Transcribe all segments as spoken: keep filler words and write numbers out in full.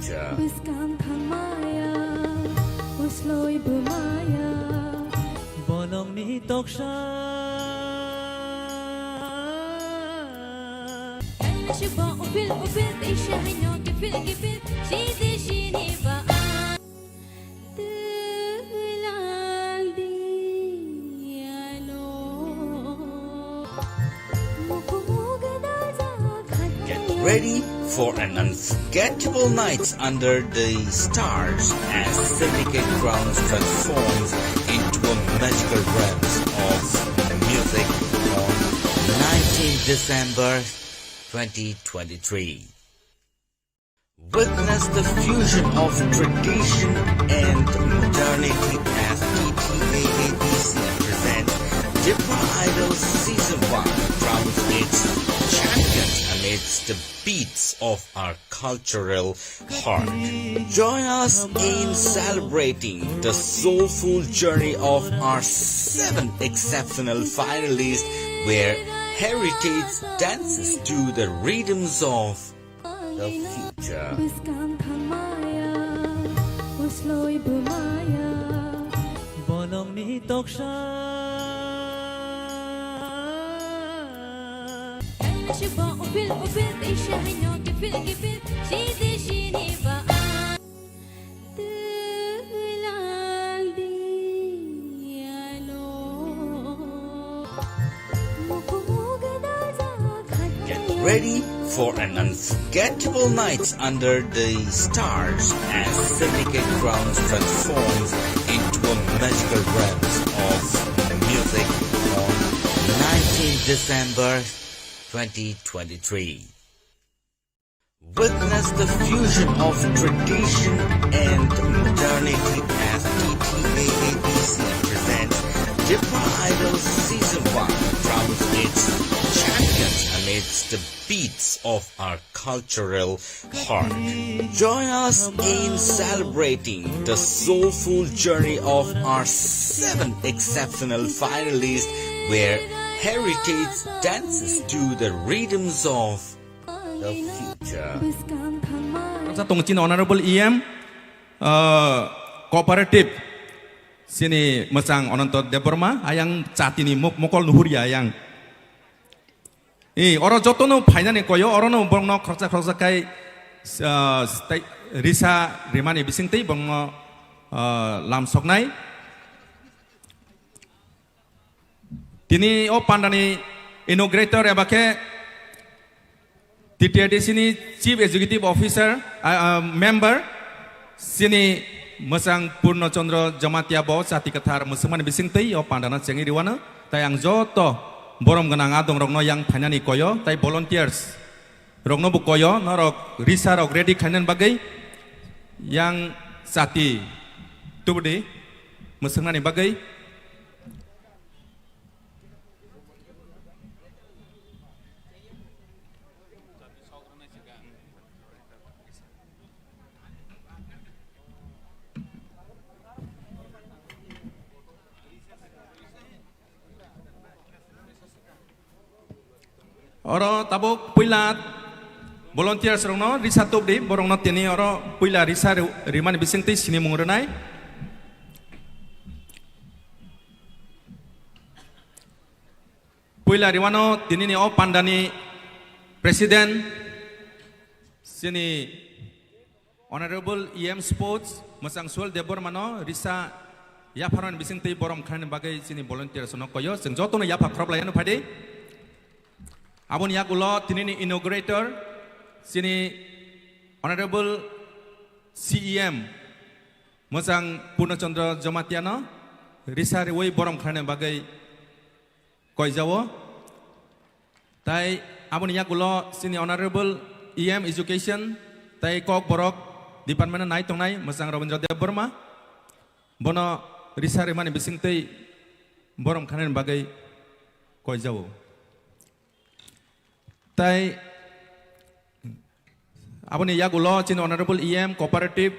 Bwskang thangmaya, usloi bwmaya. Bolongni toksa. Shiba upil upil, teisha haino kipil kipil, shidi shini ba. Get ready for an unforgettable night under the stars as Syndicate Grounds transforms into a magical realm of music on nineteenth December twenty twenty-three. Witness the fusion of tradition and modernity as T T A A D C presents Dipper Idol Season one, crowns its champions amidst the beats of our cultural heart. Join us in celebrating the soulful journey of our seven exceptional finalists, where heritage dances to the rhythms of the future. Bwskang thangmaya, usloi bwmaya. Bolongni toksa. Shiba upil upil, teisha haino kipil kipil, shidi shini ba. Get ready for an unforgettable night under the stars as Syndicate Grounds transforms into a magical realm of music on nineteenth December twenty twenty-three. Witness the fusion of tradition and modernity as T T A A D C presents Dipper Idol Season one, crowns its champions amidst the beats of our cultural heart. Join us in celebrating the soulful journey of our seven exceptional finalists, where heritage dances to the rhythms of the future. Sa tong chini Honorable E M, uh, Cooperative, sini mwchang Ananto Debbarma, ayang chatini mok-, mokol nuhurya ayang. I, oro jotono phainani koyo, orono borokno khoroksa khoroksa khai, uh, stai-, risa rimani bisingtwi borokno, uh, lam soknai. Tini o pandani inaugurator eba khe T T A D C ni Chief Executive Officer, ah, ah, member, sini mwchang Purno Chandra Jamatia bo chati kwthar mwswkmani bisingtwi o pandano chengwi riwano. Tai ang joto borom gwnang adongrokno yang phainani koyo, tai volunteers rokno bo koyo, norok risa rok ready khainani bagwi, yang chati tubudi mwswknani bagwi. Oro tabuk puila volunteers rokno risa tubdi, borokno tini oro puila risa ri-, rimani bisingtwi sinimung rwnai. Puila riwano tinini o pandani president sini Honorable E M Sports, mwchang Suel Debbarmano risa yapharmani bisingtwi borom khlainani bagwi chini volunteers no koyo. Chwng jotono yapha khoroplaiano phaidi. Aboni yagulo tinini inaugurator, chini Honorable C E M, mwchang Purno Chandra Jamatiano risa riwi borom khlainani bagwi koijao. Tai aboni yagulo chini Honorable E M Education tai Kokborok Department nai tongnai mwchang Rabindra Debbarma, bono risa rimani bisingtwi borom khlainani bagwi koijao. Tai aboni yagulo chini Honorable E M Cooperative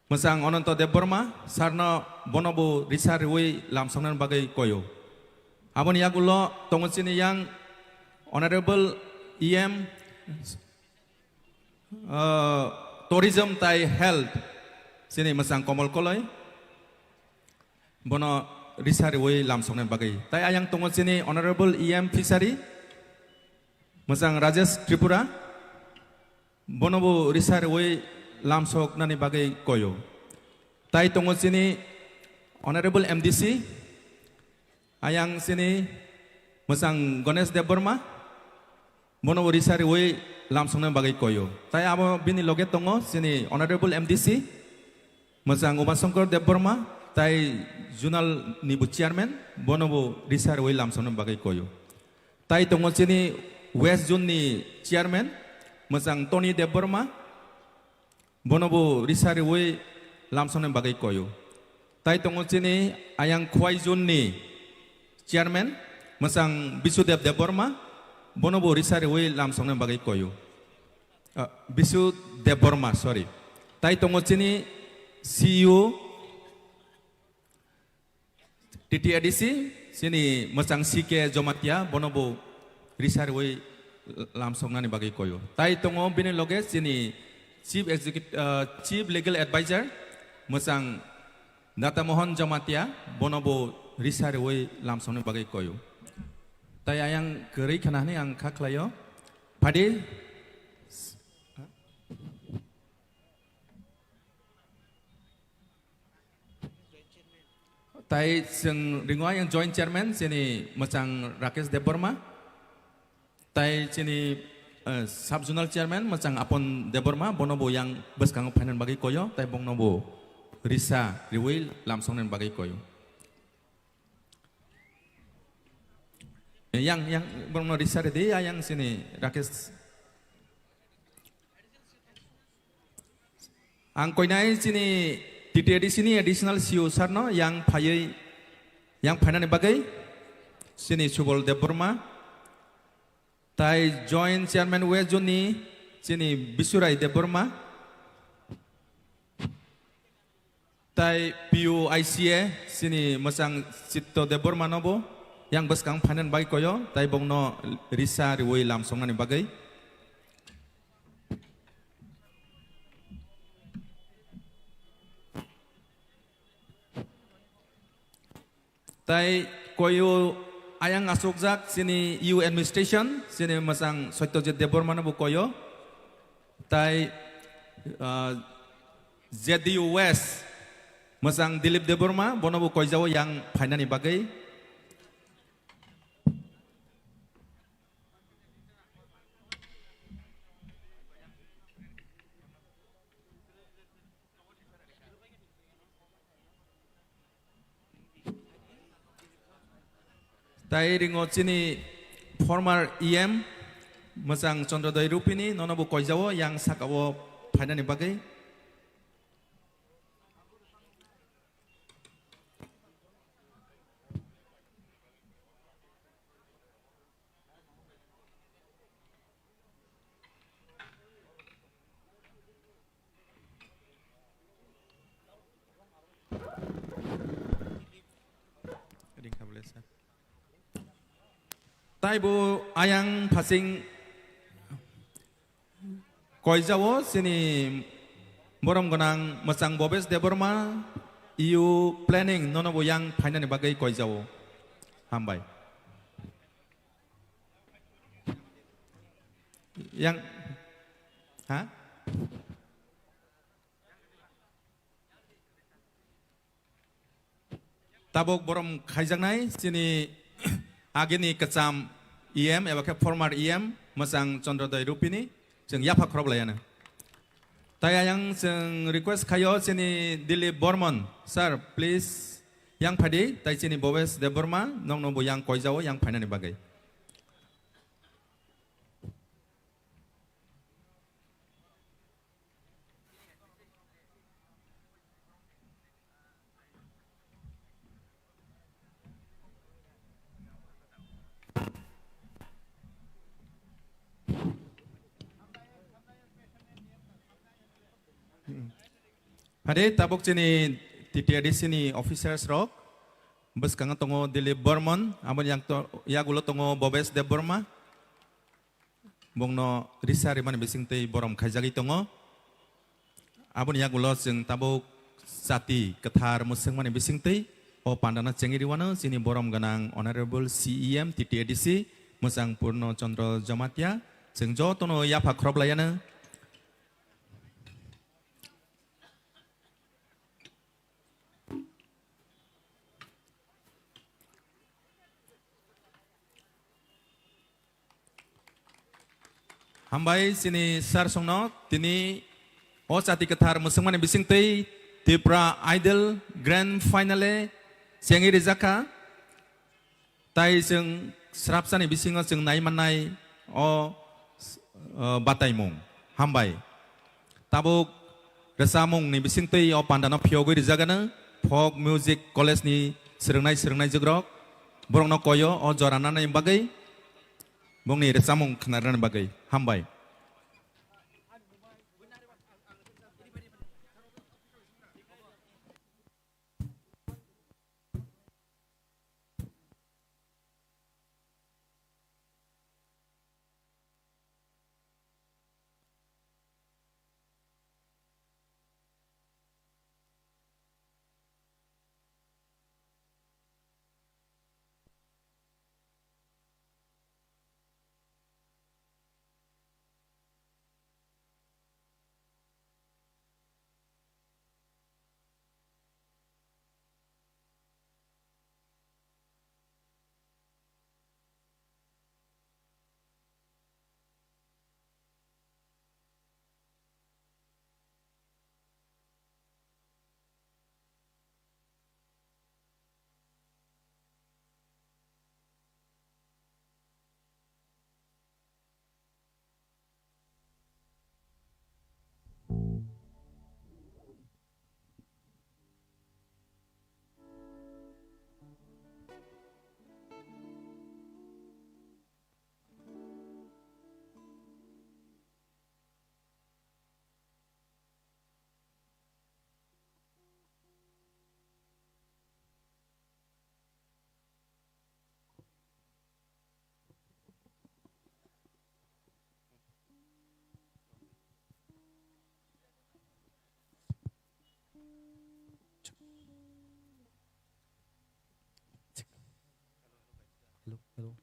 mwchang Ananto Debbarma sir no bono bo risa riwi lam songnani bagwi koyo. Aboni yagulo tongo chini yang Honorable E M, uh, Tourism tai Health, chini mwchang Komol Koloi, bono risa riwi lamsoknani bagwi. Tai ayang tongo chini Honorable E M Fishery, mwchang Rajesh Tripura, bono bo risa riwi lamsoknani bagwi koyo. Tai tongo chini Honorable M D C, ayang chini mwchang Ganesh Debbarma, bono bo risa riwi lamsoknani bagwi koyo. Tai abo bini loge tongo chini Honorable M D C, mwchang Umashankar Debbarma, tai Zonal ni bo chairman, bono bo risa riwi lamsoknani bagwi koyo. Tai tongo chini West Zone ni chairman, mwchang Tony Debbarma, bono bo risa riwi lamsoknani bagwi koyo. Tai tongo chini ayang Khwai Zone ni chairman, mwchang Bisudev Debbarma, bono bo risa riwi lamsoknani bagwi koyo. Ah, Bisu Debbarma, sorry. Tai tongo chini C E O, T T A D C, chini mwchang C K Jomatia, bono bo risa riwi lamsoknani bagwi koyo. Tai tongo bini loge chini Chief Executive, ah, Chief Legal Advisor, mwchang Data Mohan Jomatia, bono bo risa riwi lamsoknani bagwi koyo. Tai ayang kwrwi khna hwnwi ang kha khlaio. Phadi. Tai chwng ringo ayang joint chairman chini mwchang Rakesh Debbarma. Tai chini, eh, sub zonal chairman mwchang Apon Debbarma, bono bo yang bwskango phainani bagwi koyo, tai bongno bo risa riwi lamsoknani bagwi koyo. Yang, yang, borokno risa ridi, ayang chini Rakesh. Ang koinai chini T T A D C ni additional C E O sir no yang phaiwi, yang phainani bagwi chini Subol Debbarma, tai joint chairman West Zone ni chini Bisurai Debbarma, tai P U I C A chini mwchang Chitto Debbarma no bo yang bwskang phainani bagwi koyo, tai bongno risa riwi lamsoknani bagwi. Tai koyo ayang asukjak chini U administration, chini mwchang Satyajit Debbarma no bo koyo. Tai, ah, Z D U West, mwchang Dilip Debbarma, bono bo koijao yang phainani bagwi. Tai ringo chini former E M, mwchang Chandrodoi Rupini, nono bo koijao yang sakao phainani bagwi. Ringkha bwle sir. Tai bo ayang phasing koijao chini borom gwnang mwchang Bobes Debbarma, E U planning nono bo yang phainani bagwi koijao. Hambai. Yang, ha? Tabuk borom khaijaknai chini agini kwcham E M eba khe former E M mwchang Chandrodoi Rupini, chwng yapha khorok laiano. Tai ayang chwng request khaio chini Dilip Bormon, sir, please yang phaidi, tai chini Bobes Debbarma, nokno bo yang koijao, yang phainani bagwi. Phade tabuk chini T T A D C ni officers rok, bwskango tongo Dilip Bormon, aboni yang to-, yagulo tongo Bobes Debbarma. Bongno risa rimani bisingtwi borom khaijagwi tongo. Aboni yagulo chwng tabuk chati kwthar mwswkmani bisingtwi o pandano chengwi rwano chini borom gwnang Honorable C E M T T A D C Mwchang Purno Chandra Jamatia. Chwng jotono yapha khoroplaiano. Hambai chini sir songno tini o chati kwthar mwswkmani bisingtwi Tripura Idol Grand Finale chengwi rijak kha. Tai chwng srapsani bisingo chwng nai mannai o, o bataimung. Hambai. Tabuk rwchapmungni bisingtwi o pandano phiyogwi rijak anw Folk Music College ni swrwngnai swrwngnaijukrok. Borokno koyo o jora nanani bagwi, bongni rwchapmung khwnarnani bagwi. Hambai. Hello, hello.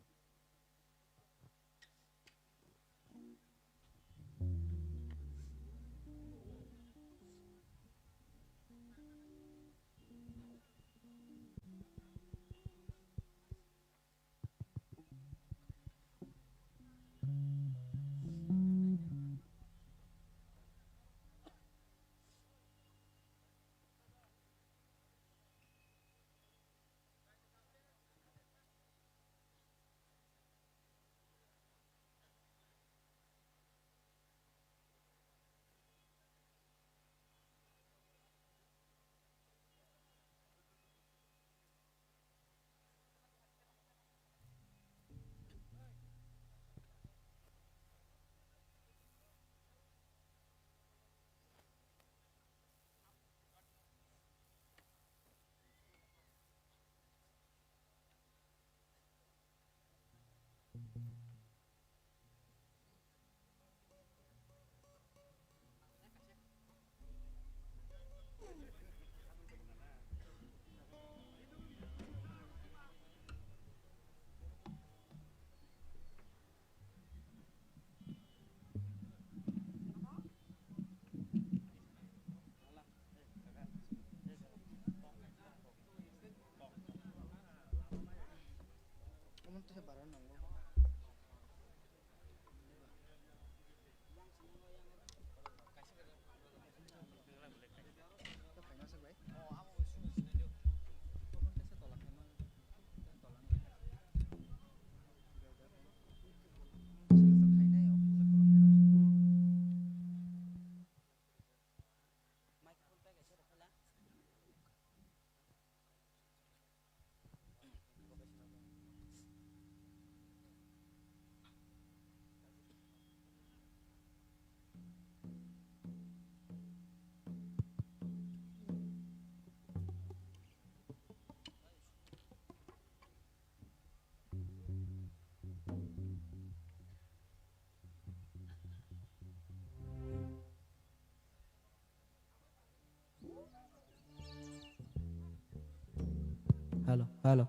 hello, hello.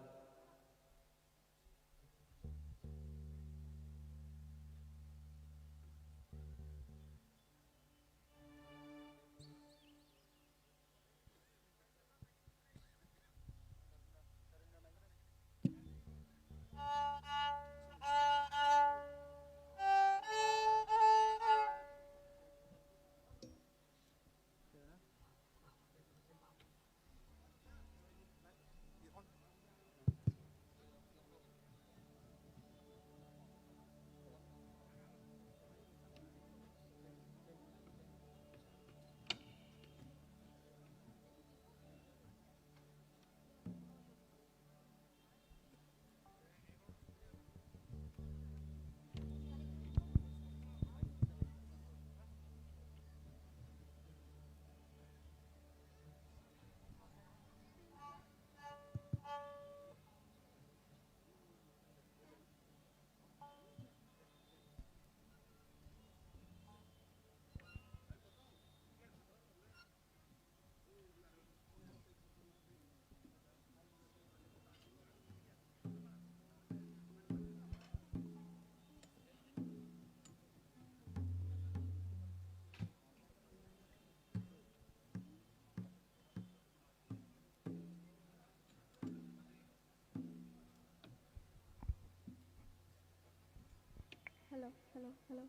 Hello, hello, hello.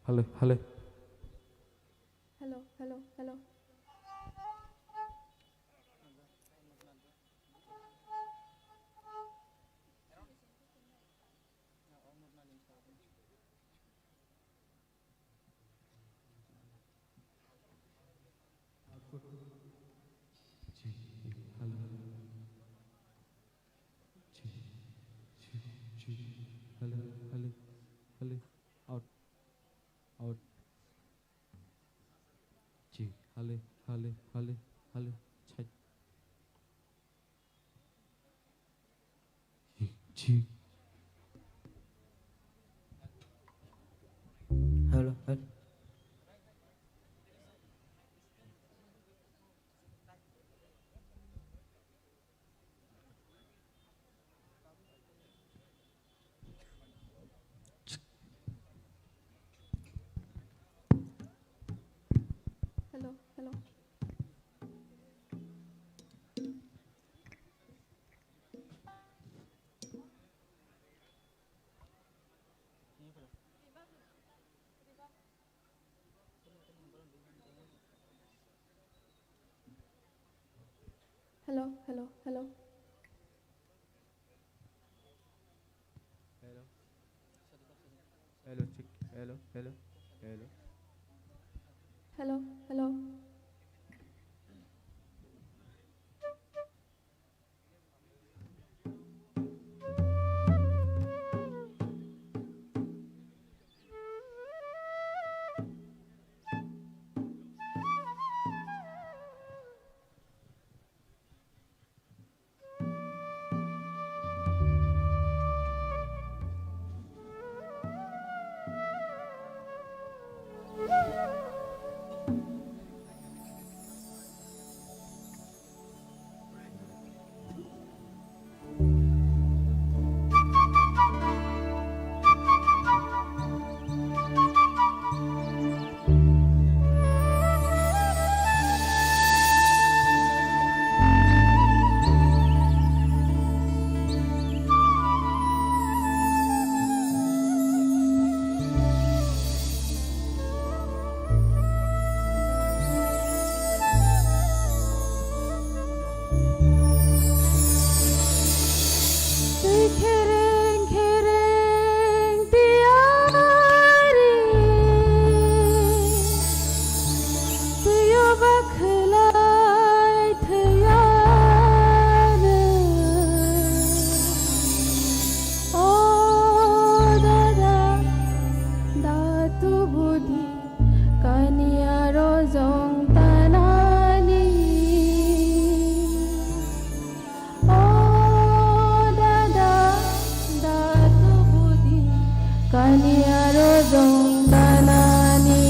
Hello, hello. Hello, hello, hello. Hello, hello, hello. Out. Chi, hale, hale, hale, hale, chai. Chi, chi. Hello, hello. Hello, hello. Hello, hello, hello. Hello. Hello, check. Hello, hello, hello. Hello, hello. Twi khereng khereng tiyari, twiyo bakhlai thwiyano. O dada, da tubudi kaniya rojong tanani. O dada, da tubudi kaniya rojong tanani.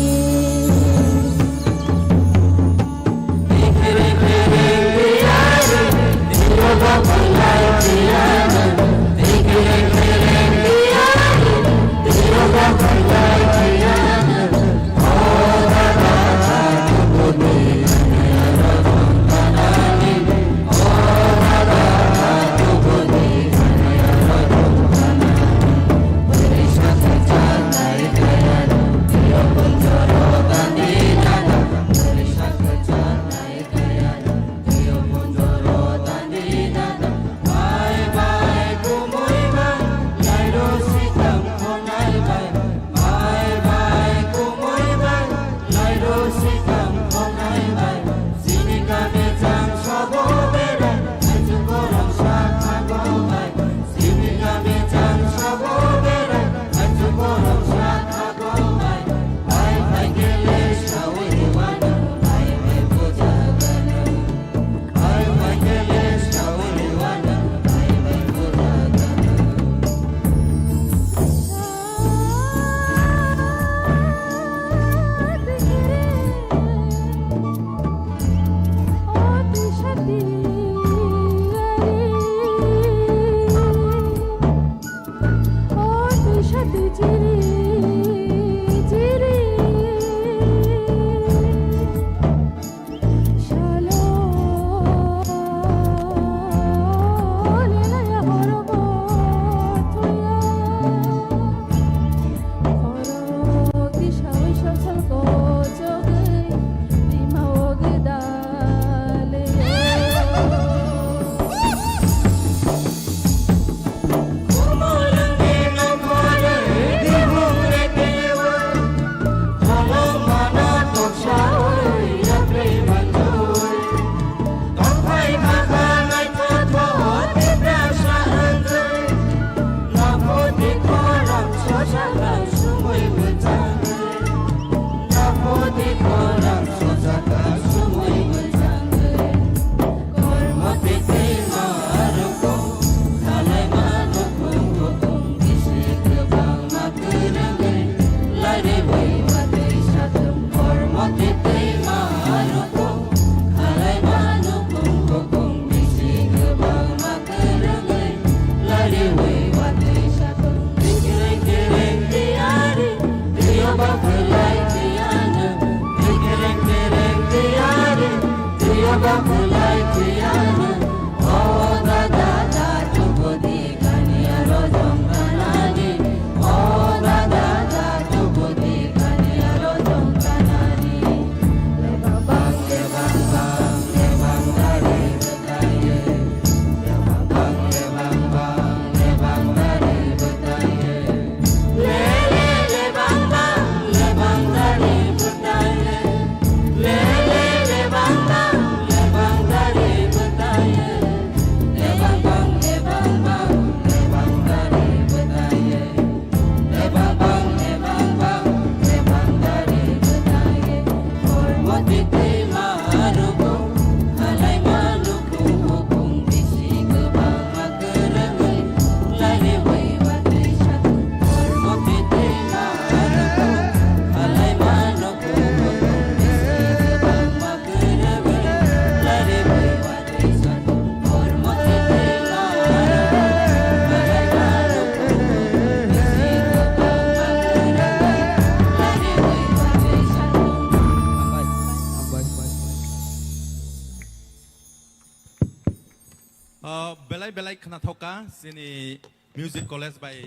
Belai khnathokha chini music college bai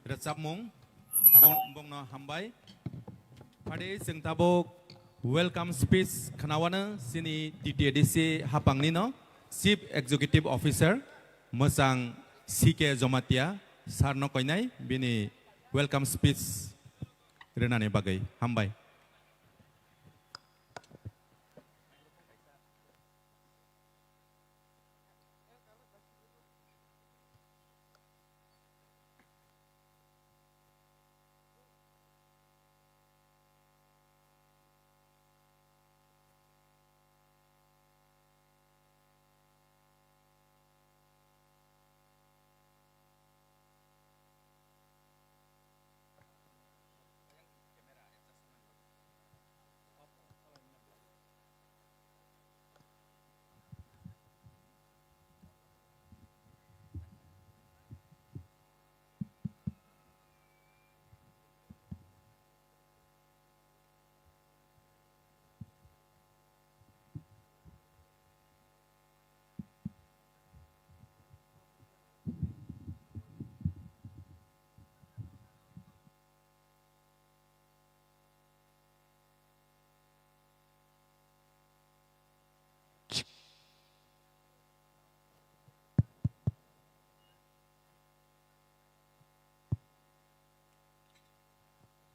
rwchapmung, bong-, bongno hambai. Phadi chwng tabuk welcome speech khnawano chini T T A D C hapangni no Chief Executive Officer mwchang C K Jomatia sir no koinai bini welcome speech rwnani bagwi hambai.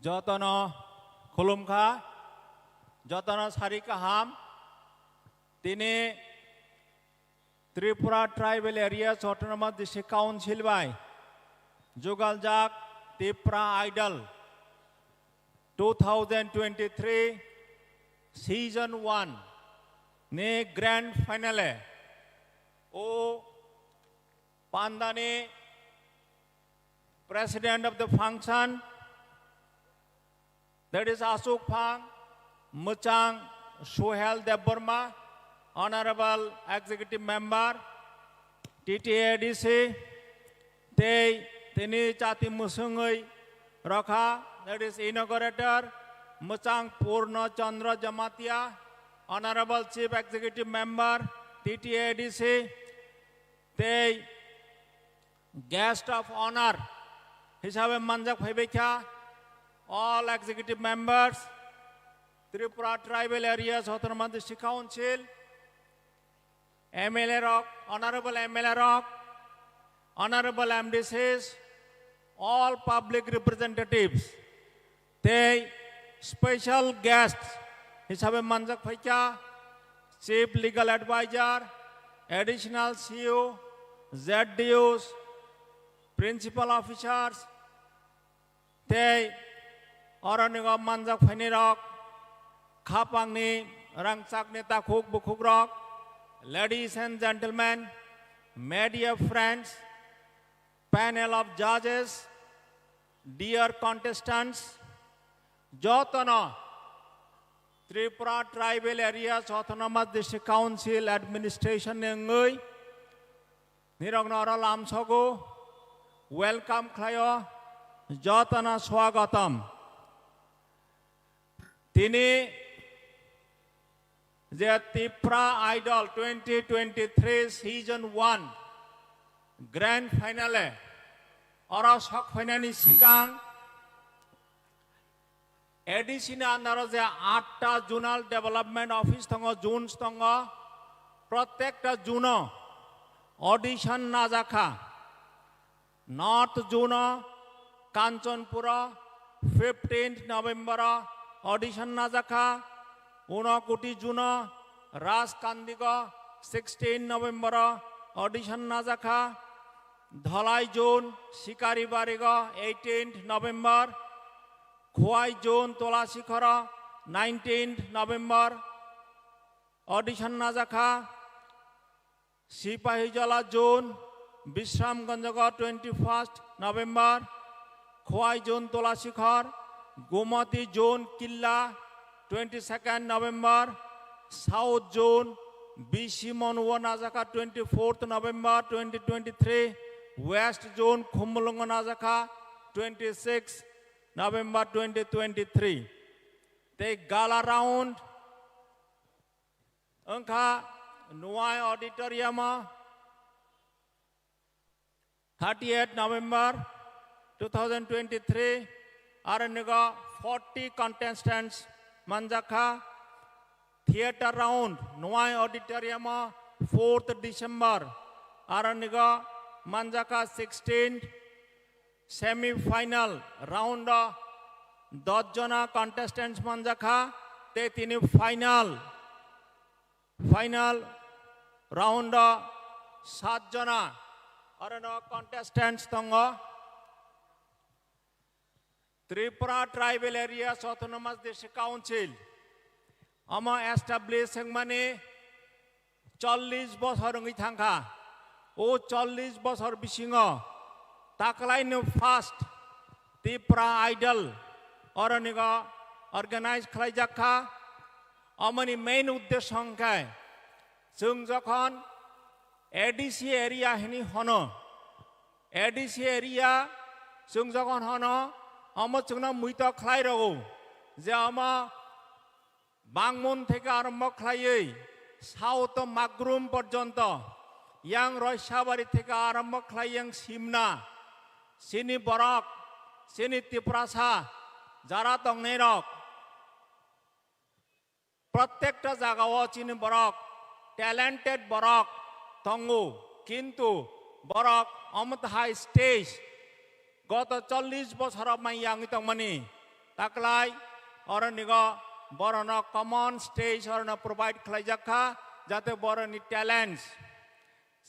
Jotono khulumkha, jotono sari kaham. Tini Tripura Tribal Areas Autonomous District Council bai jugaljak Tipra Idol two thousand twenty-three season one ni grand finale o pandani president of the function, that is Asuk Phang, Mwchang Suhel Debbarma, Honorable Executive Member, T T A D C, tei tini chati mwswngwi rokha, that is inaugurator, Mwchang Purno Chandra Jamatia, Honorable Chief Executive Member, T T A D C, tei guest of honor hisabe manjak phaibaikha all executive members, Tripura Tribal Areas Autonomous District Council, M L A rok, honorable M L A rok, honorable M D Cs, all public representatives, tei special guest hisabe manjak phaikha Chief Legal Advisor, Additional C E O, Z D Os, Principal Officers, tei oronigo manjak phainirok, khapangni rangchakni takhuk bukhukrok, ladies and gentlemen, media friends, panel of judges, dear contestants, jotono Tripura Tribal Areas Autonomous District Council Administration ni wngwi nirokno oro lamsogo, welcome khlaio, jotono swagatam. Tini je Tipra Idol twenty twenty-three season one grand finale oro sok phainani sikang A D C ni under o je atta zonal development office tongo, zones tongo, prottekta zone o audition najakha. North zone o Kanchanpur o fifteenth November o audition najakha, Unakoti zone o Rajkandigo sixteen November o audition najakha, Dhalai zone Sikaribarigo eighteenth November, Khowai zone Tolasikhoro nineteenth November audition najakha, Sipahijala zone Bisramganjago twenty-first November, Khowai zone Tolasikhor, Gomati zone Killa twenty-second November, South zone B C Monwo najakha twenty-fourth November twenty twenty-three, West zone Khumulwngo najakha twenty-sixth November twenty twenty-three. Tei gala round wngkha Nuai Auditorium o thirtieth November two thousand twenty-three, aronigo forty contestants manjakha. Theatre round, Nwai Auditorium o fourth December, aronigo manjakha sixteenth. Semi final round o dos jona contestants manjakha, tei tini final, final round o sat jona aronigo contestants tongo. Tripura Tribal Areas Autonomous District Council omo establish wngmani chollish bosor wngwi thangkha. O chollish bosor bisingo taklaino first Tripura Idol aronigo organize khlaijakha. Omoni main uddesho hwnkhe chwng jokhon A D C area hini hono, A D C area chwng jokhon hono, omo chwngno muito khlai rwo je omo Bangmon theke arombo khlaiwi South Magrum porjonto, yang Roisabari theke arombo khlai yang Simna, chini borok, chini Tiprasa, jara tongnairok, prottekta jagao chini borok, talented borok tongo, kintu borok omo high stage goto chollish bosor mai yangwi tongmani taklai oronigo borokno common stage orokno provide khlaijak kha, jate borokni talents,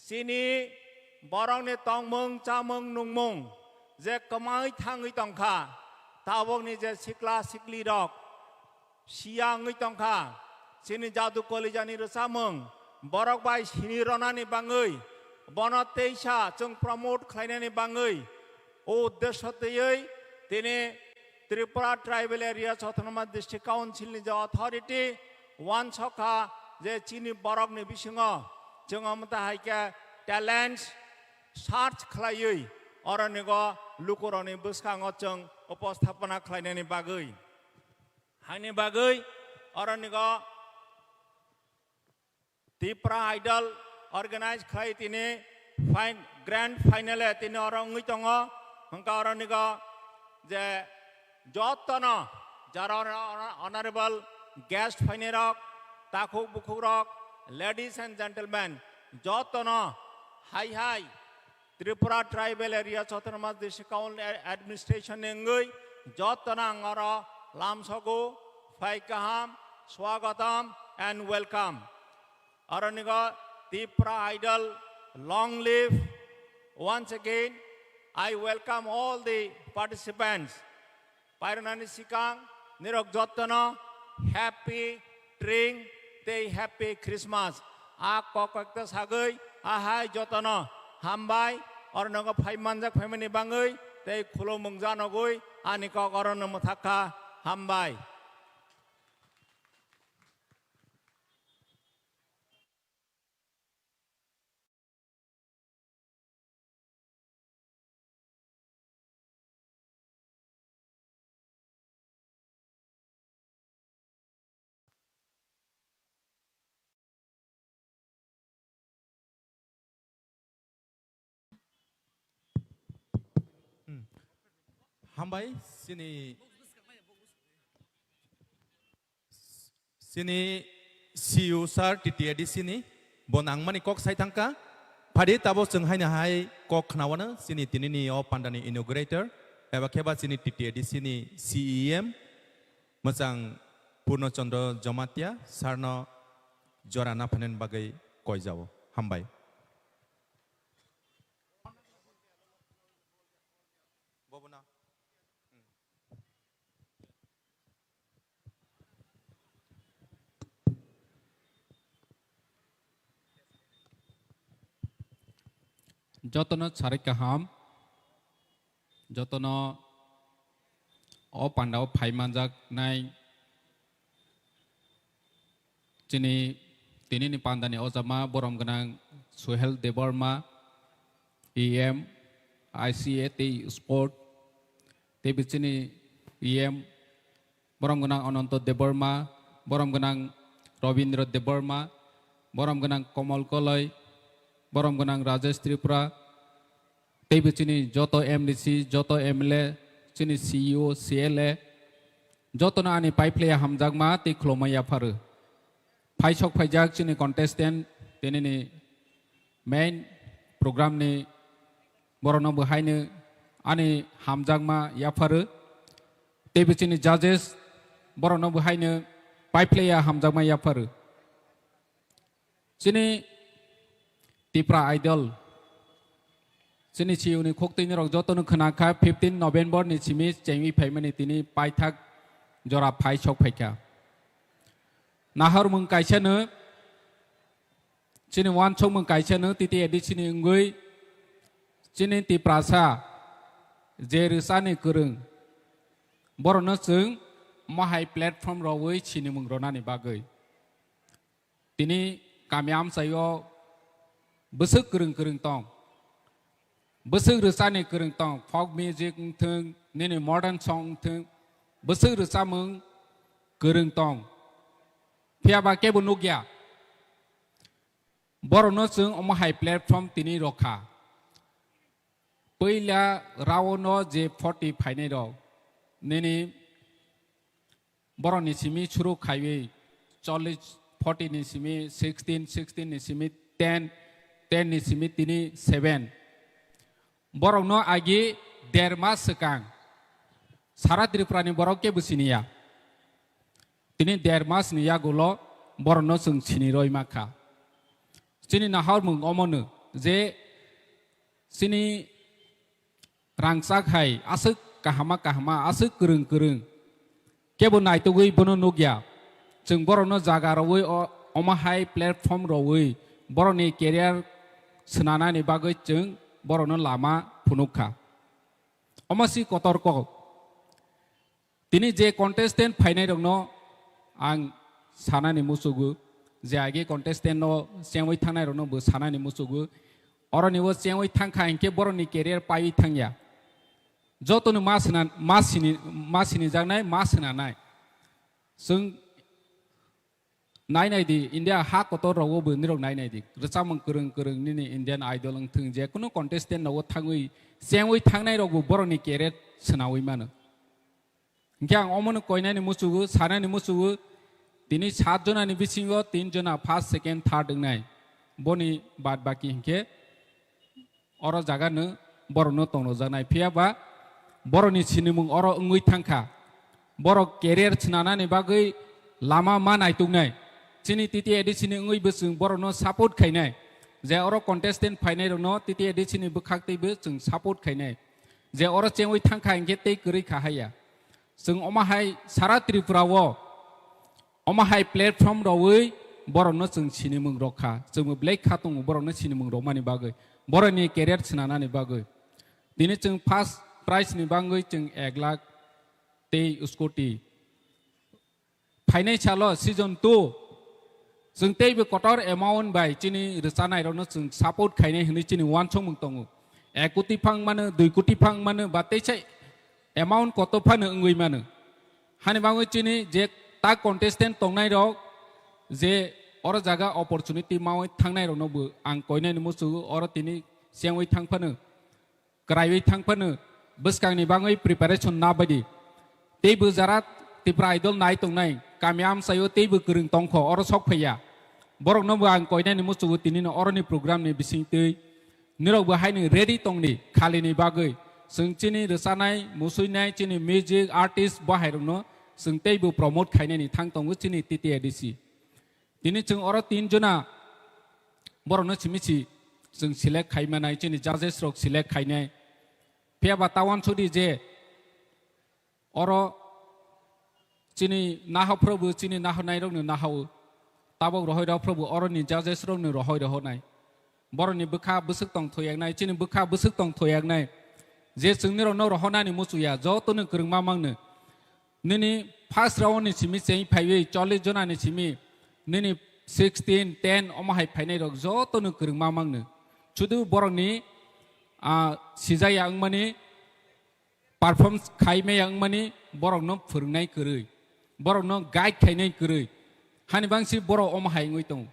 chini borokni tongmung chamung nungmung je kwmai thangwi tongkha, tabokni je sikla siklirok siya wngwi tongkha, chini jadu kolijani rwchapmung borok bai sini ronani bangwi, bono teisa chwng promote khlainani bangwi, o uddesho twiwi tini Tripura Tribal Areas Autonomous District Council ni je authority wansokha je chini borokni bisingo chwng omo ta hai khe talents search khlaiwi oronigo lukurokni bwskango chwng uposthapona khlainani bagwi. Haini bagwi oronigo Tipra Idol organize khlai tini fin-, grand final e tini oro wngwi tongo. Hwnkha oronigo je jotono jara hon-, hon-, honorable guest phainairok, takhuk bukhukrok, ladies and gentlemen, jotono hai hai Tripura Tribal Areas Autonomous District Council Administration ni wngwi jotono ang oro lamsogo, phai kaham, swagatam and welcome. Oronigo Tipra Idol, long live. Once again, I welcome all the participants. Pairwnani sikang nirok jotono happy Tring tei happy Christmas. A kok kok ta sagwi ahai jotono hambai, ornogo phai manjak phaimani bangwi tei khulumung janogwi ani kok orono mwthak kha, hambai. Hmm. Hambai, chini, chini C E O sir, T T A D C ni, bo nangmani kok sai thangkha. Phadi tabo chwng haino hai kok khnaoano chini tinini o pandani inaugurator, eba kheba chini T T A D C ni C E M, mwchang Purno Chandra Jamatia sir no jora naphainani bagwi koijao. Hambai. Jotono sarik kaham, jotono o pandao phai manjaknai chini tinini pandani ojama borom gwnang Suhel Debbarma, E M, I C A tei Sport, tei bichini E M, borom gwnang Ananto Debbarma, borom gwnang Robindra Debbarma, borom gwnang Komal Koloi, borom gwnang Rajesh Tripura, teibo chini joto M D C, joto M L A, chini C E O, C L A, jotono ani paiphlaiya hamjakma tei khulumma yapharu. Phaisok phaijak chini contestant, tinini main program ni borokno bo haino ani hamjakma yapharu. Teibo chini judges borokno bo haino paiphlaiya hamjakma yapharu. Chini Tipra Idol, chini C E O ni khok twi ni rok jotono khwna kha, fifteen November ni simi chengwi phaimani tini paithak jora phaisok phaikha. Nahormung kaisa no, chini uansukmung kaisa no, T T A D C ni wngwi chini Tiprasa je rwchani kwrwng, borokno chwng mohai platform rogwi sinimung ronani bagwi. Tini kami amchaio bwswk kwrwng kwrwng tong. Bwswk rwchani kwrwng tong, folk music wngthwng, nini modern song wngthwng, bwswk rwchamung kwrwng tong. Phiya ba kebo nukya. Borokno chwng omo hai platform tini rokha. Puila round o je forty phainai rok, nini borokni simi suru khaiwi chollish, forty ni simi sixteen, sixteen ni simi ten, ten ni simi tini seven. Borokno agi der mas swkang sara Tripura ni borok kebo siniya. Tini der mas ni yagulo borokno chwng sini roi ma kha. Chini nahormung omono je chini rangchak hai aswk kahama kahama, aswk kwrwng kwrwng. Kebo naitugwi bono nukya. Chwng borokno jaga rwui o-, omo hai platform rwui borokni career swnanani bagwi chwng borokno lama phunuk kha. Omo si kotor kok. Tini je contestant phainai rokno ang sanani muchugo, je age contestant no chengwi thangnai rokno bo sanani muchugo. Oroni o chengwi thangkha hinkhe borokni career paiwi thangya. Jotono ma sina, ma sini, ma sinijaknai, ma sinanai. Chwng nai nai di, India ha kotor rogo bo nirok nai nai di. Rwchapmung kwrwng kwrwng nini Indian Idol wngthwng, je kunu contestant rogo thangwi, chengwi thangnai rok bo borokni career swnawi mano. Hinkhe ang omono koinani muchugo, sanani muchugo, tini sat jonani bisingo tin jona first, second, third wngnai. Boni bad baki hinkhe oro jaga no borokno tongnojaknai. Phiya ba borokni sinimung oro wngwi thangkha. Borok career swnanani bagwi lama ma naituknai. Chini T T A D C ni wngwi bo chwng borokno support khainai. Je oro contestant phainai rokno T T A D C ni bwkhak twi bo chwng support khainai. Je oro chengwi thangkha hinkhe tei kwrwi kha haiya. Chwng omo hai sara Tripura o omo hai platform rwui borokno chwng sinimung rok kha. Chwngbo belai kha tongo borokno sinimung rokmani bagwi, borokni career swnanani bagwi. Tini chwng first prize ni bagwi chwng ek lakh tei scooty. Phainai salo season two chwng teibo kotor amount bai chini rwchanai rokno chwng support khainai hwnwi chini uansukmung tongo. Ek koti phang mano, dui koti phang mano, ba teisa amount koto phano wngwi mano. Hani bagwi chini je ta contestant tongnai rok je oro jaga opportunity mawi thangnai rokno bo ang koinani muchugo, oro tini chengwi thang phano, kwraiwi thang phano bwskangni bagwi preparation na baidi. Tei bo jara Tipra Idol nai tongnai kami amchaio tei bo kwrwng tongkho oro sok phaiya. Borokno bo ang koinani muchugo tinino oroni program ni bisingtwi. Nirok bo haino ready tongdi khalini bagwi. Chwng chini rwchanai, musuinai, chini music artist bo hairokno chwng tei bo promote khainani thang tongo chini T T A D C. Tini chwng oro tin jona borokno simi si chwng select khai manai, chini judges rok select khainai. Phiya ba ta uansukdi je oro chini nahok phrobo chini nahornai rokno nahao. Tabok rohoi rok phrobo oroni judges rokno rohoi rohonai. Borokni bwkha bwswk tong thoyaknai, chini bwkha bwswk tong thoyaknai. Je chwng nirokno rohonani muchuya, jotono kwrwngma mangno. Nini first round ni simi cheng phaiwi chollish jona ni simi nini sixteen, ten omo hai phainai rok jotono kwrwngma mangno. Sudu borokni, ah, sijaya wngmani, perform khaimaya wngmani, borokno phwrwngnai kwrwi, borokno guide khainai kwrwi. Hani bangsi borok omo hai wngwi tongo.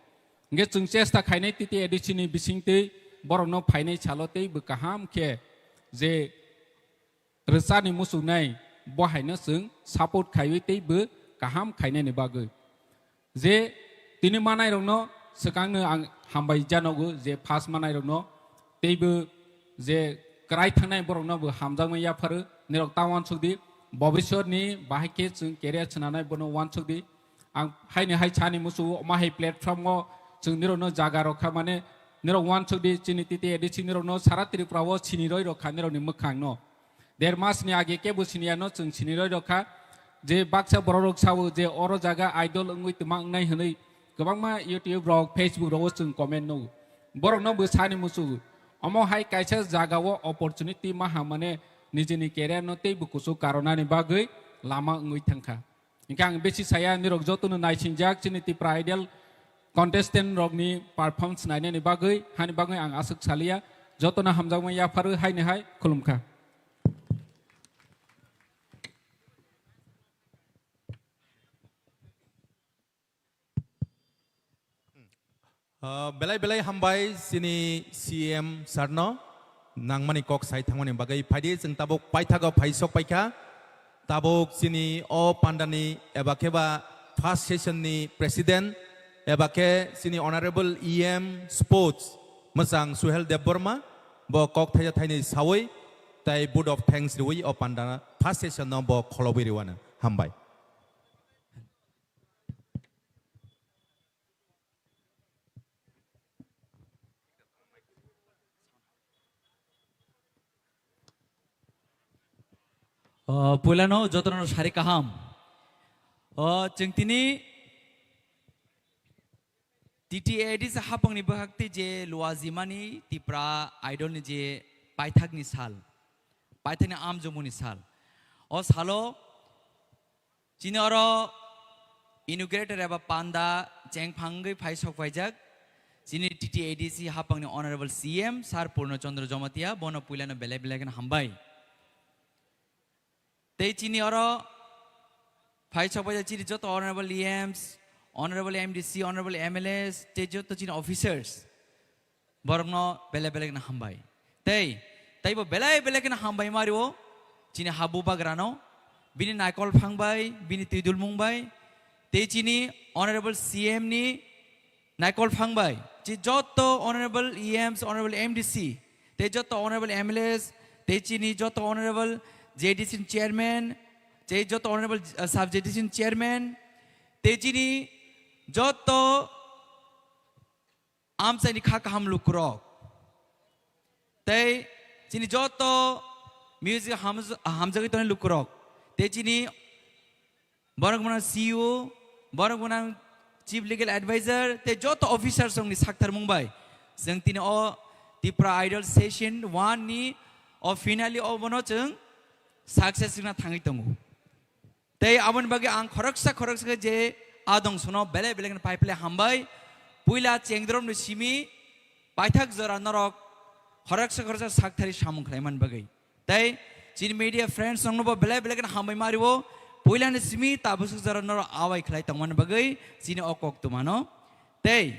Hwnkhe chwng chesta khainai T T A D C ni bisingtwi borokno phainai salo tei bo kaham khe je rwchani muchungnai bo haino chwng support khaiwi teibo kaham khainani bagwi. Je tini manairokno swkangno ang hambai janogo je first manairokno teibo je kwrai thangnai borokno bo hamjakma yapharo nirok ta uansukdi bobiswrni bahai khe chwng career swnanai bono uansukdi. Ang haini hai sani musu omo hai platform o chwng nirokno jaga rokha mane nirok uansukdi chini T T A D C nirokno sara Tripura o sini roi rokha nirokni mwkhangno. Der mas ni age kebo sini ano chwng sini roi rokha je baksa borok rok sao je oro jaga idol wngwi twma wngnai hwnwi kwbangma YouTube rok Facebook rok o chwng comment nugo. Borokno bo sani musu omo hai kaisa jaga o opportunity maha mane nijini career no tei bo kuchuk karonani bagwi lama wngwi thangkha. Hinkhe ang besi saya nirok jotono naisingjak chini Tipra Idol contestant rokni performance nainani bagwi, hani bagwi ang aswk saliya, jotono hamjakma yapharwi haini hai khulumkha. Ah, belai belai hambai chini C M sir no nangmani kok sai thangmani bagwi. Phaidi chwng tabuk paithago phai sok paikha. Tabuk chini o pandani eba khe ba first session ni president eba khe chini honorable E M sports mwchang Suhel Debbarma bo kok thaisa thainwi sawi tai vote of thanks riwi o panda first session no bo kholobwi riwano. Hambai. O, puilano jotono sari kaham. O, chwng tini T T A D C hapangni bwkhak tei je luajimani Tipra Idol ni je paithakni sal, paithakni amjomuni sal. O salo chini oro inaugurator eba panda chengphangwi phai sok phaijak chini T T A D C hapangni Honorable C M Sir Purno Chandra Jamatia, bono puilano belai belai kheno hambai. Tei chini oro phai sok phaijak chini joto Honorable E Ms, Honorable M D C, Honorable M L As, tei joto chini officers. Borokno belai belai kheno hambai. Tei, teibo belai belai kheno hambai mario, chini habu bagrano, bini naikol phang bai, bini twidulmung bai, tei chini Honorable C M ni naikol phang bai, chi joto Honorable E Ms, Honorable M D C, tei joto Honorable M L As, tei chini joto Honorable J D C ni chairman, tei joto Honorable, uh, sub J D C ni chairman, tei chini joto amchaini kha kaham lukurok. Tei chini joto music hamj-, hamjagwi tongnai lukurok. Tei chini borok gwnang C E O, borok gwnang Chief Legal Advisor, tei joto officers rokni sakthar mung bai. Chwng tini o Tipra Idol Session one ni o finale o bono chwng success wngna thangwi tongo. Tei aboni bagwi ang khoroksa khoroksa khe je adong sono belai belai kheno pai phle hambai. Puila chengdromni simi paithak jora norok khoroksa khoroksa sakthari samung khlaimani bagwi. Tei chini media friends rokno bo belai belai kheno hambai mario. Puilani simi tabusuk jora norok awai khlai tongmani bagwi chini o kok tumano. Tei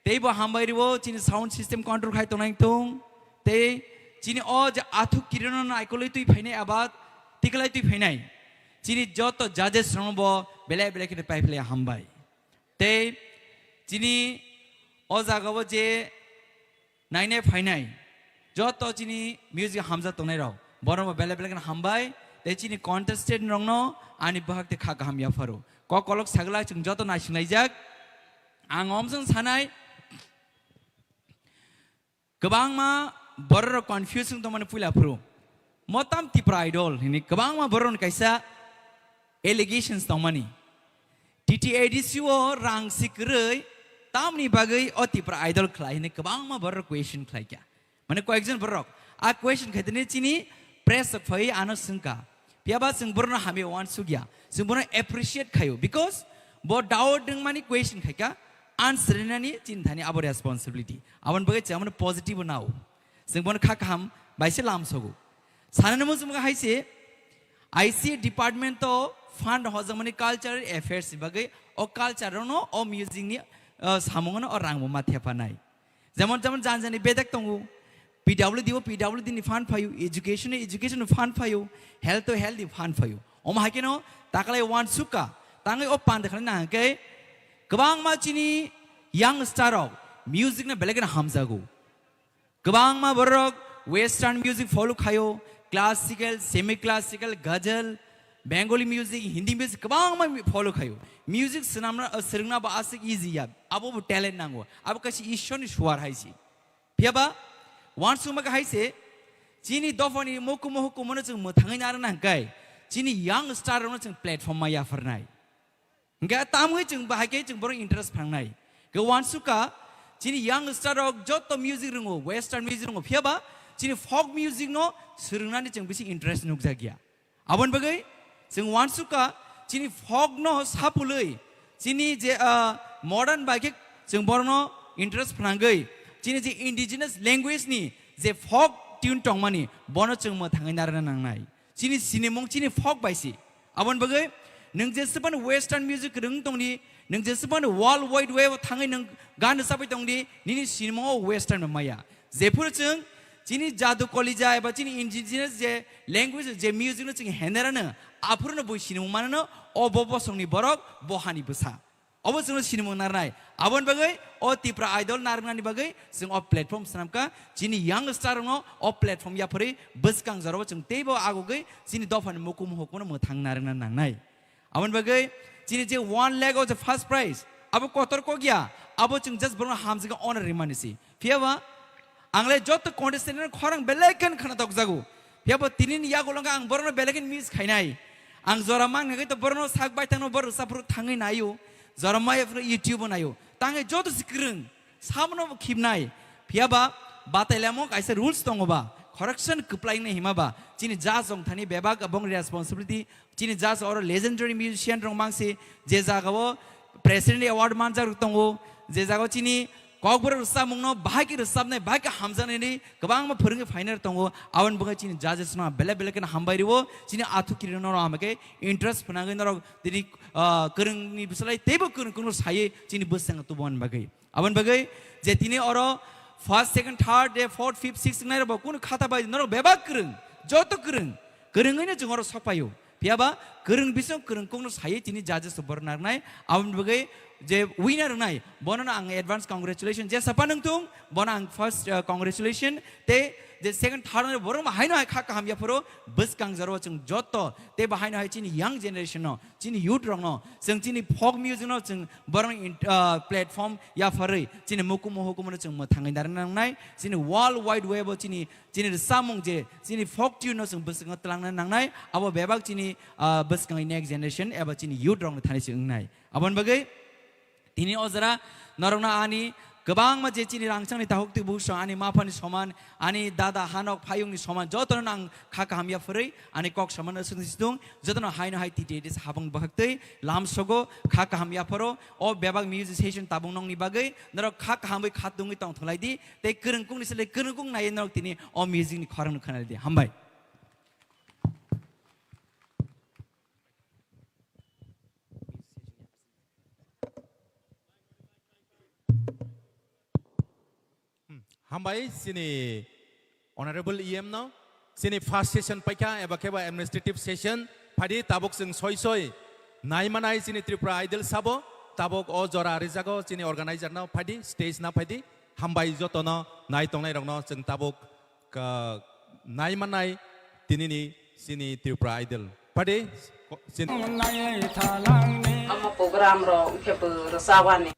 Tei bo hambai rio chini sound system control khai tongnai thung. Tei chini o je athuk kirino naikolwi twi phainai abat tiklai twi phainai. Chini joto judges rokno bo belai belai kheno pai phlai hambai. Tei chini o jaga o je nainai phainai joto chini music hamjak tongnai rok borokno bo belai belai kheno hambai. Tei chini contestant rokno ani bwhak tei kha kaham yapharo. Kok kolok sagla chwng joto naisinglaijak. Ang omsong sanai, kwbangma bororok confuse wng tongmani puila phuru. Motam Tipra Idol hini kwbangma bororokni kaisa allegations tongmani. T T A D C o rang si kwrwi tamni bagwi o Tipra Idol khlai hini kwbangma bororok question khlaikha. Mane koyekjon borok a question khaitene chini press rok phai ano swngkha. Phiya ba chwng borokno hamya uansukya. Chwng borokno appreciate khaio because bo doubt wngmani question khaikha, answer rinani chini thani abo responsibility. Aboni bagwi chwng abono positive nao. Chwng bono kha kaham bai se lam sogo. Sanani muchung hai se I C A department o fund hojakmani cultural affairs ni bagwi o culture no o music ni, uh, samung no o rang bo ma thepanai. Jemon, jemon jani jani bedek tongo. P W D o P W D ni fund phaio, education o education ni fund phaio, health o health ni fund phaio. Omo hai kheno takalai wansukha, tangwi o panda khlai na hwnkhe kwbangma chini young star rok music no belai kheno hamjago. Kwbangma borok western music follow khaio, classical, semi classical, ghazal, Bengali music, Hindi music kwbangma mi-, follow khaio. Music swnamna, uh, swrwngna bo aswk easy ya, abo bo talent nango, abo kaisa Ishwar ni suar hai se. Phiya ba wansukma khe hai se, chini dophani mukumu hukumu no chwng mwthangwi narwkna hwnkhe chini young star rok no chwng platform ma yapharnai. Hingke tamwi chwng bahai khe chwng borok interest phangnai. Ke wansukha chini young star rok joto music ringo, western music ringo, phiya ba chini folk music no swrwngnani chwng bisi interest nukjakya. Aboni bagwi chwng wansukha chini folk no sapulwi chini je, ah, modern bai khe chwng borokno interest phnangwi chini je indigenous language ni je folk tune tongmani bono chwng mwthangwi narwkna nangnai. Chini sinimung chini folk bai si. Aboni bagwi nwng jeswk phano western music kwrwng tongdi, nwng jeswk phano world wide web o thangwi nwng gan rwchapwi tongdi, nini sinimungo western bai maya. Jephuru chwng chini jadu kolija eba chini indigenous je language je music no chwng henerano, aphuru no bui sinimung manano, o bo bosongni borok, bo hani bwsa. Obo chwngno sinimung narnai. Aboni bagwi o Tipra Idol narwknani bagwi chwng o platform swnamkha. Chini young star rokno o platform yapharwi bwskang jorao chwng teibo agogwi chini dophani mukumu hukumu mwthang narwkna nangnai. Aboni bagwi chini je one lakh o je first prize, abo kotor kok ya, abo chwng just borokno hamjakhe honor rimani se. Phiya ba ang le joto contestant no khorang belai khe khna tokjago. Phiya bo tini ni yagulo ang borokno belai khe miss khainai. Ang jora mang nagwi to borokno sak bai thangno borok saphuru thangwi naio. Jora maya phuru YouTube o naio. Tangwi joto se kwrwng. Sabono bo khibnai. Phiya ba batai lamo kaisa rules tongo ba. Correction kwplai nai hima ba. Chini judge rong thani bebak abong responsibility. Chini judge oro legendary musician rong mangsi je jaga o President Award manjak rok tongo, je jaga o chini kokborok rwchapmung no bahai khe rwchapnai, bahai khe hamjaknai ni kwbangma phwrwngwi phainai rok tongo, aboni bagwi chini judges no belai belai kheno hambai rwo, chini athu kiri no hambai khe interest phnangwi norok tini, ah, kwrwng ni bwswlai teibo kwrwng kwrwng saywi chini bwskango tubu ani bagwi. Aboni bagwi je tini oro first, second, third, je fourth, fifth, sixth wngnai rok bo kunu khata bai norok bebak kwrwng, joto kwrwng, kwrwngwi no chwng oro sok paio. Phiya ba kwrwng bising kwrwng kok no saywi tini judges rok borok narwknai. Aboni bagwi je winner wngnai bono no ang advance congratulation. Je sapa nwng thung bono ang first, uh, congratulation. Tei je second, third wngnai borok ma haino hai kha kaham yapharo bwskang jora o chwng joto tei bo haino hai chini young generation no, chini youth rok no, chwng chini folk music no chwng borok ni in-, uh, platform yapharwi chini mukumu hukumu no chwng mwthangwi narwkna nangnai. Chini world wide web o chini, chini rwchapmung je chini folk tune no chwng bwskango twlangna nangnai. Abo bebak chini, ah, bwskango next generation eba chini youth rokni thani se wngnai. Aboni bagwi tini o jora norokno ani kwbangma je chini rangchakni tahuk twi buso ani maphani soman, ani dada hanok phayungni soman jotono ang kha kaham yaphurwi ani kok soman aswk situng jotono haino hai T T A D S habung bwkhaktwi lam sogo kha kaham yapharo o bebak music session tabung nongni bagwi norok kha kahamwi kha tungwi tongthwlai di. Tei kwrwng kukni sle kwrwng kuk nai norok tini o music ni khorang no khna di. Hambai. Hmm, hambai chini Honorable E M no. Chini first session paikha eba khe ba administrative session. Phaidi tabuk chwng soi soi nai manai chini Tripura Idol sabo. Tabuk o jora rijago chini organizer no phaidi stage na phaidi. Hambai jotono nai tongnai rokno chwng tabuk ka nai manai tinini chini Tripura Idol. Phaidi ko-, chini Ama program ro khe bo rwchapani.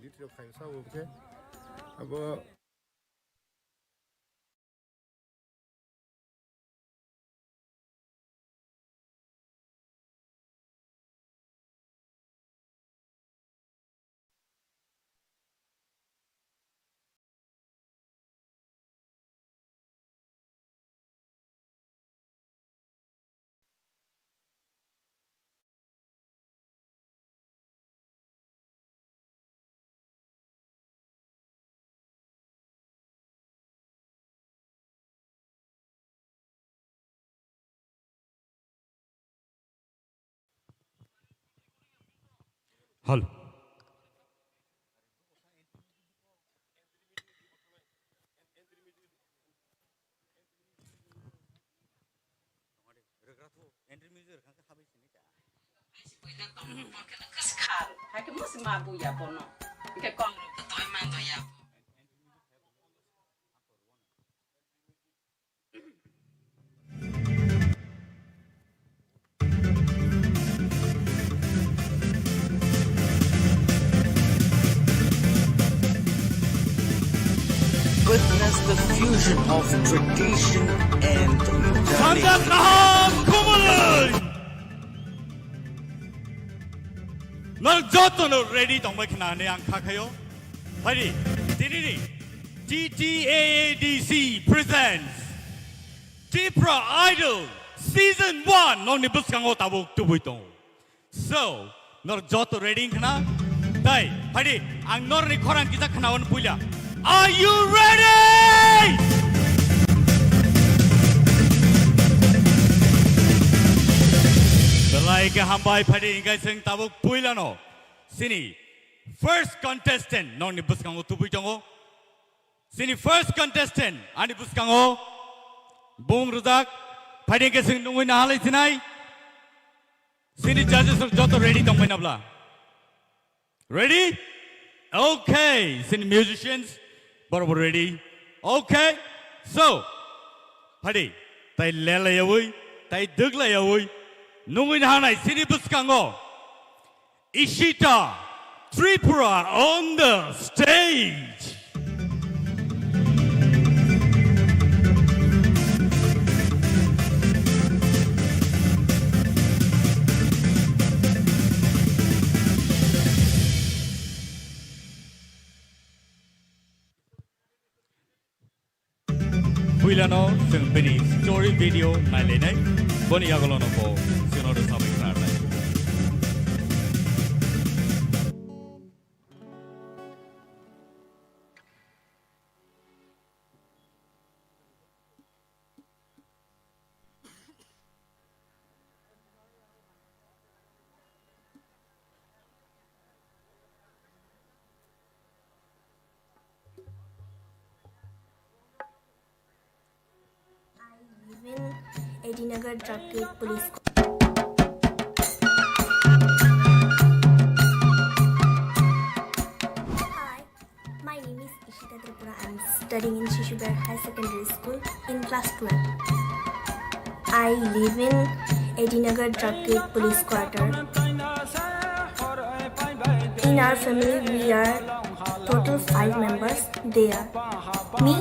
Litro khaimsa bo khe abo Hello. Witness the fusion of tradition and modernity. Sanjak kaham khumulwi. Nang joto no ready tongbai khna hwnwi ang kha khaio. Phaidi, tinini T T A A D C presents Tipra Idol Season one nokni bwskango tabuk tubui tongo. So, nor joto ready wngkha na? Tai, phaidi, ang norni khorang kisa khnawan puila. Are you ready? Belai khe hambai, phaidi, hingkai chwng tabuk puilano. Sini first contestant nokni bwskango tubui tongo. Sini first contestant ani bwskango bung rwjak, phaidi hingke chwng nungwi nahalai sinai. Sini judges rok joto ready tongbai nabla? Ready? Okay. Sini musicians borok bo ready. Okay. So, phaidi, tai lelayawi, tai dwglayawi nungwi nahanai sini bwskango Ishita Tripura on the stage. Puilano chwng bini story video nailainai, boni yagulono bo chwngno rwchapwi khnarnai. I live in Edinagar Drug Gate Police. Hi, my name is Ishita Tripura. I'm studying in Shishu Bihaar High Secondary School in class twelve. I live in Edinagar Drug Gate Police Quarter. In our family, we are total five members. They are me,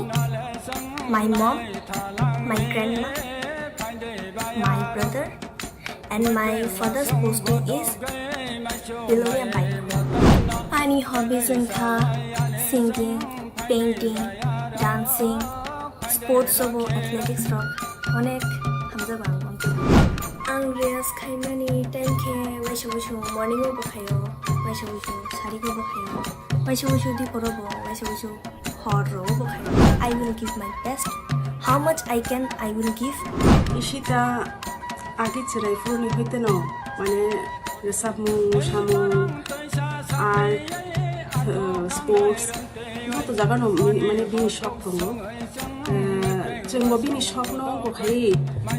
my mom, my grandma, my brother, and my father's posting is Bilonia Baithalwi. Ani hobbies wngkha singing, painting, dancing, sports obo athletics rok onek hamjago ang. Ang riyaz khaimani time khe waisa waisa morning o bo khaio, waisa waisa sari o bo khaio, waisa waisa dipor o bo, waisa waisa hor o bo khaio. I will give my best. How much I can, I will give. Ishita age chwraifru ni hoite no, mane, rwchapmung, mosamung, art, uh, sports, joto jaga no mane bini shok tongo. Eh, chwngbo bini shokno bo khai,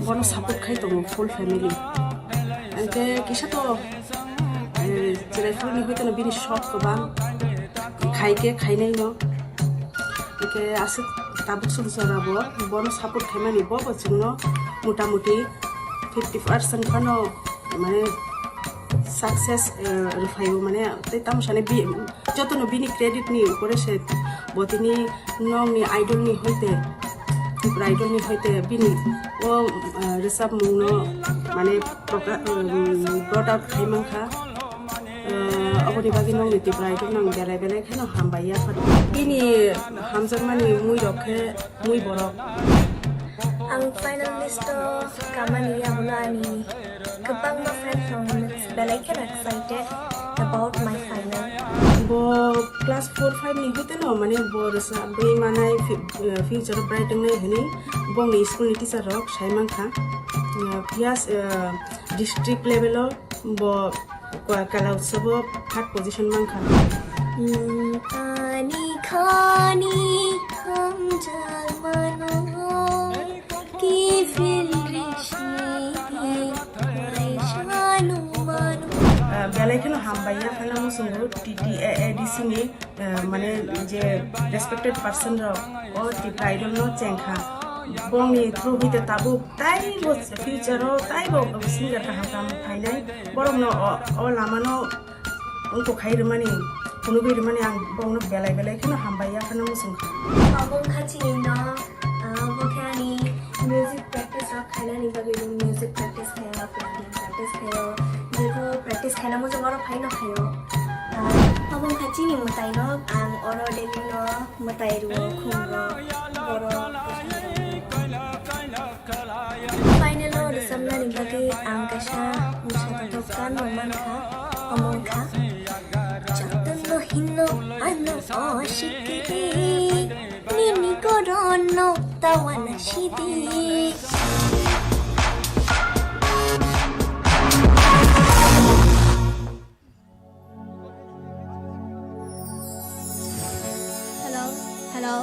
bono support khai tongo full family. Hwnkhe kisa to, eh, chwraifru ni hoiteno bini shok kwbang, khai khe khainai no. Hwnkhe aswk tabuk song chora bo, bono support khaimani bo, bo chwngno mota moti fifty percent phano mane success, eh, rwphaio, mane tei tamo sani bi-, jotono bini credit ni upore se bo tini nokni idol ni hoite, Tripura Idol ni hoite bini o, eh, rwchapmung no mane proka-, um, brought out khai mankha. Eh, aboni bagwi nokni Tripura Idol no ang belai belai kheno hambai ya phano. Bini hamjakmani mui rok khe mui borok. Ang finalist o kamani yagulo ani kwbangma friend rok belai kheno excited about my final. Bo class four five ni hoite no mane bo rwchapwi manai fi-, eh, future bright wngnai hwnwi bongni school ni teacher rok sai mankha. Eh, phiya, eh, district level o bo Kala utsobo third position mankha. Nwng ani khani hamjakmano, kiphil risi waisano mano. Ah, belai kheno hambai ya phano muchungo T T A A D C ni, ah, mane je respected person rok o Tipra Idol no chengkha. Bongni through hite tabuk taibo future o taibo singer kaham kaham phainai. Borokno o, o lamano wngkok khai rwmani, phunugwi rwmani ang bongno belai belai kheno hambai ya phano muchungkha. Obo wngkha chini no, ah, bo khe ani music practice rok khainani bagwi bo music practice khaio, piano practice khaio, jebo practice khaina muchung oro phaino khaio. Ah, obo wngkha chini mwtai no, ang oro daily no mwtai rwo, khum rwo, borok. Final o rwchapnani bagwi ang kaisa mwsathothok gan rok mankha, omo wngkha, jotono hino ano o sikiri, nini goron no tawana sidi. Hello, hello.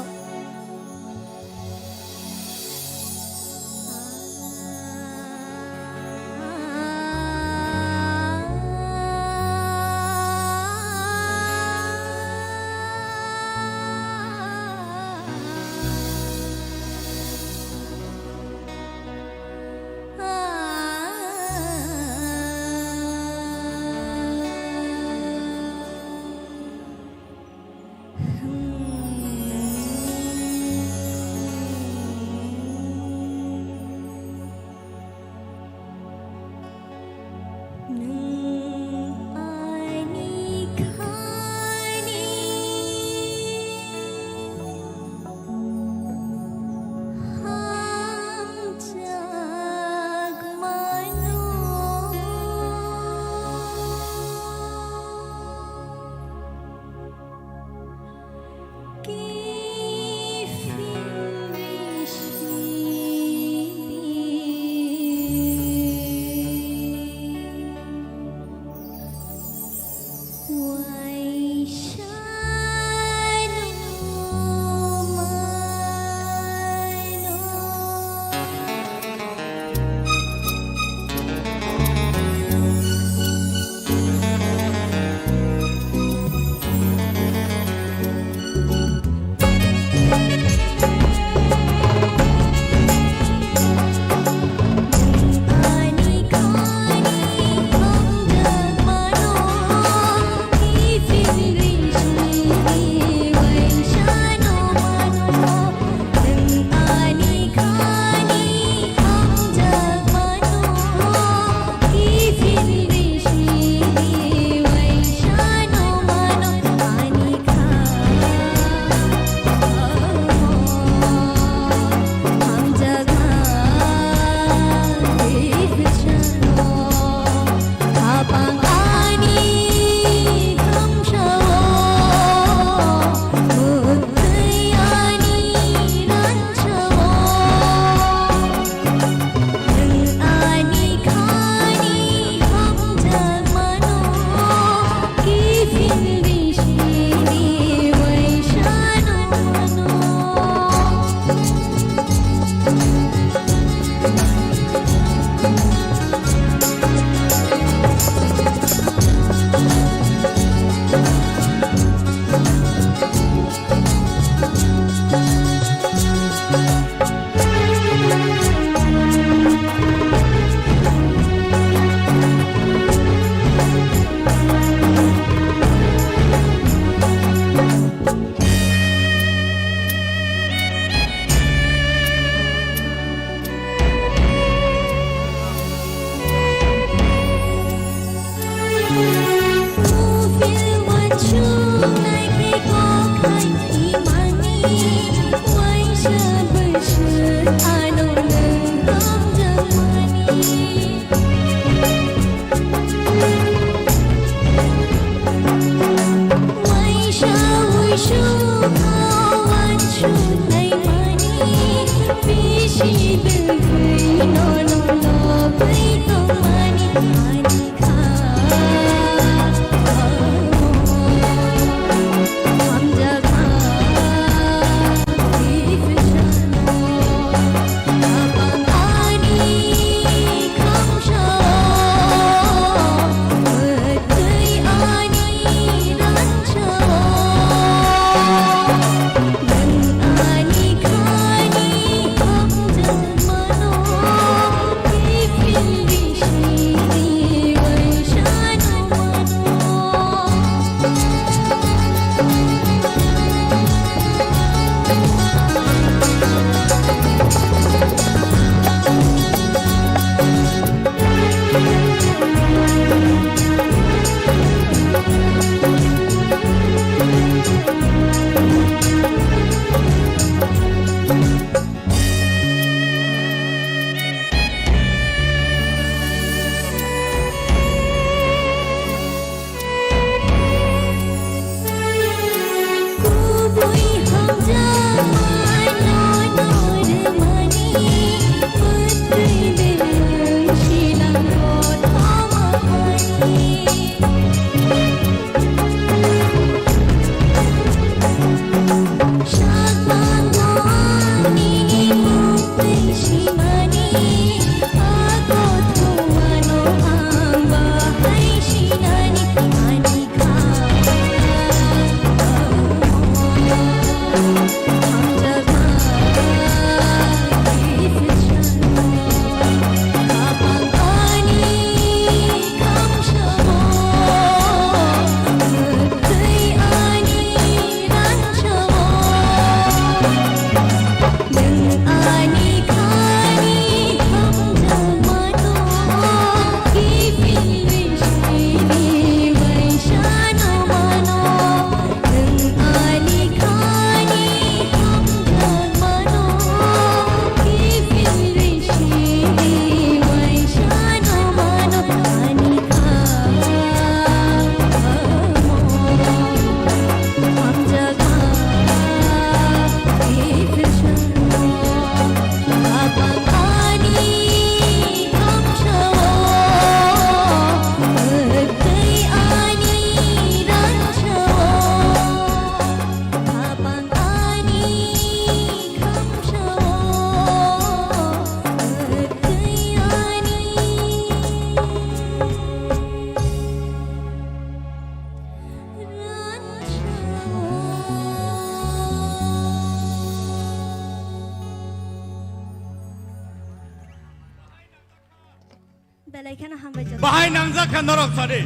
Belai kheno hambai joto. Bahai nangjak kha norok sadi.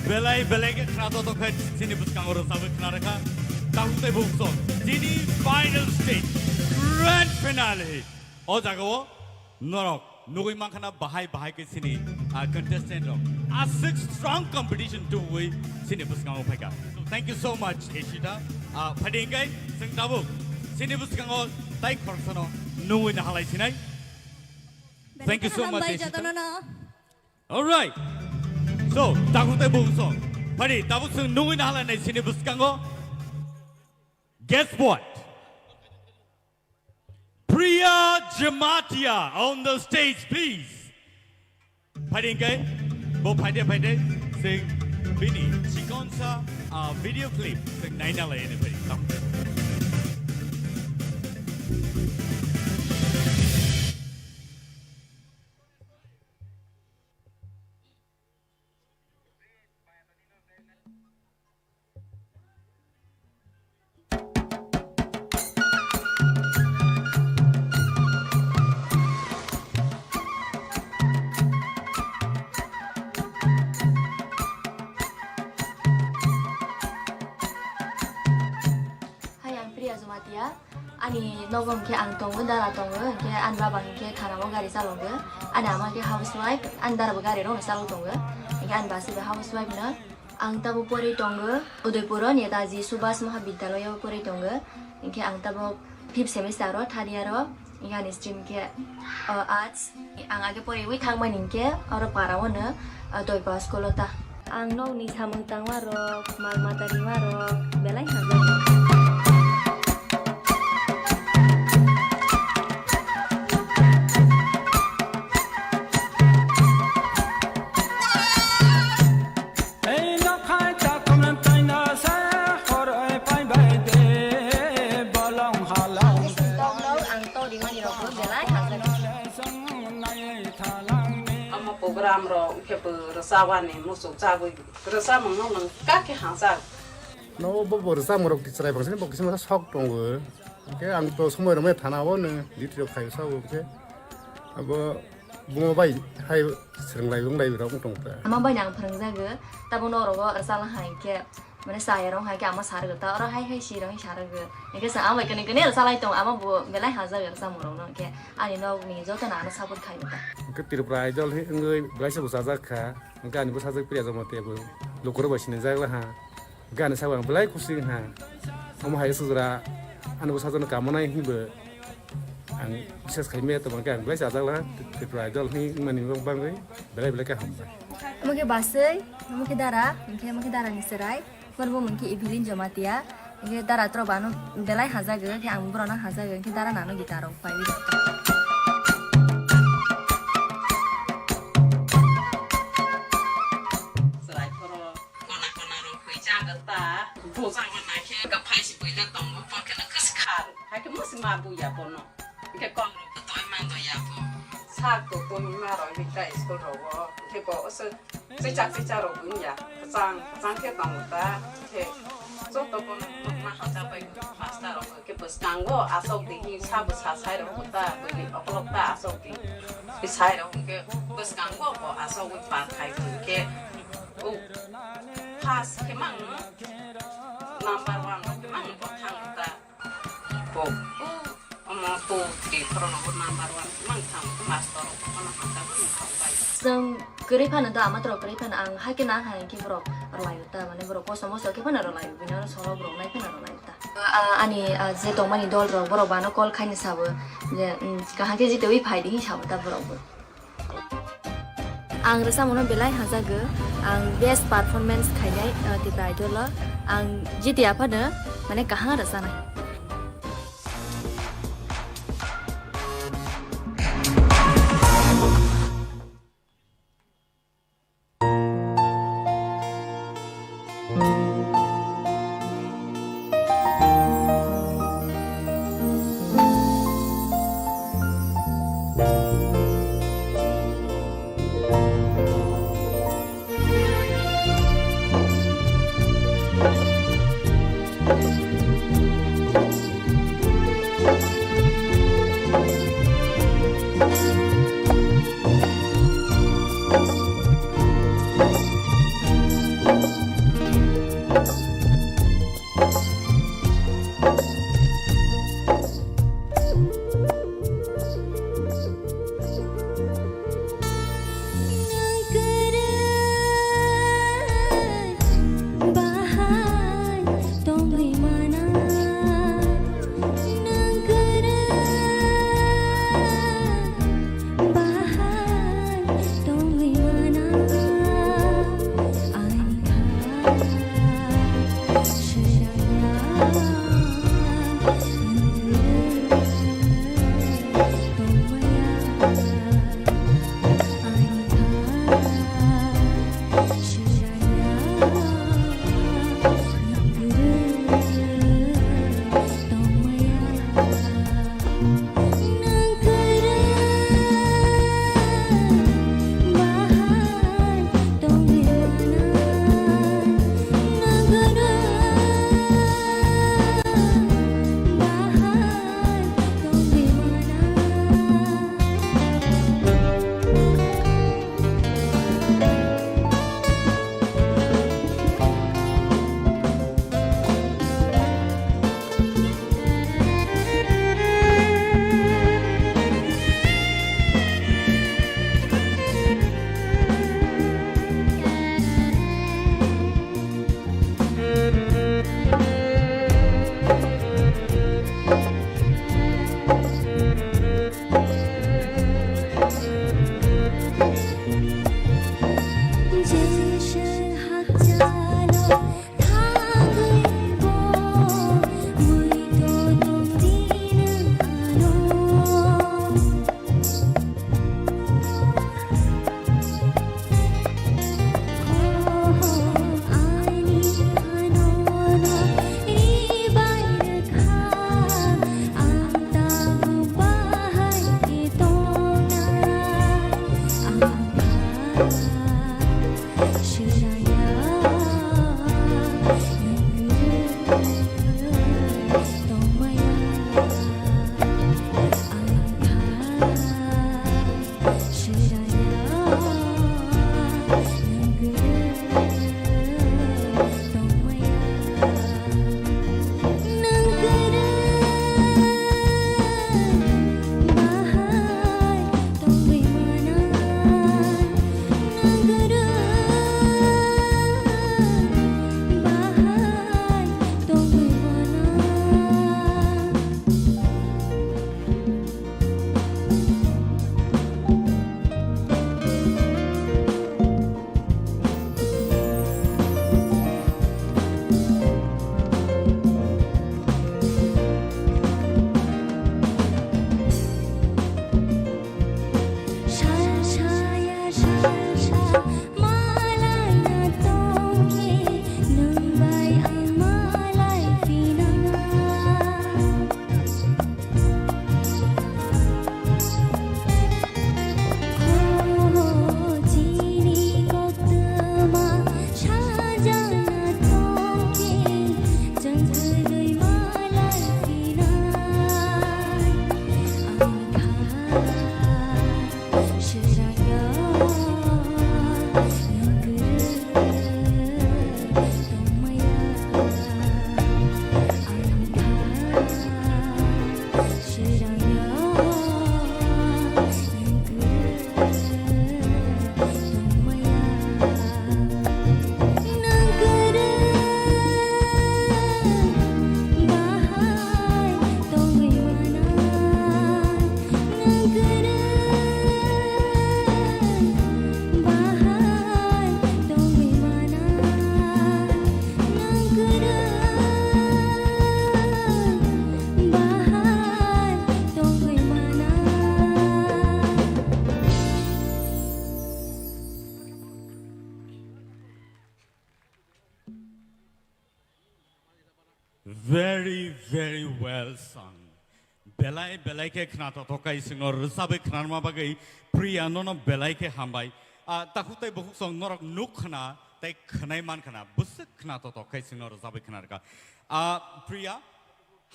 Belai belai khe khna to to khe chini bwskango rwchabwi khna rwkha. Tabuk tei bukso chini final stage, grand finale. O jagao norok nugwi mankha na bahai bahai khe chini, ah, contestant rok aswk strong competition tubui chini bwskango phaikha. So thank you so much, Ishita. Ah, phaidi hwnkhe chwng tabuk chini bwskango tai khoroksano nugwi nahalai sinai. Thank you so much, Ishita. All right. So, tabuk tei bukso. Phaidi, tabuk chwng nugwi nahalai nai chini bwskango. Guess what? Priya Jamatia on the stage, please. Phaidi hwnkhe, bo phaidi, phaidi, chwng bini chikonsa, ah, video clip chwng naina lai ani phaidi. Hai, ang Priya Jamatia. Ani nogo hwnkhe ang tongo, dara tongo, hwnkhe ani baba hwnkhe thanao gari chalogo. Ani ama khe housewife, ani dara bo gari rokno chalok tongo. Hwnkhe ani basi bo housewife no. Ang tabuk porwi tongo Udaipuro Netaji Subhas Mahabidyalaya o porwi tongo. Hwnkhe ang tabuk fifth semester o, third year o. Hwnkhe ani stream khe, o, arts. Ang age poriwi thangmani hinkhe oro para o no, o, Doipa school o ta. Ang nokni samung tangma rok, mal mata rima rok belai hamjak. Ei nokhai takhumna taina se horoi pai bai de bolong halong. Ang to rimani rok belai hamjak. Omo program rok khe bo rwchapani muchuk chabwi rwchapmung no nang kha khe hamjak. No bo bo rwchapmung rok chwrai bangsa ni bo kisa sok tongo. Khe ang to somoi rwmai thana o no duty rok khai sa o khe abo bumo bai hai swrwng lai wng lai rok wng tong ta. Ama bai nang phwrwng jago, tabo no rogo rwchapla hai khe. Mane chaya rong hai khe ama sarwgo ta, oro hai hai si rong sarwgo. Hingke sa ama kene kene rwchalai tong, ama bo belai hamjak rwchapmung rok no, hingke ani nok ni joto no ano support khai ta. Hingke Tripura Idol hi wngwi belai se bwsajak kha, hingke ani bwsajak Priya Jamatia bo lukurok bai sinijak la ha. Hingke ani sabo ang belai kusi wng ha. Omo hai se jora ani bwsajak no kamonai hinwi bo ang bises khai maya tongma khe ang belai chajak la, Tripura Idol hwnwi wngmani bagwi belai belai khe hambai. Omo khe baswi, omo khe dara, hingke omo khe dara ni chwrai, borok bo mung khe Evelyn Jamatia, hingke dara tro bano belai hajago, khe ang borok no hajago, hingke dara nano guitar rok pai. Chwrai phoro kona kona rok hoi jago ta, bo jago na khe ga phai si boila tongo, bo khe no kwskhar, hai khe musi ma buya bono. Hingke kok rok bo toi man do ya bo. Sak bo toi ma rok hingke school rok bo. Hingke bo oso chicha chicha rok bo wngya. Kwchang kwchang khe tongo ta. Hingke joto bo ma hajak bai master rok hingke bwskango asok di hin sabo sa sai rok bo ta. Bwrwi okolog ta asok di. Sai rok hingke bwskango bo asok wi pa khai bo hingke. O first khe mang number one rok khe mang bo thang ta. Bo, omo two, three, four no bo number one mang thang, master rok bono hamjagwi wng thang bai. Chwng kwrwi phano do, ama toro kwrwi phano ang hai khe nang hai khe borok rwlai ta, mane borok kosom moso khe phano rwlai, bini oro solo borok nai phano rwlai ta. Ah, ani, ah, je tongmani dol rok borok bano call khaini sabo je, um, kaham khe jitewi phai di hinwi sabo ta borok bo. Ang rwchapmungno belai hamjago, ang best performance khainai, uh, Tipra Idol o. Ang jiti aphano mane kaham rwchanai. Very, very well sung. Belai, belai khe khna totok kai singno rwchabwi khnarma bagwi Priya nono belai khe hambai. Ah, takhuk tai bukhuk song norok nuk khna tei khwnai man khna bwswk khna totok kai singno rwchabwi khnarkha. Ah, Priya,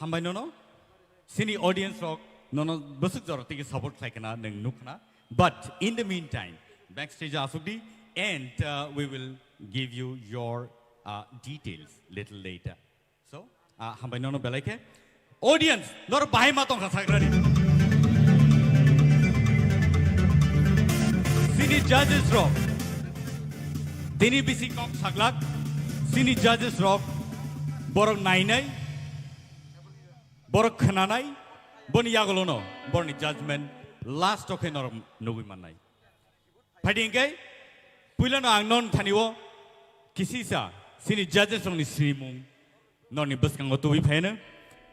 hambai nono. Sini audience rok nono bwswk jora tigi support khlai khna nwng nuk khna. But in the meantime, backstage asukdi and, uh, we will give you your, uh, details little later. So, Ah, hambai nono belai khe. Audience, nor bahai ma tongkha sagrani. Sini judges rok. Tini bisi kok saglak. Sini judges rok. Borok nainai. Borok khnanai. Boni yagolono. Borni judgment. Last okhe nor nugui mannai. Phaidi hingke, puilano ang non thani o kisisa sini judges rokni sinimung noni bwskango tubui phaino.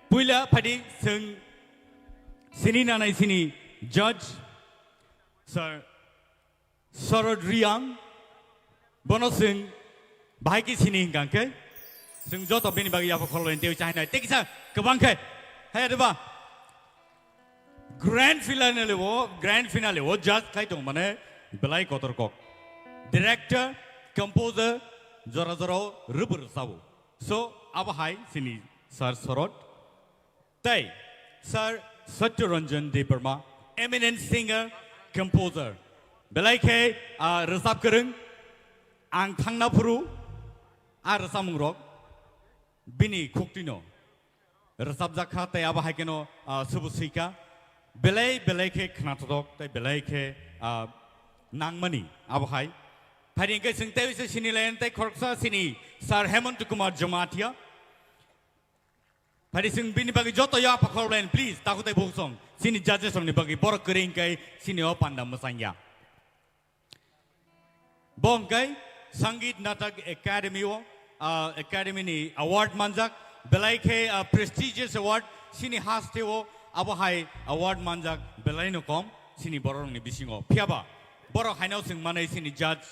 Puila phaidi chwng sini nanai sini judge Sir Sarod Riang, bono chwng bahai khe sini hingka hingke chwng joto bini bagwi yapha khorloi tei chahinai tei kisa kwbang khe, hai adeba. Grand finale o, grand finale o judge khai tong mane belai kotor kok. Director, composer, jora jora o rwbwrw sabo. So, abo hai sini Sir Sorot. Tei Sir Satya Ranjan Debbarma, eminent singer, composer. Belai khe, ah, rwchap kwrwng, ang thangna phuru, a rwchapmung rok, bini khuktino. Rwchapjak kha, tei abo hai kheno, ah, subu swi kha. Belai, belai khe khnathotok, tei belai khe, ah, nangmani abo hai. Phaidi hingke chwng tei se sini line tei khoroksa sini Sir Hemant Kumar Jamatia. Phaidi chwng bini bagwi joto ya pakhor line, please, takhuk tei bukhuk song. Sini judges rokni bagwi borok kwrwi hingke sini o panda mwchangya. Bo hwnkhe Sangeet Natak Academy o, ah, Academy ni award manjak, belai khe, ah, prestigious award, sini haste o abo hai award manjak belai no kom, sini borok ni bisingo. Phiyaba borok haino chwng manai sini judge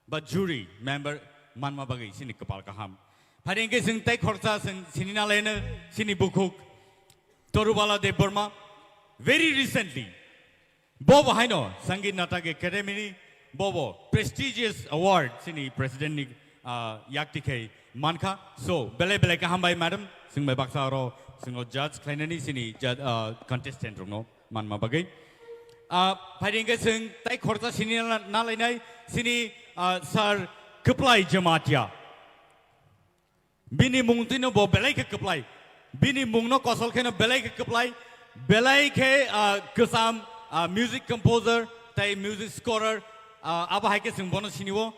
ba jury member manma bagwi sini kwpal kaham. Phaidi hingke chwng tei khoroksa chwng sini nalaino sini bukhuk Torubala Debbarma. Very recently, Bobo haino Sangeet Natak Academy ni bobo prestigious award sini president ni, ah, yakti khai mankha. So, belai belai khe hambai madam, chwng bai baksa oro chwng o judge khlainani sini judge, ah, contestant rokno manma bagwi. Ah, phaidi hingke chwng tei khoroksa sini na-, nalainai sini, ah, Sir Kwplai Jamatia. Bini mung tino bo belai khe kwplai. Bini mungno kosol kheno belai khe kwplai. Belai khe, ah, kwcham, ah, music composer tei music scorer, ah, abo hai khe chwng bono sini o.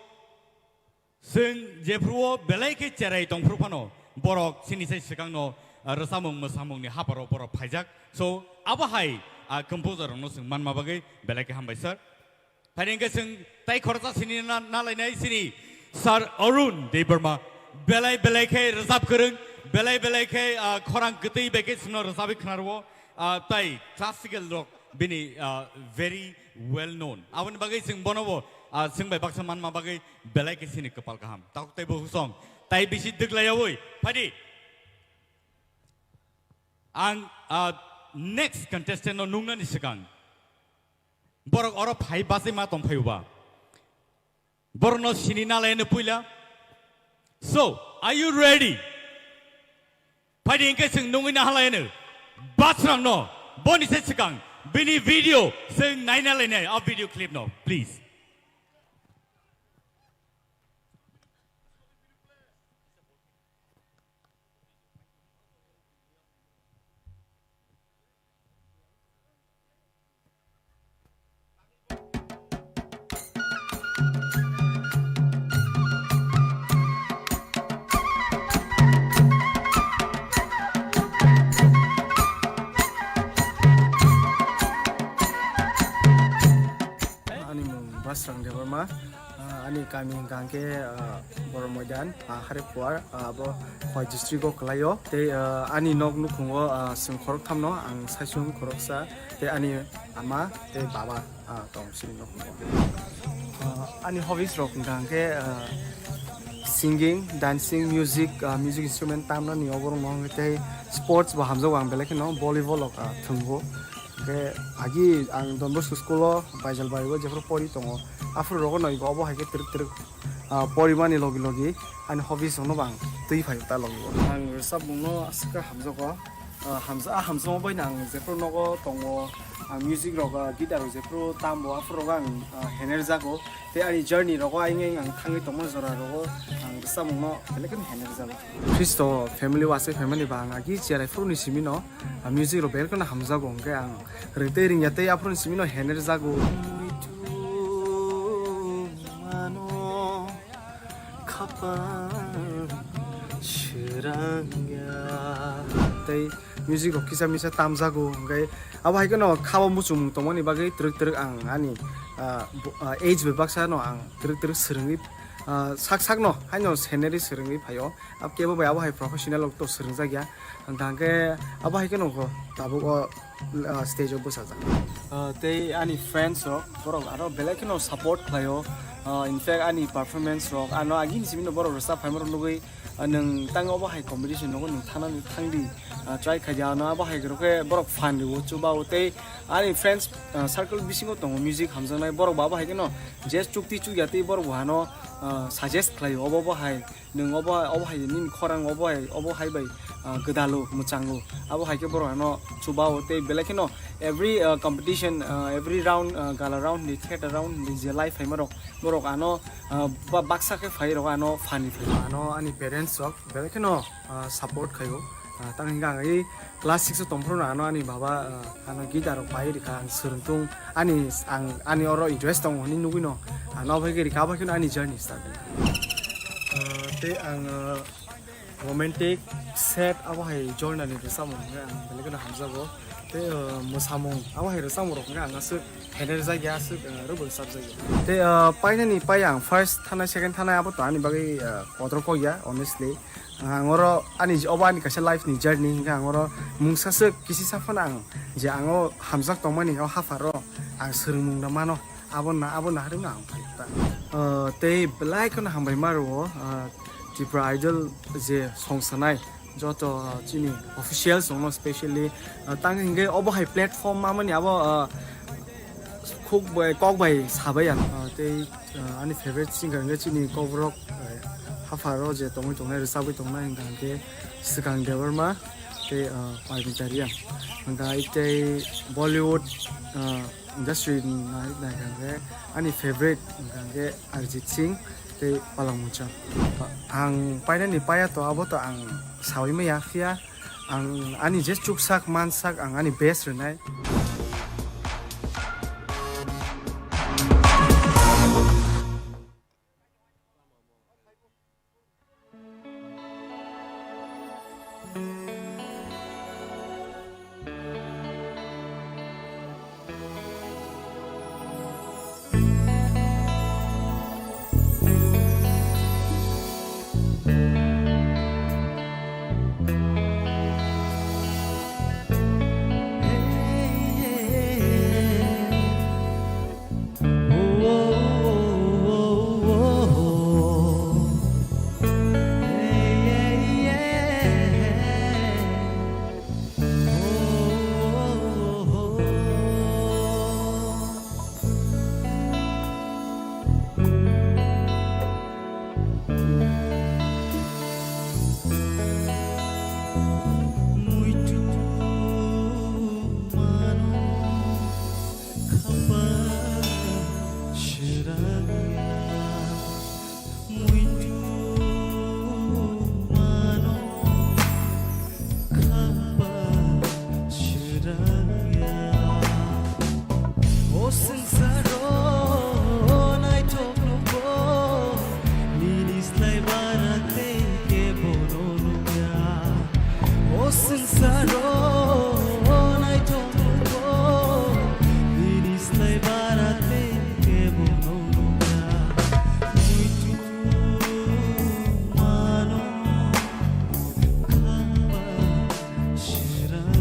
Chwng jephru o belai khe cherai tongphru phano borok chini sai swkangno, ah, rwchapmung mwsamungni haparo borok phaijak. So, abo hai, ah, composer rokno chwng manma bagwi belai khe hambai sir. Phaidi hingke chwng tei khoroksa sini na-, nalainai sini Sir Arun Debbarma. Belai belai khe rwchap kwrwng, belai belai khe, ah, khorang kwtwi bai khe chwngno rwchapwi khwnarwo, ah, tei classical rok bini, ah, very well known. Aboni bagwi chwng bono bo, ah, chwng bai baksa manma bagwi belai khe sini kwpal kaham. Takhuk tei bukhuk song tei bisi dwglaiyaui phaidi. Ang, ah, next contestant no nungnani swkang. Borok oro phai bachai ma tong phai uba. Borok no sini nalai no puila. So, are you ready? Phaidi hingke chwng nungwi na halai no. Basrang no, boni se swkang, bini video chwng naina lainai, a video clip no, please. Ani mung Basrang Debbarma. Ah, ani kami hingka hingke, ah, Borok Moidan, ah, Hariphuar, ah, abo Khowai district o kwlaio. Tei, ah, ani nok nukhungo, ah, chwng khoroktham no, ang saichung khoroksa, tei ani ama tei baba, ah, tong chini nukhungo. Ah, ani hobbies rok hingka hingke, ah, singing, dancing, music, ah, music instrument tamnani oborok no hingke tei sports bo hamjago ang belai kheno volleyball rok, ah, thwngbo. Hingke agi ang Don Bosco school o Baijalbari o jephru pori tongo, aphuru rogo no ego obo hai khe twrwk twrwk, ah, porimani logi logi ani hobbies rokno bo ang twi phai ta logi o. Ang rwchapmung no aswk khe hamjago, ah, hamja-, ah, hamjakma bai no ang jephru nogo tongo, ah, music rok, ah, guitar rok jephru tambo aphuru rogo ang, ah, hener jago. Tei ani journey rogo ayang ayang ang thangwi tongma jora rogo ang Samungno belai kheno hene rwjago. Khristo family o aswk phaimani ba ang agi cherai phuru ni simi no, ah, music rok belai kheno hamjago, hwnkhe ang rwtwi ringya tei aphuru ni simi no hene rwjago. Khapang srangya. Tei music rok kisa misa tamjago, hwnkhe abo hai kheno khabo muchungmung tongmani bagwi twrwk twrwk ang ani, ah, bo-, ah, age bai baksa no ang twrwk twrwk swrwngwi, ah, sak sak no haino scenery swrwngwi phaio. Ab kebo bai abo hai professional rok to swrwngjak ya. Hwnkhe abo hai kheno kho tabuk o, ah, stage o bwsajak. Ah, tei ani friends rok, borok aro belai kheno support khlaio. Ah, in fact, ani performance rok, ano agini simi no borok rwchap phaima rok nugwi, ah, nwng tang obo hai competition nogo nwng thangnani thangdi, ah, try khaidi, ano abo hai rok khe borok fan rwo, chuba o. Tei ani friends, ah, circle bisingo tongo music hamjaknai, borok bo abo hai kheno je chukti chukya tei borok bo hano, ah, suggest khlaio, obo bo hai nwng obo, obo hai nini khorang obo hai, obo hai bai, ah, gwdalo, mwchango. Abo hai khe borok ano chuba o tei belai kheno every, ah, competition, ah, every round, ah, gala round ni, theater round ni je live phaima rok, borok ano, ah, ba-, baksa khe phai rok ano fan rwi phaio. Ano ani parents rok belai kheno, ah, support khaio. Ah, tamni hwnkhe ang i class six o tongphuru no ano ani baba, ah, ano guitar rok pai rikha, ang swrwng tung, ani, ang, ani oro interest tongo hinwi nugwi no, ano abo hai khe rikha, abo hai kheno ani journey start. Ah, tei ang, ah, romantic, sad abo hai genre ni rwchapmung hwnkhe ang belai kheno hamjago. Tei, ah, mwsamung abo hai rwchapmung rok hwnkhe ang aswk hene rwjak ya, aswk, ah, rwbo rwchapjak ya. Tei, ah, painani pai ang first thanai, second thanai abo to ani bagwi, ah, kotor kok ya, honestly. Ang oro ani j-, obo ani kaisa life ni journey, hingkhe ang oro mungsa swk kisi sa phano ang je ang o hamjak tongmani o hapharo ang swrwngmung no mano, abo na, abo naharwi no ang phai ta. Ah, tei belai kheno hambai ma rwo, ah, Tripura Idol je song sanai joto, ah, chini officials rokno specially, ah, tang hingkhe obo hai platform mamani abo, ah, khuk bai, kok bai sabai ang, ah, tei Ah, ani favorite singer hwnkhe chini kokborok, eh, hapharo je tongwi tongnai, rwchabwi tongnai hwnkha hwnkhe Swkang Debbarma tei, ah, Parmita Reang. Hwnkha tei Bollywood, ah, industry ni nai-, naikha hwnkhe ani favorite hwnkha hwnkhe Arijit Singh tei Palak Mowcham. Ang painani paya to abo to ang saui maya phiya. Ang ani je chuksak mansak ang ani best rwnai. O swngcharo naithok nukgo, nini slai bara tei kebono nukya. O swngcharo naithok nukgo, nini slai bara tei kebono nukya. Muitu mano khamba shiranya.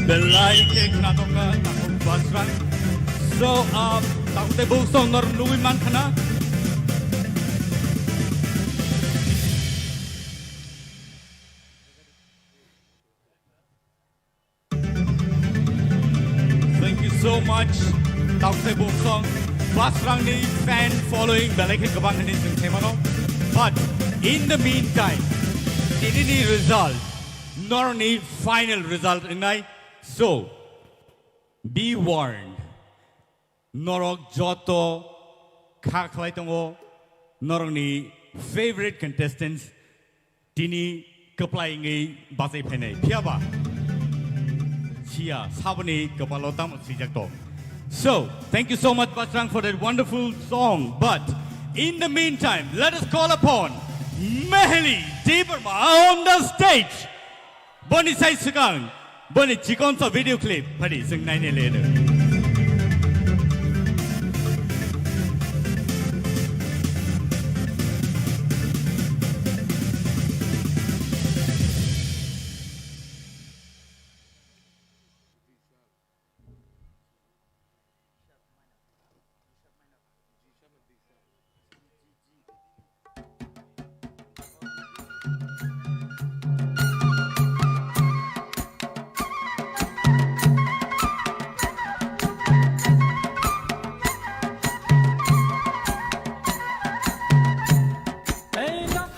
Belai khe khna tongkha takhuk Basrang. So, ah, takhuk tei buksong nor nugwi man khna. Thank you so much, Taksai Boksong. Basrangni fan following belai khe kwbang hinwi chwng khaimano. But in the meantime, tinini result, norni final result wngnai. So, be warned. Norok joto kha khlai tongo, norokni favorite contestants tini kwplai wngwi bachai phainai. Phiyaba siya saboni kwpalo tamo swijak tong. So, thank you so much, Basrang, for that wonderful song. But in the meantime, let us call upon Meheli Debbarma on the stage. Boni sai swkang, boni chikon sa video clip phadi chwng naina le do.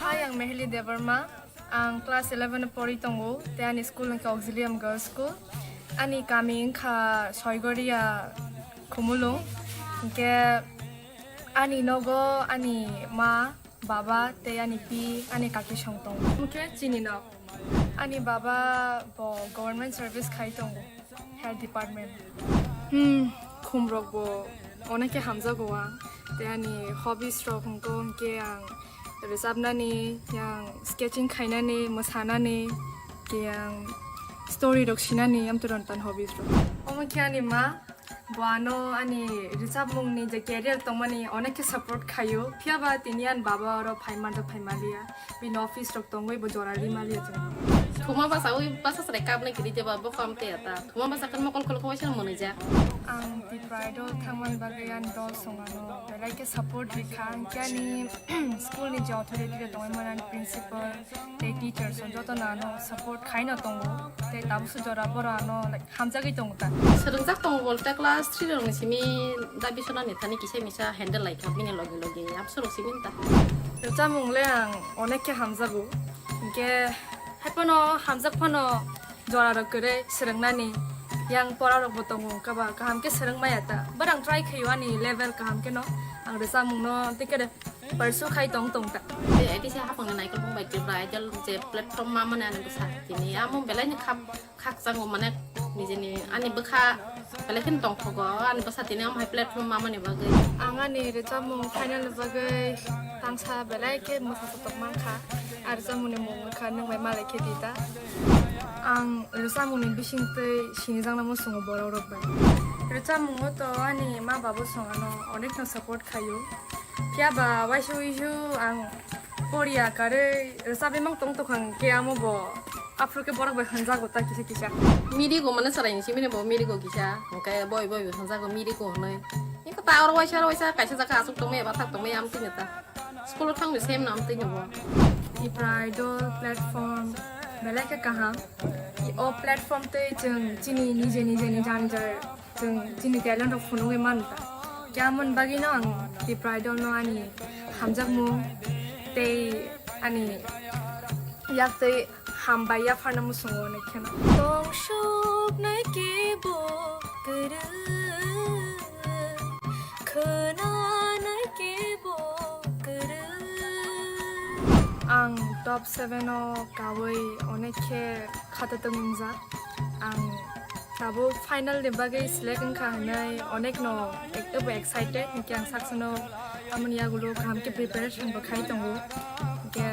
Hi, ang Meheli Debbarma. Ang class eleven o pori tongo, tei ani school wngkha Auxilium Girls School. Ani kami wngkha Soigoria, Khumulwng. Hinkhe ani nogo ani ma, baba tei ani pi, ani kaki song tongo. Hinkhe chini nok. Ani baba bo government service khai tongo. Health department. Hmm, khumrok bo onek khe hamjago ang. Tei ani hobbies rok hwnkhe, hwnkhe ang rwchapnani, yang sketching khainani, mwsanani, tei yang story rok sinani, amtwrwng tan hobbies rok. Omo khe ani ma, bo ano ani rwchapmungni je career tongmani onek khe support khaio. Phiyaba tini ani baba oro phai manjak phai maliya. Bini office rok tongwi bo jora ri maliya chwng. Thuma basa ui basa sare kapnai kiri jeba bo kam te ata. Thuma basa kan mokol khol khowai sal monija. Ang Tipra Idol thangmani bagwi ani dol songano belai khe support rikha. Ang khe ani school ni je authority rok tongwi mani ani principal tei teachers rok joto no ano support khaino tongo. Tei tabukso jora boro ano, like, hamjagwi tongo ta. Swrwngjak tongo bolte class three rokni simi da bisona ni thani kisa misa handle lai kha bini logi logi abso rok simi ta. Rwchapmung le ang onek khe hamjago. Hinkhe haiphano hamjak phano jora rok kwrwi swrwngnani yang pora rok bo tongo, kaba kaham khe swrwng maya ta. But ang try khaio ani level kaham khe no. Ang rwchapmung no tei khe pursue khai tong tong ta. Tei A D C hapang ni naikolbong bai Tipra Idol je platform ma mani ani bwsa tini amo belai ni khap khakchangma mane nijini ani bwkha belai kheno tongthogo ani bwsa tini omo hai platform ma mani bagwi. Ang ani rwchapmung final ni bagwi tangsa belai khe mwsa sotok mankha. Ar rwchapmung ni mung wngkha Nwng Bai Malai Khe Di Ta. Ang rwchapmung ni bisingtwi sinijakna muchungo borok rok bai. Rwchapmung o to ani ma babo song ano onek no support khaio. Phiya ba waisa uisu ang poriya karwi rwchapwi mang tong tongkha hwnkhe amo bo aphuru khe borok bai hwnjago ta kisa kisa. Mirigo mane chwraini simi bo mirigo kisa, hwnkhe boi boi bo hwnjago mirigo hwnwi. Eko ta oro waisa oro waisa kaisa jaga aswk tongmaya bathak tongmaya amtwino ta. School o thangwi sem no amtwino bo. Tipra Idol platform belai khe kaham. O platform tei chwng chini nije nije ni jani jai Chwng chini talent rok phunugwi mano ta. Khe amoni bagwino ang Tipra Idol no ani hamjakmung tei ani yaktwi hambai yapharna muchungo hwnwi kheno. Tong suknai kebo kwrwng, khwnanai kebo kwrwng. Ang top seven o kawi onek khe khatatwng wngjak. Ang tabuk final ni bagwi select wngkha hwnwi onek no ek-, ebo excited, hinkhe ang saksono amoni yagulo kaham khe preparation bo khai tongo. Hinkhe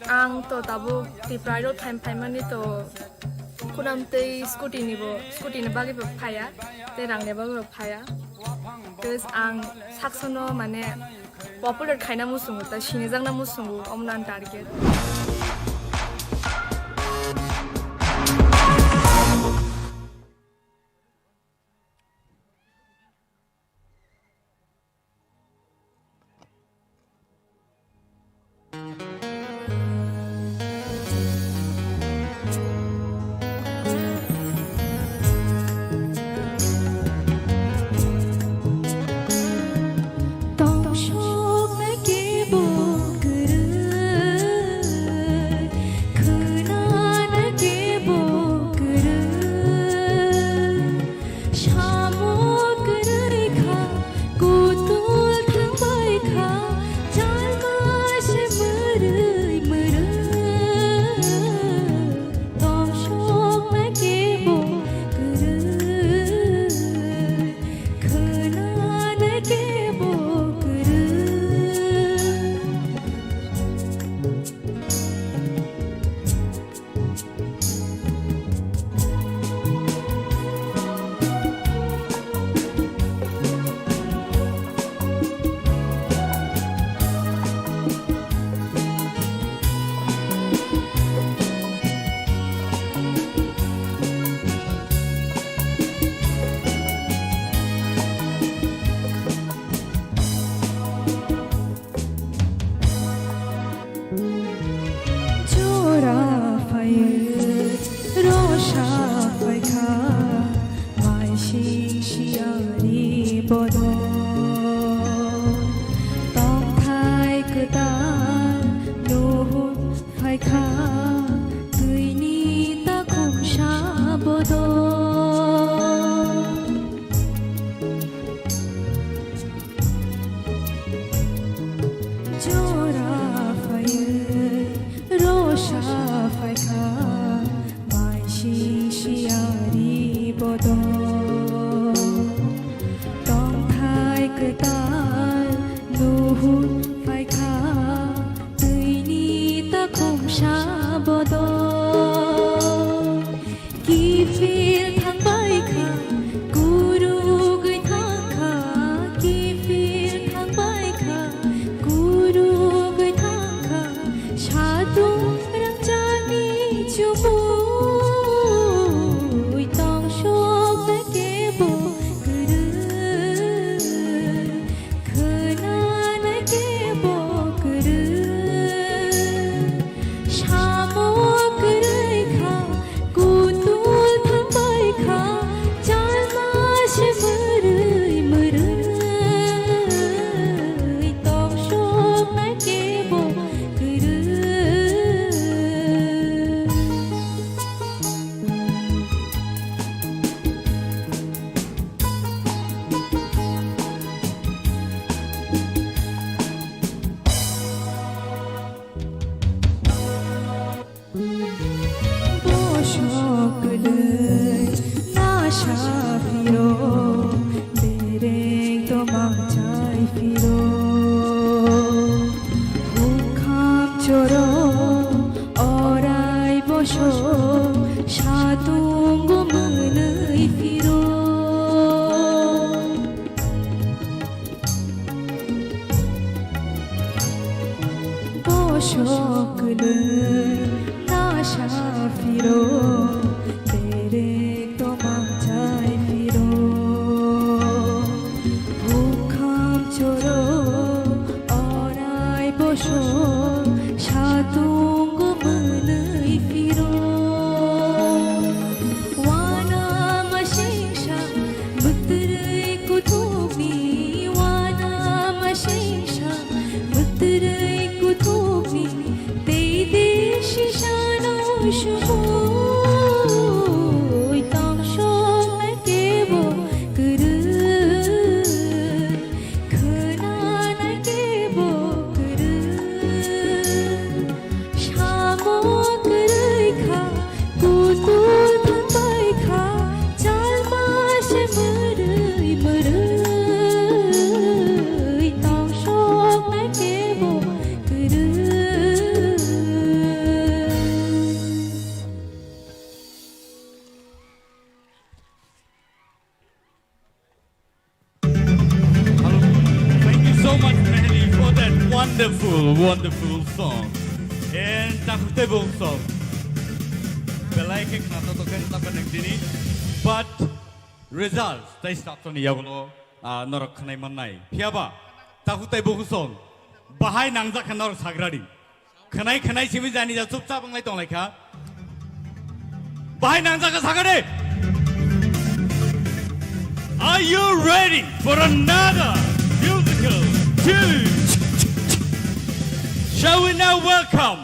ang to tabuk Tipra Idol phaim phaimani to khunam tei scooty ni bo, scooty ni bagwi bo phaiya, tei rang ni bagwi bo phaiya. Tei ang saksono mane popular khaina muchungo, ta sinijakna muchungo, omo no ani target. Chumui tong sok na kebo kwrwi, khwna na kebo kwrwi. Samo kwrwi kha, kutul thangbai kha, chalma se mwrwi mwrwi tong sok na kebo kwrwi. Bosok kwlwi nasa phiro, bereng tomang chai phiro. Hukham choro orai bosok satung mwnwi phiro. Bosok kwlwi nasa phiro, bereng tomang chai phiro. Hukham choro orai bosok satung mwnwi phiro. Wana masingsa, mwtwrwi kuthukni, wana masingsa, mwtwrwi kuthukni, tei de sisano sumui tong sok na kebo kwrwi, khwna na kebo kwrwi. Samo kwrwi kha, kutul thangbai kha, chalma se mwrwi mwrwi tong sok na kebo kwrwi. Hello. Thank you so much, Mehdi, for that wonderful, wonderful song. And Takhuk Tebong song. Belai khe khna to khe ta panang dini. But result, tai start to ni yagulo, ah, norok khnai mannai. Phiyaba, Takhuk Tebong song. Bahai nangjak khe norok sagradi. Khwnai khwnai simi jani ja chupchap wnglai tonglaikha. Bahai nangjak kha sakha de. Are you ready for another musical tune? Shall we now welcome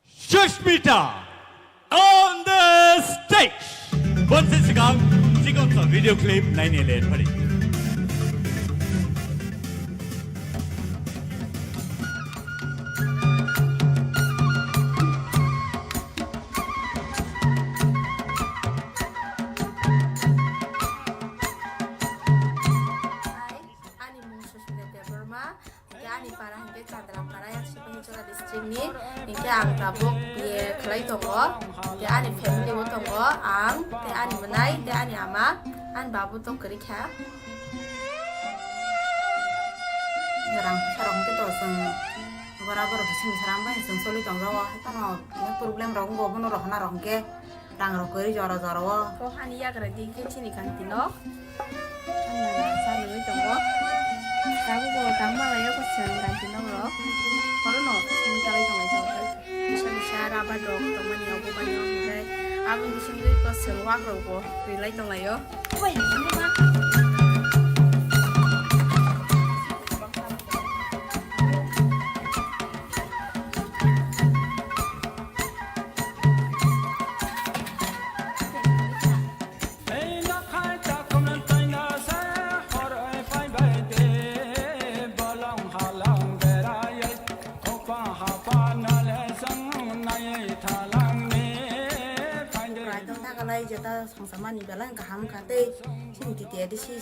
Sushmita on the stage. Bonsi sikang chikon sa video clip naini le phari. Ani mung Sushmita Debbarma. Hingke ani para hingke Chandra para, yang Sipahichora district ni. Hingke ang tabuk B A khlai tongo. Hingke ani family bo tongo, ang, tei ani mwnai, tei ani ama, ani babu to kwrwi kha. Rang puisa rok hingke to chwng bora borok bising saram bai chwng choli tongjago, haikhe no problem rok wngo, bono rohorna rok hingke. Rang rok kwrwi jora jora o. Ko hani yagra di khe chini kanti no. Ano na sa nungwi tongo. Tabuk bo tang malai o ko chwng kanti no rok. Oro no chini kalai tongo jok. Bisa bisa raba dok tongmani obo bai no hwnkhe. Aboni bisingtwi ko chwng wak rok bo rilai tonglai o. Bai, ano ma. Raitong thakalai jeta songsamani belai kaham kha tei chini T T A D C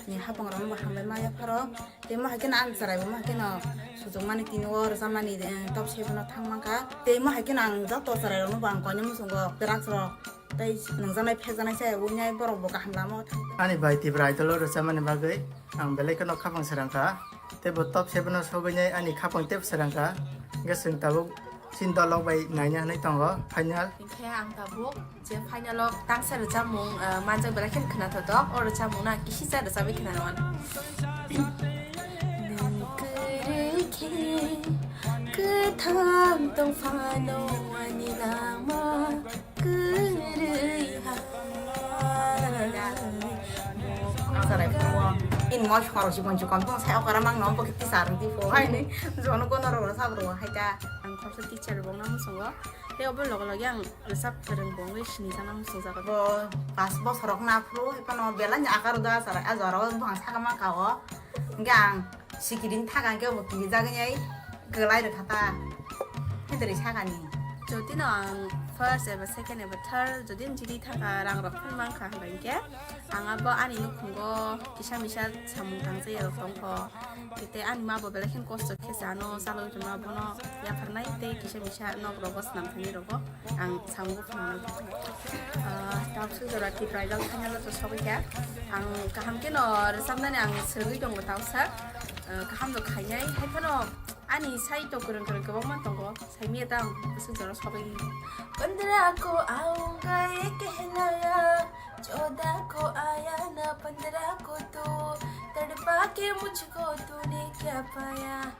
ni hapang rok bo hambai ma yapharo. Tei mo hai kheno ang chwrai bo mo hai kheno sujukmani tini o rwchapmani, eh, top seven o thang mankha. Tei mo hai kheno ang joto chwrai rokno bo ang koinwi muchungo drugs rok tei nungjaknai phekjaknai se wngnai borok bo kaham lama o thang. Ani bai Tripura Idol o rwchapmani bagwi ang belai kheno khapang srang kha. Tei bo top seven o sogwinai ani khapang teibo srang kha. Hwnkhe chwng tabuk Chini dolok bai naina hinwi tongo final. Hinkhe ang tabuk je final o tangsa rwchapmung, ah, manjak belai kheno khwnathok tok. O rwchapmung no ang kisisa rwchapwi khwnarwano. Nwng kwrwi khe kwthang tong phano ani lama kwrwi ha. Ang sarai phuo. In mo khorok si bonsi kon tong sai okara mang no bokhe tisar di phuo. Hai ni jono kono ro sa bro hai ta. Ang khoroksa teacher bo wngna muchungo. Tei obo loge loge ang rwchap kwrwng bo wngwi sini jana muchungjago. Bo pas bosorok na phuru hai phano belai ni akar da sarai a jora o bang saka ma kao. Hingke ang sikiring thaka hingke bo kiri jagwi ai kwlai rwkha ta. Hindri sakani. Jodi no ang first eba second eba third jodi jidi thaka rang rok phano mankha hingke ang abo ani nukhungo kisa misa samung tangsa ya rok tongkho. Tei ani ma bo belai kheno kosto khe se ano chalogwi tongma bono yapharnai tei kisa misa nok rogo swnam thani rogo ang samung phunuknai. Ah, tabuk jora Tipra Idol final o sogwi kha. Ang kaham kheno rwchapnani ang swrwngwi tongo tausa. Ah, kaham no khainai hai phano ani sai to kwrwng kwrwng kwbangma tongo. Saimya ta ang bwswk jora sogwi. Pandra ko aunga ye kehlaya, choda ko aya na pandra ko tu, tadpa ke mujhko tune kya paya.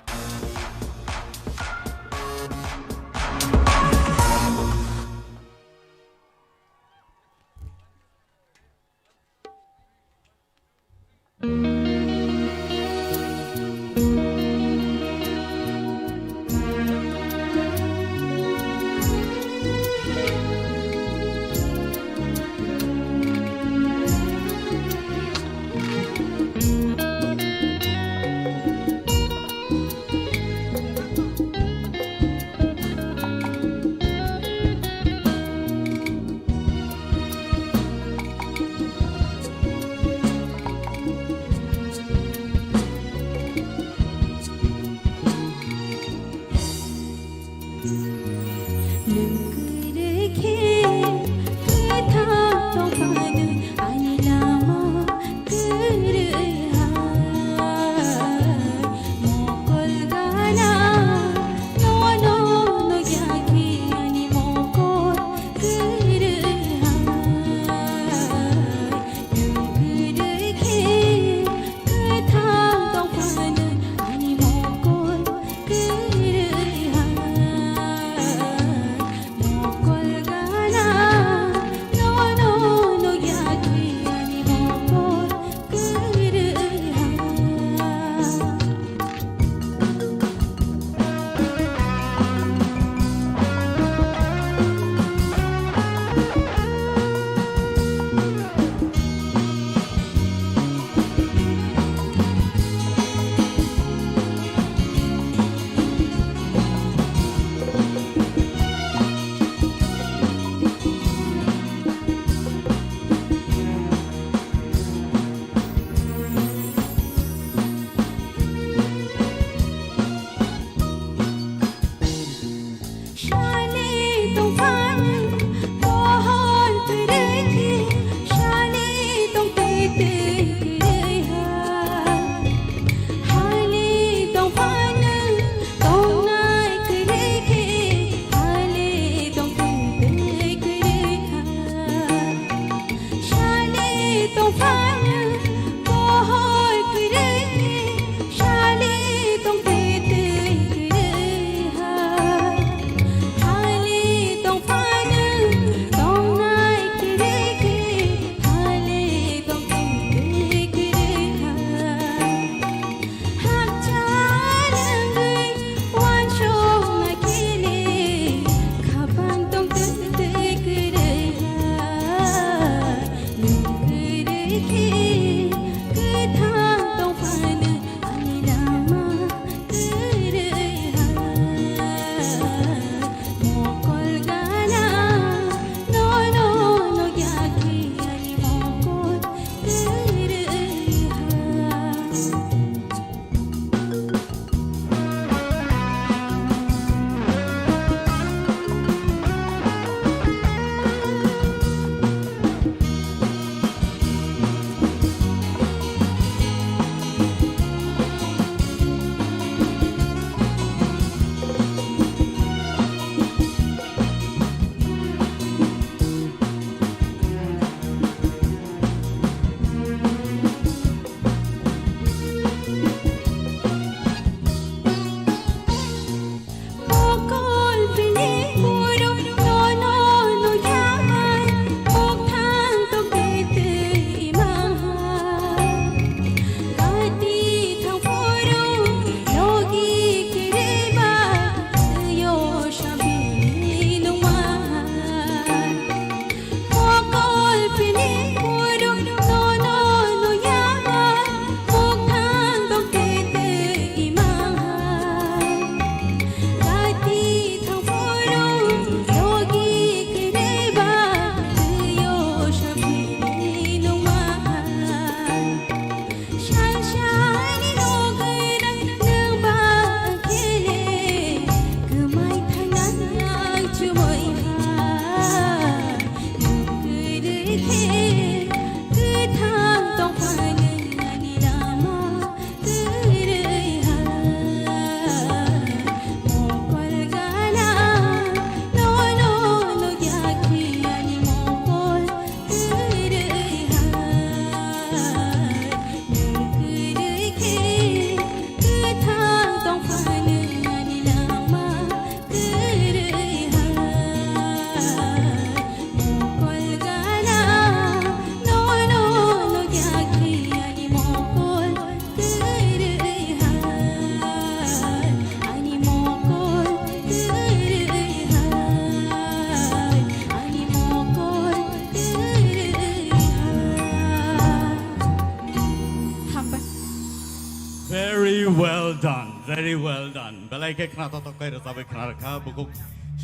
Very well done. Belai khe khna totok kai rwchabwi khna rwkha bukuk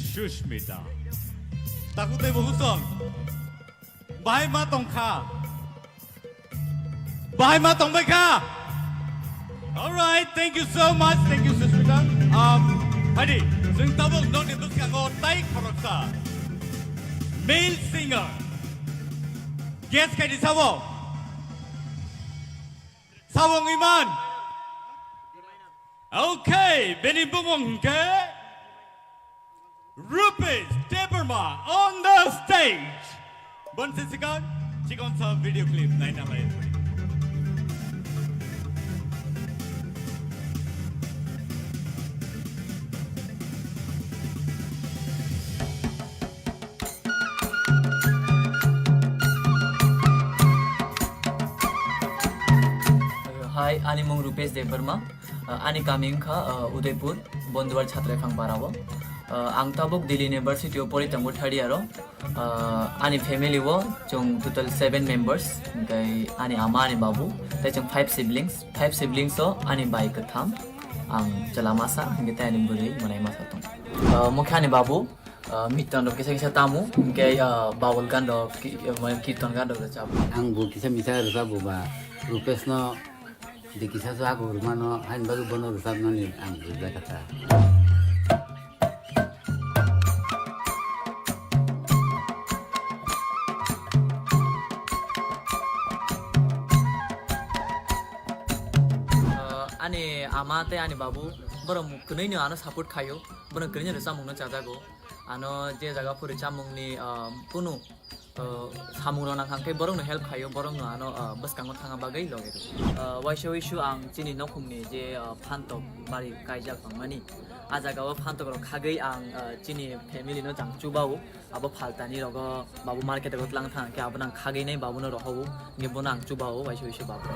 Sushmita. Taku tei buhusong. Bahai ma tongkha. Bahai ma tongbai kha. All right, thank you so much. Thank you, Sushmita. Um, hadi, jeng tabuk nokni bwskango tai khoroksa. Male singer. Guess kai di sabo. Sabo ngiman. Okay, bini bumung hwnkhe Rupesh Debbarma on the stage. Bonsi sikang, chikon sa video clip naina lai. Hi, ani mung Rupesh Debbarma. Uh, ani kami wngkha, uh, Udaipur, Bonduwar Chhatrai Phang Para o. Uh, ang tabuk Delhi University o pori tongo third year o. Uh, ani family o chwng total seven members, tei ani ama, ani babu, tei chwng five siblings. Five siblings o ani bai kwtham, ang chwla masa, hwnkhe tei ani bwrwi mwnai masa tongo. Uh, mokhe ani babu, uh, miton rok kisa kisa tamo, hwnkhe, uh, babul gan rok, ki-, uh, kirton gan rok rwchap. Ang bo kisa misa rwchap bo ba, Rupesh no de kisa so ako rwmano, hain bagwi bono rwchapnani ang bujai kha ta. Uh, ani ama tei ani babu, borok kwnwi no ano support khaio, borok kwnwi no rwchapmung no chajago. Ano je jaga phuri chamungni, ah, kunu, ah, samung rok nang kha, hwnkhe borokno help khaio, borokno ano, ah, bwskango thangna bagwi logi rw. Ah, waisa wisu ang chini nokhungni je, ah, phantok bari kaijak tongmani, ah jaga o phantok rok khagwi ang, ah, chini family no jang chubao, abo phaltani rogo babu market rogo tlang thang khe abono ang khagwi nai babuno rohobo, hwnkhe bono ang chubao waisa wisu babu.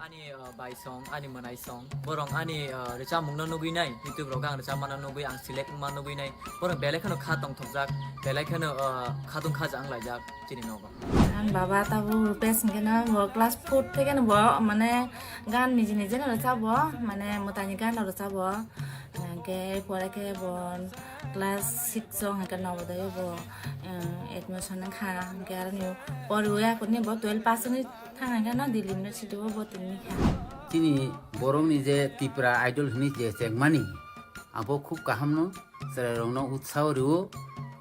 Ani, uh, bai song, ani mwnai song, borok ani, uh, rwchapmung no nugwi nai, YouTube rogo ang rwchapma no nugwi, ang select wngma nugwi nai, borok belai kheno kha tongthokjak, belai kheno, uh, khatung khaja wnglaijak chini nogo. Ang baba tabuk Rupesh hwnkhe no bo class four theke no bo mane gan niji niji no rwchap bo, mane mwtaini gan no rwchap bo. Hwnkhe pore khe bo class six o hwnkhe Navodaya o bo, eh, admission wngkha. Hwnkhe aroni poriwi aphuru bo twelve pass wngwi thang hwnkhe no Delhi University o bo tongwi kha. Chini borokni je Tipra Idol hwnwi je chengmani, abo khub kaham no, chwrairokno utsaho rwo,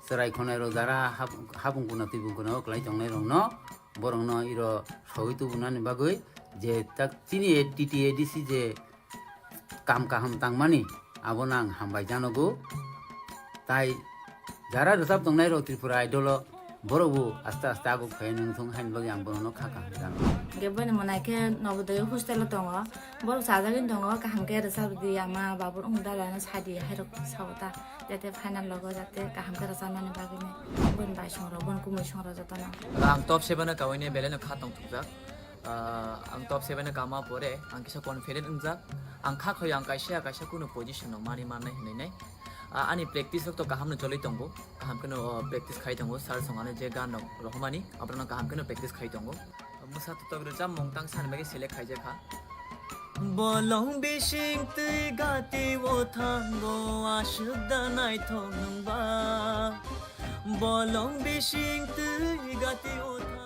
chwrai khwnairok jara hab-, habung kuna tibung kuna o kwlai tongnairokno, borokno iro sogwi tubunani bagwi je tak chini T T A D C je kam kaham tangmani, abono ang hambai janogo. Tai jara rwchap tongnai rok Tripura Idol o, borok bo aste aste aguk phai nung thung haini bagwi ang bono kha kaham jano. Hwnkhe boni mwnai khe Navodaya hostel o tongo, borok chajagwi tongo, kaham khe rwchap di ama babu wng dada no sadi hai rok sao ta, jate final logo jate kaham khe rwchapmani bagwi nai boni bai song rok boni kumui song rok jotono. Ang top seven o kaui nai belai no kha tong thukjak. Ah, ang top seven o kama pore, ang kisa confident wngjak. Ang kha khoyo ang kaisa, kaisa kunu position no mani mannai hinwi nai. Ah, ani practice rok to kaham no choli tongo. Kaham kheno, oh, practice khai tongo. Sir song ano je gan rok rohormani, aborok no kaham kheno practice khai tongo. Mwsa totok rwchapmung tang sani bagwi select khaijak kha. Bolong bising twi gati o thango, aswk da naithok nwng ba. Bolong bising twi gati o thango.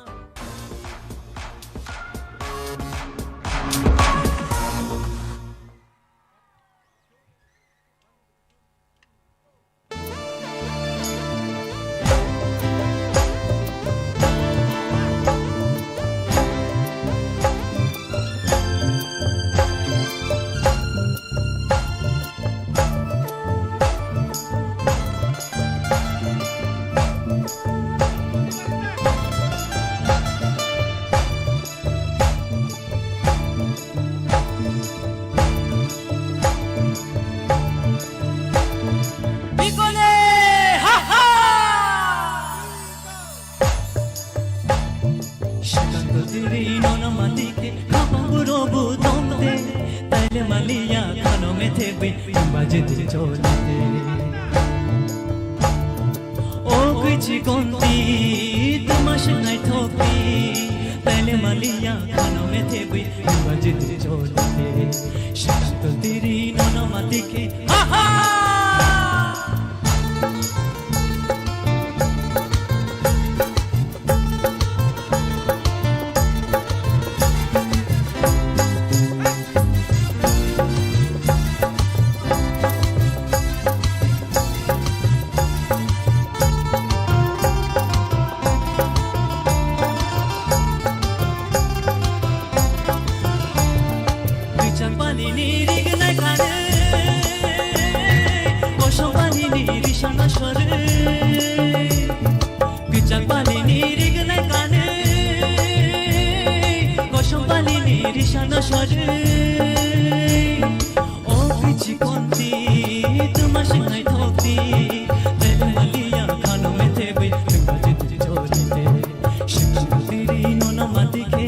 Bikone, ha, ha! Shikang tiri nona matike, khapang robu tongte, taile maliya khano methe bi, baje de cholite. O Konti tuma swngnai thokti, taile maliya khano methe bui, yuwa jiti choli te, shikanto tiri nono mati ke, ha ha! Rijak pani ni rignai kane, kosong pani ni risana sore. Kwchak bali ni rignai kane, kosom bali ni risana sore. O pichi konti, tuma swngnai thokti, tele maliya khano methe bui, tuma jiti choli te, shikha tiri nono mati ke.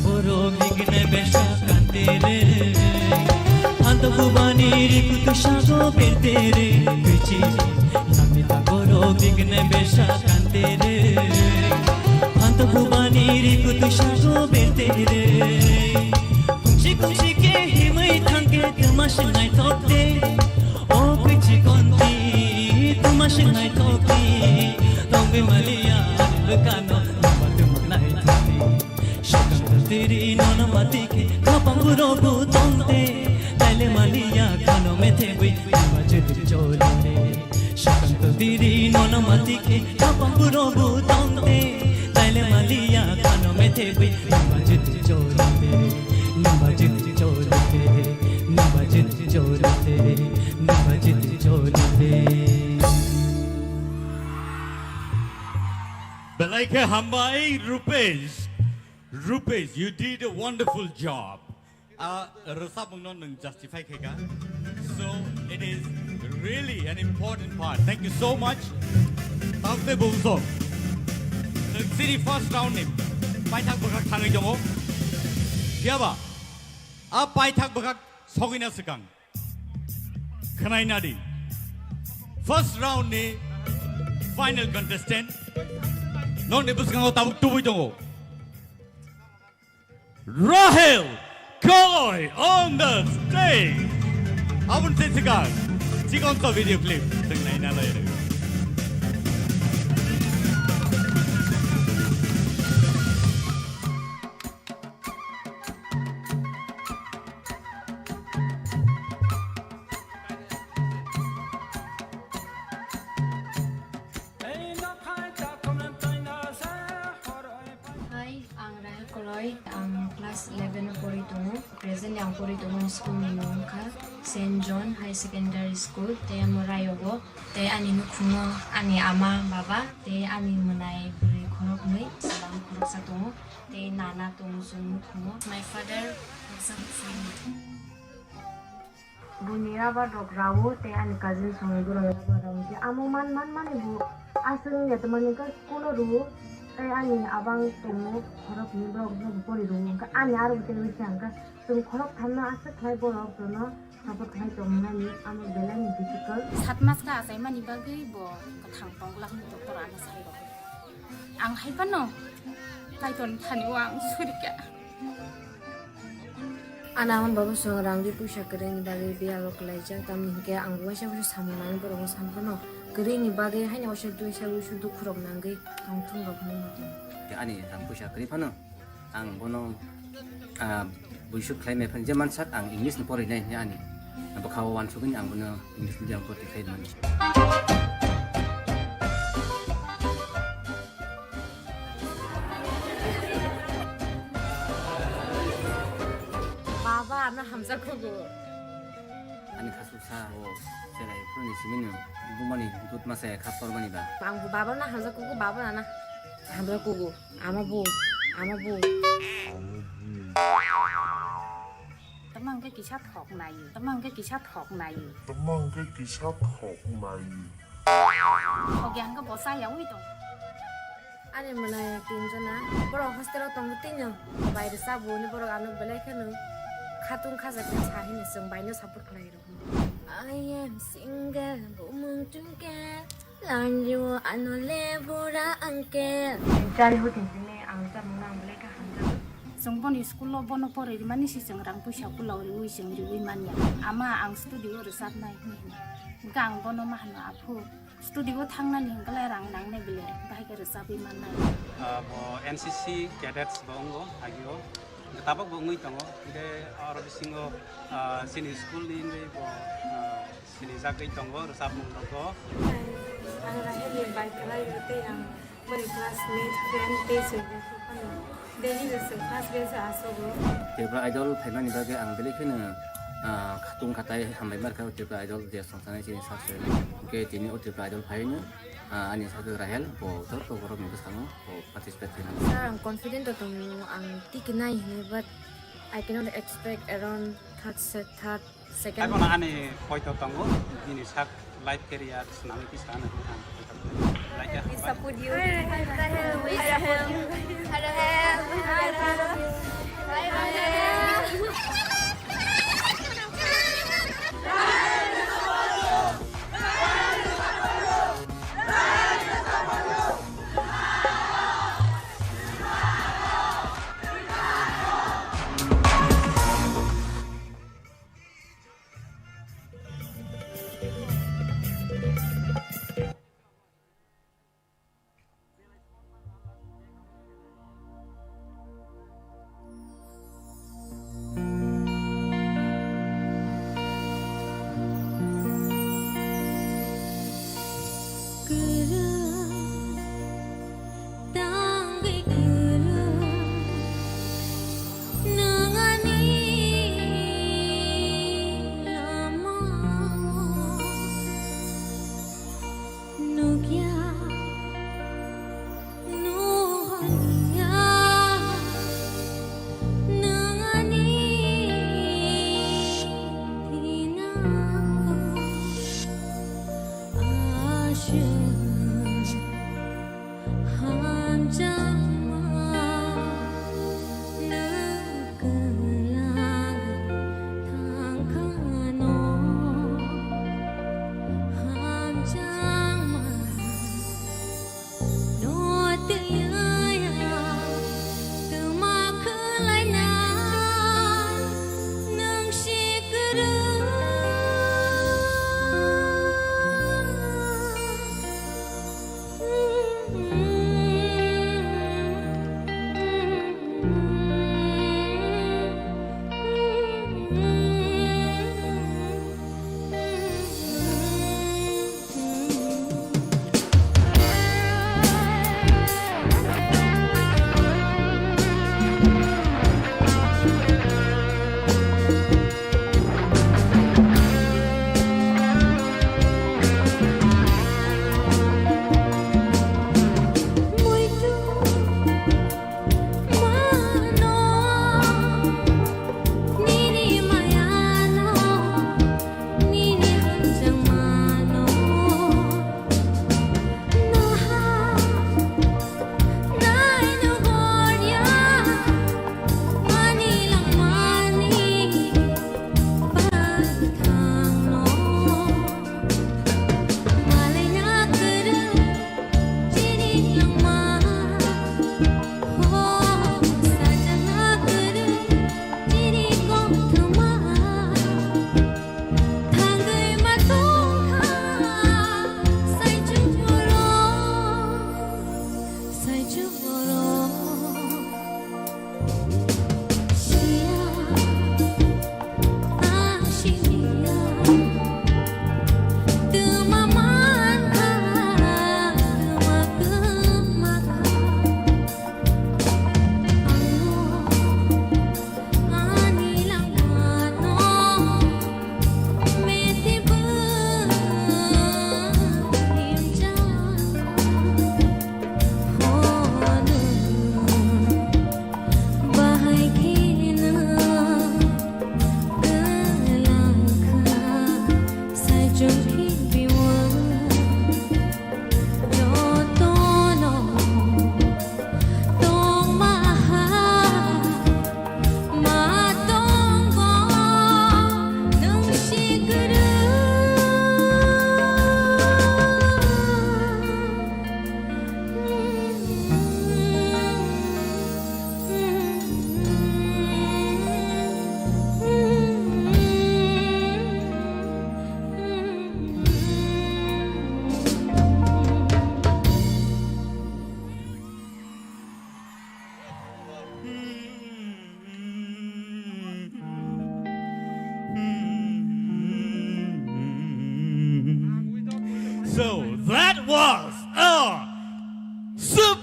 Borok ni gwnang besa kante re, phanto bubani ri kutu sago berte re, bichi. Nami ta borok ni gwnang besa kante re, phanto bubani ri kutu sago berte re. Kungsi kungsi ke himwi thangke tuma swngnai thokte, o kwichi konti tuma swngnai thokte, tongwi maliya ani bwkano tuma tuma nai thokte. Shikang tiri nona mati ke khapang burogo tongte, taile maliya khano methe bui tuma jiti choli te. Shikang tiri nona mati ke khapang burogo tongte, taile maliya khano methe bui tuma jiti choli te, tuma jiti choli te, tuma jiti choli te, tuma jiti choli te. Belai khe hambai, Rupesh. Rupesh, you did a wonderful job. Ah, rwchapmungno nwng justify khaika. So, it is really an important part. Thank you so much. Tamte bumsok. Nwng chini first round ni paithak bwkhak thangwi tongo. Phiyaba, a paithak bwkhak sogwina swkang. Khwnai nadi. First round ni final contestant. Nokni bwskango tabuk tubui tongo. Rahel Koi on the stage. Aboni se sikang. Chikon to video clip. Teng nai na lai. Hai, ang Rahel Koloi, ang class eleven o pori tongo. Presently ang pori tongo school ni mung wngkha Saint John High Secondary School, tei amo Rayogo, tei ani nukhungo ani ama, baba, tei ani mwnai bwrwi khoroknwi, chwla khoroksa tongo, tei nana tongo chwng nukhungo. My father, Buini rubber rok rao tei ani cousin songwi borok rubber rao hwnkhe amo man man mani bo aswk wngya tongmani hwnkhe school o rwo tei ani abang tongo khorok hwnwi borok no bo pori rwo hwnkhe ani aro bo tei wngkha hwnkhe chwng khorok thamno aswk khlai borok jono support khlai tongmani amo belai ni difficult. Sat mas khe achaimani bagwi bo kwthang tongla hwnwi doctor ano sai rw. Ang hai phano Kaitorni thani o ang suri kha. Ani ama baba song rang ri puisa kwrwini bagwi biya rok kwlaijak, tamni hinkhe ang waisa waisa samung nangwi borokno san phano kwrwini bagwi haino waisa duisa waisa dukhu rok nangwi ang thung rok hinwi muchung. Ani rang puisa kwrwi phano ang bono, ah, buisuk khlai maya phano je mansak ang English ni porwi nai hinwi ani bwkha o uansugwi ang bono English medium porti khlai mani. Baba, ano hamjakgo. Ani khasuk sa o cherai phuruni simi no bumani dut masa kha tormani ba. Ang bo baba na hamjakgo, baba na hamjakgo. Ama bo, ama bo. Tama hwnkhe kisa thok nai. Tama hwnkhe kisa thok nai. Tama hwnkhe kisa thok nai. Thok ya hwnkhe bo cha yaui tong. Ani mwnai tinjona, borok hostel o tongo tino, bai rwchapbo hwnwi borok ano belai kheno khatung khajaknai sa hwnwi chwng baino support khlai rw. I am single, bumung chungke, lanjio ano le bura angke. Chari huting tini ang chamung nang belai kha hamjak. Chwng boni school o bono poroi rwmani si chwng rang puisa kulao riui chwng riui manya. Ama ang studio o rwchapnai hwnwi hino. Hwnkhe ang bono ma hwno, "Aphu, studio o thangnani hwnkhe le rang nangnai bile, bahai khe rwchapwi mannai." Ah, bo N C C cadets bo wngo agio. Hwnkhe tabuk bo wngwi tongo. Hwnkhe oro bisingo, ah, chini school ni wngwi bo, ah, sinijagwi tongo rwchapmung rogo. Ang Rahel ni bai kwlai o tei ang boni classmate, friend tei chwng phano daily rwchapmung first bench o asogo. Tripura Idol phaimani bagwi ang belai kheno, ah, khatung khatai hambai markha o Tripura Idol je songsanai chini sak se. Hwnkhe tini o Tripura Idol phaino, ah, ani sak Rahel bo joto borok ni bwskango bo participate khainai. Sir, ang confident o tongo, ang tiki nai hwnwi, but I cannot expect around third set, third, second. Hai bono ani poito tongo, bini sak life career swnamwi kisa ano ang poito tongo. Like, we support you. We support you.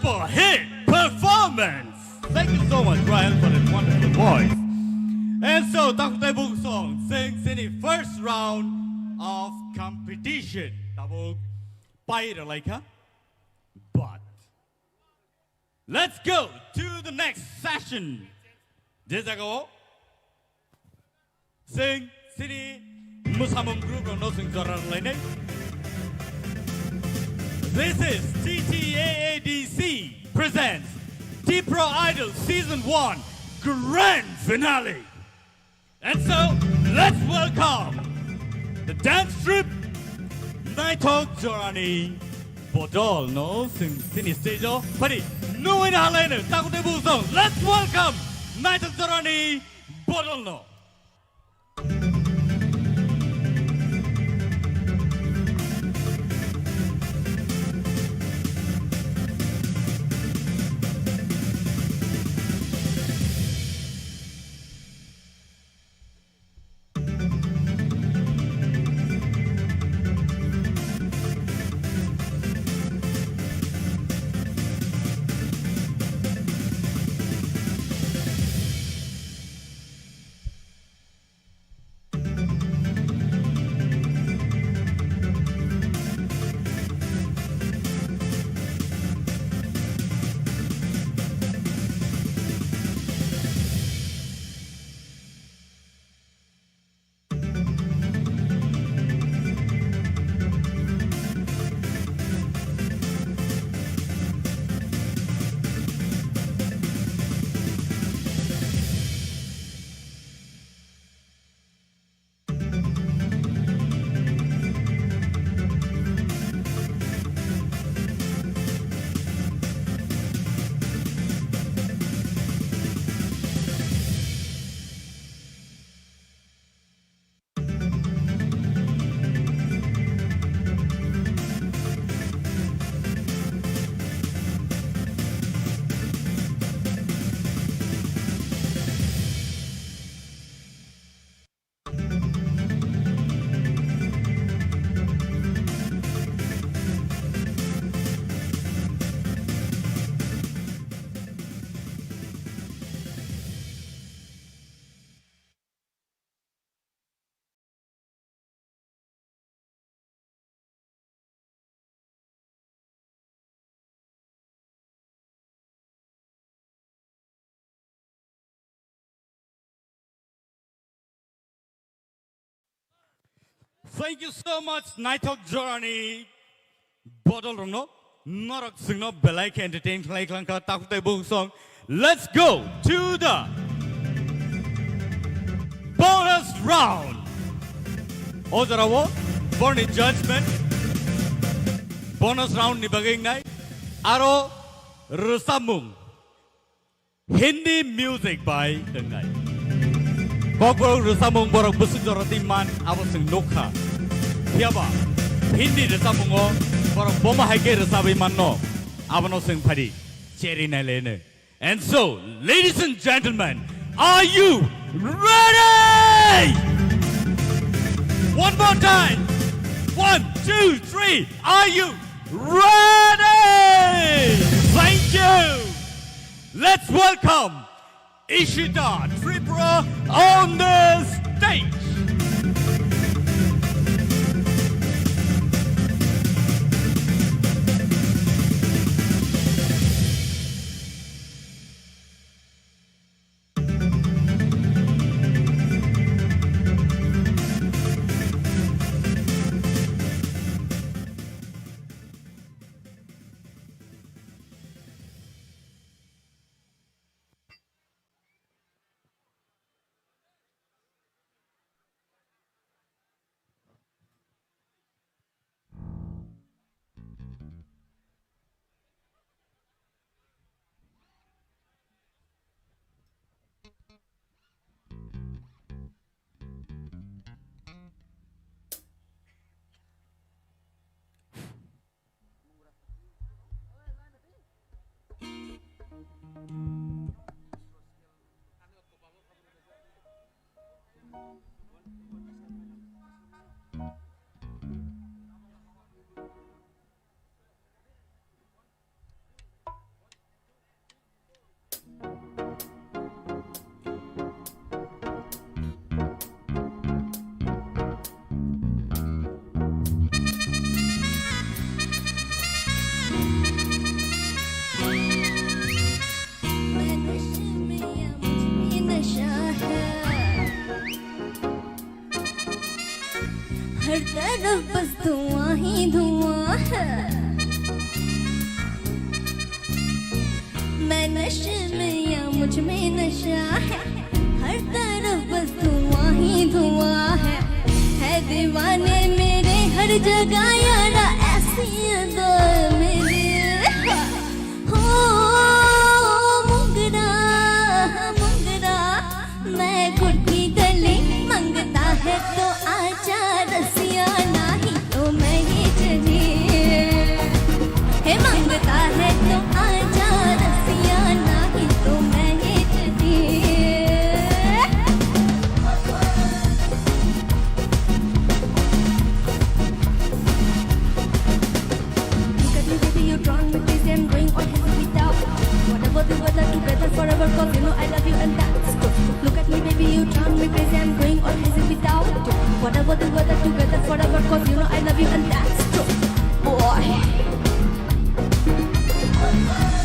A hit performance. Thank you so much, Ryan, for that wonderful voice. And so, takhuk tei bukhuk song, chwng chini first round of competition. Tabuk pai rwlaikha. But let's go to the next session. Je jagao chwng chini mwsamung group rokno chwng jora rwlainai. This is T T A A D C presents Tipra Idol Season one Grand Finale. And so, let's welcome the dance troupe Naithok Jorani Bodol no chwng chini stage o phari nungwi na halai no takhuk tei bukhuk song. Let's welcome Naithok Jorani Bodol no. Thank you so much, Naithok Jorani Bodol rokno. Norok chwngno belai khe entertain khlai khlangkha takhuk tei bukhuk song. Let's go to the bonus round. O jorao borni judgment bonus round ni bagwi wngnai aro rwchapmung. Hindi music bai wngnai. Kokborok rwchapmung borok bwswk jora twi man abo chwng nukha. Phiyaba Hindi rwchapmungo borok bomo hai khe rwchabwi manno abono chwng phadi cheri nai leno. And so, ladies and gentlemen, are you ready? One more time. One, two, three. Are you ready? Thank you. Let's welcome Ishita Tripura on the stage. तरफ बस धुआं ही धुआं है। मैं नशे में या मुझ में नशा है, हर तरफ बस धुआं ही धुआं है। है दीवाने मेरे हर जगह यारा, ऐसी अदा मेरी। हो मुंगरा, मुंगरा, मैं गुड़ की गली। मांगता है तो आजा रसिया, नहीं तो मैं ही चली। हे मांगता है तो आजा रसिया, नहीं तो मैं ही चली। Look at me, baby, you drive me crazy, I'm going all crazy without you. Whatever the weather, together forever, 'cause you know I love you and that's true. Look at me, baby, you drive me crazy, I'm going all crazy without you. Whatever the weather, together forever, 'cause you know I love you and that's true. Boy.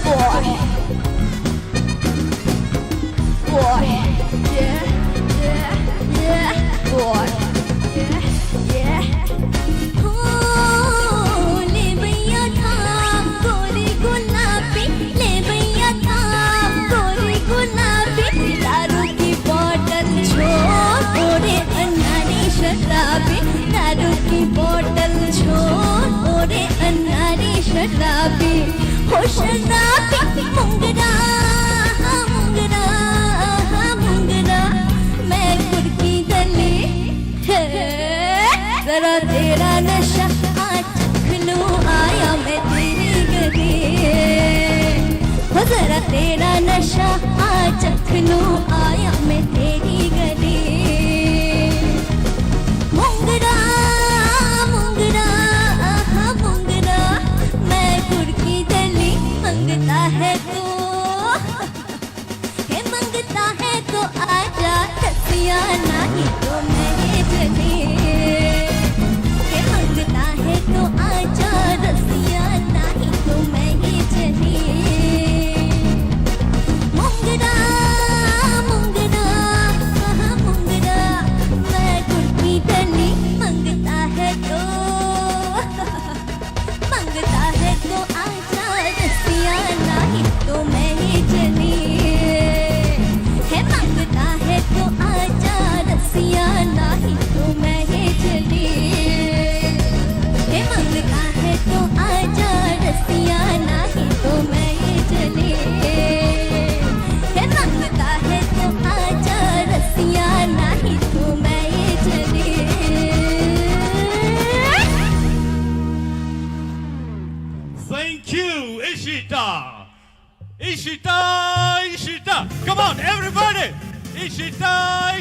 Boy. Boy, yeah, yeah, yeah, boy, yeah, yeah. हो, ले भैया थाम गोरी गुलाबी, ले भैया थाम गोरी गुलाबी। दारू की बोतल छोड़, ओरे अनाड़ी शराबी। दारू की बोतल छोड़, ओरे अनाड़ी शराबी। हो शराबी मुंगरा, मुंगरा, मुंगरा, मैं गुड़ की गली। हे, जरा तेरा नशा आज चख लूं, आया मैं तेरी गली। हो जरा तेरा नशा आज चख लूं, आया मैं तेरी गली। मुंगरा, मुंगरा, आहा मुंगरा, मैं गुड़ की गली। मांगता है तू, हे मांगता है तो आजा रसिया, नहीं तो मैं ही चली। हे मांगता है तो आजा रसिया, नहीं तो मैं ही चली। मुंगरा, मुंगरा, आहा मुंगरा, मैं गुड़ की गली। मांगता है तो, मांगता है तो आजा रसिया, नहीं तो मैं ही चली। हे मांगता है तो आजा रसिया, नहीं तो मैं ही चली। हे मांगता है तो आजा रसिया, नहीं तो मैं ही चली। हे मांगता है तो आजा रसिया, नहीं तो मैं ही चली। Thank you, Ishita. Ishita, Ishita. Come on, everybody. Ishita,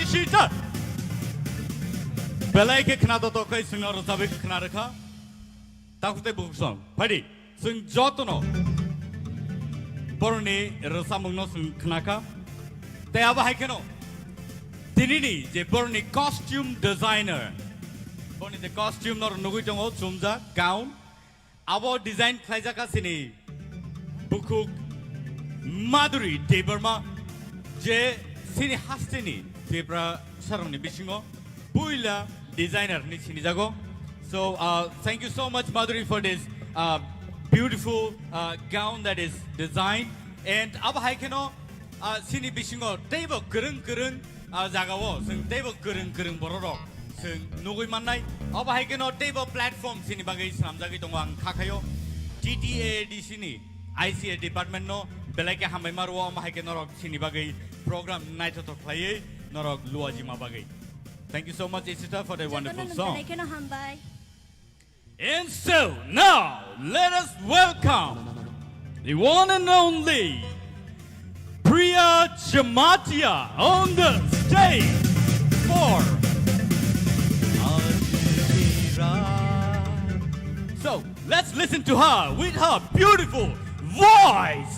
Ishita. Belai khe khna to tokhai singno rwchapwi khna rwkha. Takhuk tei bukhuk song. Phaidi, chwng jotono boroni rwchapmungno chwng khnakha. Tei abo hai kheno tinini je boroni costume designer, boroni je costume norok nugwi tongo, chumjak, gown. Abo design khlaijak kha chini bukhuk Madhuri Debbarma, je chini hasteni Tripura sarokni bisingo puila designer hinwi sinijago. So, uh, thank you so much, Madhuri, for this, uh, beautiful, uh, gown that is designed. And abo hai kheno, ah, chini bisingo teibo kwrwng kwrwng, ah, jagao chwng teibo kwrwng kwrwng bororok chwng nugwi mannai. Obo hai kheno teibo platform chini bagwi swnamjagwi tongo, ang kha khaio T T A D C ni I C A department no belai khe hambai ma rwo, omo hai khe norok chini bagwi program naithothok khlaiwi norok luajima bagwi. Thank you so much, Ishita, for the wonderful song. Jotono nung belai kheno hambai. And so now, let us welcome the one and only Priya Jamatia on the stage for Ajira. So, let's listen to her with her beautiful voice.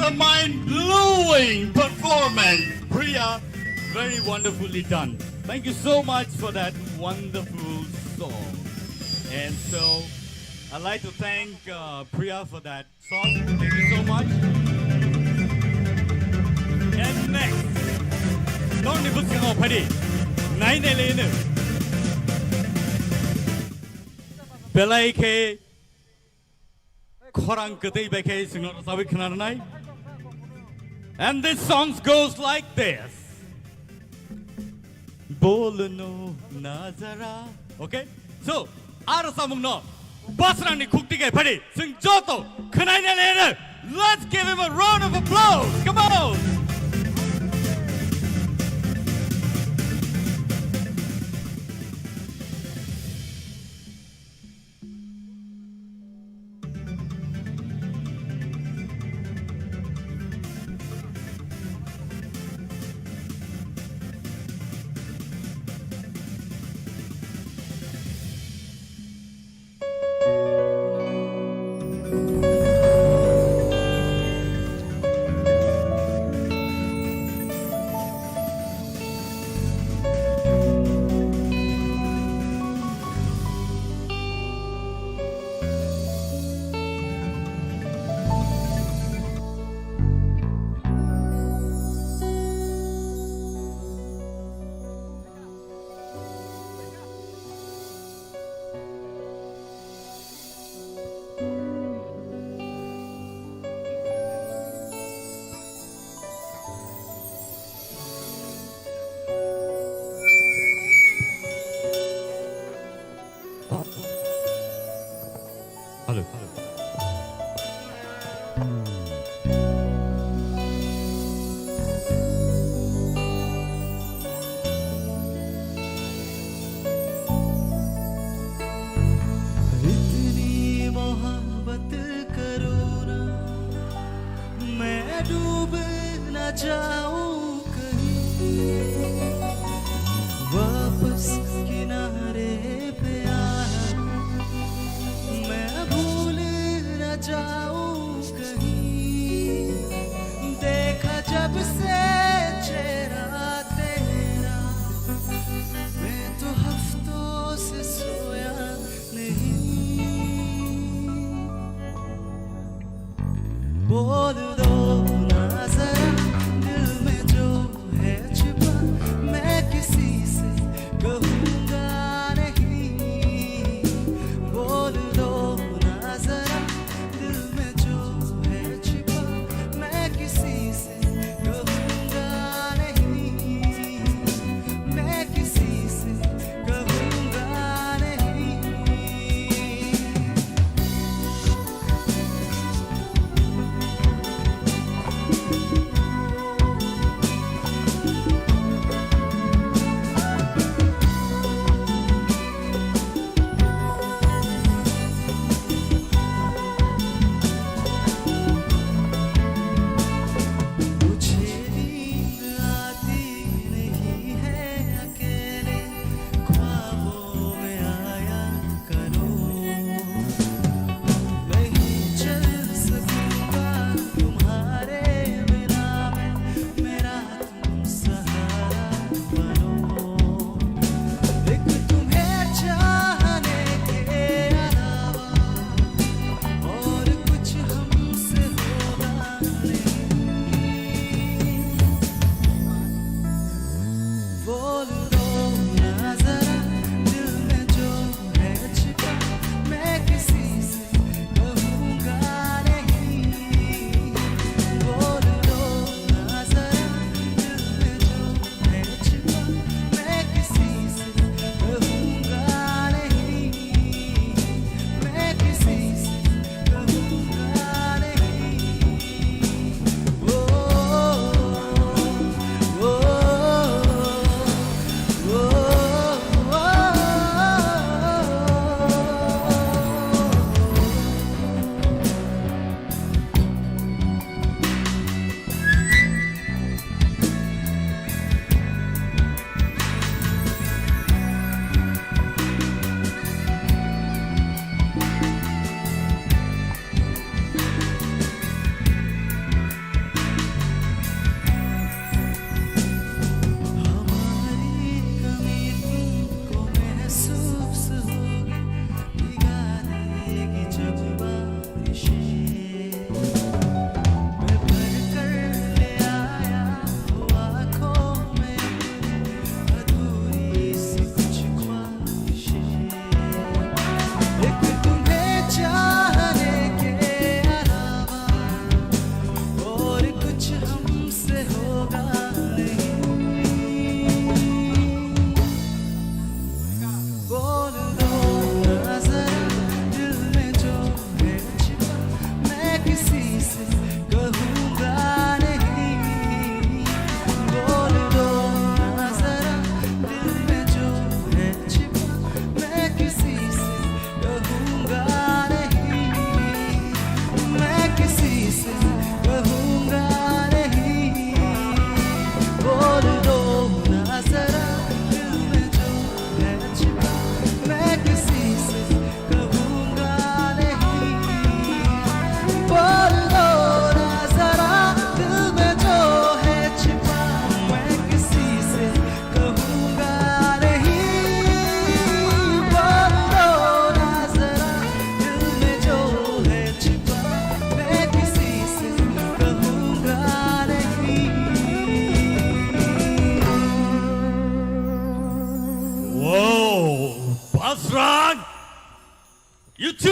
A mind-blowing performance, Priya. Very wonderfully done. Thank you so much for that wonderful song. And so, I'd like to thank uh, Priya for that song. Thank you so much. And next, Tony Buskang Phadi, Nai Nai Lenu. Belai khe khorang kwtwi bai khe chwngno rwchabwi khwnarnai. And this song goes like this. Bolno nazara. Okay? So, a rwchapmungno Basrangni khukti khe phadi chwng joto khwnaina leno. Let's give him a round of applause. Come on. Hello. इतनी मोहब्बत करो ना, मैं डूब ना जाऊं कहीं। वापस किनारे पे आना, मैं भूल ना जाऊं कहीं। देखा जब से चेहरा तेरा, मैं तो हफ्तों से सोया नहीं। बोल दो ना जरा, दिल में जो है छिपा, मैं किसी से कहूँगा नहीं। बोल दो ना जरा, दिल में जो है छिपा, मैं किसी से कहूँगा नहीं, मैं किसी से कहूँगा नहीं।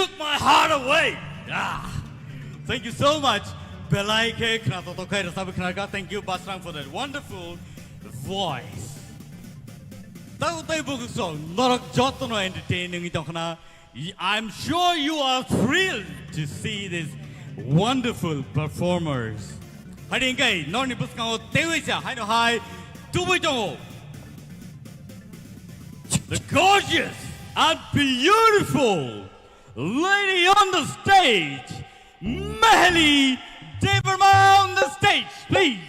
Took my heart away. Ah. Thank you so much. Belai khe khna to to khai rasa khna ka. Thank you Basrang for that wonderful voice. Tau tai buku so norok joto no entertaining tong khna. I'm sure you are thrilled to see these wonderful performers. Hai ding kai norni bwskango tewi cha hai no hai tubui tongo. The gorgeous and beautiful lady on the stage, Mahali Debbarma on the stage, please.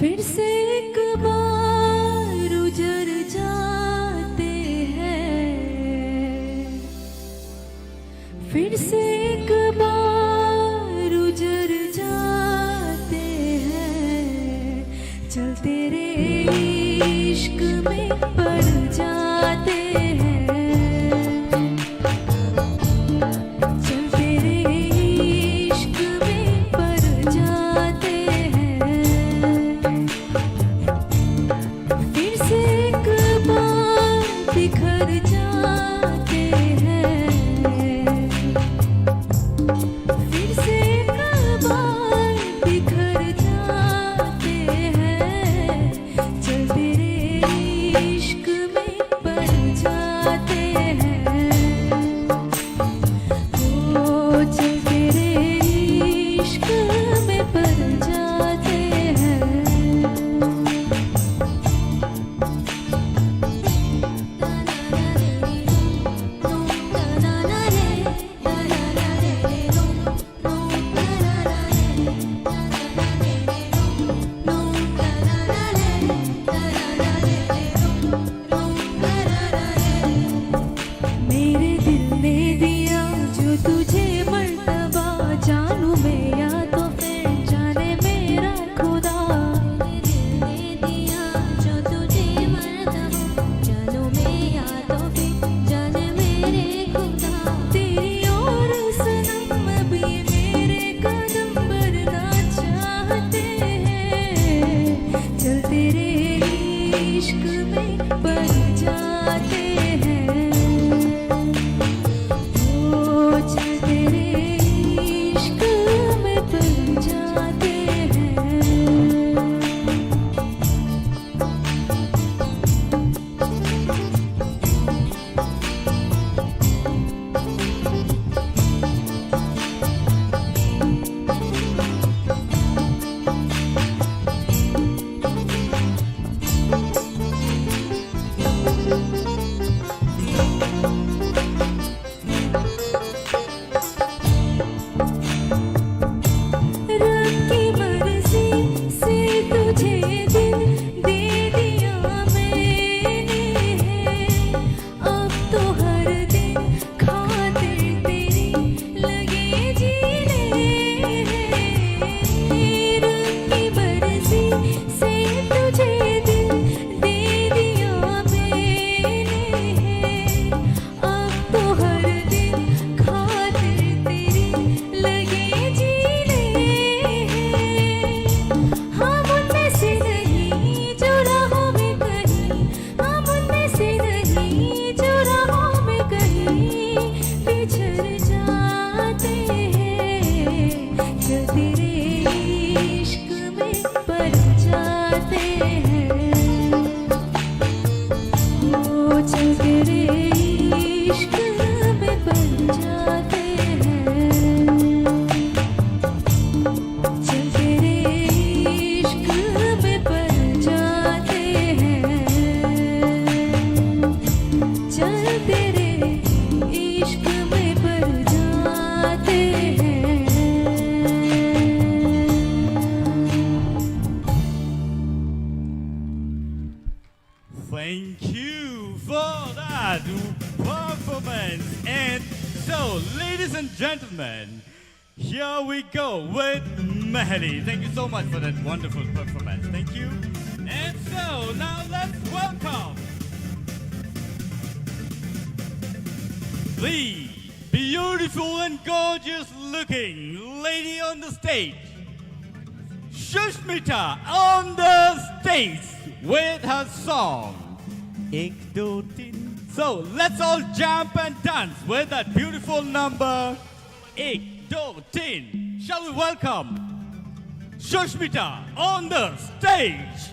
फिर से एक बार उजर जाते हैं, फिर से एक बार उजर जाते हैं, चल तेरे इश्क में पड़ जाते हैं। चल तेरे इश्क में पड़ जाते हैं, फिर से एक बार बिखर जाते हैं। Ladies and gentlemen, here we go with Mahali. Thank you so much for that wonderful performance. Thank you. And so now let's welcome the beautiful and gorgeous looking lady on the stage, Sushmita on the stage with her song Ek Do Teen. So let's all jump and dance with that beautiful number Ek Do Teen. Shall we welcome Sushmita on the stage?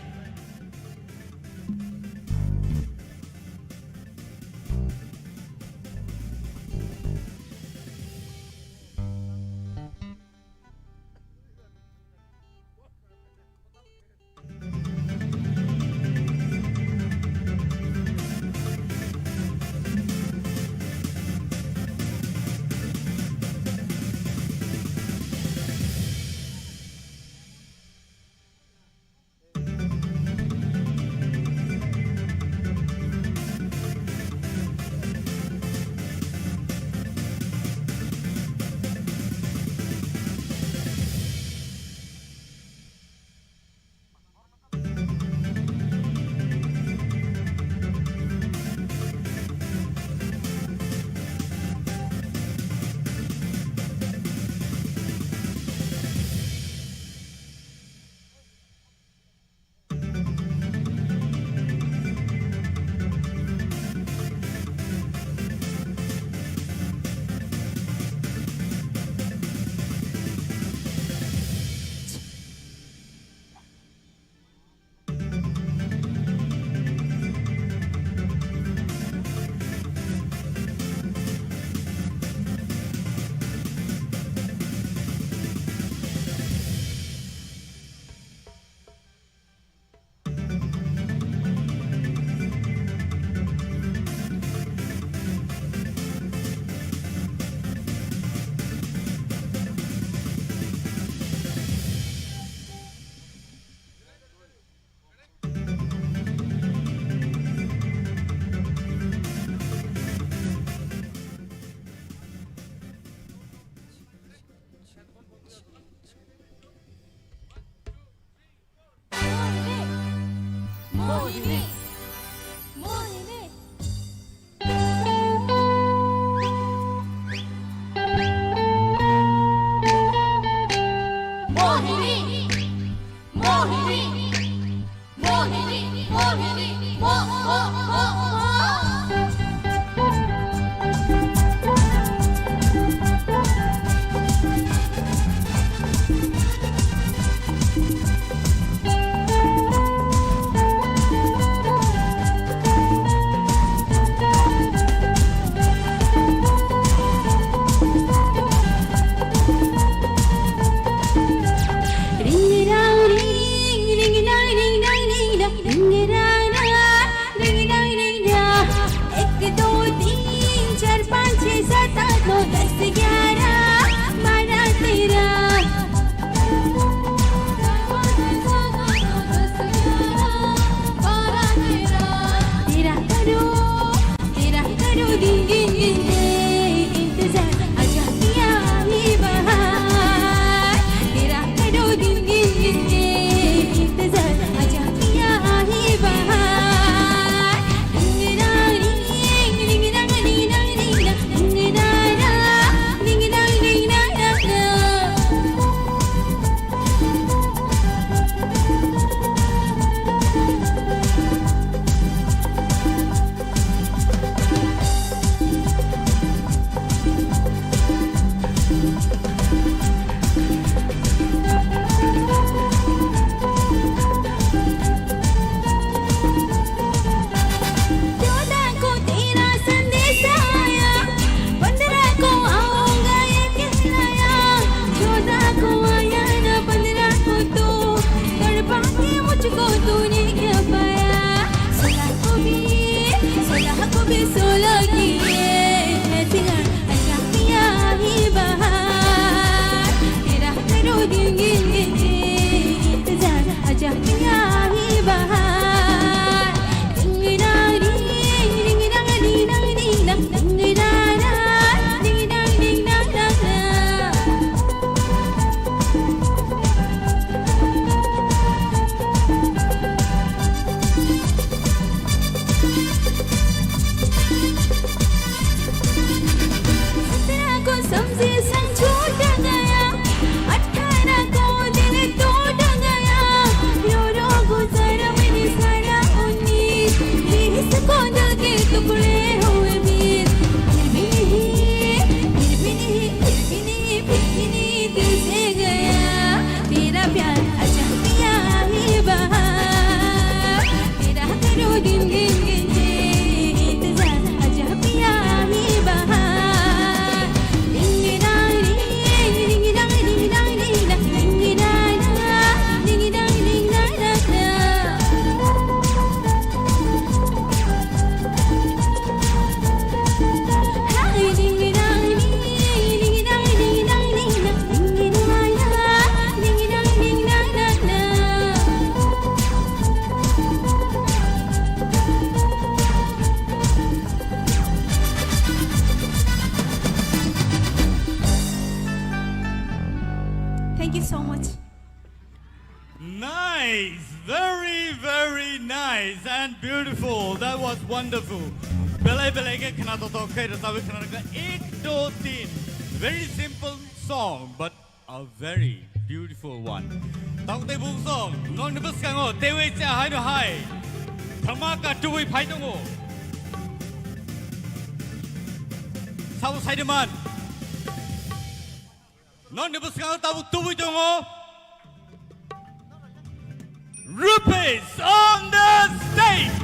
Mohini. Mohini. Mohini. Mohini. Mohini. Mohini, Mohini, Mo-, Mo-, Mo-, Mo-. So much. Nice, very, very nice and beautiful. That was wonderful. Belai belai khe khna totok khe rwchapwi khna rwkha ek do tin. Very simple song, but a very beautiful one. Tabuk tei buk song, nokni bwskango teiwi cha haino hai dhamaka tubui phai tongo. Sabo saide man. Nokni bwskango tabuk tubui tongo. Rupesh on the stage.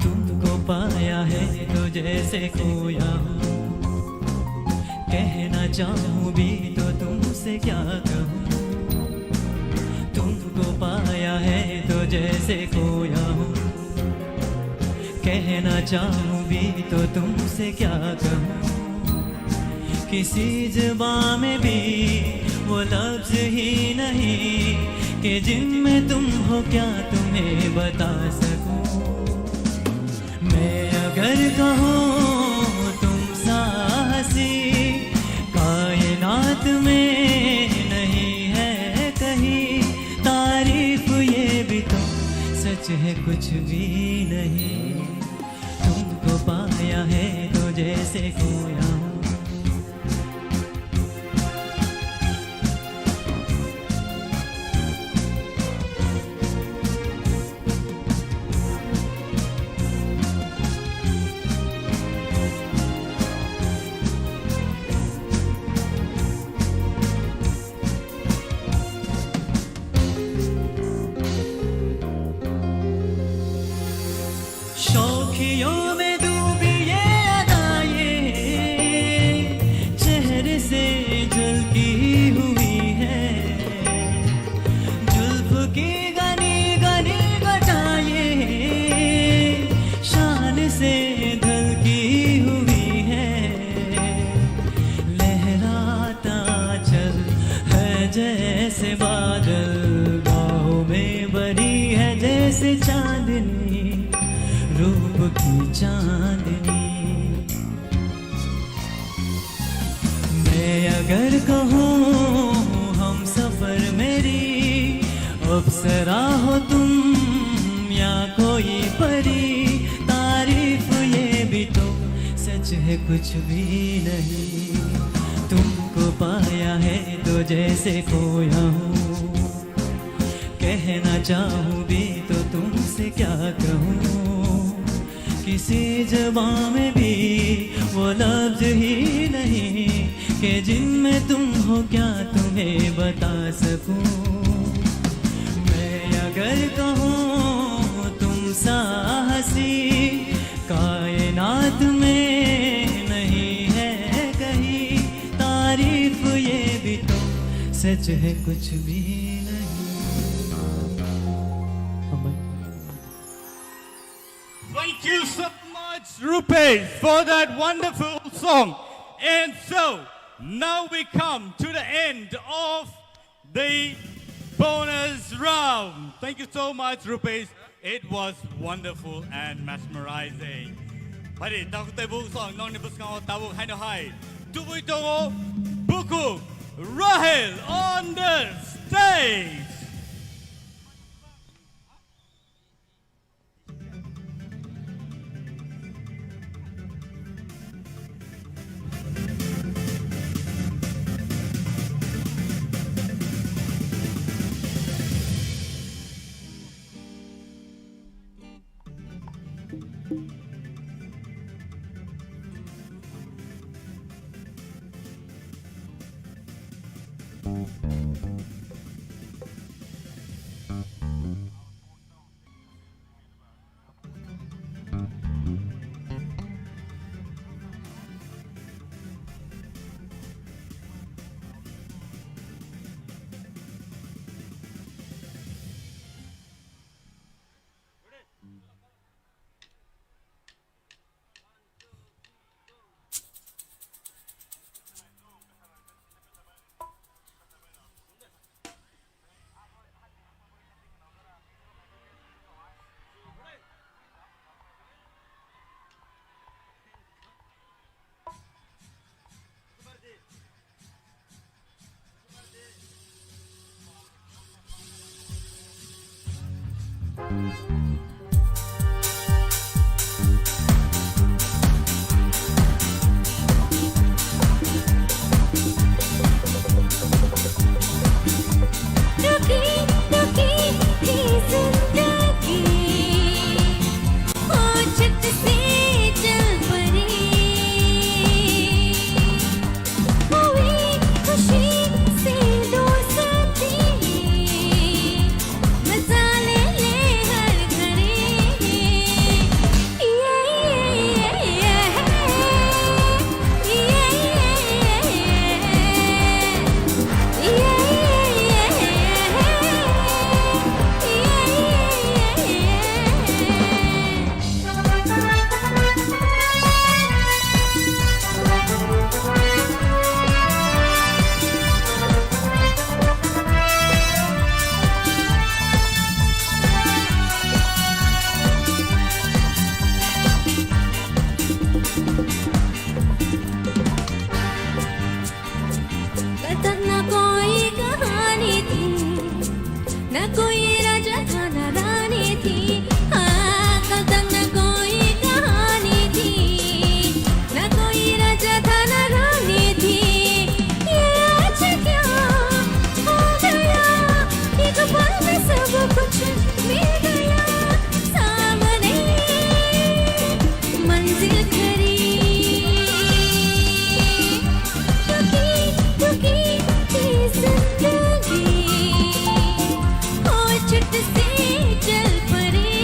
तुमको पाया है तो जैसे खोया हूँ, कहना चाहूँ भी तो तुमसे क्या कहूँ। तुमको पाया है तो जैसे खोया हूँ, कहना चाहूँ भी तो तुमसे क्या कहूँ। किसी जुबां में भी वो लफ्ज ही नहीं कि जिनमें तुम हो क्या तुम्हें बता सकूं। मैं अगर कहूँ तुम सा हंसी कायनात में नहीं है कहीं, तारीफ ये भी तो सच है कुछ भी नहीं। तुमको पाया है तो जैसे खोया हूँ। शौखियों में डूबी ये अदाएं चेहरे से झलकी हुई है। जुल्फ की घनी घनी घटाएं शान से ढलकी हुई है। लहराता चल है जैसे बादल, बाहों में भरी है जैसे चांदनी, रूप की चांदनी। मैं अगर कहूँ हम सफर मेरी, अप्सरा हो तुम या कोई परी, तारीफ ये भी तो सच है कुछ भी नहीं। तुमको पाया है तो जैसे खोया हूँ, कहना चाहूँ भी तो तुमसे क्या कहूँ। किसी जुबां में भी वो लफ्ज ही नहीं कि जिनमें तुम हो क्या तुम्हें बता सकूं। मैं अगर कहूँ तुम सा हंसी कायनात में नहीं है कहीं, तारीफ ये भी तो सच है कुछ भी नहीं। Thank you so much, Rupesh, for that wonderful song. And so, now we come to the end of the bonus round. Thank you so much, Rupesh. It was wonderful and mesmerizing. Pari, tabuk tei buk song nokni bwskango tabuk haino hai tubui tongo bukhuk Rahel on the stage. रुकी, रुकी थी जिंदगी, ओ झट से चल पड़ी। हुई खुशी से दोस्ती, मजा ले ले हर घड़ी। कल तक ना कोई कहानी थी, ना कोई राजा था ना रानी थी। हाँ, कल तक ना कोई कहानी थी, ना कोई राजा था ना रानी थी। ये आज क्या हो गया, एक पल में सब कुछ मिल गया सामने। मंजिल खड़ी, रुकी, रुकी थी जिंदगी, ओ झट से चल पड़ी।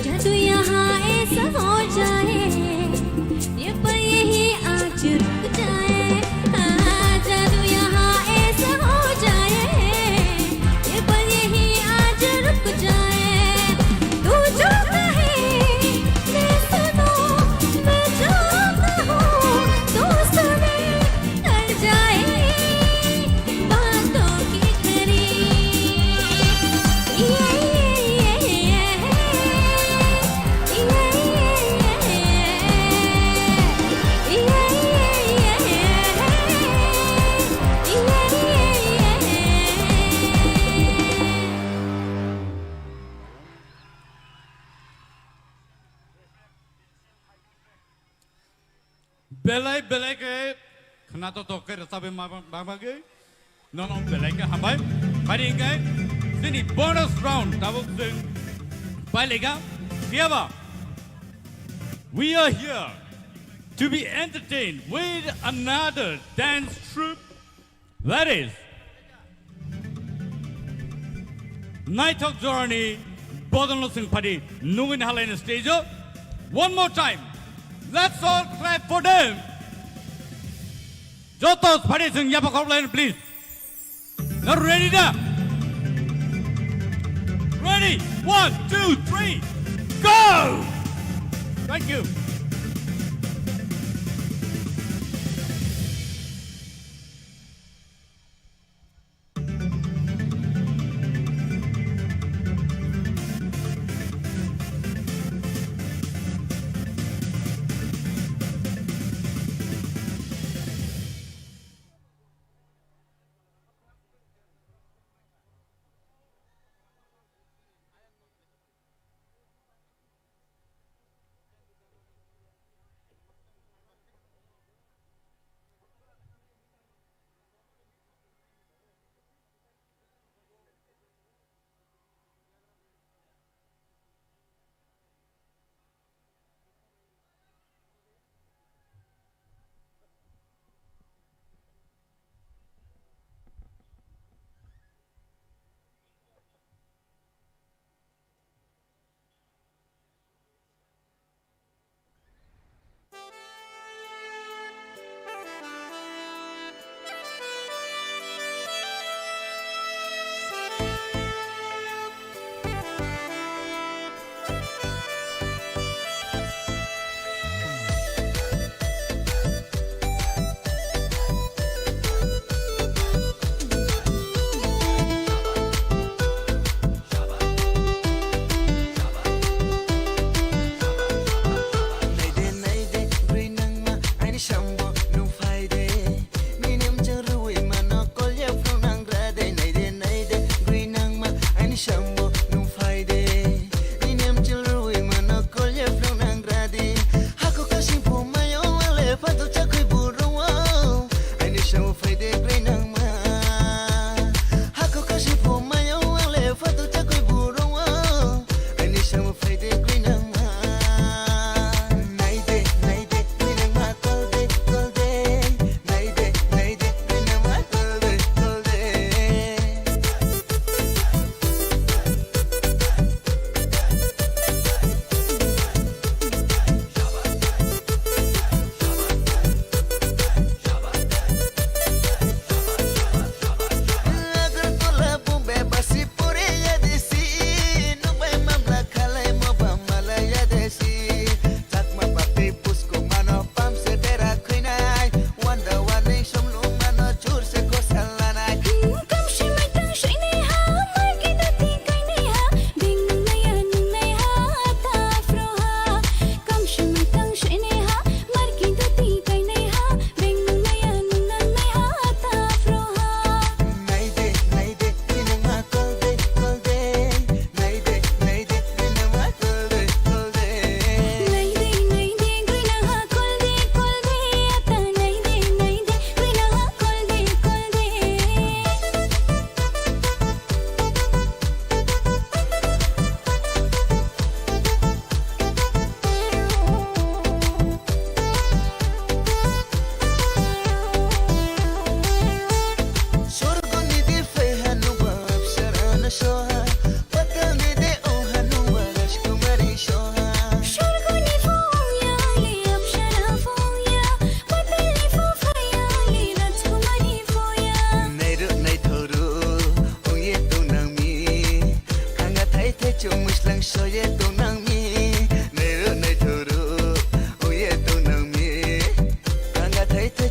जादू यहाँ ऐसा हो जाए, ये पल यही आज रुक जाए। हाँ, जादू यहाँ ऐसा हो जाए, ये पल यही आज रुक जाए। तू जो कहे मैं सुनूं, मैं जो कहूँ तू सुने, कर जाए बातों की खरी। ये, ये, ये, ये, ये, ये, ये, ये। Belai belai khe khwnathok thok khe rwchabwi ma, ma bagwi. Nono belai khe hambai. Phari hwnkhe chini bonus round tabuk chwng pailaikha. Phiyaba, we are here to be entertained with another dance troupe. That is, naithok jorani bodolno chwng phadi nugwi nahalaini stage-o. One more time, let's all clap for them. Joto phadi chwng yapha khorokhlaini, please. Now ready da? Ready? One, two, three, go! Thank you.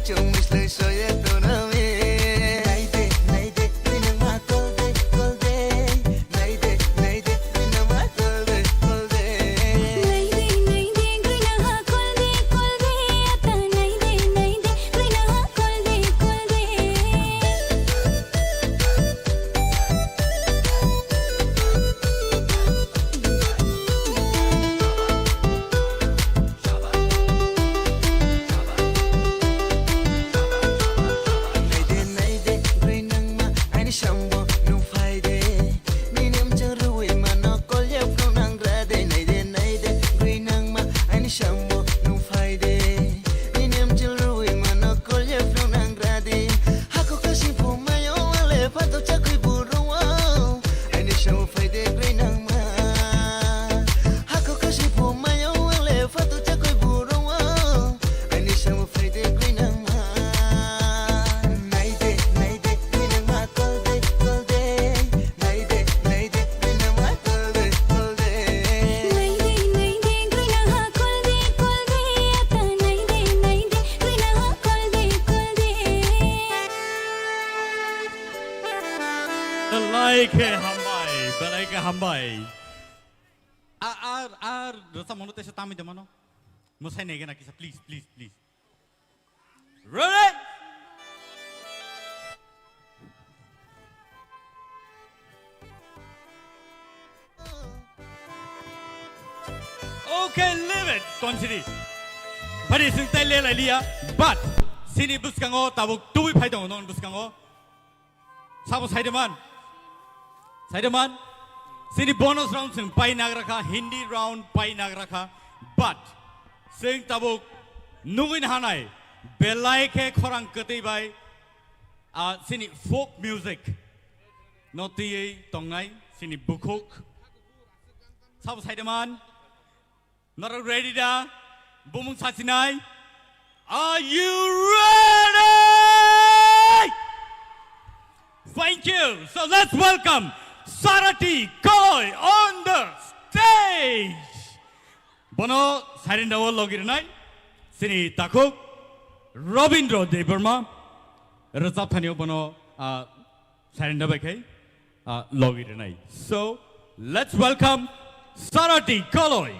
Chumui slai soya tonami. Naide, naide, rinangma kolde, kolde. Naide, naide, rinangma kolde, kolde. Naide, naide, rinangma kolde, kolde. Ata naide, naide, rinangma kolde, kolde. Naide, naide, grinangma, aini sambo nung phaide. Nini amchang rwi mano, kolya phunang rade. Naide, naide, grinangma, aini sambo nung phaide. Nini amchang rwi mano, kolya phunang rade. Hako kasi phumayo, ale phato chakwi burung. Aini samung phaide grinangma. Hako kasi phumayo wale phato chakwi burung o. Aini samung phaide grinangma. Naide, naide, grinangma kolde, kolde. Naide, naide, grinangma kolde, kolde. Naide, naide, grinangma kolde, kolde. Ata naide, naide, grinangma kolde, kolde. Belai khe hambai, belai khe hambai. A, a, a, rwchapmano teisa tamwi de mano. Mwsai nai gana kisa, please, please, please. Ready? Okay, leave it, Tonsiri. Bari sing tai le lai liya, but sini bwskango tabuk tubui phai tongo non bwskango. Sabo saideman. Saideman. Sini bonus round sing pai nagrakha, Hindi round pai nagrakha. But sing tabuk nugui hanai belai khe khorang kwtwi bai, ah, sini folk music no twiwi tongnai sini bukhuk. Sabo saideman. Norok ready da? Bumung sachinai? Are you ready? Thank you. So let's welcome Sarati Koi on the stage. Bono Sairendao logi rwnai sini takhuk Robindra Debbarma, rwchap thani bono, ah, Sairenda bai khai, ah, logi rwnai. So, let's welcome Sarati Koloi.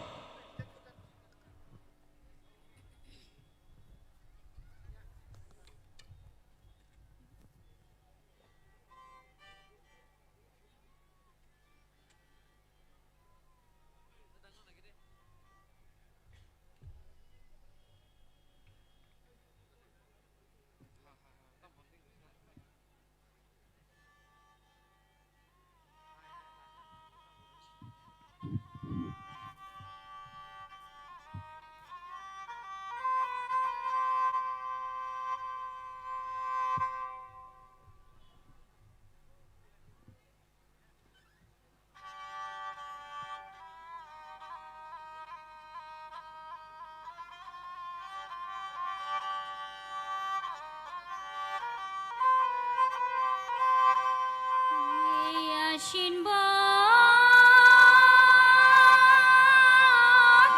Asin bo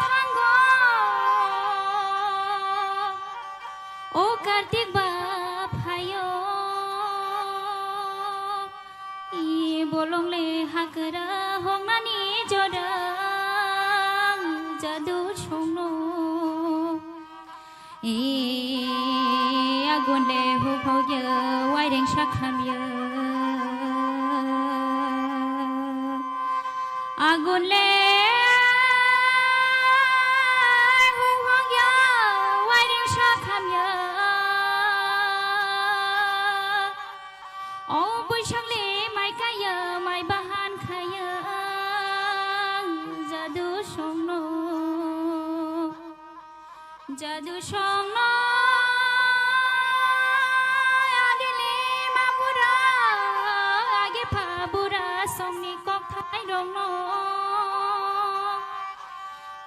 thango, o Kartik ba phaio. I bolong le hakra hongnani jorang jadu songno. I agun le huphogya waireng sakhamya. Agun le huphogya waireng sakhamya. O buisakli mai kaya, mai bahan khaya, jadu songno, jadu songno, adili ma bura, age pha bura songni kokthai rokno.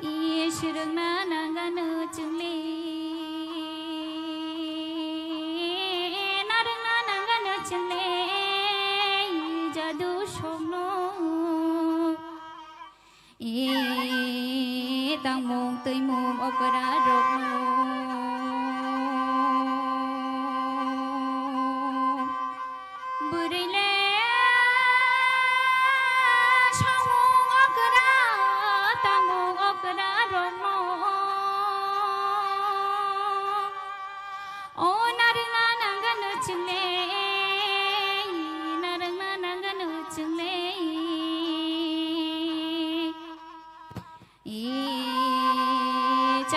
Is rwngna nangano chwngle, na rwngna nangano chwngle, jadu songno. E tangmung twimung okra rokno.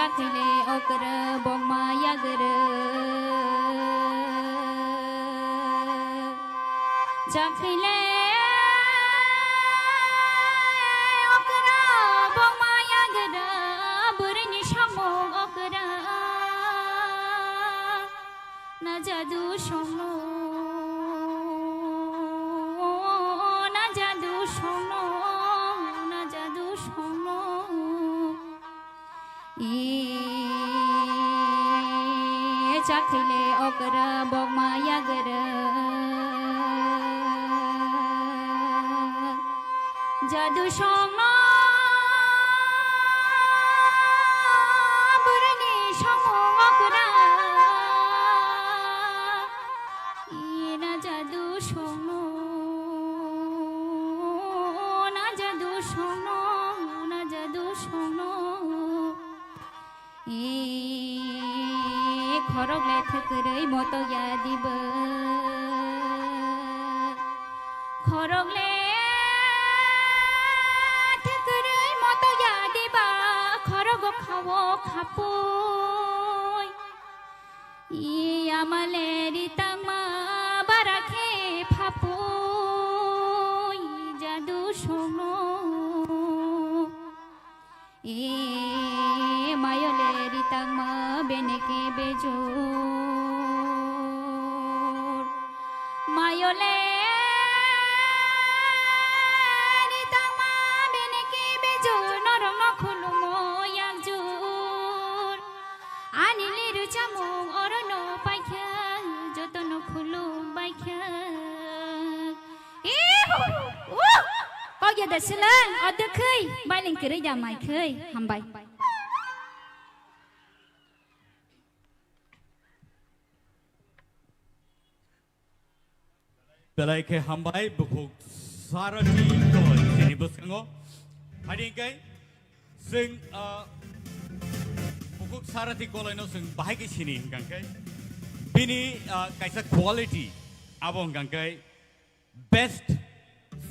Chakhile okra bongma yagra. Chakhile okra bongma yagra. Burini samung okra. Na jadu songno, na jadu songno, na jadu songno. E chakhile okra bongma yagra. Jadu songno, burini samung okra. E na jadu songno, na jadu songno, na jadu songno. E khorok le thwkwrwi moto ya diba. Khorok le thwkwrwi moto ya diba. Khorok o khawo khapui. E ama le ri tangma bara khe phapui. Jadu songno. E mayo le ri tangma beneke bejor. Mayo le ri tangma beneke bejor. Norokno khulumo yakjor. Ani liru chamung orono paikha, jotono khulum baikha. Ihu! Uh! Kok ya da silang, o dwkhwi, bailing kwrwi da mai khwi, hambai. Belai khe hambai, bukhuk Sarati Koloi, chini bwskango. Phadi hwnkhe, chwng, ah, bukhuk Sarati Koloino chwng bahai khe sini hwnkha khe. Bini, ah, kaisa quality, abo hwnkha khe, Best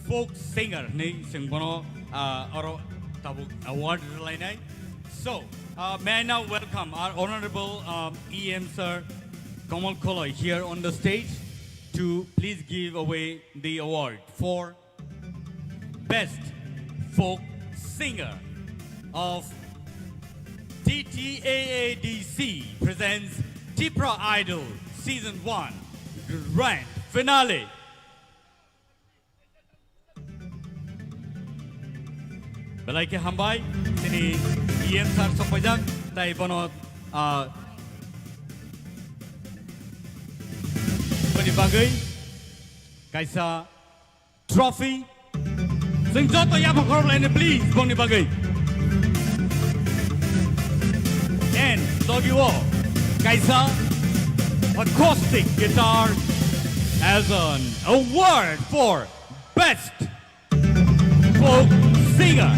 Folk Singer hinwi chwng bono, ah, oro tabuk award rwlainai. So, uh, may I now welcome our honorable, um, E M sir Kamal Koloi here on the stage to please give away the award for Best Folk Singer of T T A A D C presents Tipra Idol Season one Grand Finale. Belai khe hambai, chini E M sir sokpaijak, tai bono, ah, boni bagwi kaisa trophy. Chwng joto yapha khorok laini, please, boni bagwi. And logi o kaisa acoustic guitar as an award for Best Folk Singer.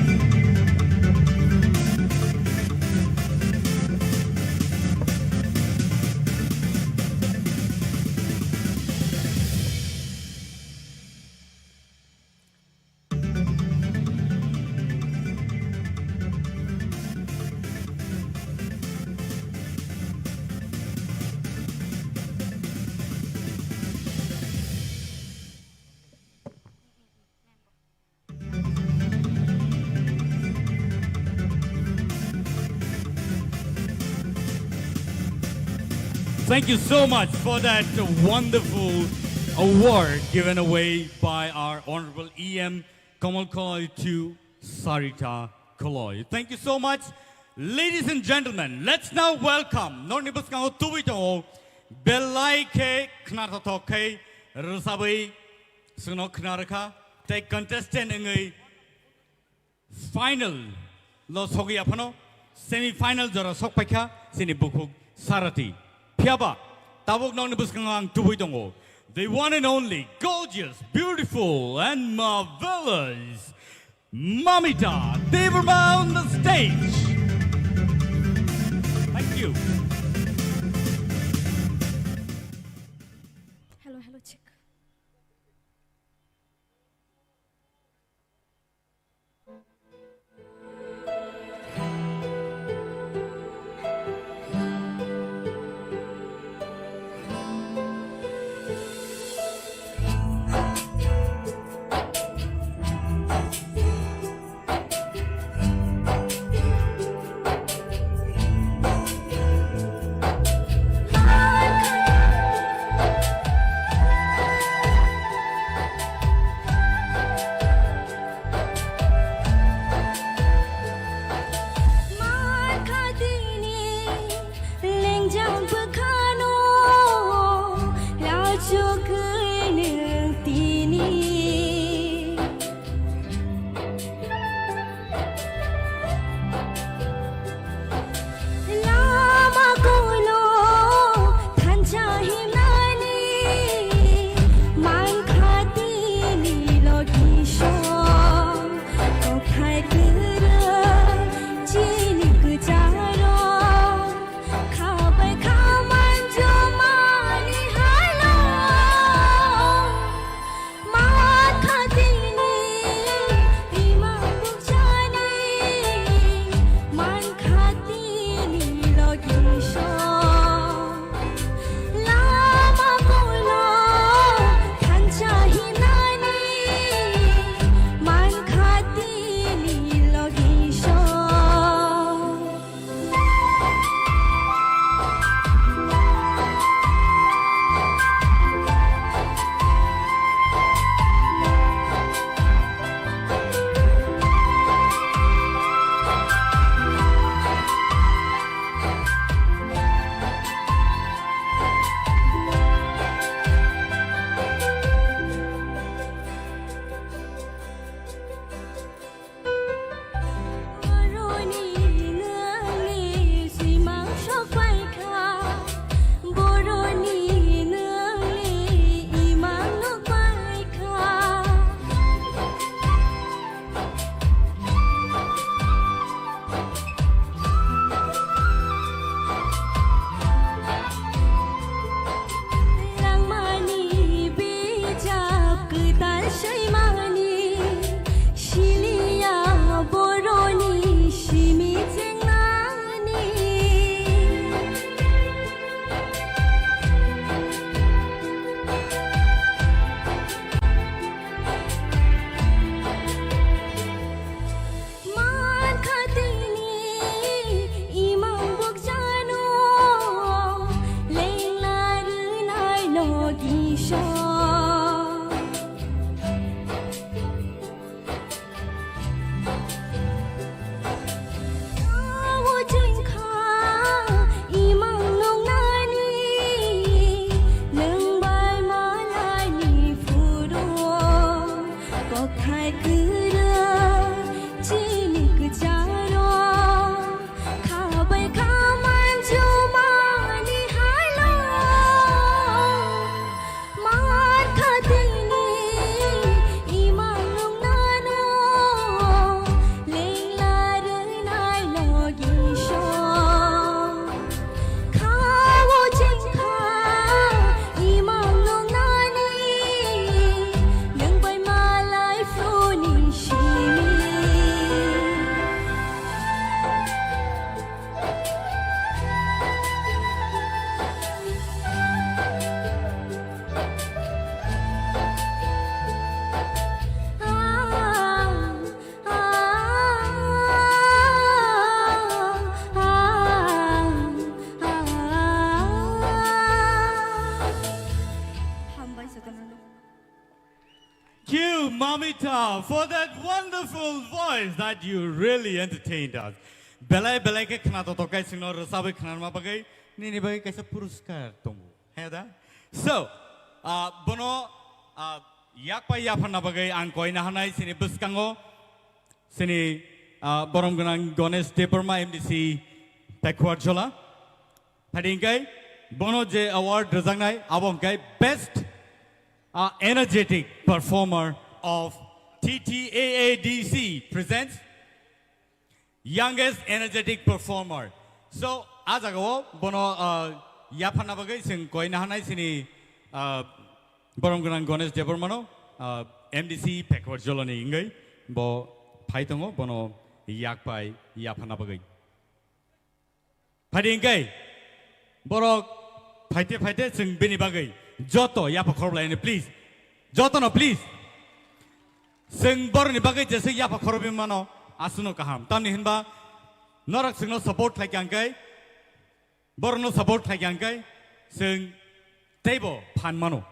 Thank you so much for that wonderful award given away by our Honorable E M Kamal Koloi to Sarita Koloi. Thank you so much. Ladies and gentlemen, let's now welcome, norokni bwskango tubui tongo, belai khe khnathothok khe rwchabwi chwngno khna rwkha, tei contestant wngwi final lo sogwi aphano semi final jora sokpaikha chini bukhuk Sarati. Phiyaba tabuk nokni bwskango ang tubui tongo, the one and only gorgeous, beautiful and marvelous Mamita Debbarma on the stage. Thank you. Hello, hello, check. Bwkhano lachugwi nwng tini. Lama kono thansa himnani mankha tini logisong. Kothai kwrwi chini kwcharo. Khabai khaman jomani haino. Mankha tini imang bukjani. Mankha tini logisong. Lama kono thansa hinani. Mankha tini logisong. Boroni nwngni simang sok paikha, boroni nwngni imang nuk paikha. Langmani bijap kwtal swi mani, siliya boroni simi chengnani. Mankha tini imang bukjano lengla rwnai logisong. Tamo chwngkha imang nungnani, nwng bai malaini phuru. Kokthai kwrwi chini kwcharo, khabai khaman jumani haino. Mankha tini imang nungnano, lengla rwnai logisong. Khao chengkha imang nungnani, nwng bai malai phruni simi. Hambai jotono. Thank you, Mamita, for that wonderful voice that you really entertained us. Belai belai khe khna totok kai singno rwchabwi khnarma bagwi nini bagwi kaisa puruskar tongo. He da? So, ah, bono, ah, yakpai yapharna bagwi ang koina hanai sini bwskango sini, ah, borom gwnang Ganesh Debbarma M D C Pekhuarjala. Phadi hingkai bono je award rwjaknai abo hingkai Best, ah, Energetic Performer of T T A A D C presents Youngest Energetic Performer. So, a jagao bono, ah, yapharna bagwi chwng koina hanai sini, ah, borom gwnang Ganesh Debbarmano, ah, M D C Pekhuarjalani wngwi bo phai tongo, bono yakpai yapharna bagwi. Phadi hingkai borok phaite phaite chwng bini bagwi joto yapha khorok laini, please. Jotono, please. Chwng borokni bagwi jeswk yapha khorokwi mano, aswkno kaham. Tamni hinba norok chwngno support khlai kha hingkai, borokno support khlai kha hingkai, chwng teibo phan mano.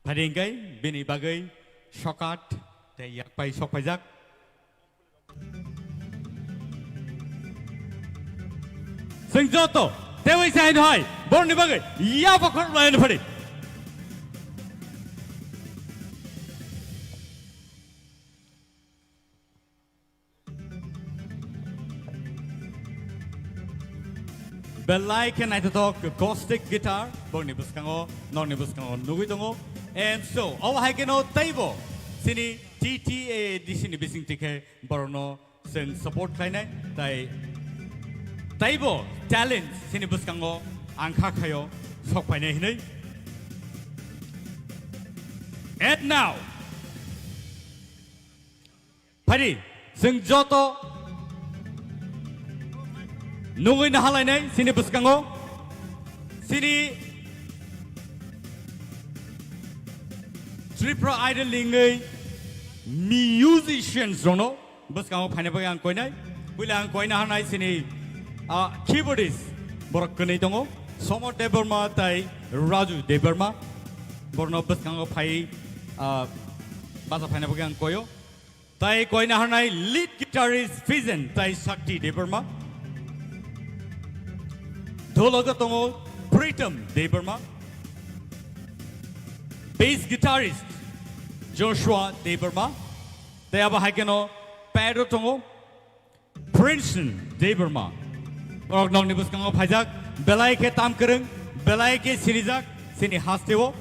Phadi hingkai bini bagwi sokat Tei yak pai sok paijak. Chwng joto tewi sai no hai borni bagwi yapha khorok lai no phari. Belai khe naithothok acoustic guitar borni bwskango, nokni bwskango nugwi tongo. And so, obo hai kheno teibo chini T T A A D C ni bising tikhe borokno chwng support khlainai, tai teibo talent chini bwskango ang kha khaio sok phainai hinwi. And now, Phari, chwng joto nugwi nahalainai chini bwskango. Chini Tripura Idol ni wngwi musicians rokno bwskango phaina bagwi ang koinai. Puila ang koina hanai chini, ah, keyboardist borok kwnwi tongo. Somod Debbarma tai Raju Debbarma. Borokno bwskango phai, ah, bacha phaina bagwi ang koio. Tai koina hanai lead guitarist Fijen tai Shakti Debbarma. Dhologo tongo Pritam Debbarma. Bass guitarist Joshua Debbarma. Tai abo hai kheno pad o tongo Princeton Debbarma. Borok nokni bwskango phaijak, belai khe tam kwrwng, belai khe sinijak chini hasteo.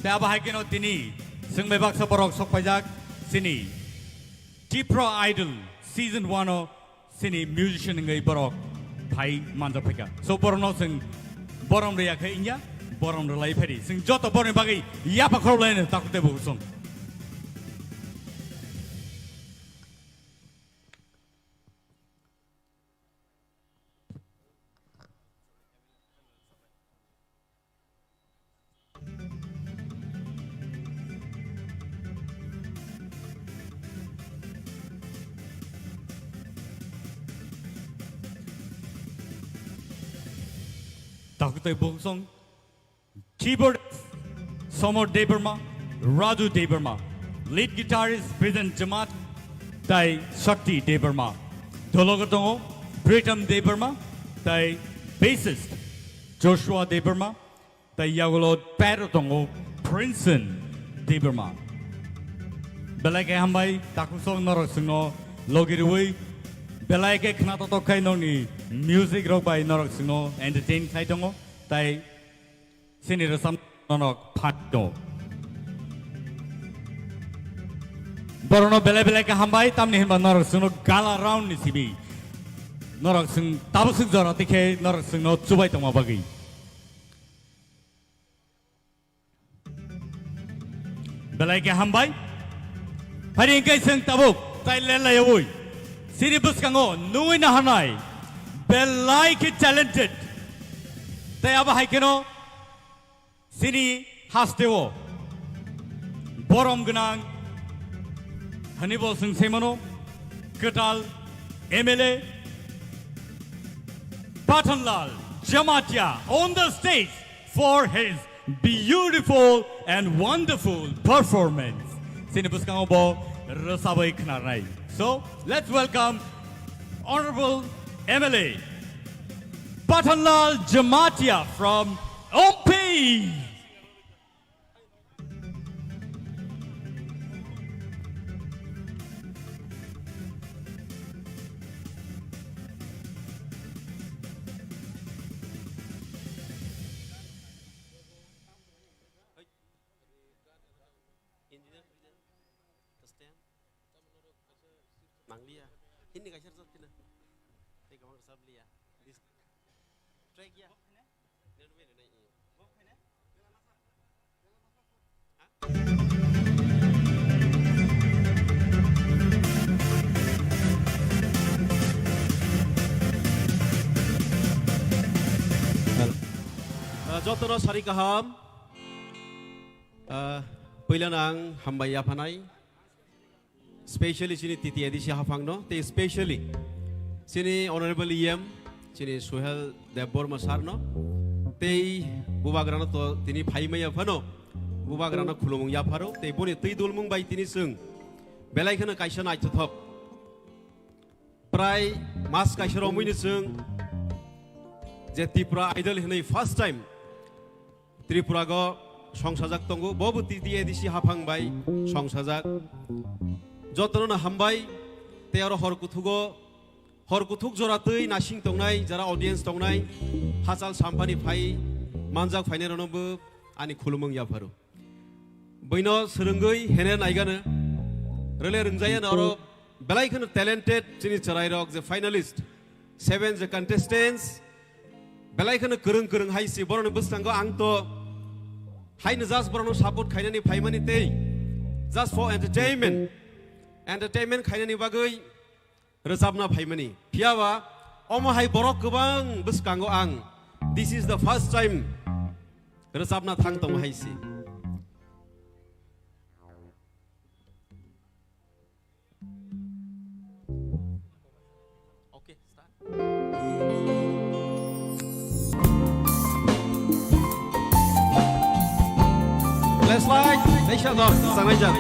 Tai abo hai kheno tini chwng bai baksa borok sok phaijak chini Tipra Idol Season one o chini musician wngwi borok phai manjak phaikha. So borokno chwng borom rwya khe wngya, borom rwlai phari. Chwng joto borokni bagwi yapha khorok laino takhuk tei bukhuk song. Takhuk tei bukhuk song. Keyboard, Somod Debbarma, Raju Debbarma. Lead guitarist, Vision Jamatia, tai Shakti Debbarma. Dhologo tongo, Pritam Debbarma, tai bassist, Joshua Debbarma, tai yagulo pad o tongo, Princeton Debbarma. Belai khe hambai, takhuk song norok chwngno logi rwui, belai khe khna totok khai nokni music rok bai norok chwngno entertain khai tongo, tai Chini rwchapmung norok phan tongo. Borokno belai belai khe hambai, tamni hinba norok chwngno gala round ni simi. Norok chwng tabuk swk jora tikhe norok chwngno chubai tongma bagwi. Belai khe hambai. Phari hwnkhe chwng tabuk tai lelaiyaui chini bwskango nugwi naharnai belai khe talented. Tai abo hai kheno Chini hasteo borom gwnang hwnwi bo chwng sai mano, kwtal M L A Pathanlal Jamatia on the stage for his beautiful and wonderful performance. Chini bwskango bo rwchabwi khnarnai. So, let's welcome Honorable M L A Pathanlal Jamatia from Ompi. Engineer, engineer, Christian, mangliya. Hindi kaisa rwchap khina. Tei kwbang rwchap liya. Dis-, track ya. Ah, jotono sari kaham. Ah, puilano ang hambai yaphanai. Specially chini T T A D C haphangno, tei specially chini Honorable E M, chini Suhel Debbarma sir no, tei bubagrano to tini phaimaya phano, bubagrano khulumung yapharo, tei boni twi dulmung bai tini chwng Belai kheno kaisa naithothok. Prai mas kaisa romwi ni chwng je Tripura Idol hinwi first time Tripura go songsajak tongo, bo bo T T A D C haphang bai songsajak. Jotono no hambai, tei oro hor kuthugo, hor kuthuk jora twi nasing tongnai, jara audience tongnai, hachal samphani phai manjak phainai rokno bo ani khulumung yapharu. Boino swrwngwi hene naigano, rele rwngjayano oro belai kheno talented chini chwrairok je finalist, seven je contestants, belai kheno kwrwng kwrwng hai si borokni bwskango ang to haino just borokno support khainani phaimani tei just for entertainment, entertainment khainani bagwi rwchapna phaimani. Phiyaba omo hai borok kwbang bwskango ang, this is the first time rwchapna thang tongo hai si. Okay, start. Flashlight, naisha dong, sanai jak.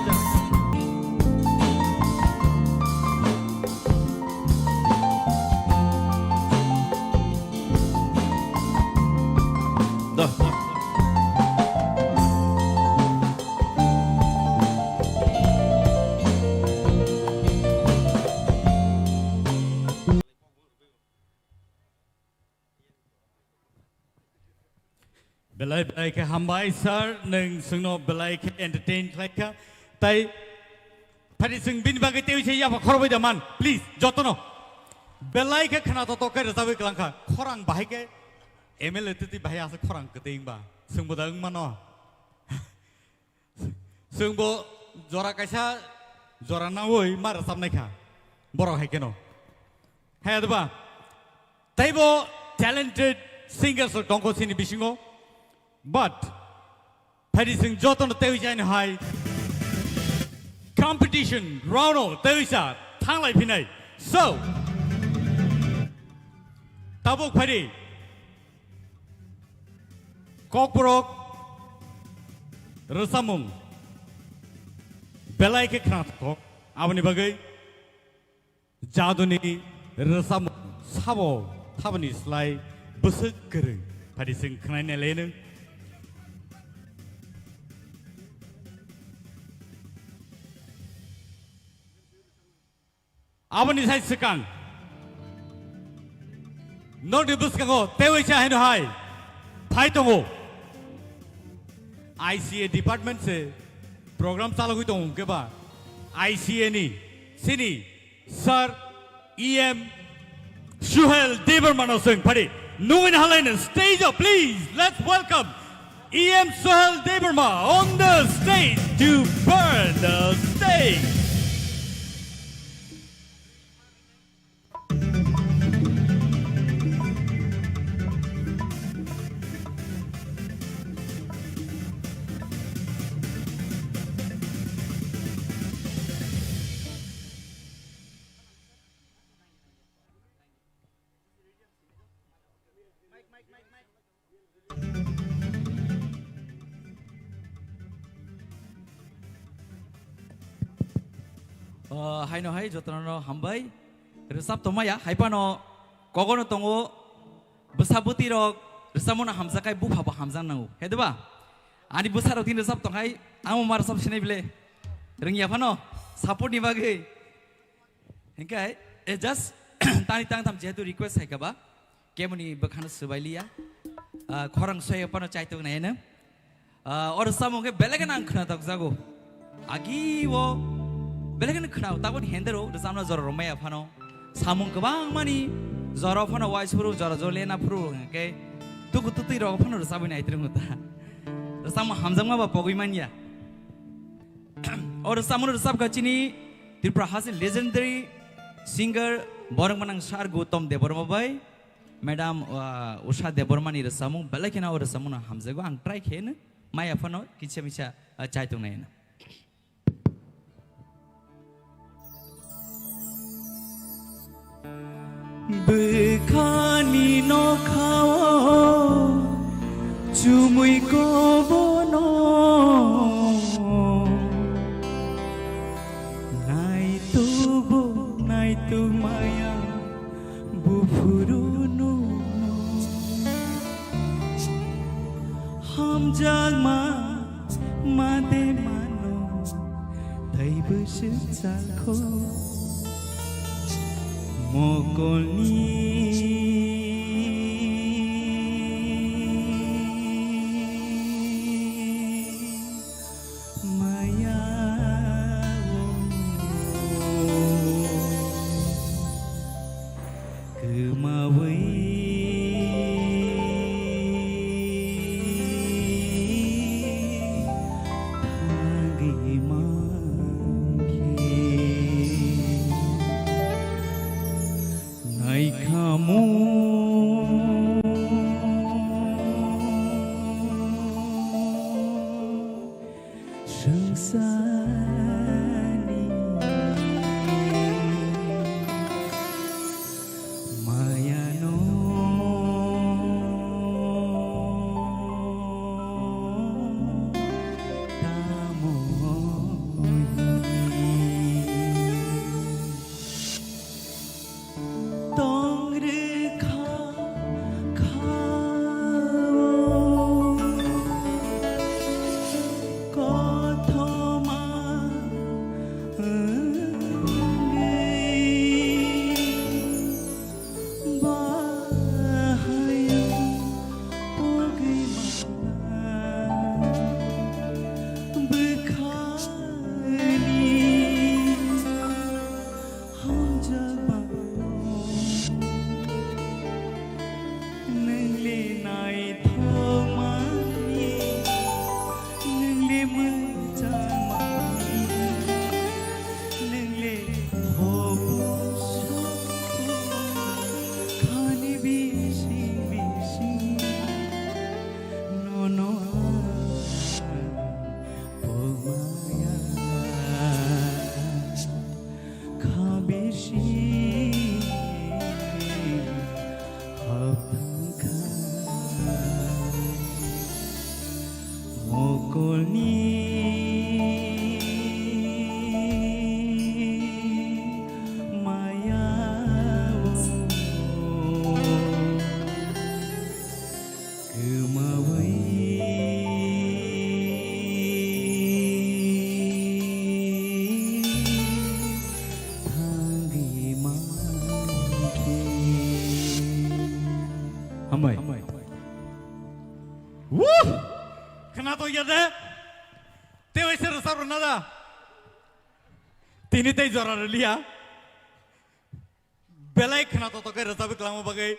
Dah. Belai belai khe hambai sir, nwng chwngno belai khe entertain khlai kha. Tai phari chwng bini bagwi tei se yapha khorbai da man, please, jotono. Belai khe khna to to khe rwchapwi kwlang kha. Khorang bahai khe M L A twi twi bahai aswk khorang kwtwi wngba. Chwngbo da wng mano. Chwngbo jora kaisa jora naui ma rwchapnai kha borok hai kheno. Hai adba teibo talented singers rok tongkho chini bisingo, but phaidi chwng jotono teiwi jaino hai competition round o teiwi sa thanglai phinai. So tabuk phaidi Kokborok rwchapmung belai khe khnathok, aboni bagwi jaduni rwchapmung sabo thaboni slai bwswk kwrwng, phaidi chwng khwnai nailai nwng. Aboni sai swkang nokni bwskango teiwi cha haino hai phai tongo. I C A department se program chalogwi tongo hwnkhe ba I C A ni sini sir E M Suhel Debbarma no swng phari. Nungin halaino stage o, please, let's welcome E M Suhel Debbarma on the stage to burn the stage. O, haino hai jotono hambai. Rwchap tongmaya, hai phano kogono tongo, bwsa bwtwi rok rwchapmano hamjak khai bupha bo hamjak nango. He diba? Ani bwsa rok tini rwchap tong hai, amo ma rwchap sinai bile. Rwngya phano, support ni bagwi. Hinkhe, eh, just tani tangtham jehetu request hai kha ba, kemoni bwkhano swbai liya. Ah, khorang soya phano chaitok naino. Ah, oro samung khe belai kheno ang khnatok jago. Agi o belai kheno khna, taboni hendero rwchapna jora rwmaya phano. Samung kwbangmani jora phano waisuru, jora jora lena phuru hwnkhe tuku tutwi rok phano rwchabwi nai tringo ta. Rwchapmung hamjakma ba pogwi manya. O rwchapmung rwchapkha chini Tripura hasteni legendary singer borok manang Sir Gautam Debbarma bai, Madam, uh, Usha Debbarma ni rwchapmung belai kheno o rwchapmung no hamjago, ang try khaino maya phano kisa misa, uh, chai tongnai hino. Bwkhani nokhao chumui kobono. Tumaya buphuru no hamjakma made mano taibo swk chalkho mokolni maya o kwmawi thangwi mankhe naikhamu. Swngcharni mayano tamo hini. Tong rwkha kha o kothoma wngwi bahai pogwi mala bwkhani. Hamjakma nwngli naithokmani, nwngli mwchangmani, nwngli hopu sopu khani bising bising nono ang pogmaya. Kha bisi hapthang kha mokolni maya o. Kwmawi thangwi mankhe. Hambai. Wuh! Khwnatok ya de? Tei waisa rwchap rwna da? Tini tei jora rwliya. Belai khwnatok tok khe rwchapwi kwlangma bagwi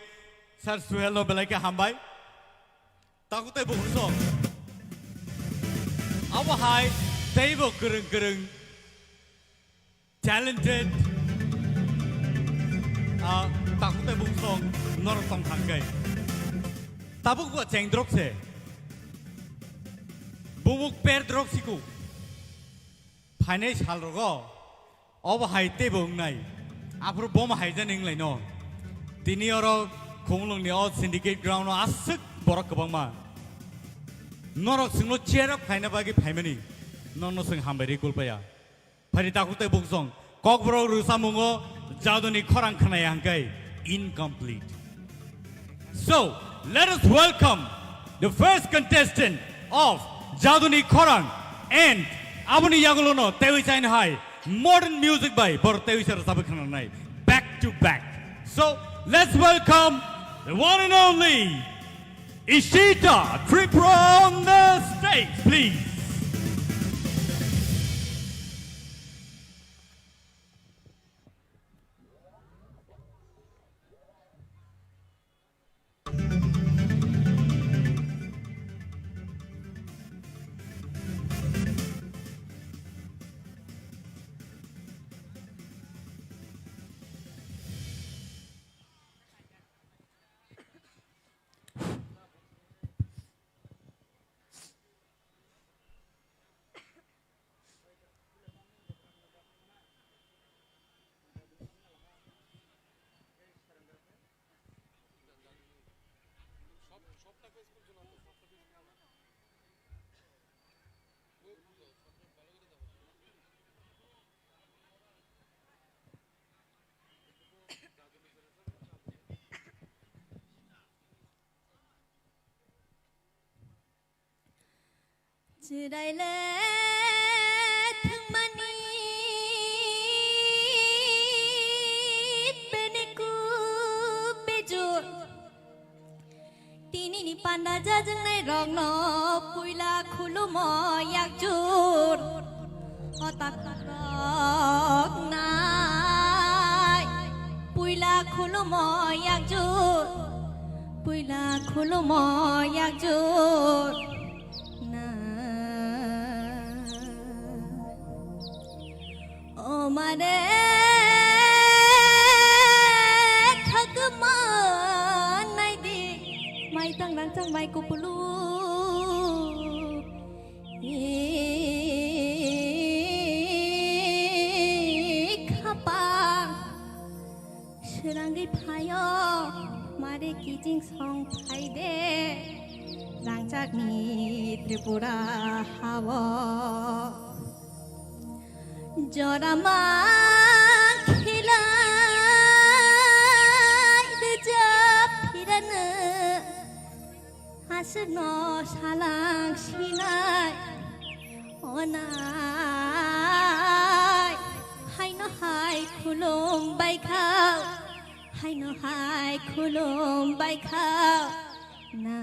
Sir Suhel no belai khe hambai. Takhuk tei bukhuk song. Abo hai teibo kwrwng kwrwng talented, ah, takhuk tei bukhuk song norok tong thang khe. Tabuk bo cheng drok se. Bumuk per drok siku. Phainai sal rogo. Obo hai teibo wngnai. Aphuru bom hai jani wnglaino. Tini oro Khumulwngni o Syndicate Ground o aswk borok kwbangma. Norok chwngno cheer up khlaina bagwi phaimani. Nono chwng hambai rwi kulpaya. Phari takhuk tei bukhuk song. Kokborok rwchapmungo jadoni khorang khnaya hwnkhe incomplete. So, let us welcome the first contestant of Jaduni Khorang and aboni yagulono teiwi chaina hai modern music bai bor teiwi se rwchapwi khwnanai back to back. So, let's welcome the one and only Ishita Tripura on the stage, please. Raile thwngmani beneku bejur. Tinini panda jajwngnai rokno puila khulumo yakjur. O takhuk rok nai puila khulumo yakjur. Puila khulumo yakjur. Na. O mare khagma naidi, mai tang rang chang mai kupulu. Khapang. Srangwi phaio, mare kiching song phaide, rangchakni Tripura hao. Jorama khilai rwjap phirano. Aswkno salang sinai onai, haino hai khulum bai khao, haino hai khulum bai khao na.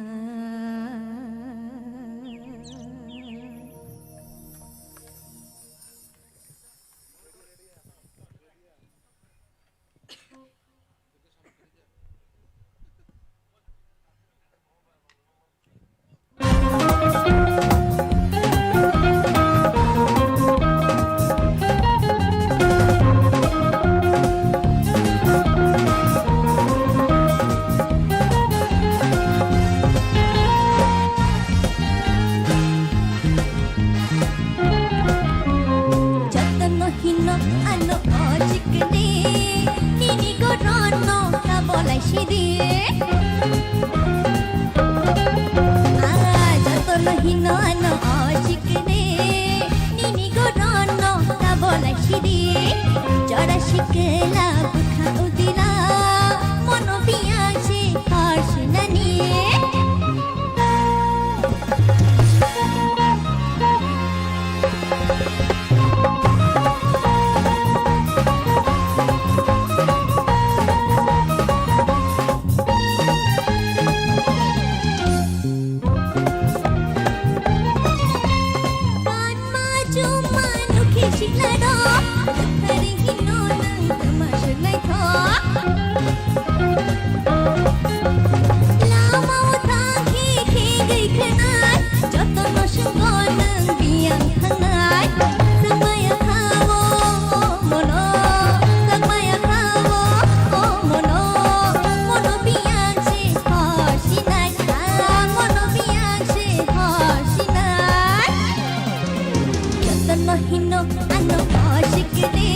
Jotono hino ano o chikni, nini gorono kabolai sidi. Ah, jotono hino ano o chikni, nini gorono kabolai sidi. Jora sikla bwkha udila, mono biyang si hor sinani. Kanma chuma nukhi siklado, thari hino nang tama swnai tho. Lama o thang khi khi gei khnai, jotono swngo nang biyang thangnai. Swngmaya kha o mono, swngmaya kha o mono, mono biyang se hor sinai, ah, mono biyang se hor sinai. Jotono hino ano o sikni,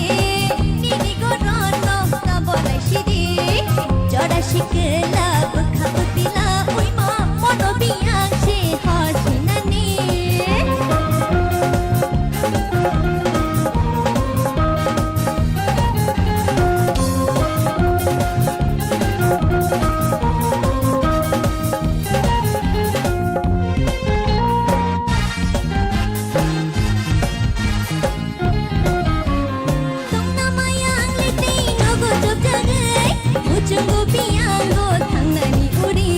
nini gorono kabolai sidi. Jora sikla bwkha utila uimo, mono biyang se hor sinani. Tongna mayang le tei nogo chopjagwi, muchungo biyango thangnani uri.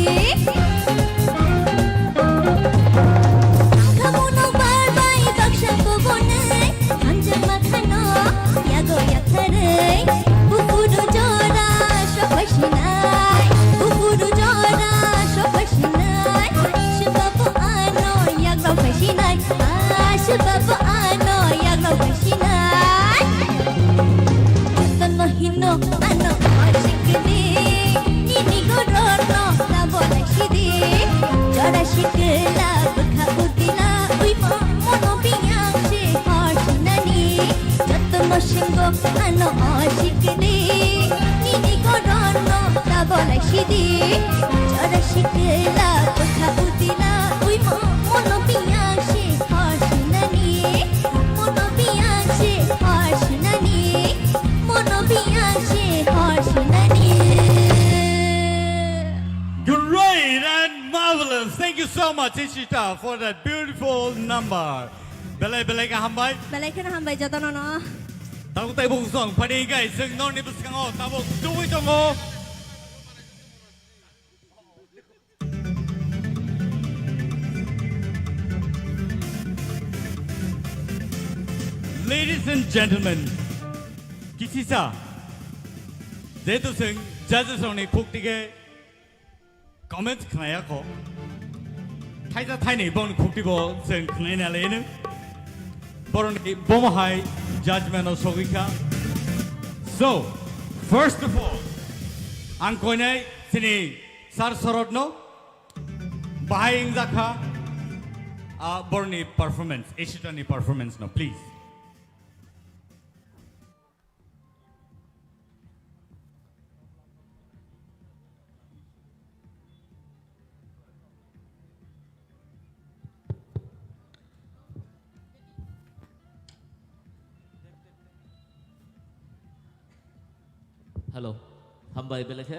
Ang khamunok bar bai baksa kobonai, hamjakma khano yago yaktharwi. Buphuru jora sophai sinai, buphuru jora sophai sinai. Swbabu ano yagrok phai sinai, ah, swbabu ano yagrok phai sinai. Jotono hino ano o sikni, nini gorono kabolai sidi. Jora sikla bwkha utila uimo, mono biyang se hor sinani. Jotono swngo ano o sikni, nini gorono kabolai sidi. Jora sikla bwkha utila uimo, mono biyang se hor sinani. Mono biyang se hor sinani, mono biyang se hor sinani. Great and marvelous. Thank you so much, Ishita, for that beautiful number. Belai belai khe hambai. Belai kheno hambai jotono no. Tabuk tai bung song phadi kai sing norni bwskango tabuk tubui tongo. Ladies and gentlemen, kisisa, jehetu sing judges rokni khukti khe comments khnaya kho. Thaisa thaini boni khukti bo sing khnaina leno. Boroni bomo hai judgment o sogwi kha. So, first of all, ang koinai sini Sir Sorot no bahai wngjakha, ah, borni performance, Ishita ni performance no, please. Hello, hambai belai khe.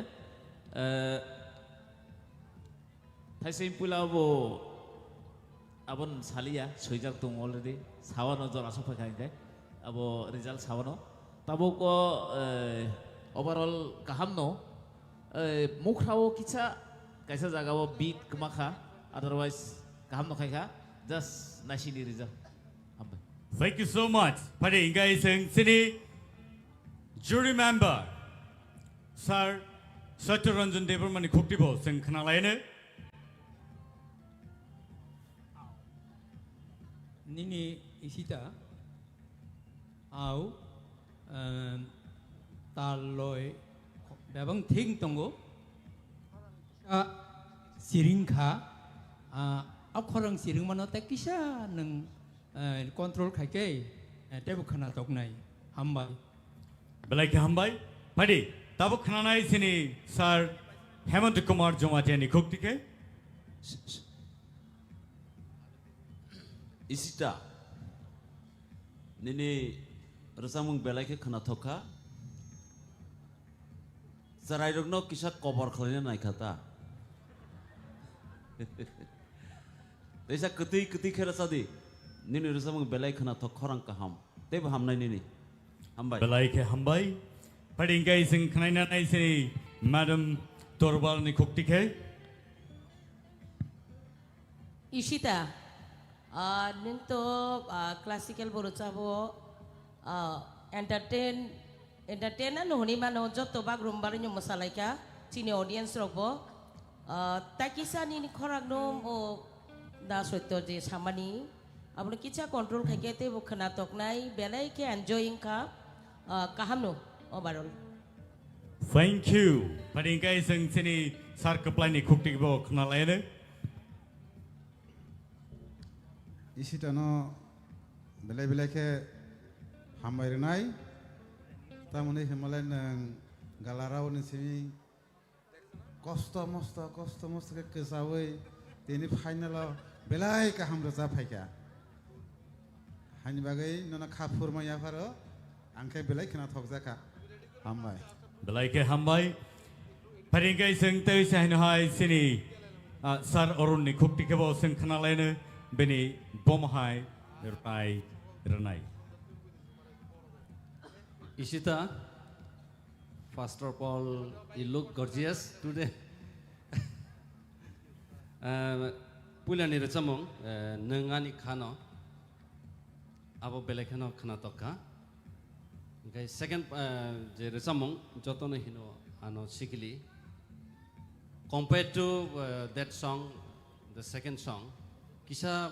Eh, thaising puila bo abon saliya, swijak tong already. Sawano jora sok phaikha hinkhe. Abo result sawano. Tabuk o, eh, overall kaham no. Eh, mukhrao kisa, kaisa jagao beat kwmakha. Otherwise, kaham no khaikha. Just naisini result. Hambai. Thank you so much. Phadi hinkhe sing sini jury member, Sir Satya Ranjan Debbarma ni khukti bo sing khna laino. Nini Ishita, au, em, tal loi bebang thik tongo. Kisa siring kha, ah, a khorang siring mano tei kisa nwng, eh, control khai khe, eh, teibo khna toknai. Hambai. Belai khe hambai. Phadi, tabuk khnanai sini Sir Hemant Kumar Jamatia ni khukti khe. Ishita, nini rwchapmung belai khe khwnathok kha. Chwrairokno kisa kobor khlaina naikha ta. Teisa kwtwi kwtwi khe rwchadi. Nini rwchapmung belai khwnathok, khorang kaham. Teibo hamnai nini. Hambai. Belai khe hambai. Phadi hinkhe sing khnaina nai sini Madam Torbal ni khukti khe. Ishita, ah, nwng to, ah, classical bo rwchabo, ah, entertain, entertain ano hwnwi mano, joto bagroom barwino mwsalaikha, chini audience rokbo. Ah, tai kisa nini khorang no o da soito je samani, abono kisa control khaikhe teibo khwna toknai, belai khe enjoy wngkha, ah, kaham no overall. Thank you. Phadi hinkhe sing chini sir kwplai ni khukti bo khna laino. Ishitano belai belai khe hambai rwnai. Tamoni himalai nwng galarao ni simi kosto mosto, kosto mosto khe kwchaui tini final o belai kaham rwchap phaikha. Haini bagwi nono kha phurma yapharo, ang khe belai khwna thokjakha. Hambai. Belai khe hambai. Phadi hinkhe chwng tei se haino hai chini, ah, Sir Arun ni khukti khe bo chwng khna laino bini bomo hai rai rwnai. Ishita, first of all, you look gorgeous today. Ah, puilani rwchapmung, eh, nwng ani khano, abo belai kheno khwnatok kha. Hinkhe second, eh, je rwchapmung, jotono hino ano sikili. Compared to, eh, that song, the second song, kisa,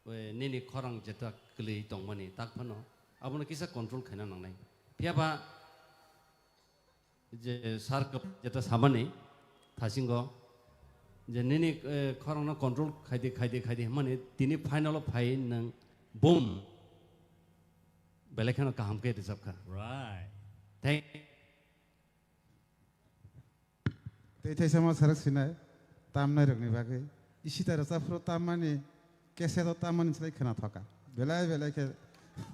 eh, nini khorang jeta kwlwi tongmani tak phano, abono kisa control khaina nangnai. Phiya ba, je sir kwplai jeta samani thasingo je nini, eh, khorangno control khaidi, khaidi, khaidi hwnmani tini final o phai nwng boom belai kheno kaham khe rwchapkha. Right. Thank Tei thaisa ma sarak sinai tamnai rokni bagwi. Ishita rwchapphuru tammani, cassette o tammani slai khwna thoka. Belai belai khe.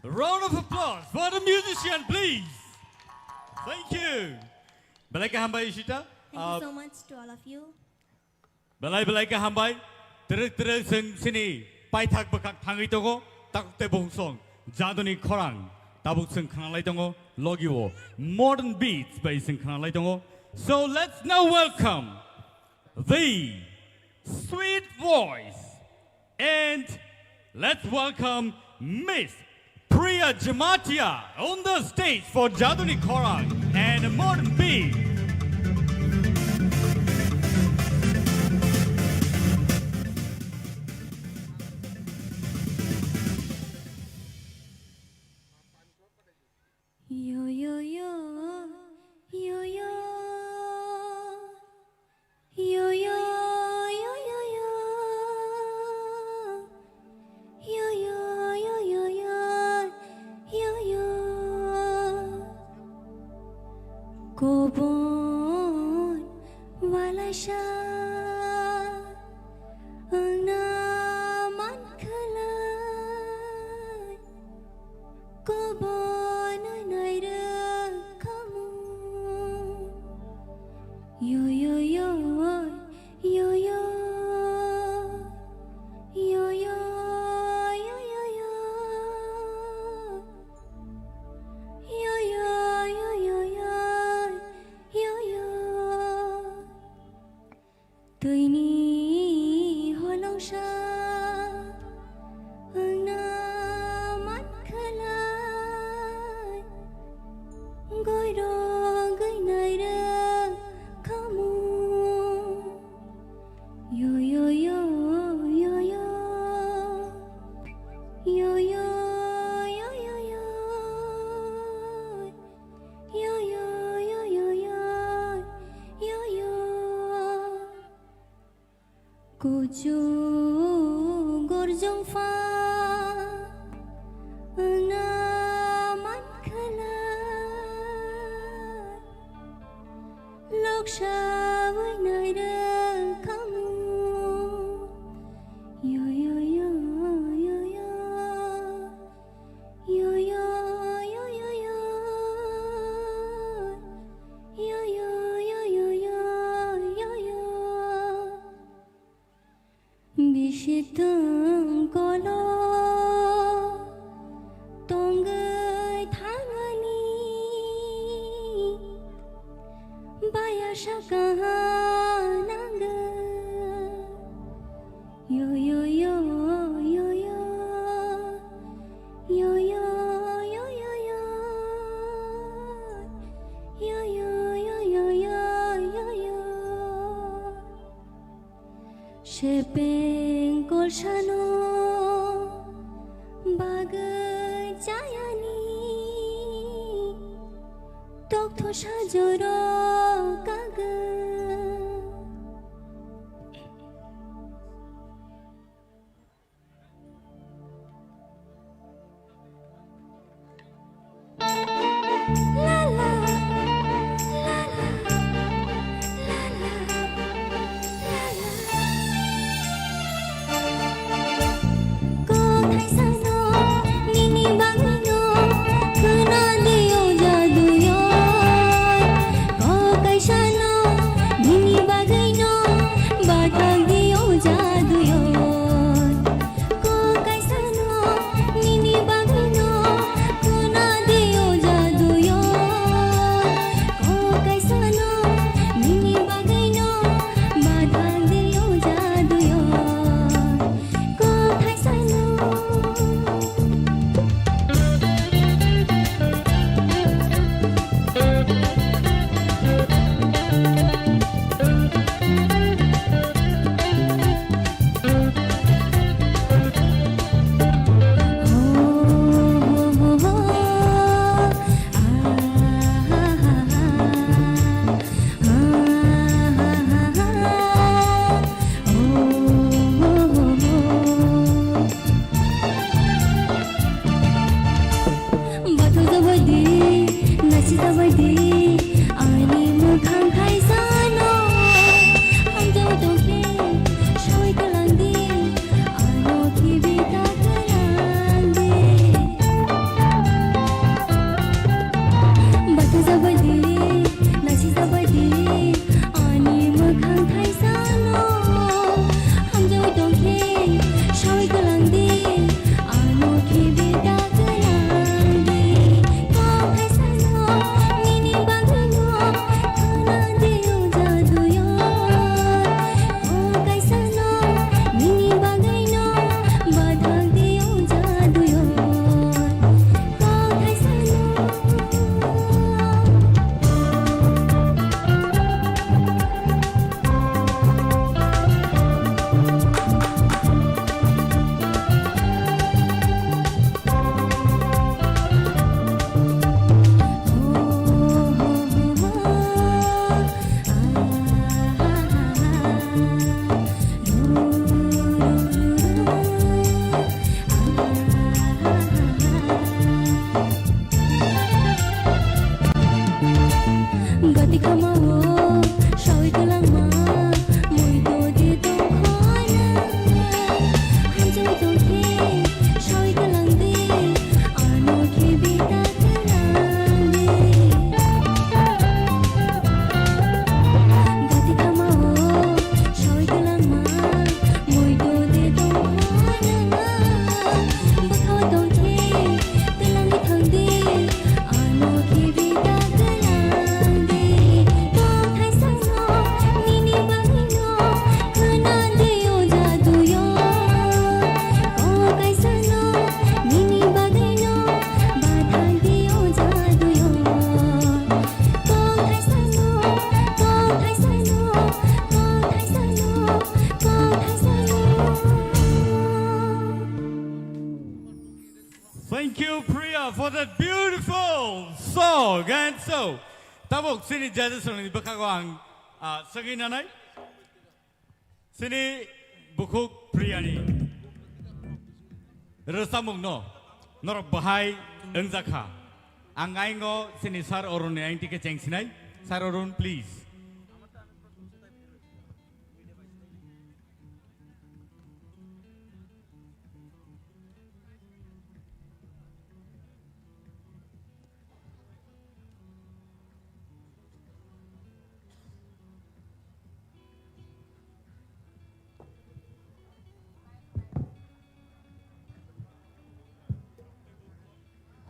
Round of applause for the musician, please. Thank you. Belai khe hambai Ishita. Thank you Ah, so much to all of you. Belai belai khe hambai, twrwk twrwk chwng chini paithak bwkhak thangwi tongo, takhuk tei bukhuk song, jaduni khorang, tabuk chwng khnalai tongo, logi o modern beats bai chwng khnalai tongo. So let's now welcome the sweet voice and let's welcome Miss Priya Jamatia on the stage for Jaduni Khorang and Modern Beat. Yo, yo, yo, yo, yo. Yo, yo, yo, yo, yo. Yo, yo, yo, yo, yo. Yo, yo. Kobon wala sa wngna man khalai. Kobon nai rwkhamu. Yo, yo, yo, yo, yo. Yo, yo, yo, yo, yo. Yo, yo, yo, yo, yo. Yo, yo. Twini holongsa wngna man khalai, goirogwi nai rwkhamu. Yo, yo, yo, yo, yo. Yo, yo, yo, yo, yo. Yo, yo, yo, yo, yo. Yo, yo. Kuchuk gorjong pha wngna man khalai, loksa bai nai rwkhamu. Yo, yo, yo, yo, yo. Yo, yo, yo, yo, yo. Yo, yo, yo, yo, yo, yo, yo. Bisi thwng kolo tongwi thangani, baya saka nangwi. Yo, yo, yo, yo, yo. Yo, yo, yo, yo, yo. Yo, yo, yo, yo, yo, yo, yo. Sepeng kolsano bagwi chayani, toktho sajoro kagwi. Again, so, tabuk chini judges rokni bwkhago ang, ah, swngwi nanai. Chini bukhuk Priyani rwchapmung no norok bahai wngjakha. Ang aingo chini Sir Arun ni aingti khe chengsinai. Sir Arun, please.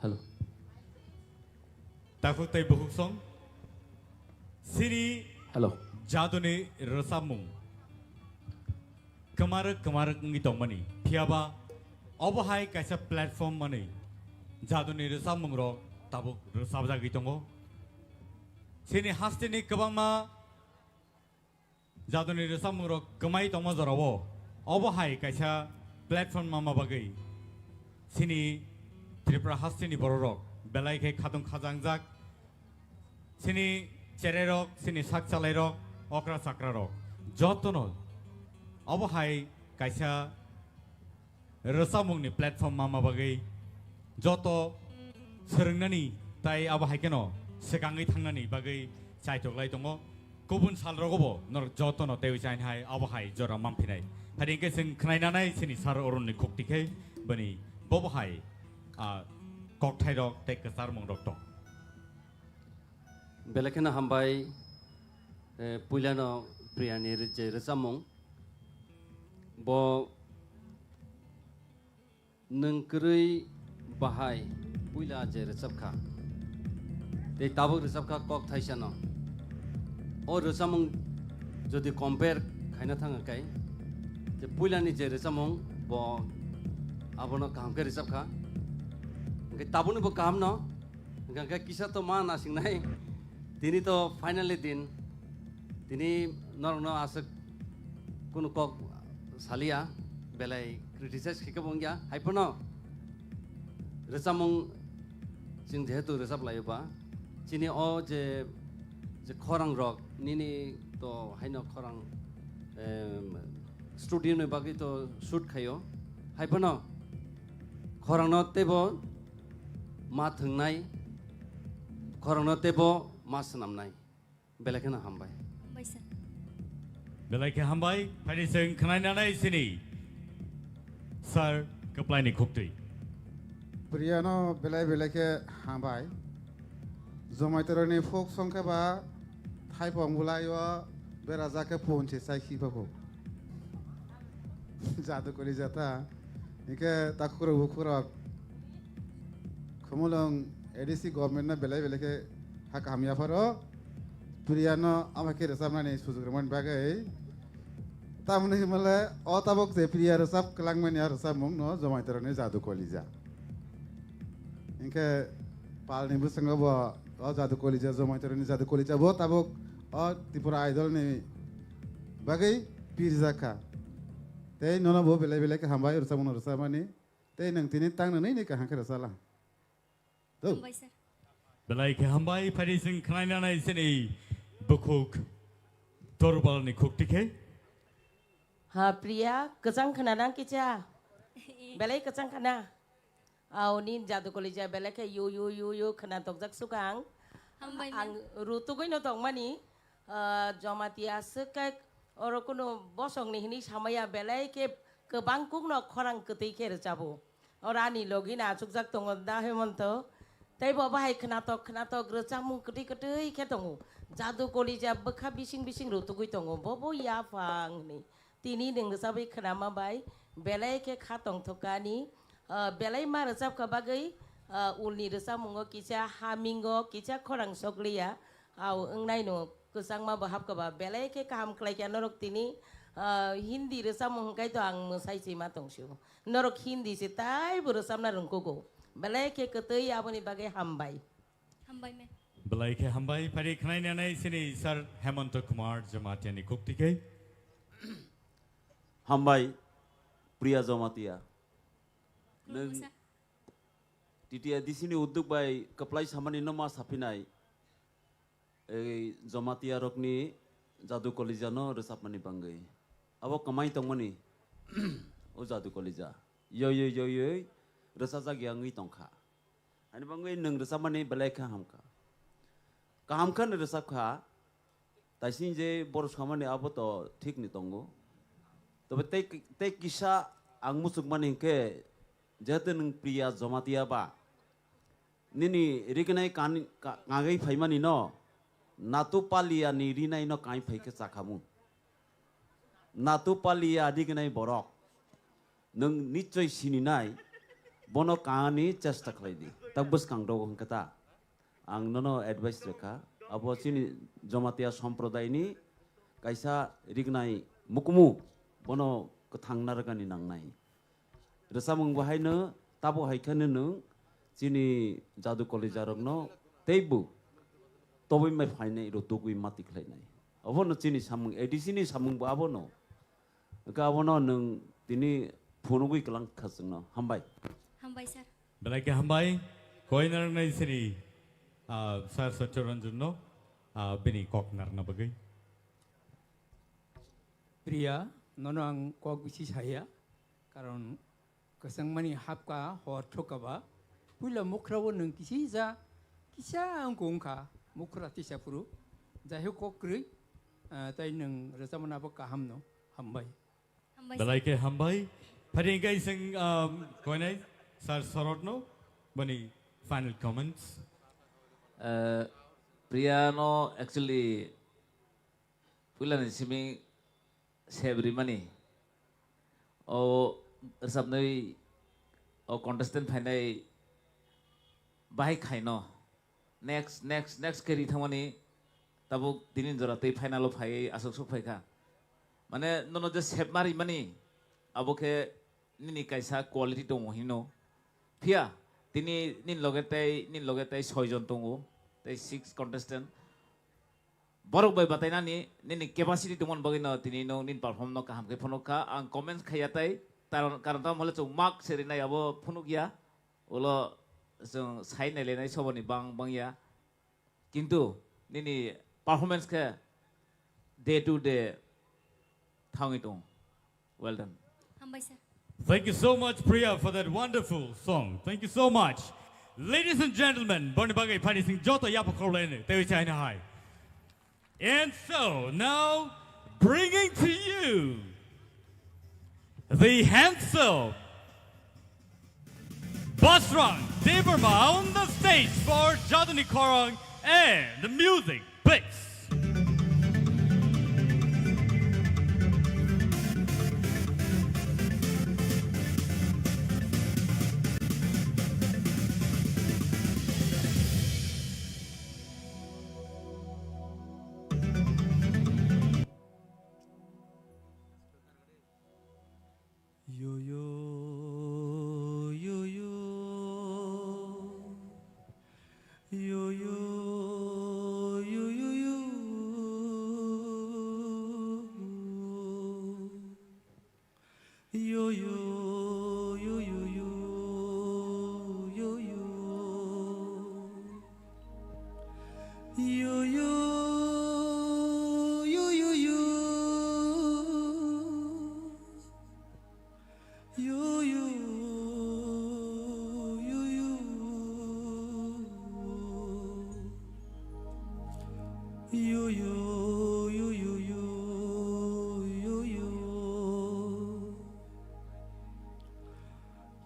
Hello. Takhuk tei bukhuk song. Chini Hello. Jaduni rwchapmung kwmarwk kwmarwk wngwi tongmani. Phiyaba obo hai kaisa platform manwi jaduni rwchapmungrok tabuk rwchapjagwi tongo. Chini hasteni kwbangma jaduni rwchapmungrok kwmai tongma jorao obo hai kaisa platform manma bagwi chini Tripura hasteni bororok belai khe khatung khajangjak. Chini chererok, chini sak chalairok, okra chakrarok jotono obo hai kaisa rwchapmungni platform manma bagwi joto swrwngnani tai abo hai kheno swkangwi thangnani bagwi chaitok lai tongo. Kubun salrogobo norok jotono teiwi chainhai abo hai jora manphinai. Phai hwnkhe chwng khwnai nanai chini Sir Arunni khukti khe bini bobo hai, ah, kokthairok tei kwcharmungrok tong. Belai kheno hambai, eh, puilano Priyani ri-, je rwchapmung. Bo nwng kwrwi bahai puila je rwchapkha. Tei tabuk rwchapkha kok thaisano. O rwchapmung jodi compare khaina thangkha kai, je puilani je rwchapmung bo abono kaham khe rwchapkha. Hwnkhe tabukni bo kahamno Hwnkha khe kisa to ma nasingnai. Tini to finally din. Tini norokno aswk kunu kok salia, belai criticize khe khe bo wngya. Hai phano rwchapmung chwng jehetu rwchap laio ba, chini o je, je khorang rok nini to haino khorang, em, studio ni bagwi to shoot khaio. Hai phano khorangno teibo ma thwngnai, khorangno teibo ma swnamnai. Belai kheno hambai. Hambai sir. Belai khe hambai, phai di chwng khwnai nanai chini Sir Kwplaini khuktwi. Priyano belai belai khe hambai. Jomaitoroni folk song khe ba thaipong bwlai o berajak khe phone se chai khipa kho. Jadu kori jata. Hingke takhurok bukhurok Khumulwng A D C government no belai belai khe ha kaham yapharo. Priyano ama khe rwchapnani sujuk rwmani bagwi. Tamoni himale o tabok je Priya rwchap kwlangmani a rwchapmung no Jomaitoroni Jadu Kolija. Hingke palni bwskango bo o Jadu Kolija, Jomaitoroni Jadu Kolija bo tabok o Tripura Idol ni bagwi pirjak kha. Tei nono bo belai belai khe hambai rwchapmung no rwchapmani. Tei nwng tini tang nwnwi ni kaham khe rwchapla. Hambai sir. Belai khe hambai, phai di chwng khwnai nanai chini bukhuk Dorbalni khukti khe. Ha, Priya, kwchang khna nang kicha? Belai kwchang khna. Aw, nini Jadu Kolija belai khe yu, yu, yu, yu khna tokjak sukang. Hambai, ma'am. Ang rutugwi no tongmani, ah, Jamatia swk khe oro kunu bosongni hinwi samaya belai khe kwbang kukno khorang kwtwi khe rwchabo. Oro ani logi no achukjak tongo da Hemonto. Tei bo bahai khnatok khnatok rwchapmung kwtwi kwtwi khe tongo. Jadu Kolija bwkha bising bising rutugwi tongo. Bo bo yaphang hinwi. Tini nwng rwchabwi khnama bai belai khe kha tongthokani, ah, belai ma rwchapkha bagwi, ah, ulni rwchapmungo kisa hamingo kisa khorang sokliya, au wngnaino kwchangma bo hapkha ba belai khe kaham khlaikha norok tini, ah, Hindi rwchapmung hwnkhe to ang mwsai sima tongsio. Norok Hindi se taibo rwchapna rwngkugo. Belai khe kwtwi aboni bagwi hambai. Hambai me. Belai khe hambai, phari khnaina nai sini Sir Hemanta Kumar Jamatia ni khukti khe. Hambai, Priya Jamatia. Nwng, Khulumsa. T T A D C ni udduk bai kwplai samani no ma saphinai, ei Jamatia rokni Jadu Kolija no rwchapmani bangwi. Abo kwmai tongmani, o Jadu Kolija. Yoi, yoi, yoi, yoi, rwchajak ya wngwi tongkha. Ani bangwi nwng rwchapmani belai khe hamkha. Kaham khe no rwchapkha, taising je boros khamani abo to thik ni tongo. Tobe tei, tei kisa ang muchukmani hinkhe, jehetu nwng Priya Jamatia ba, nini rignai kan-, ka-, kangwi phaimani no, Natu Palia ni rinai no kai phai khe chakhamu. Natu Palia rignai borok. Nwng nichoi sininai, bono kangani chesta khlai di. Tak bwskang dogo hwnkhe ta. Ang nono advice rwkha, abo chini Jamatia somprodai ni kaisa rignai mukumu, bono kwthang narwkani nangnai. Rwchapmung bo haino, tabo hai kheno nwng chini Jadu Kolija rokno teibo tobwi mai phainai rw tugwi mati khlainai. Obono chini samung, A D C ni samung bo abono. Hwnkhe abono nwng tini phunugwi kwlang kha chwngno. Hambai. Hambai, sir. Belai khe hambai. Koi narwknai sini, ah, Sir Satya Ranjan no, ah, bini kok narwkna bagwi. Priya, nono ang kok bisi saya, karon kwchangmani hapka hor thokaba, puila mukhra o nwng kisisa, kisa wngkha wngkha, mukhra tisa phuru, jaihok kok kwrwi, ah, tai nwng rwchapmani abo kaham no, hambai. Hambai, sir. Belai khe hambai. Phari hwnkhe ising, um, koinai Sir Sorot no, bani final comments. Eh, Priya no actually puilani simi sep rimani. O rwchapnwi o contestant phainai bahai khaino. Next, next, next khe ri thangmani tabuk tini jora tei final o phaiwi aswk swk phaikha. Mane nono je sep ma rimani abo khe nini kaisa quality tongo hino. Phiya tini nini loge tei, nini loge tei soi jon tongo, tei six contestant. Borok bai batainani nini capacity tongmani bagwi no tini no nini perform no kaham khe phunuk kha. Ang comments khaiya tai, karon, karon tamo hole chwng mark se rinai abo phunuk ya. Ulo chwng sai nailainai soboni bang bang ya. Kintu nini performance khe day to day thangwi tongo. Well done. Hambai, sir. Thank you so much, Priya, for that wonderful song. Thank you so much. Ladies and gentlemen, boni bagwi phani sing joto yapa khorlaini, tewi chaina hai. And so, now, bringing to you the handsome Basrang Debbarma on the stage for Jaduni Khorang and the music, please. Yo, yo, yo, yo. Yo, yo, yo, yo, yo. Yo, yo, yo, yo, yo, yo, yo. Yo, yo, yo, yo, yo. Yo, yo, yo, yo. Yo, yo, yo, yo, yo, yo, yo.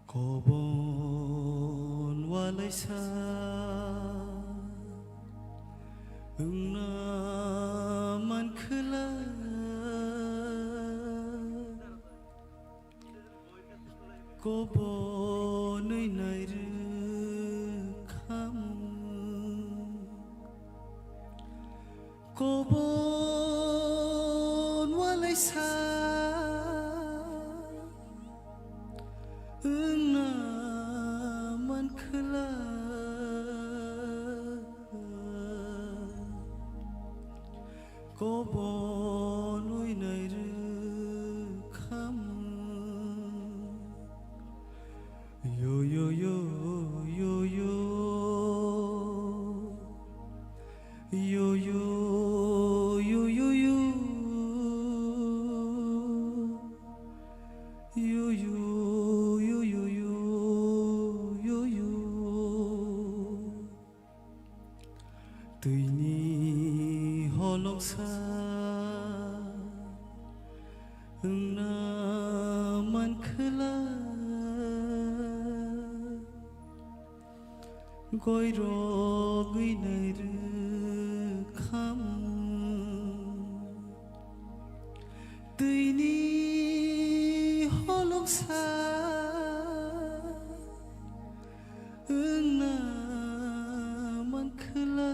Kobon walaisa wngna mankhwla. Kobonwi nairwkhamu. Kobon walaisa wngna mankhwla. Kobonwi nairwkhamu. Yo, yo, yo, yo, Yo, yo, yo, yo, yo. Yo, yo, yo, yo, yo. Yo, yo. Twini holongsa wngna mankhwla, goirogwi nai rwkham. Twini holongsa wngna mankhwla,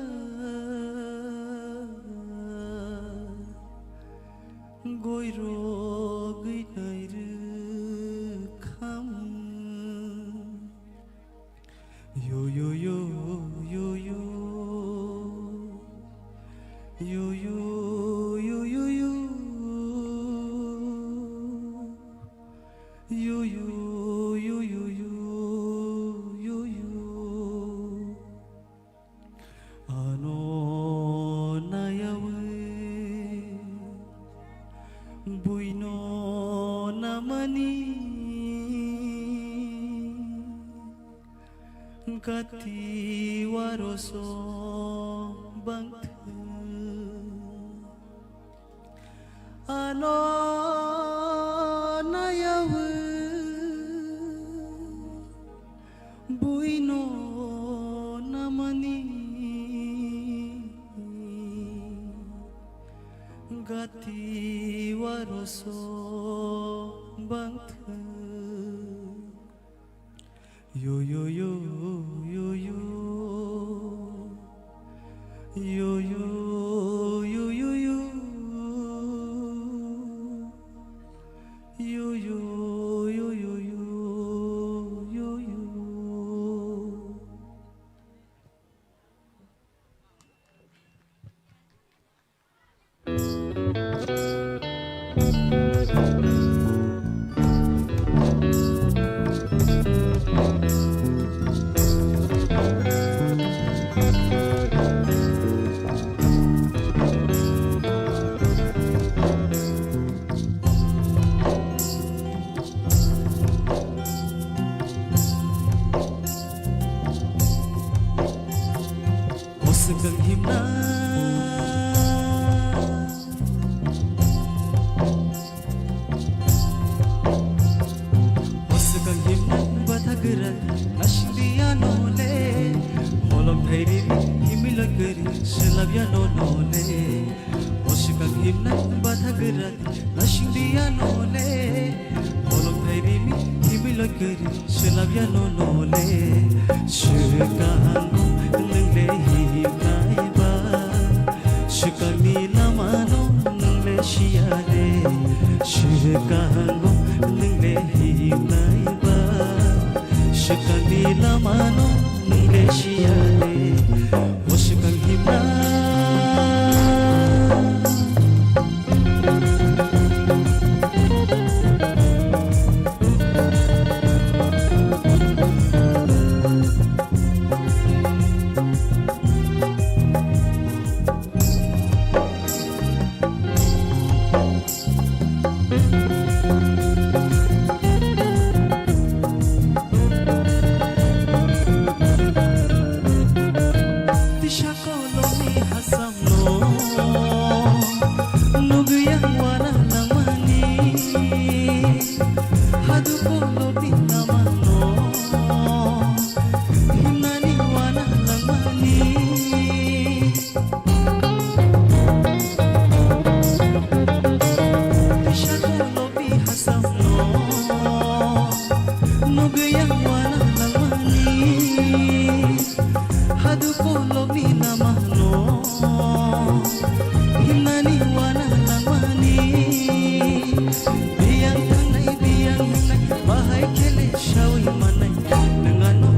goirogwi nai rwkham. Yo, yo, yo, yo, yo. Yo, yo, yo, yo, yo. Yo, yo, yo, yo, yo. Yo, yo. Ano nayawi buino namani. Gati waroso bangthwng. Ano nayawi buino namani. Gati waroso bangthwng. Yo, yo, yo, yo, yo. Yo, yo, yo, yo, yo. Yo, yo, yo, yo, yo, yo, yo. O swkang himna. O swkang himna batha gwrak nasing di ano le. Holong thai rimi himwi loi kwrwi swlap ya no no le. O swkang himna batha gwrak nasing di ano le. Holong thai rimi himwi loi kwrwi swlap ya no no le. Swkang nwng le himnai ba. Swkangni lamano nwng le siya le. Swkango nwng le himnai ba. Swkangni lamano nwng le siya le. O swkang himna. Tisa kolomni hasamno nugwi ang wana langmani. Hadu kolomni lamano himnani wana langmani. Tisa kolomni hasamno nugwi ang wana langmani. Hadu kolomni lamano himnani wana langmani. Biyang thangnai, biyang hingnai, bahai khe le sawi mannai. Nwng ano,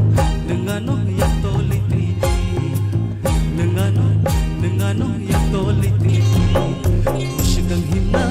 nwng ano yak toli twi twi. Nwng ano, nwng ano yak toli twi twi. O swkang himna.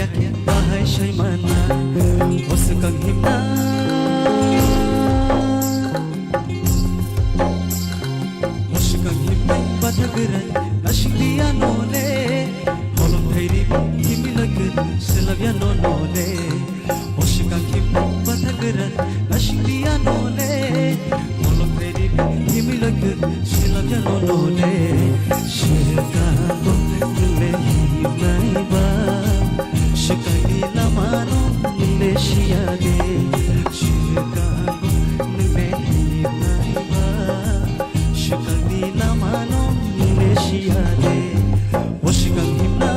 Bahai saimana, o swkang himna. O swkang himna, bathagwrang, nasingdiya nole. Holong thairi, himilagwr, selabya no nole. O swkang himna, bathagwrang, nasingdiya nole. Molok ready himilagwr silabya no nole. Swkango nungle himnai ba. Swkangni lamano nungle siyade. Swkango nungle himnai ba. Swkangni lamano nungle siyade. O swkang himna.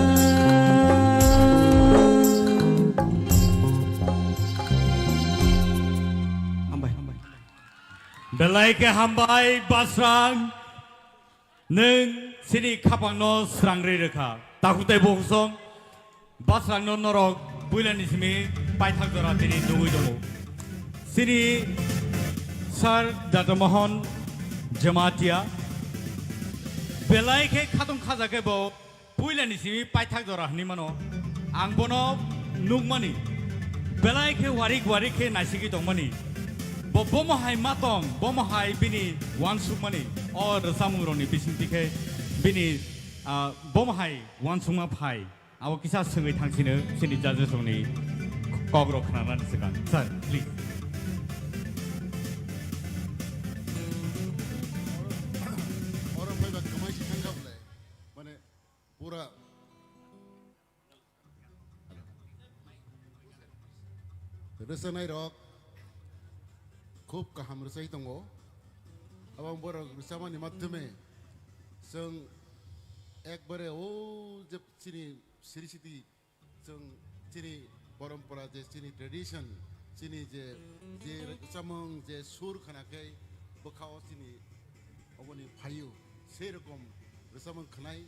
Hambai. Belai khe hambai, Basrang. Nwng chini khapangno srangri rwkha. Takhuk tei bukhuk song Basrangno norok puilani simi paithak jora tini nugwi tongo. Chini Sir Doctor Mohan Jamatia belai khe khatong khaja khe bo puilani simi paithak jora hwnwi mano. Ang bono nukmani, belai khe warik warik khe naisigwi tongmani. Bo bomo hai ma tong, bomo hai bini uansukmani, o rwchapmungrokni bisingtwi khe bini, ah, bomo hai uansukma phai. Abo kisa swngwi thangsino chini judges rokni kokrok khnanani swkang. Sir, please. Oro phaiba kwmaisi thangkha bwle. Mane, pura rwchapnai rok khub kaham rwchai tongo. Abang borok rwchapmani madhyome chwng ekbare o je chini siri siti chwng chini porompora je chini tradition, chini je, je rwchapmung je sur khna khe bwkhao chini oboni phaio, sei rokom rwchapmung khnai.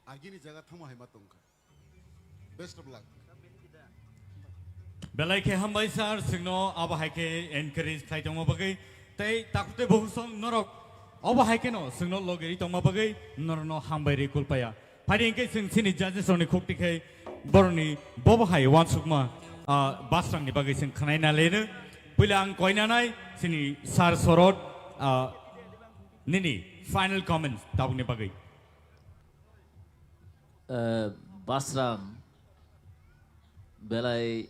Agini jaga thangma hai ma tongkha. Best of luck. Belai khe hambai sir, chwngno abo hai khe encourage khlai tongma bagwi tei takhuk tei bukhuk song norok obo hai kheno chwngno logeri tongma bagwi norokno hambai rwi kulpaya. Phai di hwnkhe chwng chini judges rokni khukti khai borokni bobo hai uansukma, ah, Basrangni bagwi chwng khwnai na leno. Puila ang koinanai chini sir Sorot, ah, nini final comments tabukni bagwi. Eh, Basrang belai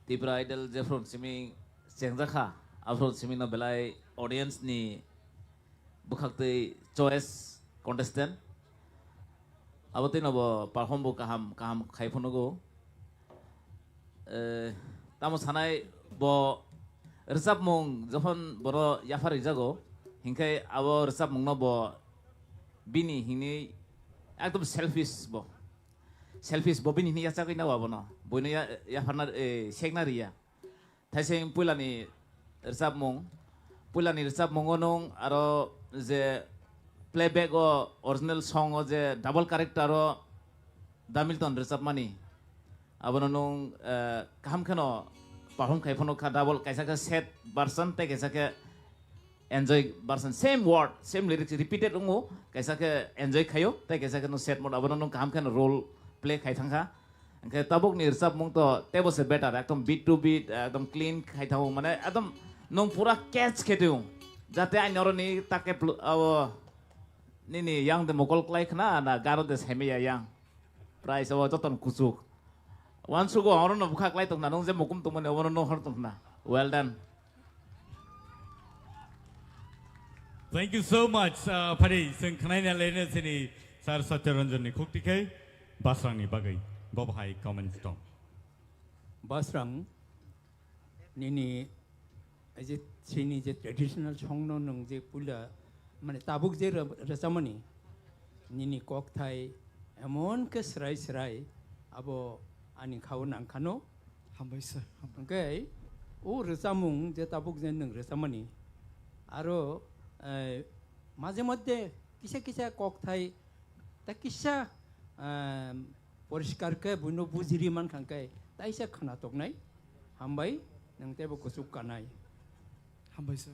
Tipra Idol jephru simi chengjakha, aphru simi no belai audience ni bwkhaktwi choice contestant. Abo twi no bo perform bo kaham kaham khai phunugo. Eh, tamo sanai bo rwchapmung jokhon bono yaphar rijago, hinkhe abo rwchapmungno bo bini hinwi ekdom selfish bo. Selfish bo bini hinwi yachagwi nao abono. Boino ya-, yapharna, eh, sekna riya. Thaising puilani rwchapmung, puilani rwchapmungo nwng aro je playback o original song o je double character o Da Milton rwchapmani, abono nwng, eh, kaham kheno perform khai phano kha double, kaisa khe sad version tei kaisa khe enjoy version, same word, same lyrics repeated wngo, kaisa khe enjoy khaio tei kaisa khe nwng sad mode, abono nwng kaham kheno role play khai thangkha. Hwnkhe tabukni rwchapmung to teibo se better, ekdom beat to beat, ekdom clean khai thango, mane ekdom nwng pura catch khe tong. Jate ani oroni take plu-, abo nini yang de mokol klai khna na garo de saimaya yang. Price abo joton kuchuk. Wansugo orono bwkha klai tongna, nwng je mukum tongmani obono nwng hor tongna. Well done. Thank you so much. Uh, phari, chwng khnaina lene chini Sir Satya Ranjan ni khukti khai Basrang ni bagwi. Bo bahai comments tong. Basrang, nini, ei je, chini je traditional song no nwng je puila, mane tabuk je rw-, rwchapmani, nini kokthai emon khe srai srai abo ani khao nangkhano. Hambai sir, hambai. Hwnkhe o rwchapmung je tabuk je nwng rwchapmani, aro, eh, maje moddhe kisa kisa kokthai ta kisa, eh, poriskar khe buino bujiri mankha hwnkhe taisa khwna toknai. Hambai, nwng teibo kuchuk kanai. Hambai sir.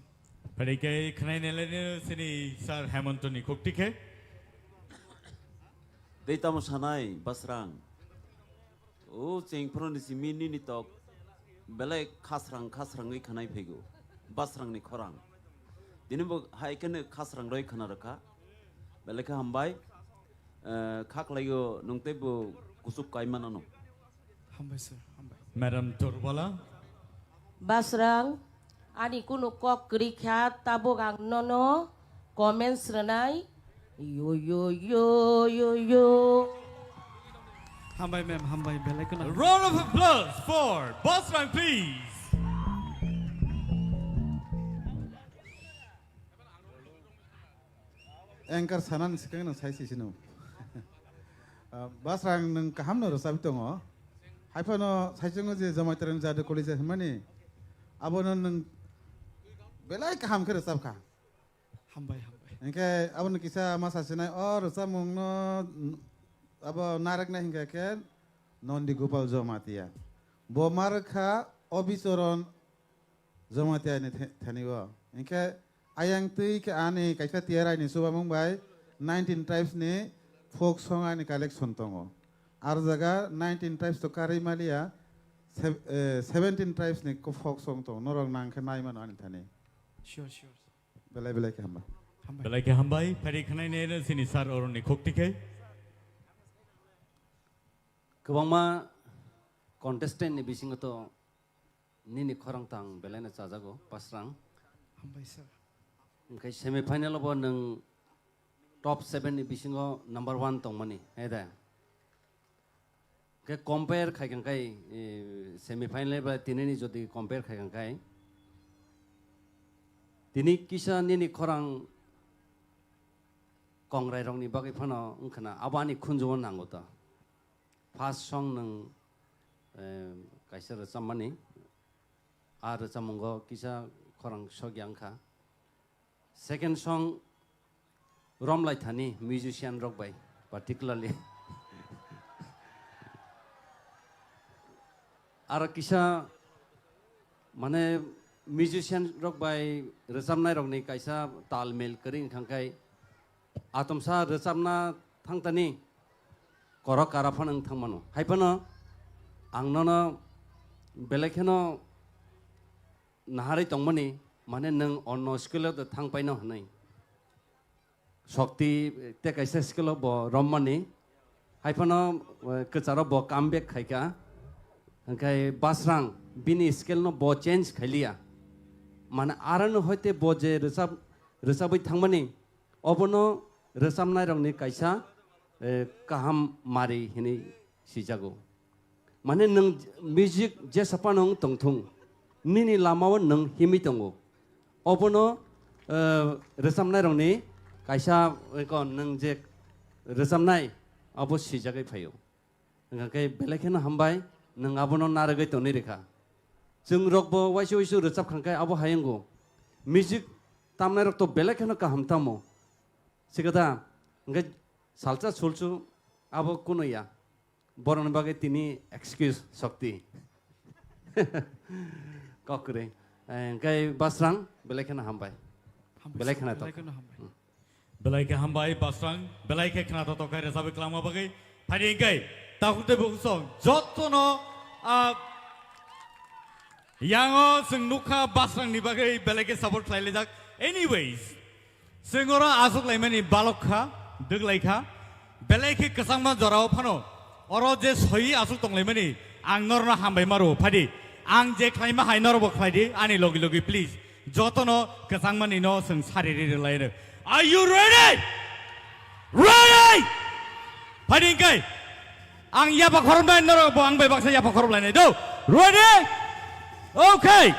Phari khe khnaina lene chini Sir Hemantoni khukti khe. Tei tamo sanai, Basrang? O chengphuru ni simi nini tok belai khasrang khasrangwi khanai phaigo. Basrang ni khorang. Tini bo hai kheno khasrang roi khana rwkha. Belai khe hambai. Eh, kha khlaio nwng tei bo kuchuk kai manano. Hambai sir, hambai. Madam Torbala. Basrang, ani kunu kok kwrwi kha, tabuk ang nono comments rwnai. Yo, yo, yo, yo, yo. Hambai ma'am, hambai, belai kheno. A round of applause for Basrang, please. Anchor sanani swkang no sai sisino. Ah, Basrang nwng kaham no rwchapwi tongo. Haiphano saichungo je Jamaitwrwng Jadu College hwnmani, abono nwng belai kaham khe rwchapkha. Hambai, hambai. Hinkhe abono kisa ma sasinai, o rwchapmungno, abo narwknai hinkhe khe Nondi Gopal Jamatia. Bo ma rwkha Obichoron Jamatia ni the-, thani o. Hinkhe ayang twi khe ani kaisa T R I ni chubamung bai nineteen tribes ni folk song ani collection tongo. Ar jaga nineteen tribes to karwi maliya, sev-, eh, seventeen tribes ni ko folk song tongo. Norok nang khe nai mano ani thani. Sure, sure. Belai belai khe hamba. Hambai. Belai khe hambai. Phari khnai ne sini sir oroni khokti khe. Kwbangma contestant ni bisingo to nini khorang tang belai no chajago, Basrang. Hambai sir. Hwnkhe semi final o bo nwng top seven ni bisingo number one tongmani, hai da? Hwnkhe compare khai kang khai, eh, semi final bai tini ni jodi compare khai kang khai, tini kisa nini khorang kongrai rok ni bagwi phano wngkhana abo ani khunju o nango to. First song nwng, eh, kaisa rwchapmani, a rwchapmungo kisa khorang sokya wngkha. Second song romlai thani musician rok bai particularly. Aro kisa mane musician rok bai rwchapnai rokni kaisa tal mel kwrwi wngkha khe atomsa rwchapna thangtani korok kara phano wng thangmano. Hai phano ang nono belai kheno naharwi tongmani, mane nwng onno skill o thang paino hwnwi. Shokti tei kaisa skill o bo rommani. Hai phano, eh, kwcharo bo come back khaikha. Hwnkhe Basrang bini skill no bo change khailiya. Mane arano hoite bo je rwchap, rwchabwi thangmani, obono rwchapnairokni kaisa, eh, kaham mari hinwi sijago. Mane nwng music jesa phano wng tongthung, nini lamao nwng himwi tongo. Obono, eh, rwchapnairokni kaisa, eko nwng je rwchapnai, abo swijagwi phaio. Hwnkha khe belai kheno hambai, nwng abono narwgwi tonwi rwkha. Chwng rokbo waisa waisa rwchap kha khe abo hai wngo. Music tamnairok to belai kheno kaham tamo. Sikatha, hwnkhe salsa sulsu abo kuno ya. Borokni bagwi tini excuse Shokti. Kok kwrwi. Eh, hwnkhe Basrang, belai kheno hambai. Hambai, belai kheno belai tok. Kheno hambai. Hmm. Belai khe hambai Basrang, belai khe khna totok khe rwchapwi kwlangma bagwi. Phaidi hwnkhe takhuk tei bukhuk song jotono, ah, yango chwng nukha Basrangni bagwi belai khe support khlailaijak. Anyways, chwng oro achuk laimani balok kha, dwk lai kha. Belai khe kwchangma jorao phano oro je soiwi achuk tonglaimani ang norno hambai ma rwo phaidi. Ang je khlaima hai norokbo khlaidi ani logi logi please. Jotono kwchangmani no chwng sari ri rwlai rw. Are you ready? Ready? Phaidi hwnkhe ang yapha khoromnai norokbo ang bai baksa yapha khorob lainai do. Ready? Okay.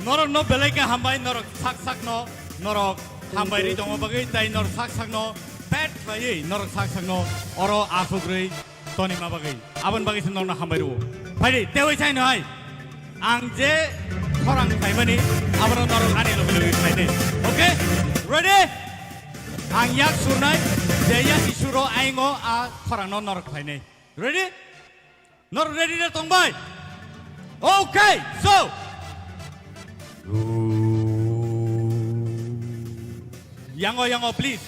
Norokno belai khe hambai, norok sak sakno, norok hambai ri tongma bagwi, tei norok sak sakno pet khlaiwi, norok sak sakno oro asugwi tonima bagwi. Aboni bagwi se norokno hambai rwo. Phaidi, tei oi saino hai. Ang je khorang khlaimani, abono norok ani logi logi khlainai. Okay? Ready? Ang yak surnai, je yak suro aingo a khorangno norok khlainai. Ready? Norok ready da tongbai? Okay, so. Yango, yango, please.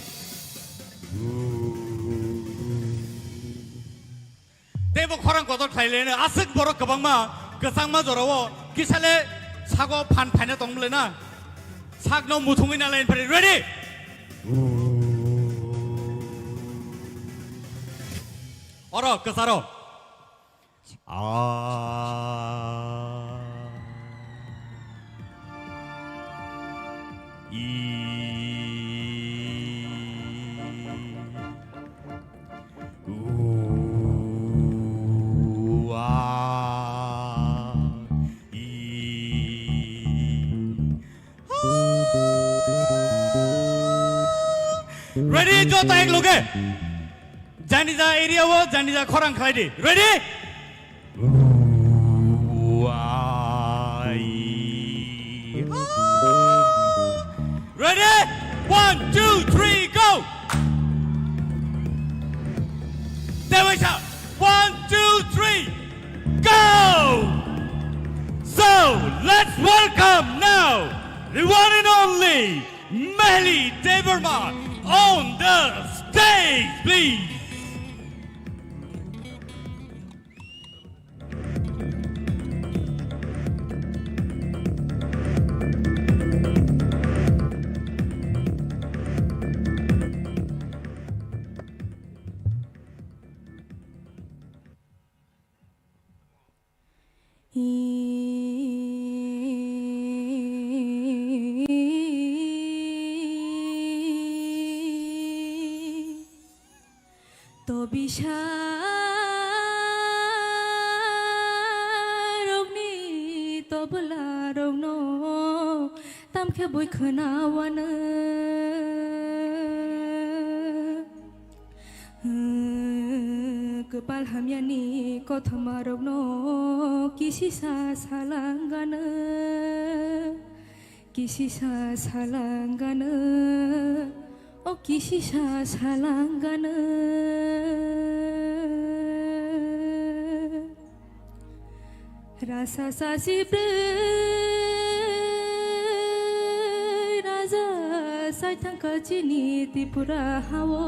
Teibo khorang kotor khlai leno, aswk borok kwbangma, kwchangma jorao, kisale sago phan phaina tong bwle na. Sakno muthungwi na line phari, ready? Oro, kwcharo. Ah. I. U, a, i. Ready, joto ek loge. Janija area o, janija khorang khlai di. Ready? Ready? One, two, three, go! Tewaisa, one, two, three, go! So, let's welcome now the one and only Mehli Debbarma on the stage, please. Tobisa rokni tobla rokno tamkhe bui khwnawano. Kwpal hamyani kothoma rokno kisisa salangano, kisisa salangano, o kisisa salangano. Rasa sasi brwi raja saithang kachini Tripura hao.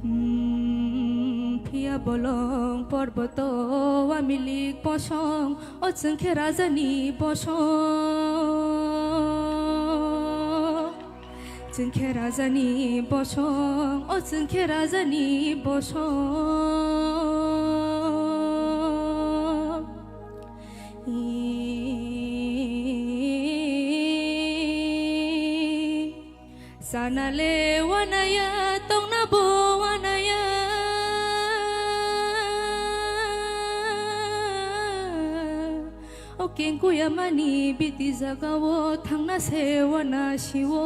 Hmm, phiya bolong porboto wamilik bosong, o chwngkhe rajani bosong. Chwngkhe rajani bosong, o chwngkhe rajani bosong. Ii, sanale wanaya, tongna bo wanaya. O kengkuyamani biti jagao thangna se wana siwo.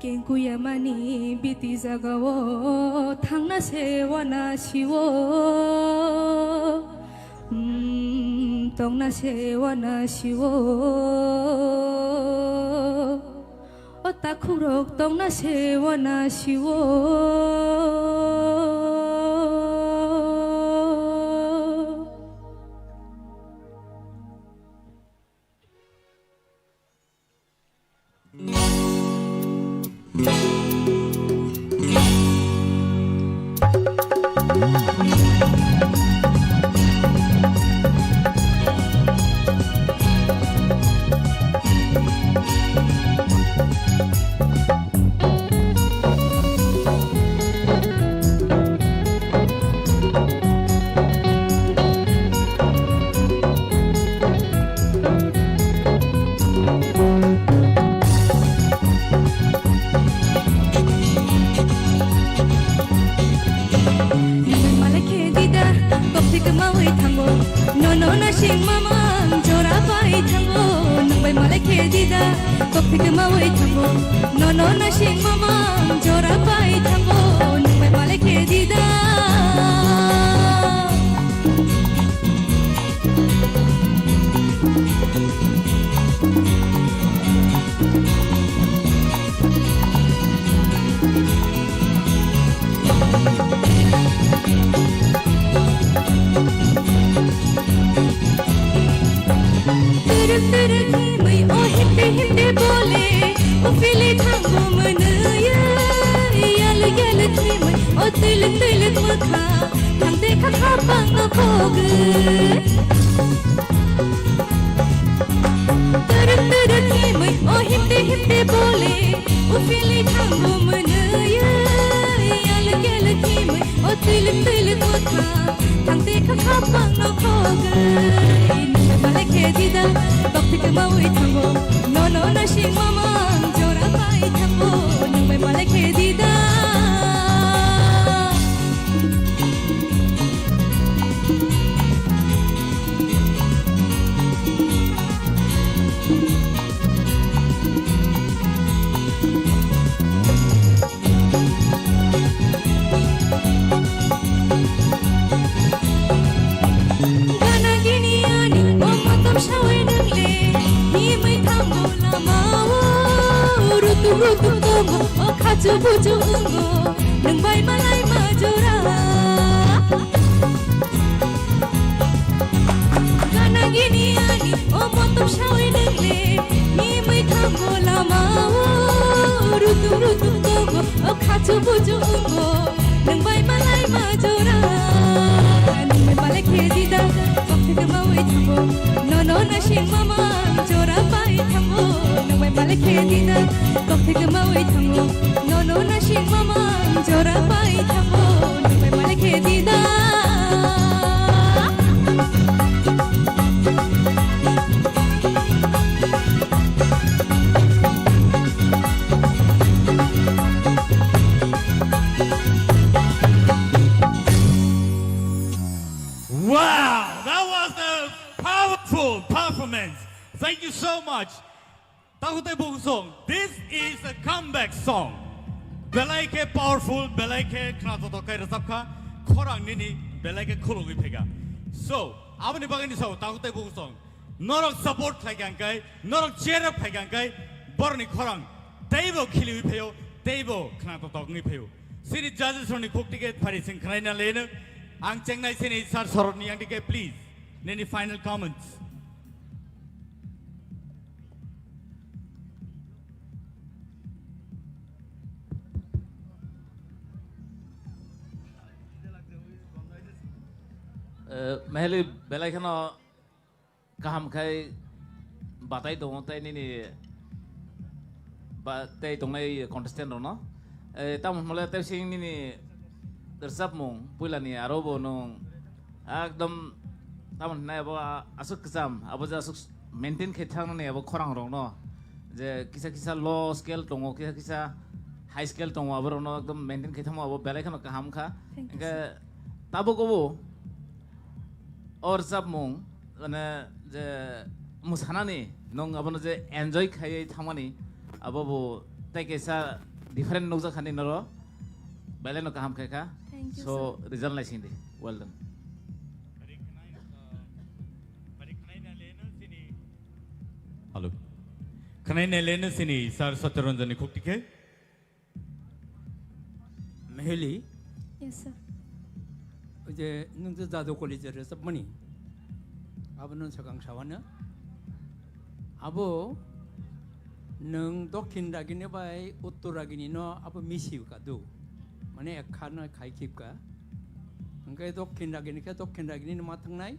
Kengkuyamani biti jagao thangna se wana siwo. Hmm, tongna se wana siwo. O takhukrok tongna se wana siwo. Tongwi thango, nono nasing mamang jora pai thango, nang bai malai khe dida. Tokphi tongwi thango, nono nasing mamang jora pai thango, nang bai malai khe dida. Twerk twerk himwi o himte himte bole, o pili thango mwnwi, yalwk yalwk himwi o twilwk twilwk mwkha, thangte kha khapang no khogwi. Twerk twerk himwi o himte himte bole, o pili thango mwnwi, yalwk yalwk himwi o twilwk twilwk mwkha, thangte kha khapang no khogwi. Nang bai malai khe dida, tokphi tongwi thango, nono nasing mamang jora pai thango, nang bai malai khe dida. Gana gini ani o motom sawi nwngle, himwi thango lama o, rutuk rutuk tongo o khachu buchu wngo, nwng bai malai ma jora. Gana gini ani o motom sawi nwngle, himwi thango lama o, rutuk rutuk tongo o khachu buchu wngo, nwng bai malai ma jora. Nwng bai malai khe dida, tokphi tongwi thango, nono nasing mamang jora pai thango, nwng bai malai khe dida, tokphi tongwi thango, nono nasing mamang jora pai thango, nwng bai malai khe dida. Wow, that was a powerful performance. Thank you so much. Takhuk tei bukhuk song, this is a comeback song. Belai khe powerful, belai khe khnathok khe rwchap kha, khorang nini belai khe khulugwi phaikha. So, aboni bagwi ni sao takhuk tei bukhuk song, norok support khlai kha hwnkhe, norok cheer up khai kha hwnkhe, borokni khorang teibo khiliwi phaio, teibo khnathok wngwi phaio. Chini judges rokni khuk ticket phari chwng khnaina leno, ang chengnai chini sir Sorot ni yang dike, please, nini final comments. Eh, Meheli belai kheno kaham khai batai tongo tei nini ba-, tei tongnai contestant rokno. Eh, tamo hwnmale tei sing nini rwchapmung puilani aro bo nwng ekdom tamo hwnai abo a-, aswk kwcham, abo je aswk maintain khe thangmani abo khorang rokno, je kisa kisa low scale tongo, kisa kisa high scale tongo, abo rokno ekdom maintain khe thangma abo belai kheno kaham kha. Thank you, hwnkhe sir. Tabuk obo o rwchapmung, mane, je mwsanani nwng abono je enjoy khaiwi thangmani, abo bo tei kaisa different nukjak hani noro, belai no kaham khai kha. Thank you, so, sir. Result naising di. Well done. Hello. Khwnai naileno chini Sir Satyaranjan ni khuk tikhe. Meheli. Yes, sir. Oje nwng je Jadukoli je rwchapmani, abono swkang sawano. Abo nwng Dokhin Ragini bai Uttor Ragini no abo misi kadu. Mane ekha no khai khibka. Hwnkhe Dokhin Ragini khe Dokhin Ragini no ma thangnai,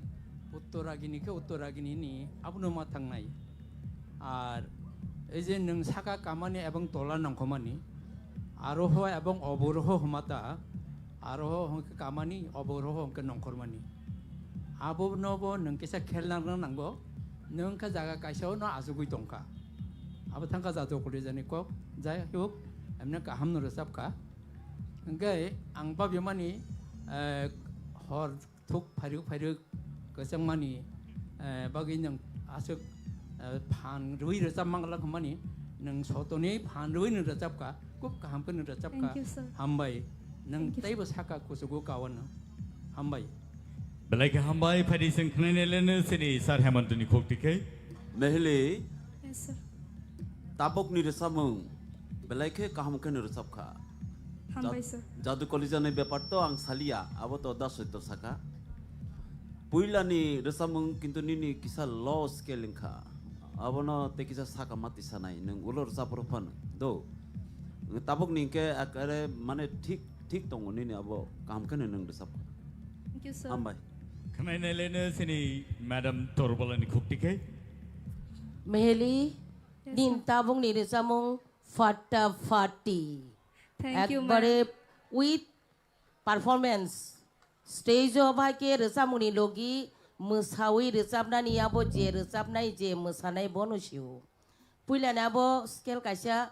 Uttor Ragini khe Uttor Ragini ni abono ma thangnai. Ar ei je nwng saka kamani ebong tola nongkhormani, aroho ebong oboroho hwmata, aroho hwnkhe kamani, oboroho hwnkhe nongkhormani. Abonobo nwng kisa khel nang nango, nwng khe jaga kaisa-o no achugwi tongkha. Abo thangkha Jadukoli jani kok, jai huk, emne kaham no rwchapkha. Hwnkhe ang babimani, eh, hor thuk phairuk phairuk kwchangmani, eh, bagwi nwng aswk, eh, phan rwui rwchap manglak hwnmani, nwng sotoni phan rwui nwng rwchapkha, khub kaham khe nwng rwchapkha. Thank you, sir. Hambai. Nwng Thank you, sir. Teibo saka kuchugo kawano. Hambai. Belai khe hambai, phaidi chwng khnainai leno chini Sir Hemantoni khuk tikhe. Mehli. Yes, sir. Tabukni rwchapmung belai khe kaham khe no rwchapkha. Hambai, Jad-, sir. Jadu Kolijanai bepar to ang saliya, abo to da soito saka. Puilani rwchapmung kintu nini kisa low scale wngkha. Abono tei kisa saka mati sanai, nwng ulo rwchapro phano. Do. Tabukni hwnkhe akare mane thik, thik tongo nini abo kaham khe no nwng rwchapkha. Thank you, sir. Hambai. Khnainai leno chini Madam Torbolani khuk tikhe. Meheli, Yes, din ma'am. Tabukni rwchapmung Fatta Fatti. Thank you, ma'am. Ekbare with performance. Stage o bai khe rwchapmungni logi mwsawi rwchapnani abo je rwchapnai je mwsanai bono sio. Puilani abo scale kaisa,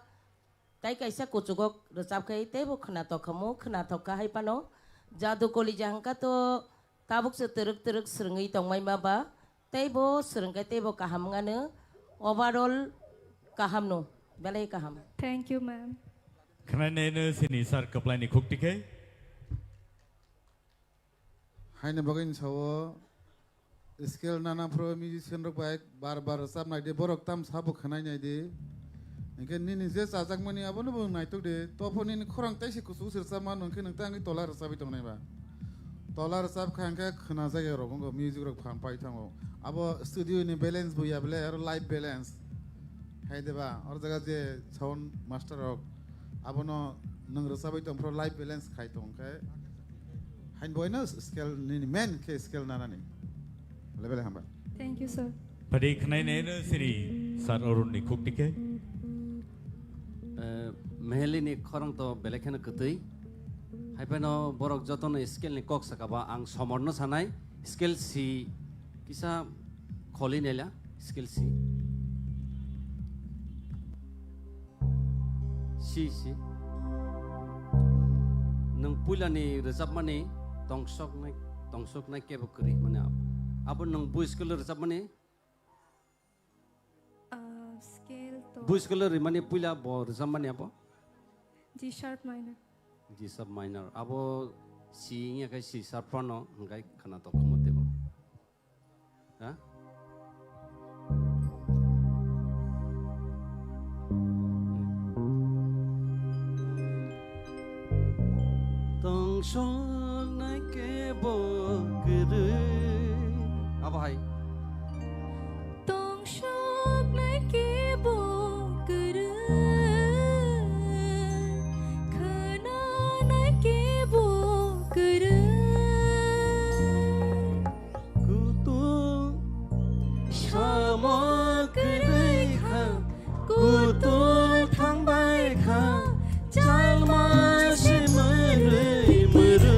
tai kaisa kuchugo rwchap khai teibo khwnatok khamu, khwnatok kha hai phano. Jadu Kolija hwnkha to tabuk se twrwk twrwk swrwngwi tongmai ma ba. Teibo swrwngkhe teibo kaham wngano, overall kaham no, belai kaham. Thank you, ma'am. Khwnainai no sini sir kwplaini khuk tikhe. Haino bagwi ni sao scale nana phro musician rok bai bar bar rwchap nai di, borok tam sabo khwnai nai di. Hingke nini je chajakmani abono bo naitok di, to pho nini khorang teisi kuchuk se rwchap mano, hingke nwng tei angkhe tola rwchapwi tongnai ba? Tola rwchap kha hingke khwna jagya rok wngkha, music rok phan pai thango. Abo studio ni balance bo ya bele, aro live balance. Hai de ba, oro jaga je sound master rok, abono nwng rwchapwi tong phro live balance khai tong khe. Hain boino scale nini main khe scale nanani. Level hamba. Thank you, sir. Padi khnainai no sini sir Arun ni khuk tikhe. Eh, Meheli ni khorang to belai kheno kwtwi. Hai phano borok jotono scale ni kok saka ba ang somor no sanai. Scale si kisa kholi nela scale si. Si, si. Nwng puilani rwchapmani tongsoknai, tongsoknai kebo kwrwi mani abo. Abo nwng bui scale rwchapmani? Ah, scale to bui scale rwmani puila bo rwchapmani abo? G sharp minor. G sharp minor. Abo si wngya khe C sharp phano hwnkhe khwnatok khamu teibo. Ha? Tongsoknai kebo kwrwi. Abo hai. Tongsoknai kebo kwrwi. Khwnanai kebo kwrwi. Kutung samo kwrwi kha, kutung thangbai kha, chalma se mwrwi mwrwi.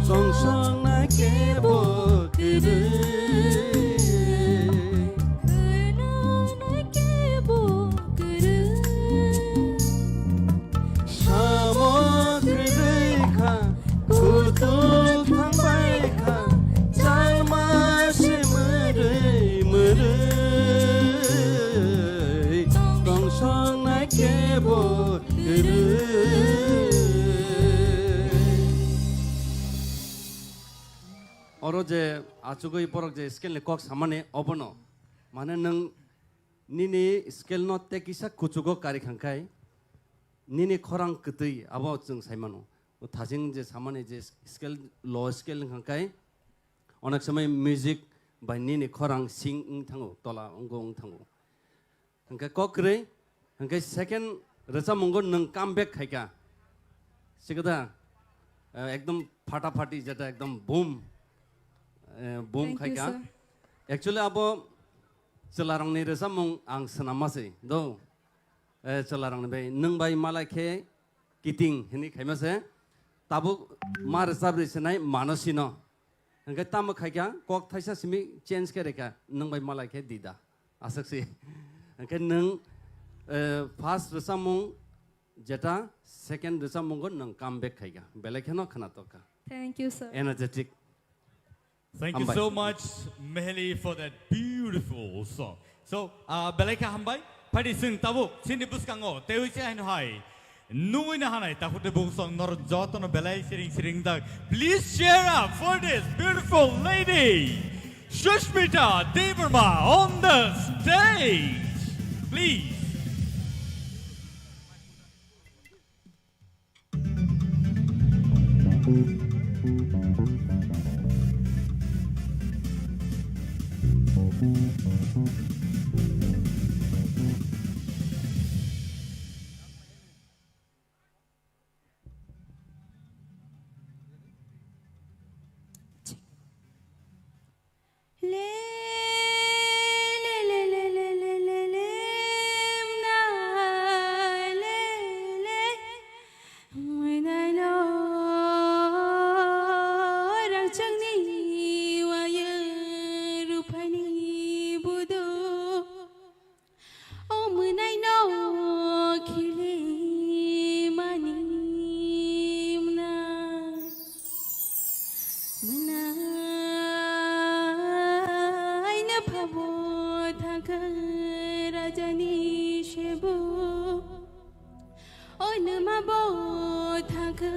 Songsong na kebo kwrwi. Khwnanai kebo kwrwi. Samo kwrwi kha, kutung thangbai kha, chalma se mwrwi mwrwi, tongsong na kebo kwrwi. Oro je achugwi borok je scale ni kok samani obono, mane nwng nini scale no tei kisa kuchugo kari khangkhai, nini khorang kwtwi abo chwng sai mano. O thaching je samani je scale, low scale wngkha khe, onek somoi music bai nini khorang sing wng thango, tola wng wng thango. Hwnkhe kok kwrwi, hwnkhe second rwchapmungo nwng come back khaikha. Sikada, eh, ekdom phata phati jeta ekdom boom, eh, boom Thank you, khaikha. Sir. Actually abo chwlarangni rwchapmung ang swnamma se do. Eh, chwlarangni bai, nwng bai malai khe kiting hwnwi khaima se, tabuk ma rwchap rwi swnai mano sino. Hwnkhe tamo khaikha, kok thaisa simi change khe rwkha, nwng bai malai khe dida. Aswk si. Hwnkhe nwng, eh, first rwchapmung Jeta second rwchapmungo nwng come back khaikha. Belai kheno khwnatok kha. Thank you, sir. Energetic. Thank you Hambai. So much, Meheli, for that beautiful song. So, uh, belai kha hambai. Phaidi chwng tabuk chini bwskango teiwi se haino hai nungwi na hanai takhuk tei bukhuk song norok jotono belai siring siring jak. Please cheer up for this beautiful lady, Sushmita Debbarma, on the stage. Please. Le, le, le, mna, le, le, mwnai no, rangchakni waya, ruphani budo. O mwnai no khilimani mwnai. Mwnai no phabo thangkha rajani sebo. O nwma bo thangkha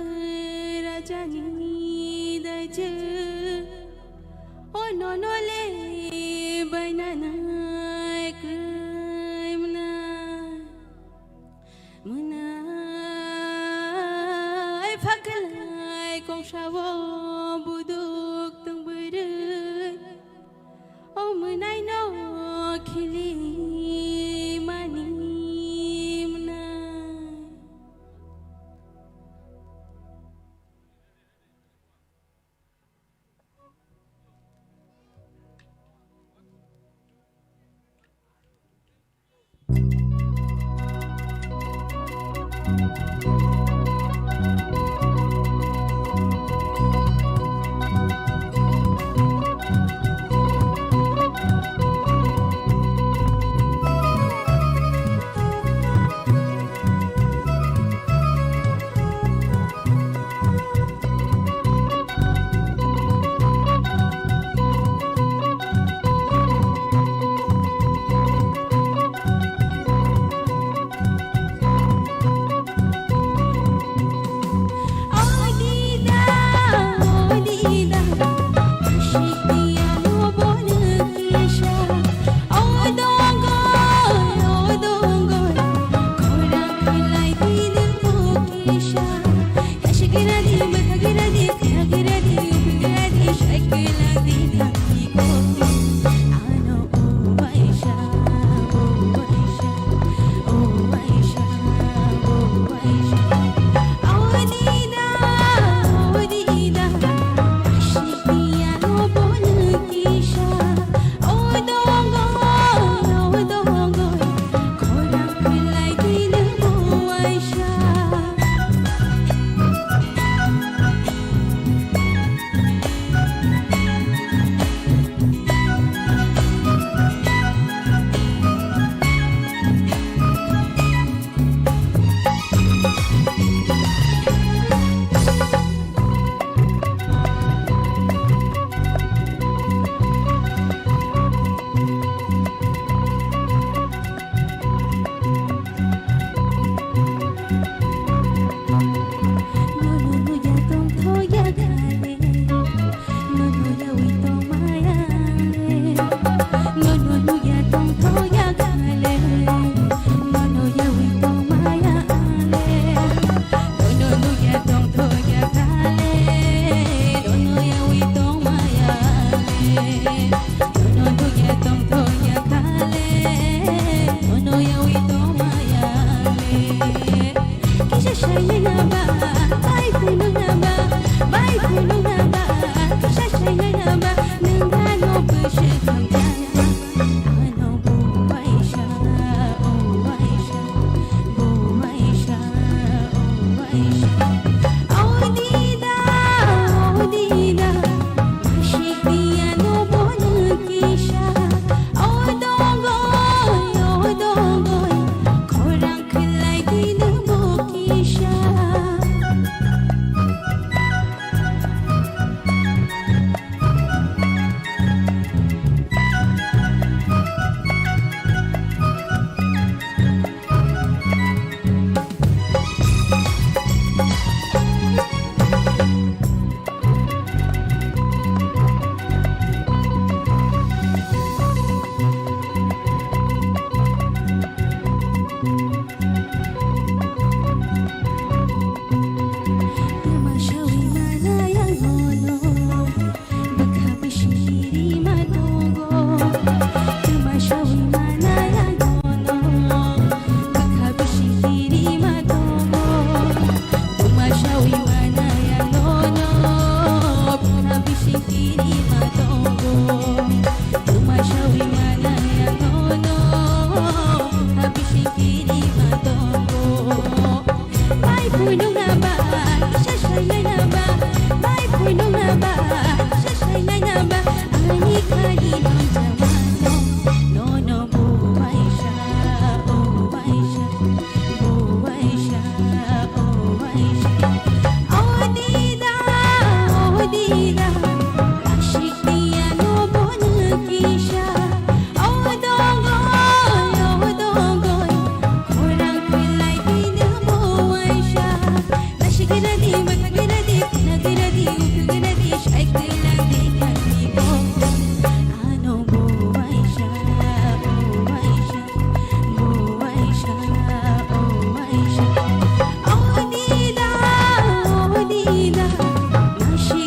rajani daijak. O nono le bainanai kwrwi mwnai. Mwnai phaklai kongsao buduk tong bwrwi. O mwnai no khilimani mwnai. Phunukna ba, kisa sainaina ba, bai phunukna ba, kisa sainaina ba, ani khani no jawano, no no bo waisa, o waisa, bo waisa, o waisa. O dida, o dida, ashik diya no bono kisa. O dogoi, o dogoi, khorang khwlai dino bo waisa. Nasigira di, makagira di, nagira di, ukugira di, shaigira di, kani bo. Ano bo waisa, bo waisa, bo waisa, bo waisa. O dida, o dida, nasi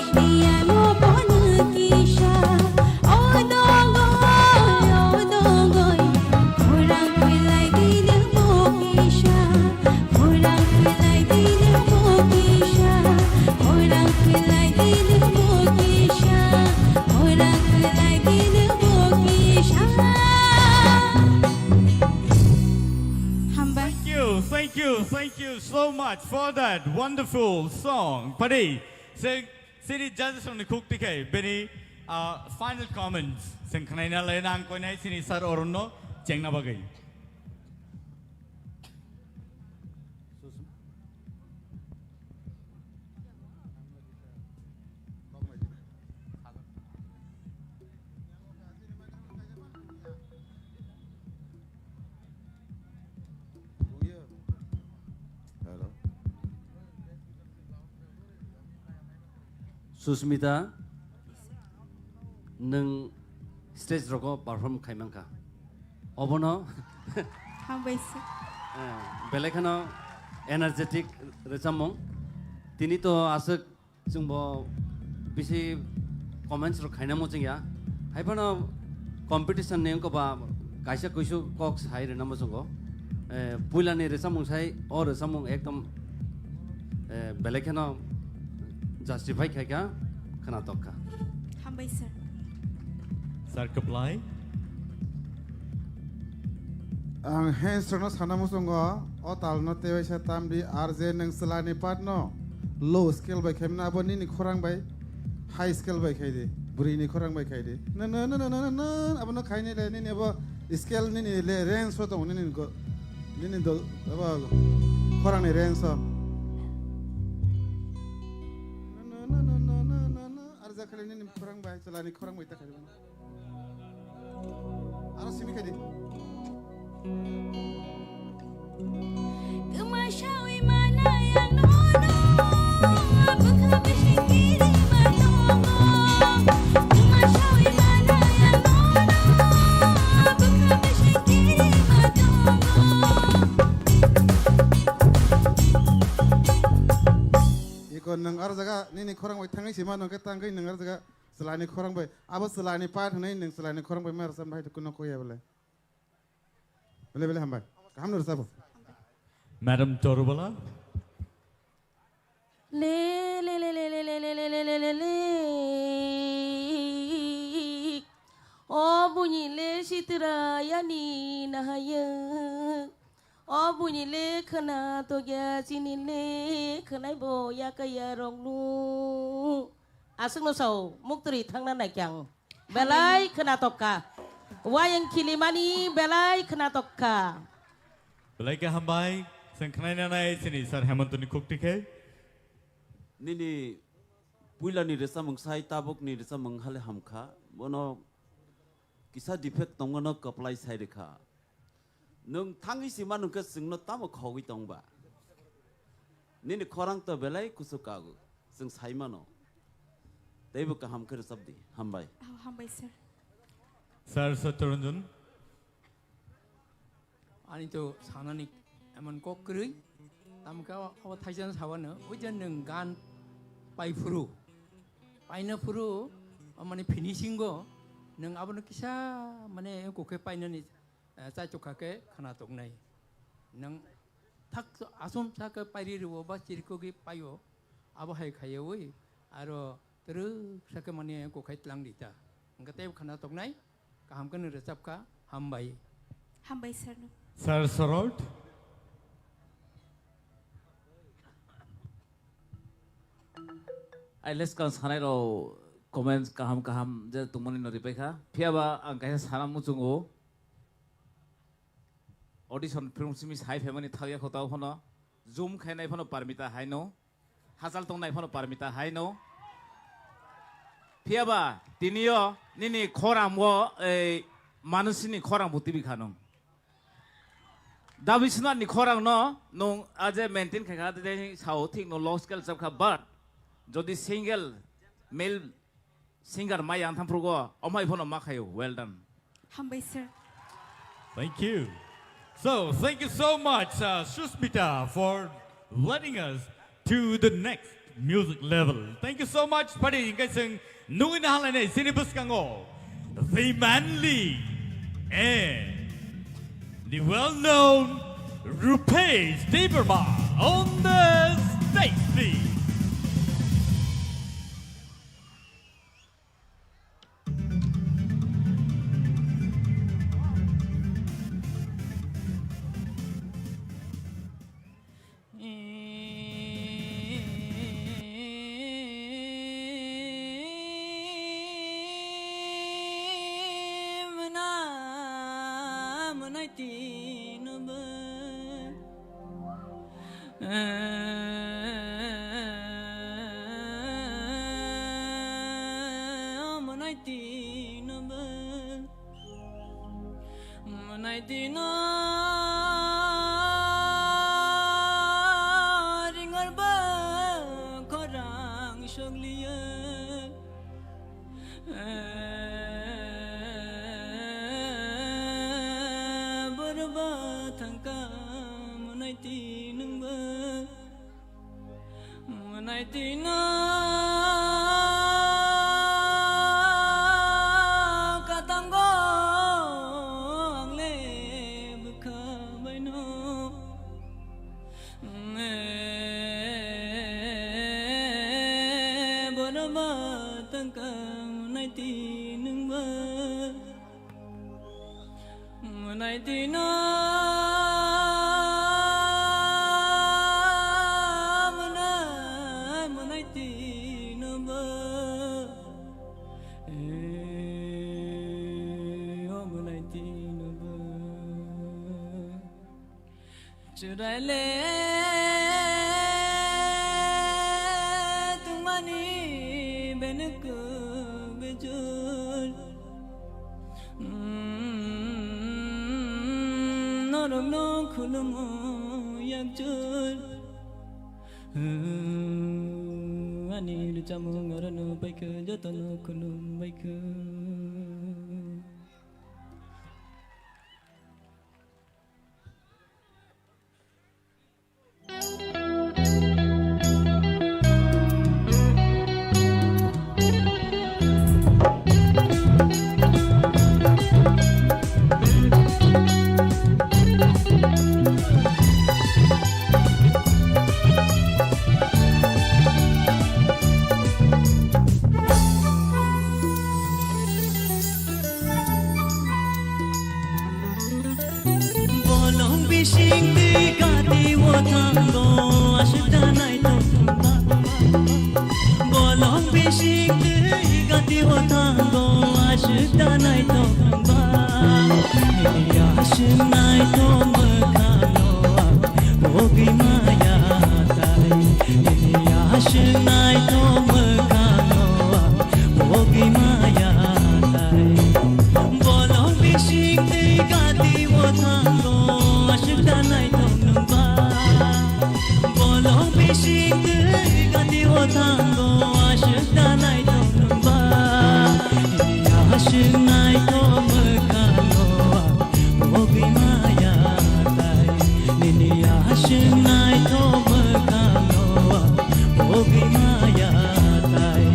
Hambai. Thank you, thank you, thank you so much for that wonderful song. Padi, se Sini judges rokni khuk tikhe bini, ah, final comments chwng khnaina lai nang koinai sini sir Arun no chengna bagwi. Hello. Susmita, nwng stage rogo perform khai mankha. Obono Hambai sir. Eh, belai kheno energetic rwchapmung. Tini to aswk Chwngbo bisi comments rok khaina muchungya. Haiphano competition ni wngkha ba kaisa kuisu kok sai rwna muchungo. Eh, puila ni rwchapmung sai, o rwchapmung ekdom, eh, belai kheno justify khaikha, khwnatok kha. Hambai sir. Sir Kaplai. Ang hands rokno sana muchungo, o talno tewaisa tamdi, R J nwng chwlani part no low scale bai khaimano, abo nini khorang bai high scale bai khai di, bwrwini khorang bai khai di. No, no, no, abono khaini le, nini abo scale nini le range o tongo, nini go, nini dol, abo khorangni range o. No, no, no, R J khali nini khorang bai, chwlani khorang bai ta khai di. Aro simi khaidi. Kwma sawi manaya nono, bwkha bising kiri ma tongo. Kwma sawi manaya nono, bwkha bising kiri ma tongo. Iko nwng aro jaga nini khorang bai thangwi sima nokhe tangwi nwng aro jaga Chwlani khorang bai, abo chwlani part hwnwi nwng chwlani khorang bai ma rwchapna hai kuno kok ya bole. Bele bele hambai. Kaham no rwchabo. Madam Torubala. Le, le, le. O buini le sitra yani nahaya. O buini le khwna tokya chini le khwnai bo yakaya roknu. Aswkno sao, muktwrwi thangna naikhe ang. Belai khwnatok kha. Wayang khilimani belai khwnatok kha. Belai khe hambai, chwng khnaina nai chini Sir Hemantoni khuk tikhe. Nini puilani rwchapmung sai tabukni rwchapmung hale hamkha. Bono kisa defect tongmano kwplai sai rwkha. Nwng thangwi sima nwngkhe chwngno tamo khogwi tongba? Nini khorang to belai kuchuk kago, chwng saimano. Teibo kaham khe rwchapdi. Hambai. Oh, hambai, sir. Sir Satyaranjan. Ani to sanani emon kok kwrwi, tamokhe abo, abo thaisano sabano, ui je nwng gan pai phuru, paina phuru, o mane finishing o nwng abono kisa mane kokhe painani eh, chaichukha khe khwnatok nai. Nwng thak asomsa khe pairi rwo ba chirikogwi paio, abo hai khaiwi aro twrwksa khe mani kokhai tlang rita. Hwnkhe tei khwnatok nai, kaham khe nw rwchap kha, hambai. Hambai sir no. Sir Sorot. Ai leskang sanai rok comments kaham kaham je tongmani no ripai kha. Phiya ba ang kaisa sana muchungo. Audition film simi sai phaimani thakya kho tao phano. Zoom khainai phano Parmita haino. Hachal tongnai phano Parmita haino. Phiya ba tiniyo nini khorang o ei manusini khorang bo tibi kha nung. Dabi Swnat ni khorang no nung aje maintain khai kha de sao thik no low scale chap kha, but jodi single male singer mai yang tham phrugo omhai phano ma khayo. Well done. Hambai sir. Thank you. So, thank you so much, uh, Susmita, for leading us to the next music level. Thank you so much, padi hingkai sing nungwi na halai nei sini bwskango the manly and the well-known Rupesh Debbarma on the stage, please. Mwnai tino ringor bo khorang sogliya. Borba thangka mwnai tinungba. Mwnai tino katango angle bwkha baino. Borba thangka mwnai tinungba. Mwnai tino, mwnai, mwnai tino bo. Eh, o mwnai tino bo. Chwraile tungmani benukku bejul. Mm, norokno khulumu yakjul. Mm, ani rwchapmung orono baikha, jotono khulum baikha. Bolong bising twi gati o thango aswk da naithok ba. Bolong bising twi gati o thango aswk da naithok ba. Aswk naithok mwkhano bogwi maya tai. Aswk naithok mwkhano bogwi maya tai. Bolong bising twi gati o thango aswk da naithok nungba. Bolong bising twi gati o thango aswk da naithok nungba. Aswk naithok mwkhano bogwi maya tai. Nini aswk naithok mwkhano bogwi maya tai.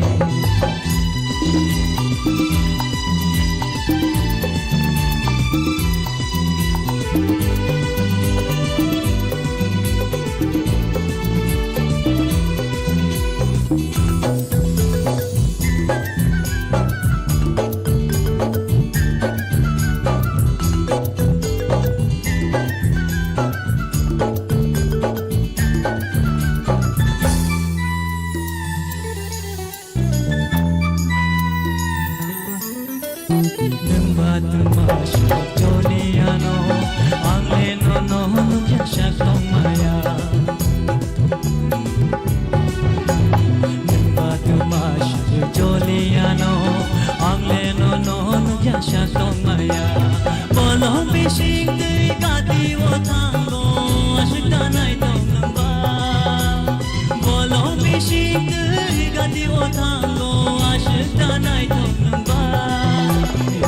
Tio thango aswk da naithok nwng ba?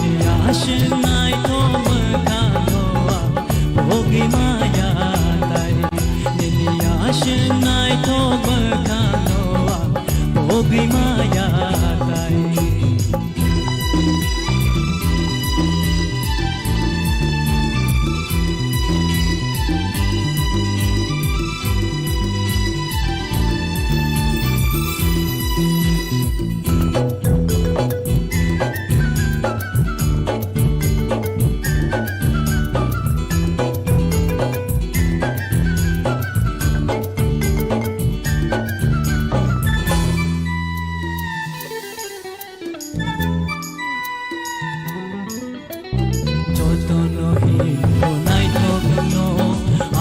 Nini aswk naithok mwkhango ang pogwi maya tai. Nini aswk naithok mwkhango ang pogwi maya tai. Jotono hino naithokno,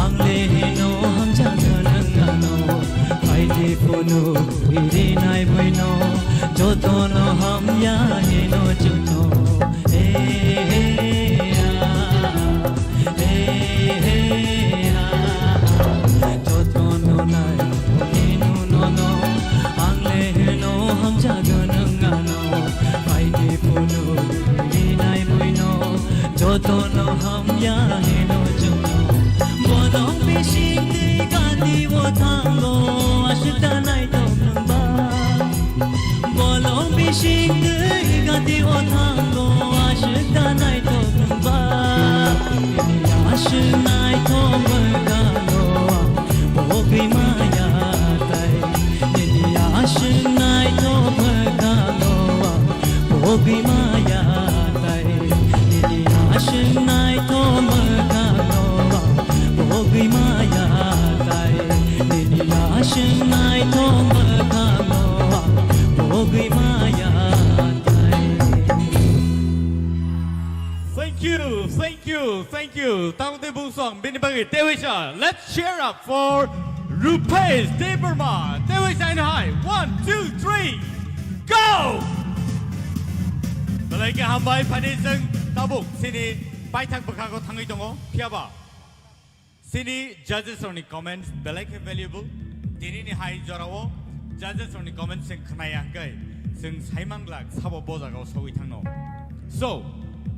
ang le hino hamjakna nangano. Phaidi phunu iri nai buino, jotono hamya hino chukno. He, he, ah, he, he, ah. Jotono nai hino nono, ang le hino hamjakna nangano. Phaidi phunu iri nai buino, jotono hamya hino chukno. Bolong bising twi gani o thango, aswk da naithok nwng ba? Bolong bising twi gani o thango, aswk da naithok nwng ba? Nini aswk naithok mwkhango ang pogwi maya tai. Nini aswk naithok mwkhango ang pogwi maya tai. Nini aswk naithok mwkhango ang pogwi maya tai. Nini aswk naithok mwkhango ang pogwi maya tai. Thank you, thank you, thank you. Tamo tei bungsong bini bagwi tewaisa. Let's cheer up for Rupesh Debbarma. Tewaisa in high. One, two, three, go! Belai khe hambai, phani chwng tabuk chini paithak bwkhago thangwi tongo. Phiyaba chini judges rokni comments belai khe valuable. Tinini hai jorao judges rokni comments chwng khnaya hwnkhe chwng saimang glak sabo bo jagao sogwi thangno. So,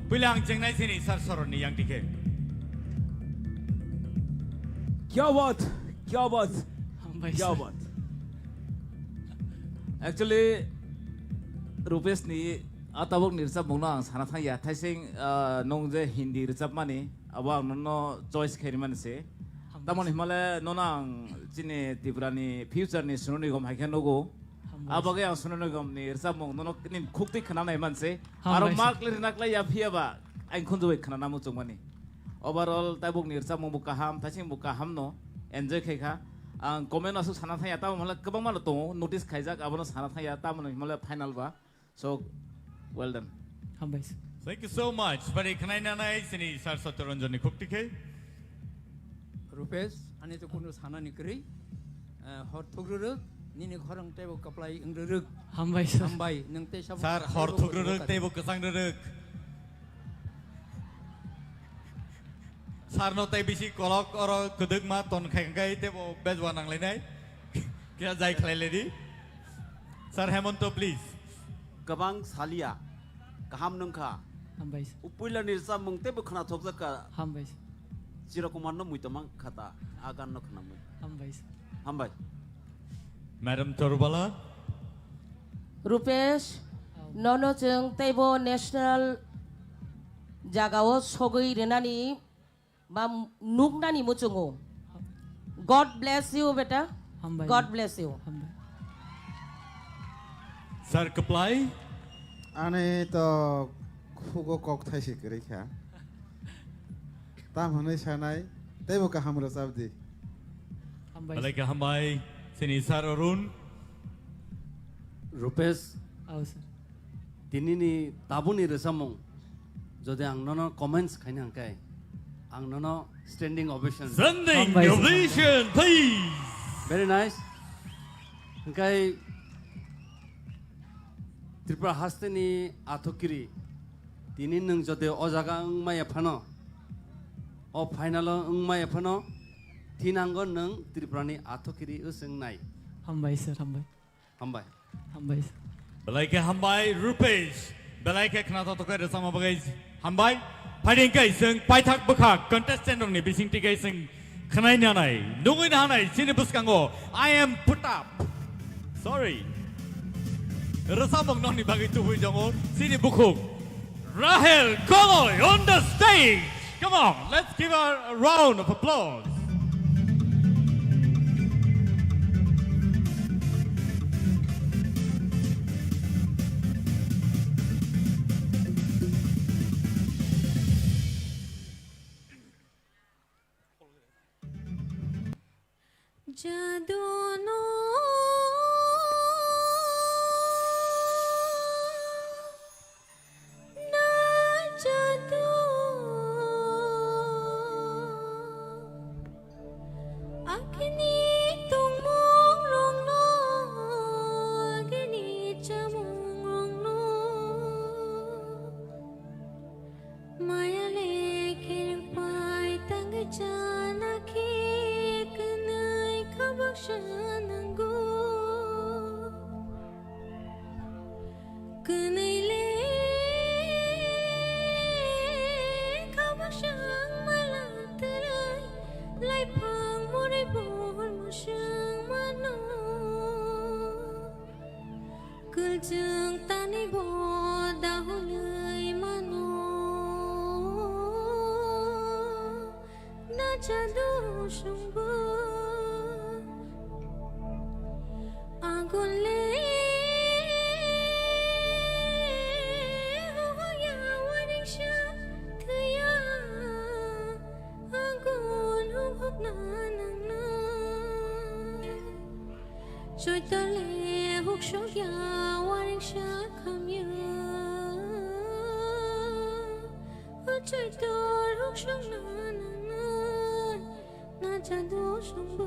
puila ang chengnai chini sir soroni yang dikhe. Kya baat, kya baat, Hambai kya sir. Baat. Actually, Rupesh ni a tabuk ni rwchapmung no ang sana thang ya. Thaising, ah, nung je Hindi rwchapmani, abo ang nono choice khaimani se. Hambai sir. Tamoni himale nono ang chini Tripura ni future ni sununi gom hai khe nugo. Hambai sir. Abo khe ang sununi gom ni rwchapmung nono nini khuk twi khna nai man se. Hambai sir. Aro mark le rwna klai ya phiya ba ang khunju bai khna namo chwngmani. Overall, tabuk ni rwchapmung bo kaham, thaising bo kaham no enjoy khai kha. Ang comment aswk sana thang ya, tamo himle kwbangma no tongo, notice khaijak, abono sana thang ya, tamo himle final ba. So, well done. Hambai sir. Thank you so much. Bari khnai nanai chini sir Satyaranjan ni khuk tikhe. Rupesh, ani to kunu sana ni kwrwi. Eh, hor thukrwrwk, nini khorang teibo kwplai wngrwrwk. Hambai sir. Hambai, nwng tei sabo sir, hor thukrwrwk teibo kwchang rwrwk. Sir no tei bisi kolok oro kwdwkma ton khai khai teibo bejwa nanglainai. Kya jai khlai ledi. Sir Hemonto, please. Kwbang salia, kaham nungkha. Hambai sir. Upuila ni rwchapmung teibo khwnathokjak kha. Hambai sir. Chirokumar no muitomang khata, a gan no khwnamwi. Hambai sir. Hambai. Madam Torbala. Rupesh, nono chwng teibo national jagao sogwi rwnani ba nuknani muchungo. God bless you, beta. Hambai. God bless you. Hambai. Sir kwplai. Ani to khugo kok thaisi kwrwi kha. Tam hwnwi sanai, teibo kaham rwchap di. Hambai. Belai khe hambai, chini Sir Arun. Rupesh, oh, sir. Tinini tabukni rwchapmung, jodi ang nono comments khaina hwnkhe, ang nono standing ovation. Standing ovation, please. Very nice. Hwnkhe Tripura hasteni athukiri, tini nwng jodi o jaga wngmaya phano, o final-o wngmaya phano, thinango nwng Tripurani athukiri wswngnai. Hambai sir, hambai. Hambai. Hambai. Belai khe hambai, Rupesh. Belai khe khna toktok khe rwchapma bagwi hambai. Phaidi hwnkhe chwng paithak bwkha contestant rokni bisingtwi khe chwng khwnai nanai, nugwi nanai, chini bwskango I am put up. Sorry. Rwchapmung nokni bagwi tubui tongo chini bukhuk. Rahel Koloi on the stage. Come on, let's give her a round of applause. Jadu no na jadu. Agini tongmung rokno, agini chamung rokno. Maya le khe rwngpai tangwi chana khe kwnwi kha baksa nango. Kwnwi le kha baksa ang mala twrwi laiphang mori bor mwswng mano. Kwlchwng tani bo dahulwi mano, na chadu songbo. Agun le hoya waringsa thwiya, agun hubhukna nangnai. Choito le huksokya waringsa khamya. O choito huksokna nangnai, na chadu songbo.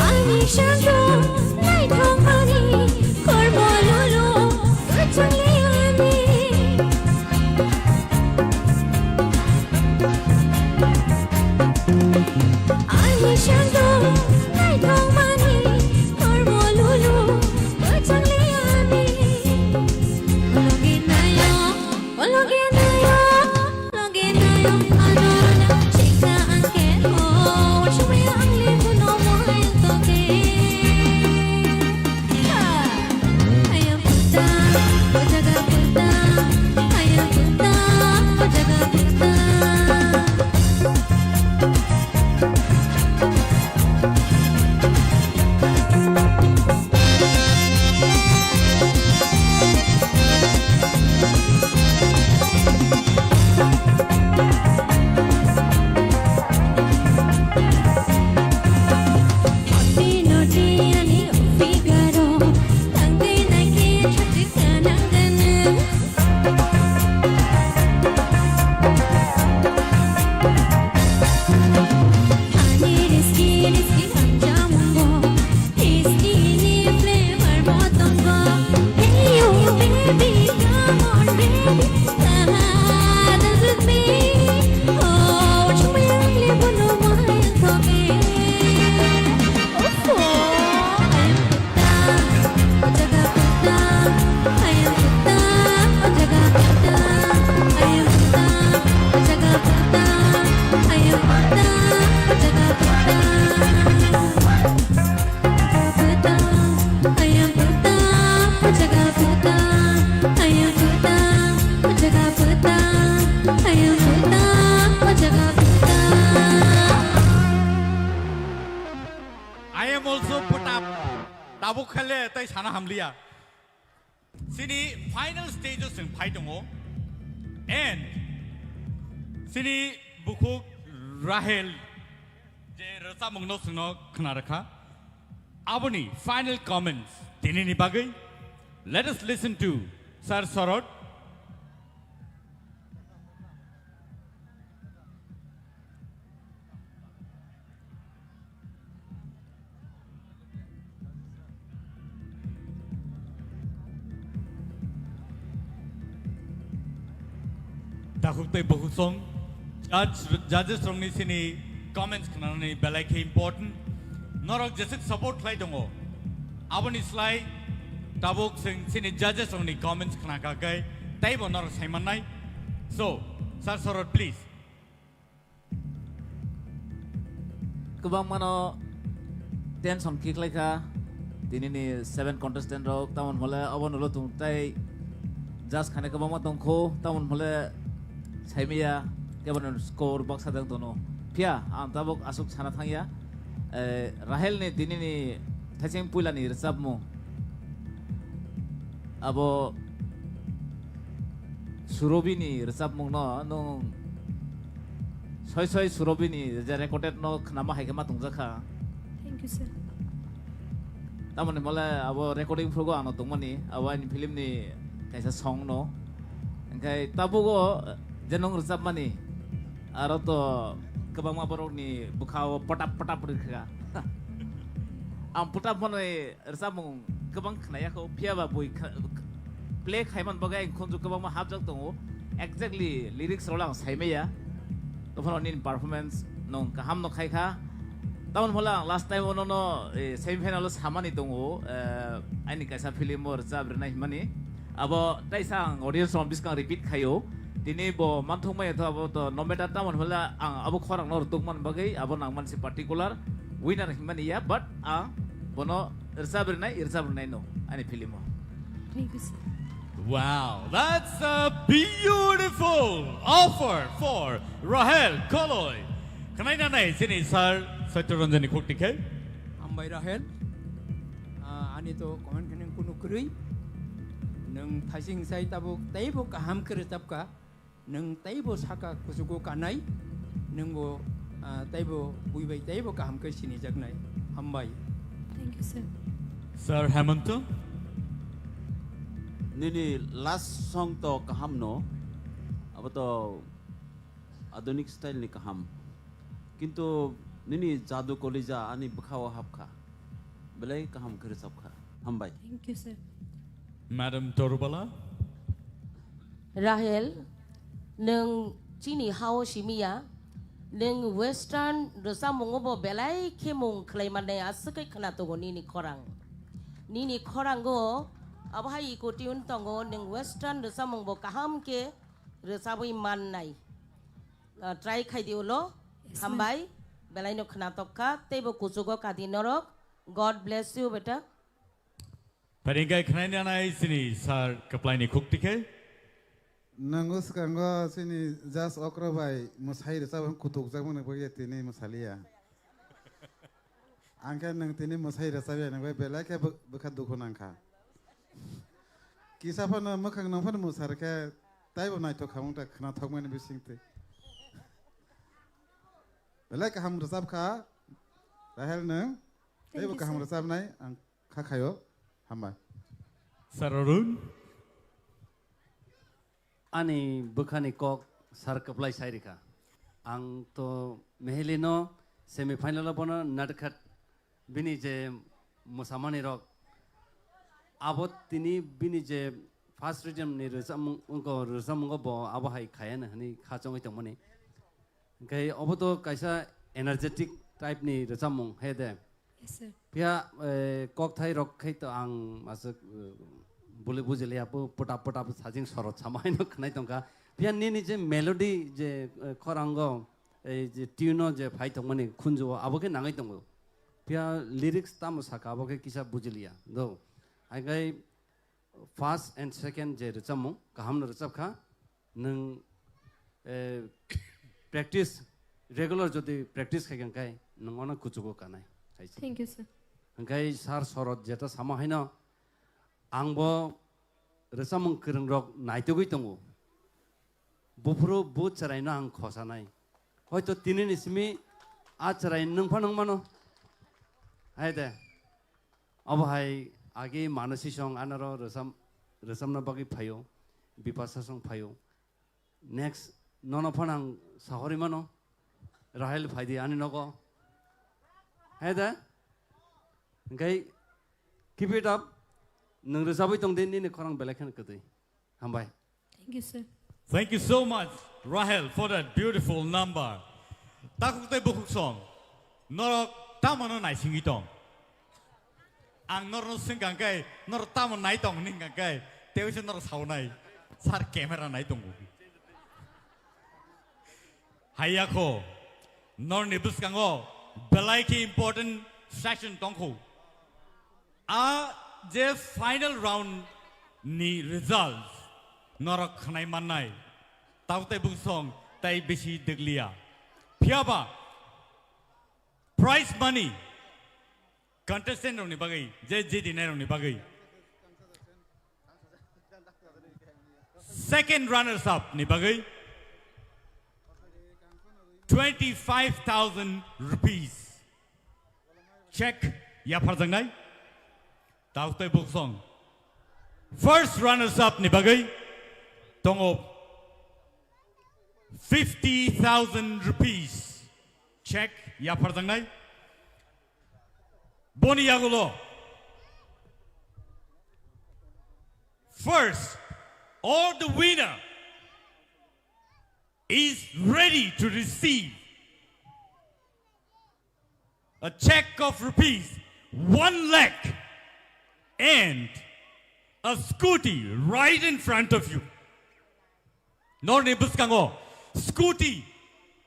Ani sangko naithokmani kormo lolo kwchangli ani. Ani sangko naithokmani kormo lolo kwchangli ani. Logi nayo, logi nayo, logi nayo, ano ano chika angke o, ursumaya angli kuno mohai toke. I am also put up. Tabuk khale tai sana hamliya. Sini final stage o chwng phai tongo. And sini bukhuk Rahel je rwchapmungno chwngno khna rwkha. Aboni final comments tinini bagwi. Let us listen to Sir Sorot. Takhuk tei bukhuk song judge, judges rokni sini comments khnanani belai khe important. Norok jesuk support khlai tongo, aboni slai tabuk chwng sini judges rokni comments khna kha khe teibo norok sai mannai. So, Sir Sorot, please. Kwbangmano tension kiklai kha tinini seven contestant rok, tamon hole obo nulo tung tei judge khane kwbangma tongkho, tamon hole saimaya kebono score baksa dang tono. Phiya ang tabuk aswk sana thangya, eh, Rahel ni tinini thaising puila ni rwchapmung abo Surobi ni rwchapmung no nwng soi soi Surobi ni je recorded no khnama hai khe ma tongjakha. Thank you, sir. Tamoni mole abo recording phrugo ano tongmani, abo ani film ni kaisa song no. Engkai tabugo je nwng rwchapmani, aro to kwbangma borok ni bwkha o potap potap rwkha. Ang potap mano rwchapmung kwbang khnaya kho, phiya ba bui kha-, play khaiman bagwi ang khunju kwbangma hapjak tongo. Exactly lyrics rok ang saimaya. Tophano nini performance nung kaham no khai kha. Tamon phola ang last time ono no, eh, semi final o samani tongo, eh, aini kaisa film o rwchap rwnai himani. Abo taisa ang audience rok biskang repeat khaio. Tini bo manthok maya tho abo to no matter tamon phola ang abo khorang no rwtuk man bagwi abo nang mansi particular winner himani ya, but ang bono rwchap rwnai, rwchap rwnai no ani film o. Thank you, sir. Wow, that's a beautiful offer for Rahel Koloi. Khwnai nanai chini sir Satya Ranjan ni khuk tikhe. Hambai Rahel. Ah, ani to comment khe nung kunu kwrwi. Nung thaising sai tabuk teibo kaham khe rwchap kha. Nung teibo saka kuchugo kanai, nungbo, ah, teibo buibai teibo kaham khe sinijaknai. Hambai. Thank you, sir. Sir Hemanta? Nini last song to kaham no, abo to adunik style ni kaham. Kintu nini jadu kolija ani bwkhao hapkha. Belai kaham khe rwchapkha. Hambai. Thank you, sir. Madam Torubala? Rahel, nwng chini hao simi ya, nwng western rwchapmungo bo belai khe mung khlai mannai aswk khe khwna tongo nini khorang. Nini khorango abo hai iko tune tongo, nwng western rwchapmung bo kaham khe rwchabwi mannai. Ah, try khai di ulo. Yes, ma'am. Hambai, belai no khwna tok kha, teibo kuchugo kadi norok. God bless you, beta. Phaini khe khwnai nanai chini sir kwplaini khuk tikhe. Nwngo swkango chini judge okra bai mwsai rwchap kutukjak mani bagwi tini mwsaliya. Ang khe nwng tini mwsai rwchapya nang bai belai khe bw-, bwkha dukhu nang kha. Kisa phano mwkhang nang phano mwsar khe taibo naithok kha wng ta khwnathok mani bising twi. Belai kaham rwchap kha Rahel nwng. Thank you, sir. Teibo kaham rwchapnai ang kha khaio. Hambai. Sir Arun. Ani bwkhani kok sir kwplai sai rikha. Ang to Mehelino semi final o bono natkhat bini je mwsamani rok abo tini bini je first rhythm ni rwchapmung, wngkha rwchapmungo bo abo hai khayana hwnwi kha chongwi tongmani. Hwnkhe obo to kaisa energetic type ni rwchapmung he de. Yes, sir. Phiya, eh, kokthai rok khai to ang aswk, eh, buli bujiliya, pu-, puta puta sajing sorot sama haino khwnai tongkha. Phiya nini je melody je, eh, khorango, eh, je tune o je phai tongmani khunju o, abo khe nangwi tongo. Phiya lyrics tamo saka, abo khe kisa bujiliya. Do. Hai khai first and second je rwchapmung, kaham no rwchap kha. Nwng, eh, practice, regular jodi practice khai kha, hwnkhe nwng ono kuchugo kanai. Thank you, sir. Hwnkhe sir Sorot jeta sama haino, ang bo rwchapmung kwrwngrok naitugwi tongo. Buphuru bu chwraino ang khosanai. Hoito tinini simi a chwrai nwng phano wng mano. Hai de. Obo hai agi Manasi song anaro rwchap-, rwchapna bagwi phaio. Bipasa song phaio. Next, nono phano ang sahori mano. Rahel phaidi ani nogo. Hai de. Hwnkhe keep it up. Nwng rwchapwi tong di, nini khorang belai kheno kwtwi. Hambai. Thank you, sir. Thank you so much, Rahel, for that beautiful number. Takhuk tei bukhuk song, norok tamano naisingwi tong? Ang norno swngkha khe, norok tamo nai tong hwnwi hwnkha khe, tei se norok saunai, sir camera nai tongo. Haiya kho, norni bwskango belai khe important session tongkho. A je final round ni results norok khwnai mannai, tabuk tei buksong tei bisi dwgliya. Phiyaba prize money contestant rokni bagwi, je jidinai rokni bagwi, second runners up ni bagwi twenty five thousand rupees check yapharjaknai. Tabuk tei buksong first runners up ni bagwi tongo fifty thousand rupees check yapharjaknai. Boni yagulo first or the winner is ready to receive a check of rupees one lakh and a scooty right in front of you. Norni bwskango scooty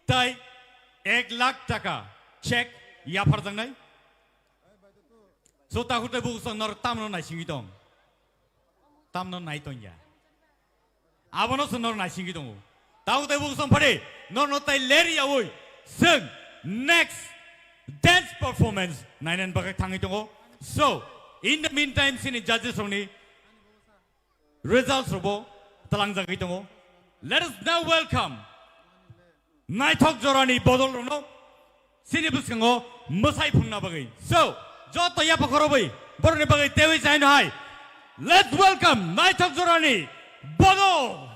tai ek lakh taka check yapharjaknai. So, takhuk tei buksong norok tamno naisingwi tong? Tamno nai tongya. Abono se norok naisingwi tongo. Takhuk tei buksong phari norno tai ler yaui chwng next dance performance nainani bagwi thangwi tongo. So, in the meantime, chini judges rokni results rokbo talangjagwi tongo. Let us now welcome naithok jorani bodol rokno chini bwskango mwsai phungna bagwi. So, joto yapha khorobwi borokni bagwi tewi chaino hai. Let's welcome naithok jorani bodol.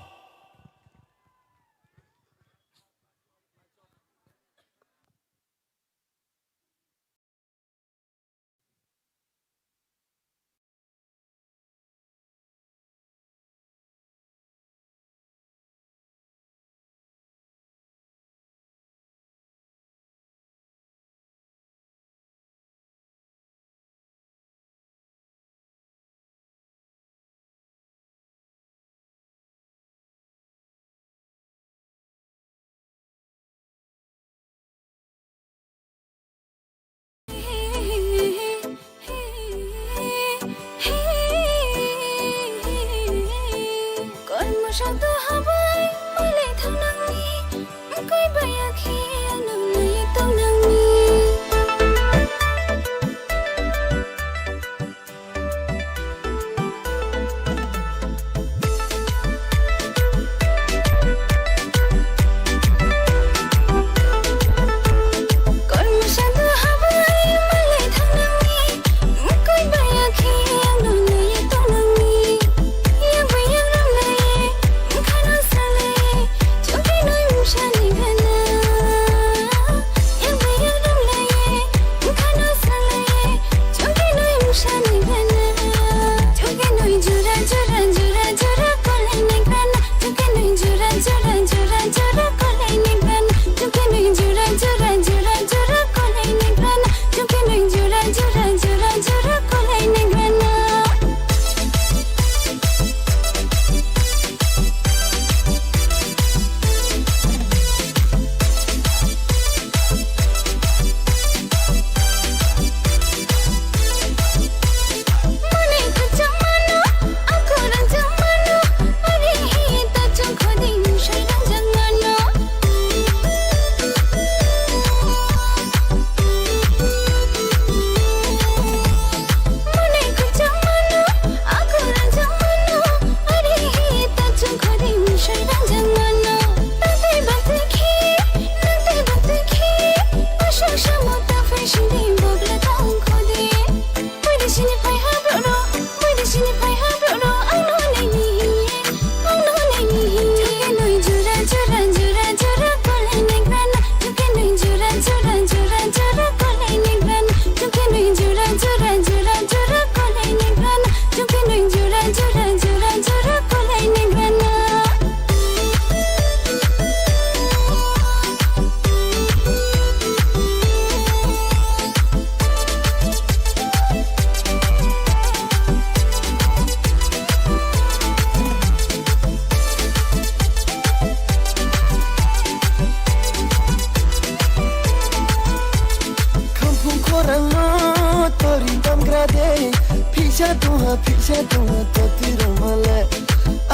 Tongha phisa tongha toti rok male.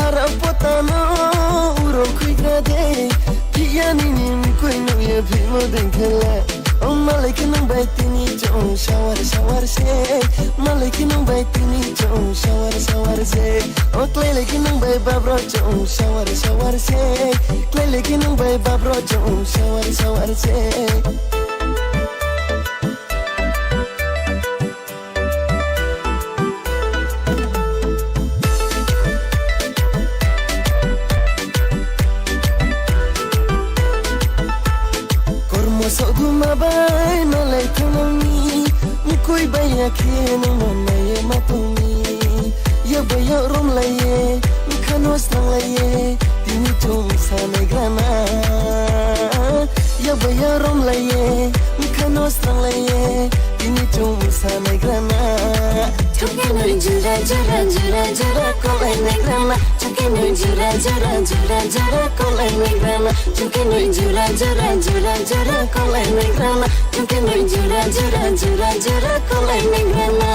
Ara potano uro khuigra de. Phiya nini mkui nuye phimo dengkhele. O malai khe nung bai tini chong sawar sawar se. Malai khe nung bai tini chong sawar sawar se. O klai lai khe nung bai babro chong sawar sawar se. Klai lai khe nung bai babro chong sawar sawar se. Kormo soduma bai malai thangnangni, mkui bai ya khe no manai ma tongni. Yak bai yak rom lai ye, mkha no slang lai ye, tini chum sanai grana. Yak bai yak rom lai ye, mkha no slang lai ye, tini chum sanai grana. Chungke nui jura jura jura jura kolai nai grana. Chungke nui jura jura jura jura kolai nai grana. Chungke nui jura jura jura jura kolai nai grana. Chungke nui jura jura jura jura kolai nai grana.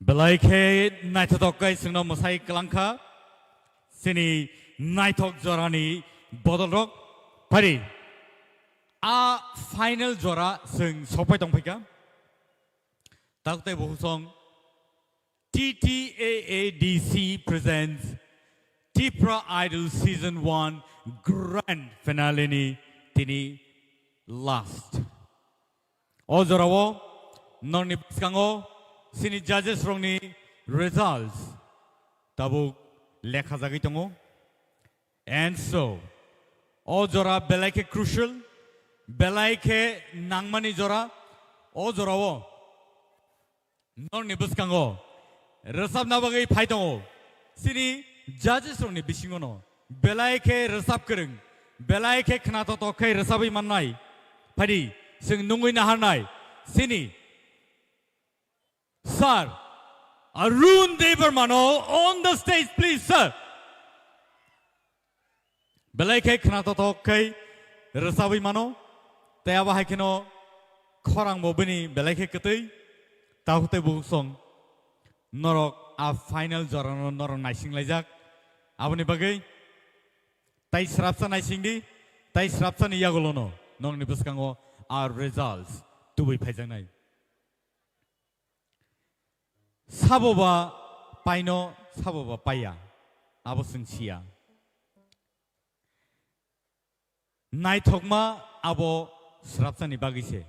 Belai khe naithothok khe chwngno mwsai kwlangkha. Chini naithok jorani bodolrok phari. A final jora chwng sokpai tongphaikha. Taktai buhusong T T A A D C presents Tipra Idol Season one Grand Finale ni tini last. O jorao norni bwskango chini judges rokni results tabuk lekha jagwi tongo. And so, o jora belai khe crucial, belai khe nangmani jora, o jorao norni bwskango rwchapna bagwi phai tongo. Chini judges rokni bisingono belai khe rwchap kwrwng, belai khe khnathok thok khe rwchapwi mannai. Phaidi, chwng nungwi naharnai. Chini Sir Arun Debbarma no on the stage, please, sir. Belai khe khnathok thok khe rwchapwi mano. Tei abo hai kheno khorang bo bini belai khe kwtwi. Takhuk tei bukhuk song norok a final jorano norok naising laijak. Aboni bagwi tai srapsa naising di, tai srapsa ni yagulono nokni bwskango a results tubui phaijaknai. Sabo ba paino, sabo ba paiya, abo chwng siya. Naithokma abo srapsani bagwi se.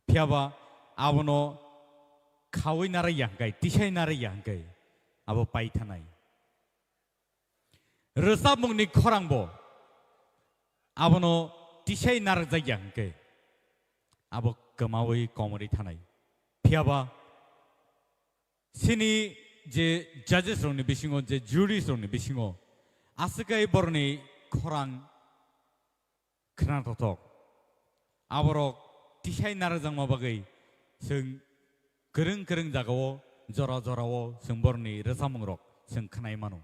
Phiyaba abono khaui naraiya hwnkhe, tisai naraiya hwnkhe, abo pai thanai. Rwchapmungni khorangbo abono tisai narwkjakya hwnkhe, abo kwmaui komorwi thanai. Phiyaba chini je judges rokni bisingo, je juries rokni bisingo, aswk kai borokni khorang khnathokthok. Aborok tisai narwkjakma bagwi chwng kwrwng kwrwng jagao, jora jorao chwng borokni rwchapmungrok chwng khnai mano.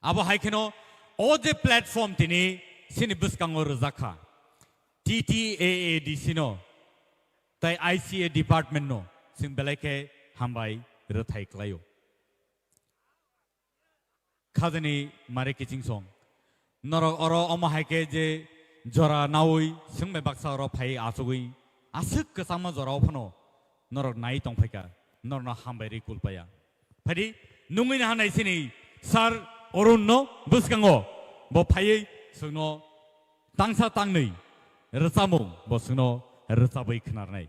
Abo hai kheno o je platform tini chini bwskango rwjak kha, T T A A D C no tei I C A department no chwng belai khe hambai rwthai khlaio. Khajani mari kiching song. Norok oro omo hai khe je jora naui swngbai baksa oro phai achugwi aswk kwchangma jora o phano norok nai tong phaikha, norokno hambai rwi kul paiya. Phaidi nungwi naharnai chini Sir Arun no bwskango bo phaiwi chwngno tangsa tangni rwchapmung bo chwngno rwchapwi khnarnai.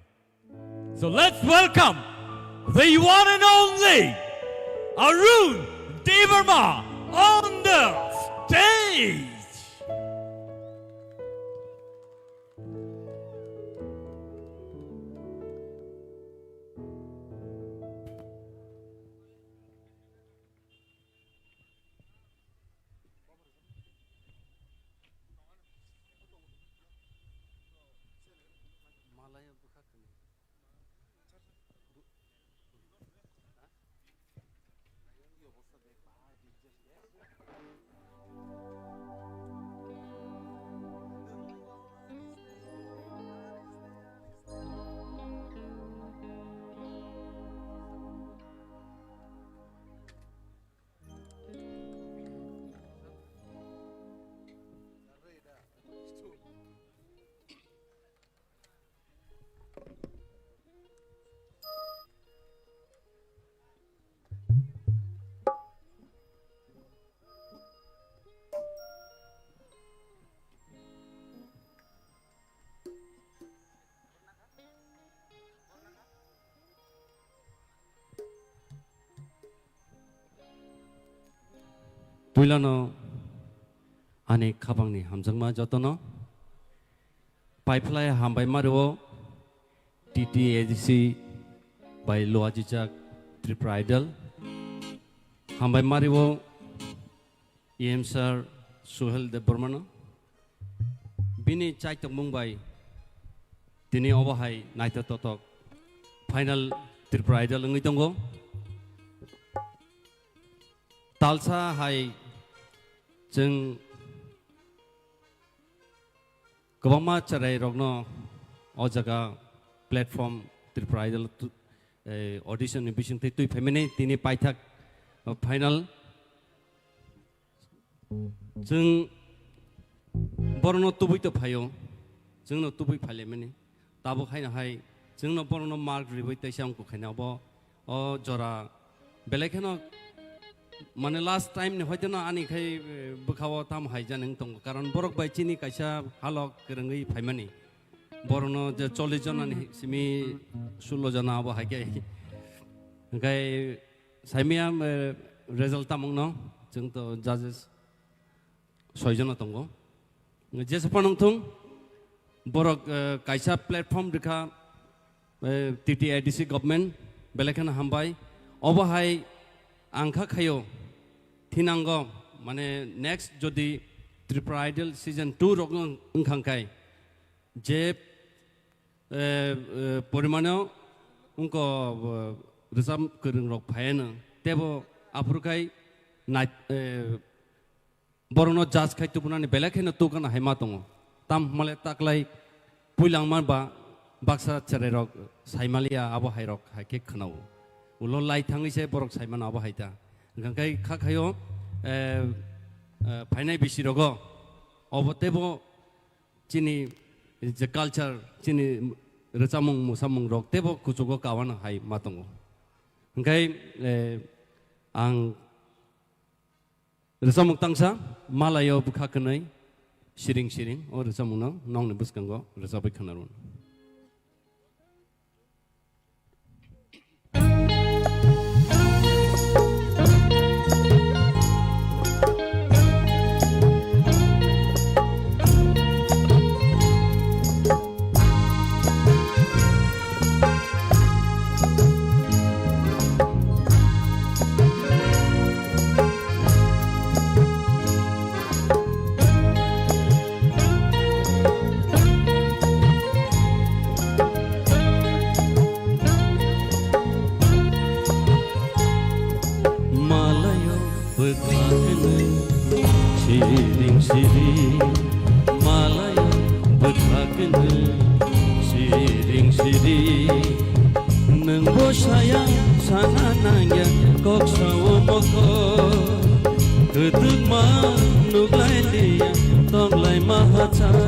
So let's welcome the one and only Arun Debbarma on the stage. Puilano ani khapangni hamjakma jotono. Paiphlai hambai mario T T A D C bai luajijak Tripura Idol. Hambai mario E M sir Suhel Debbarmano. Bini chaitokmung bai tini obo hai naithotok final Tripura Idol wngwi tongo. Talsa hai chwng kwbangma chwrairokno o jaga platform Tripura Idol tu-, eh, audition ni bisingtwi twi phaimani tini paithak, uh, final. Chwng borokno tubui to phaio, chwngno tubui phailaimani. Tabuk haino hai chwngno borokno mark riwi teisa wngkuk khaina obo o jora belai kheno mane last time ni hoiteno ani khai, eh, bwkhao tamo hai jani wng tongo, karon borok bai chini kaisa halok kwrwngwi phaimani. Borokno je chollish jona ni simi sullo jona abo hai khe. Hwnkhe saimia, eh, result tamungno chwng to judges soi jona tongo. Jesa phano wngthung, borok, eh, kaisa platform rikha, eh, T T A D C government, belai kheno hambai. Obo hai ang kha khaio, thinango, mane, next jodi Tripura Idol season two rok wng-, wngkhang khai, je, eh, eh, porimano wngko, eh, rwchap kwrwng rok phaiano, tebo aphuru khai nai-, eh, borokno judge khai tubunani belai kheno tukana hai ma tongo. Tam hwnmale taklai puilangma ba baksa chwrairok saimaliya abo hairok hai khe khwnao. Ulo lai thangwi se borok saimano abo hai ta. Hwnkhe kha khaio, eh, eh, phainai bisirogo obo teibo chini je culture, chini rwchapmung musamung rok teibo kuchugo kawana hai ma tongo. Hwnkhe, eh, ang Rwchapmung tangsa, Malaio bwkha kwnwi, siring siring, o rwchapmungno nokni bwskango rwchapwi khwnarwun. Malaio bwkhaknwi siring siring, malaio bwkhaknwi siring siring. Nwngbo saya sana nangya kok sao mokol, kwdwkma nuglai liya tonglai ma hachal.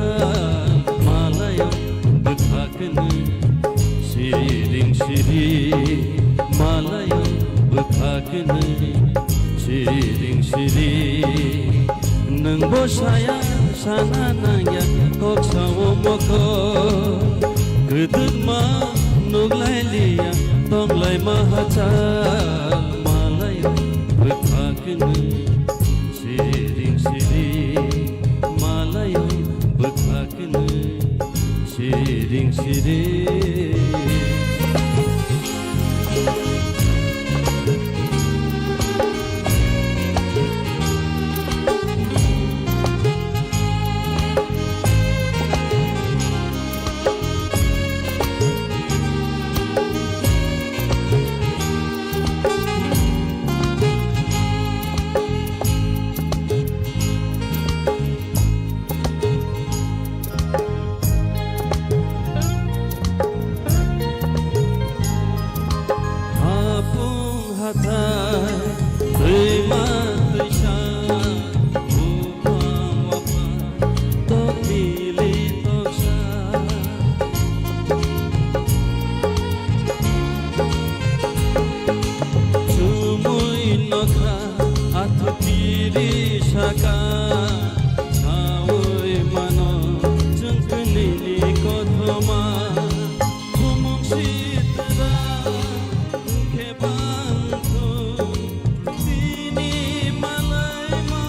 Malaio bwkhaknwi siring siring, malaio bwkhaknwi siring siring. Nwngbo saya sana nangya kok sao mokol, kwdwkma nuglai liya tonglai ma hachal. Malaio bwkhaknwi siring siring, malaio bwkhaknwi siring siring. Hapung hathai, twima twisa, buphang waphang, tok bili toksa. Chumui nokha, athuki ri saka, saui mano, chwngkwnini kothoma. Khumuk sitra, wngkhe bangthung, tini malai ma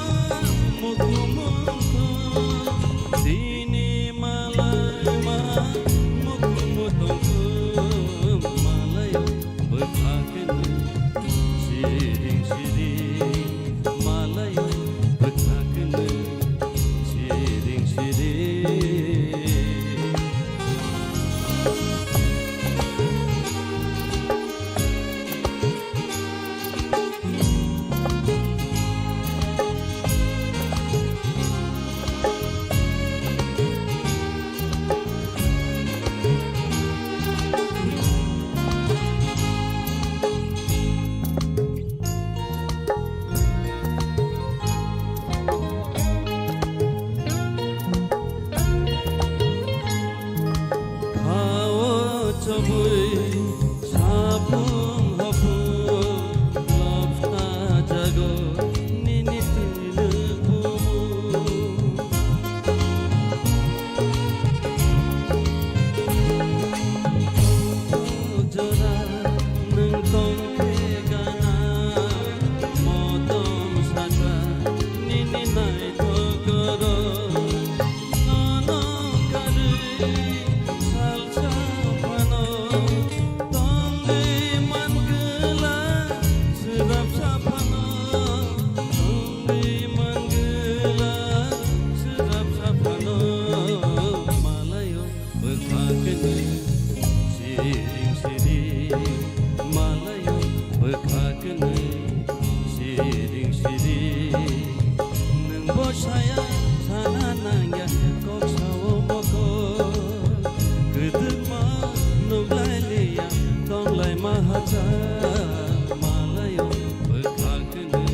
Malayong bwkhakni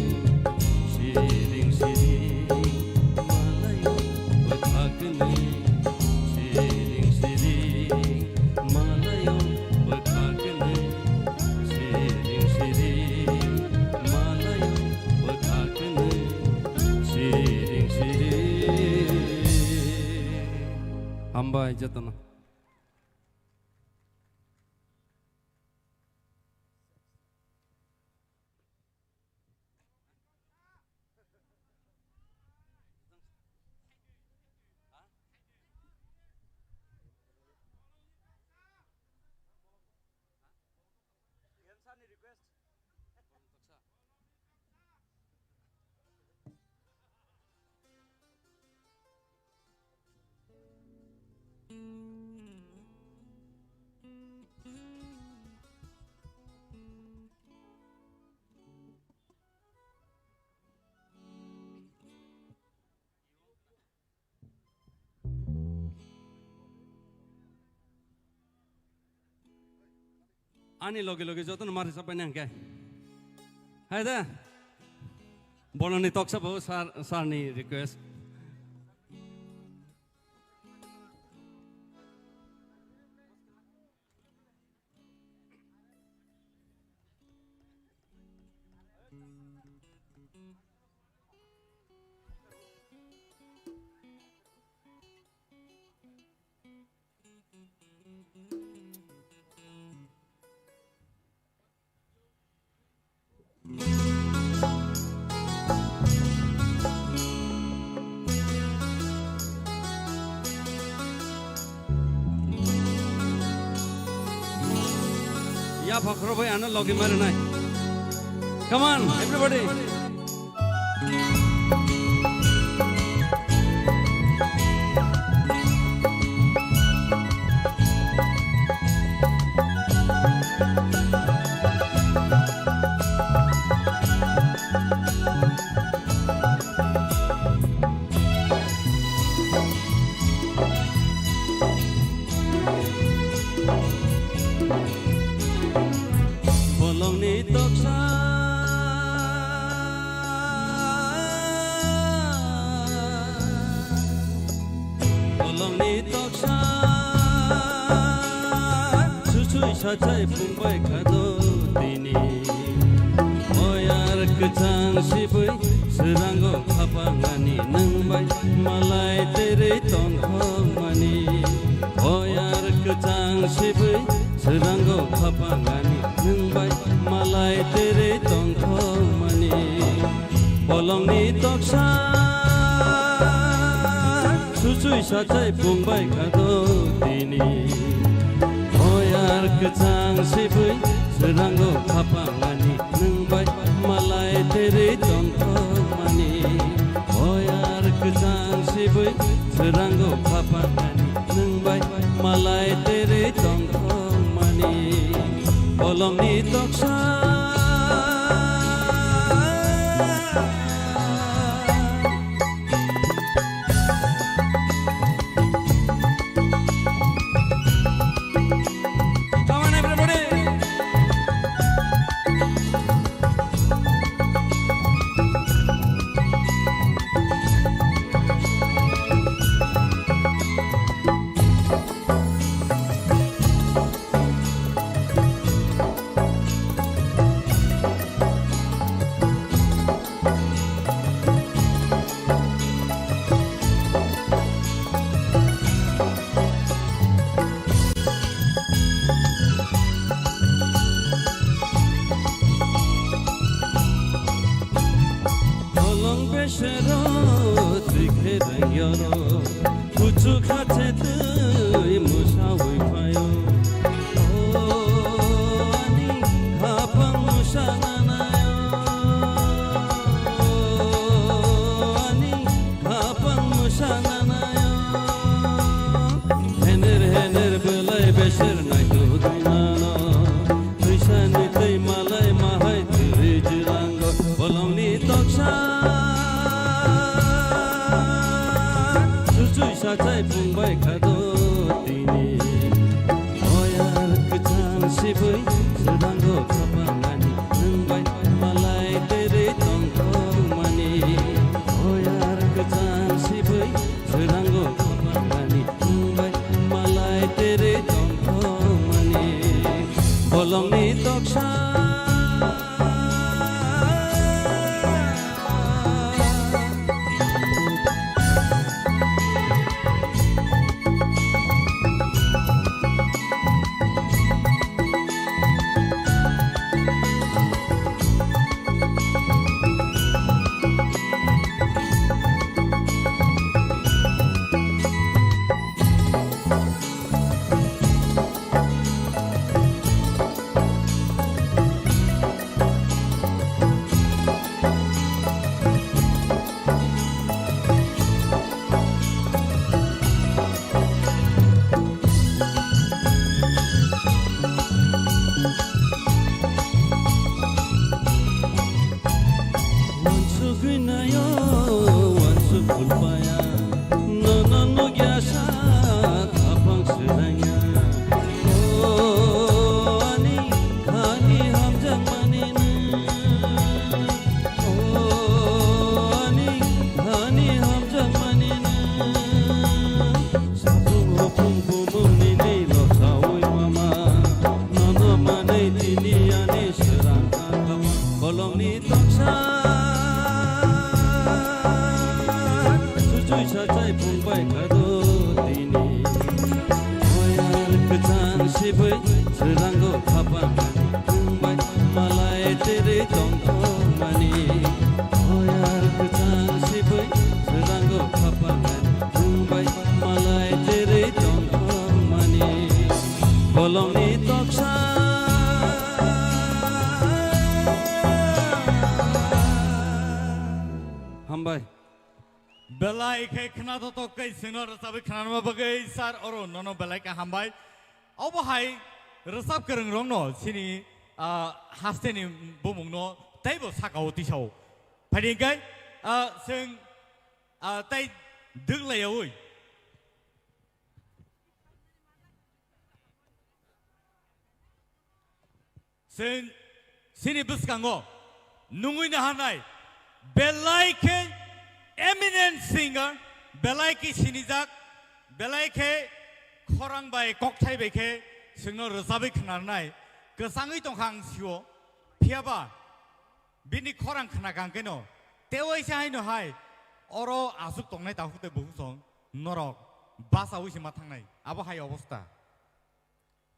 siring siring, malayong bwkhakni siring siring, malayong bwkhakni siring siring, malayong bwkhakni siring siring. Hambai jotono. Ani loge loge jotono mari sapai nang khe. Hai da. Bolongni toksa bo sir, sir ni request. Yaphak rw bai ano logi mari nai. Come on, everybody. Bolongni toksa, bolongni toksa, susui sachai phungbai khado tini. Oyar kwchang sibui swrango khapangani nwngbai malai terei tongthokmani. Oyar kwchang sibui swrango khapangani nwngbai malai terei tongthokmani. Bolongni toksa susui sachai phungbai khado tini. Oyar kwchang sibui swrango khapangani nwngbai malai terei tongthokmani. Oyar kwchang sibui swrango khapangani nwngbai malai terei tongthokmani. Bolongni toksa. Come on, everybody. Bolong besero twi khe rang yoro. Kuchuk ha che twi musaui phaio. O ani khapang musa nanaio. O ani khapang musa nanaio. Hener hener belai beser nai tu dui nano. Twisa ni twi malai mahai twi jirango. Bolongni toksa. Chuchui sachai phungbai khado tini. Oyar kwchang sibui swrango Belai khe khna thothok khe chwngno rwchabwi khnanama bagwi sir oro nono belai khe hambai. Obo hai rwchap kwrwng rokno chini, ah, hasteni bumungno teibo sakao tisao. Phaidi khe, ah, chwng, ah, tei dwk laiyaui. Chwng chini bwskango nungwi naharnai belai khe eminent singer, belai khe sinijak, belai khe khorang bai kokthai bai khe chwngno rwchabwi khnarnai kwchangwi tongkha ang sio. Phiyaba bini khorang khna kang keno tewaisa haino hai oro aswk tongnai takhuk tei bukhuk song norok bachaui se ma thangnai abo hai obostha.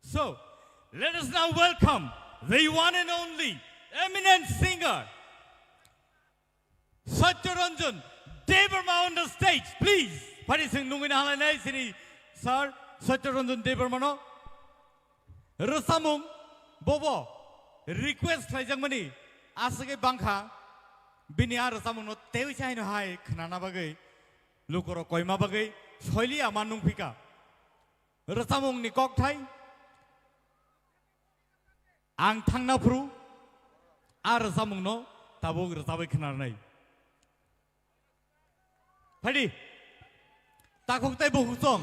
So, let us now welcome the one and only eminent singer, Satyaranjan Debbarma on the stage, please. Phaidi chwng nungwi nahalainai chini sir Satyaranjan Debbarmano. Rwchapmung bobo request khlaijakmani aswkhe bangkha, bini a rwchapmungno tewi se haino hai khnana bagwi lukurok koima bagwi soili ama nungphika. Rwchapmungni kokthai ang thangna phuru a rwchapmungno tabuk rwchabwi khnarnai. Phaidi takhuk tei bukhuk song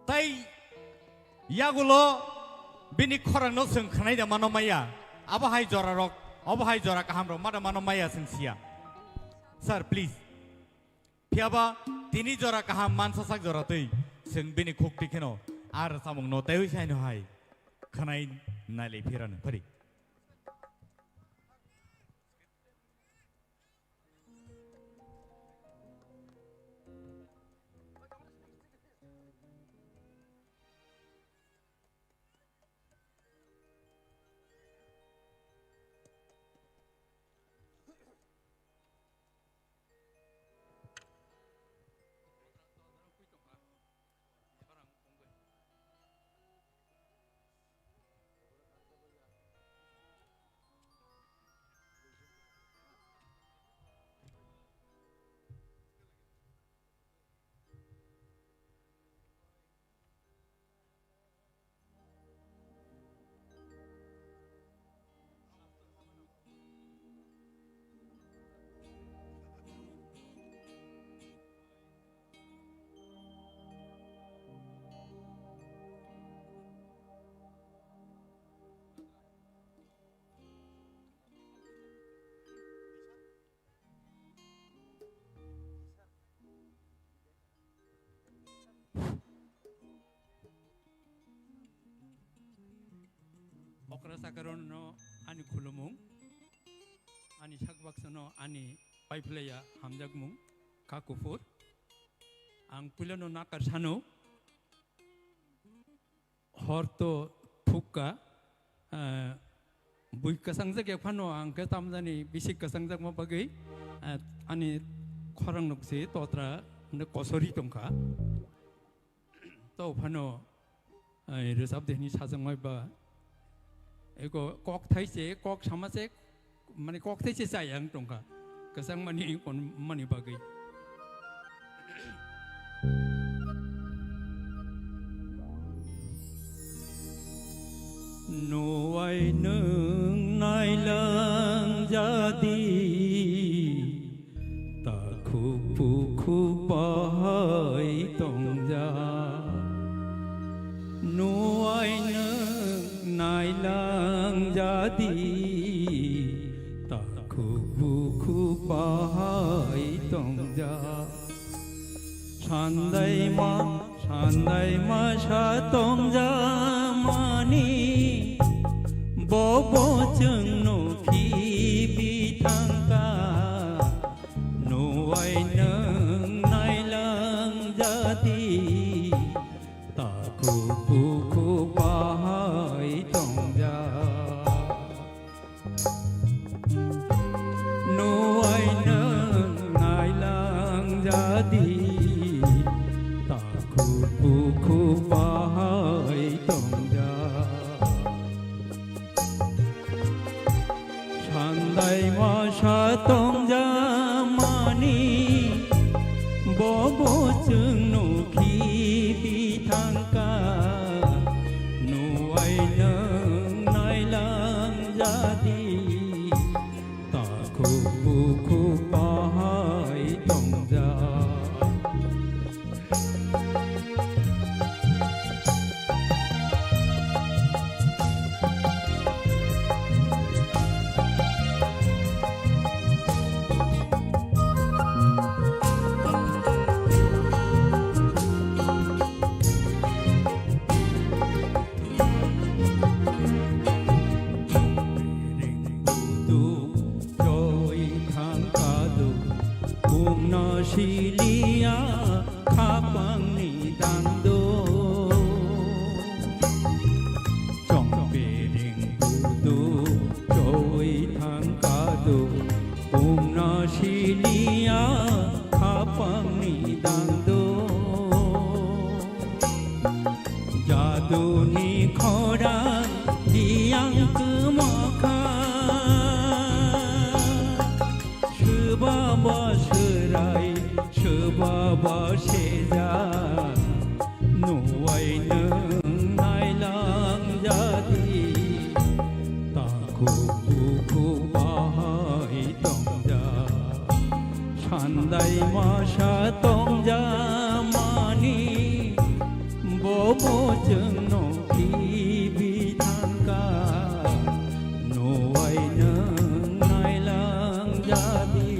tei yagulo bini khorangno chwng khwnai da mano maya. Abo hai jora rok, abo hai jora kaham rok ma da mano maya chwng siya. Sir, please. Phiyaba tini jora kaham mansa sak jora twi chwng bini khukti kheno a rwchapmungno teiwi saino hai khwnai nailai phirano phari. Okra sakarno ani khulumung, ani sakbaksano ani paiphlaiya hamjakmung, kha kuphur. Ang puilano nakar sano, hor to thukka, ah, bui kwchangjak ya phano ang khe tamjani bisi kwchangjakma bagwi, ah, ani khorang nukse totra hwnwi kosori tongkha. To phano, ah, rwchap de hwnwi sajakmai ba. Eko kok thai se, kok sama se, mane kok thai se chai ang tongkha. Kwchang mani kon mani bagwi. Nuwai nwng nailang jadi, takhuk bukhuk bahai tongja. Nuwai nwng nailang jadi, takhuk bukhuk bahai tongja. Sandaima, sandaima sa tongja mani, bobo chwngno khibi thangkha. Nuwai nwng nailang jadi, takhuk bukhuk bahai tongja. Nuwai nwng nailang jadi, takhuk bukhuk bahai tongja. Sandaima sa tongja mani, No siliya khapangni dangdo. Chongpering dudu choi thangkado. Pungno siliya khapangni dangdo. Jaduni khorang diyang kwmokha. Swbaba swrai, swbaba seja, nuwai nwng nailang jadi. Takhuk bukhuk bahai tongja, sandai masa tongja mani, bobo chwngno khibi thangkha, nuwai nwng nailang jadi.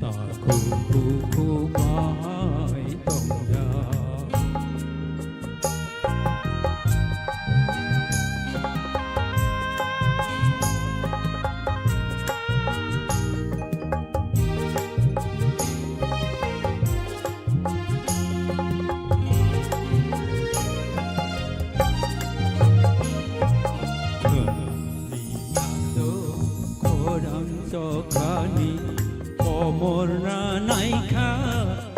Takhuk bukhuk bahai tongja. Khorang chokhani komorna naikha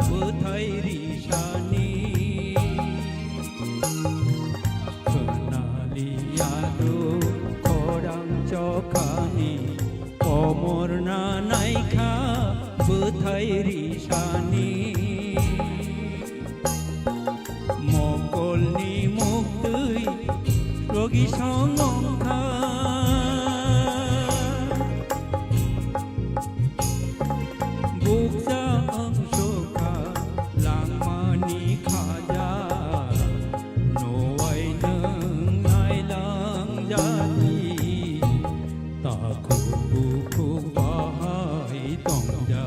bwthai risani. Khwnaliya do khorang chokhani komorna naikha bwthai risani. Mokolni muktwi rogi songongkha. Bukcha angsukha langmani khaja. Nuwai nwng nailang jadi. Takhuk bukhuk bahai tongja.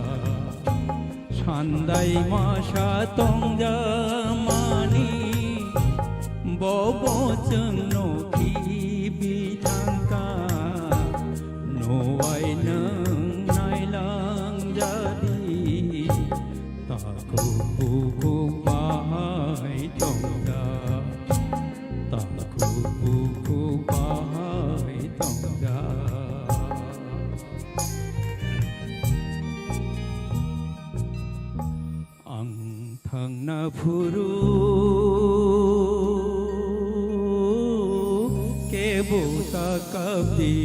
Sandai masa tongja mani, bobo chwngno khibi thangkha, nuwai nwng nailang jadi. Takhuk bukhuk bahai tongja, takhuk bukhuk bahai tongja. Ang thangna phuru kebo ta kapdi,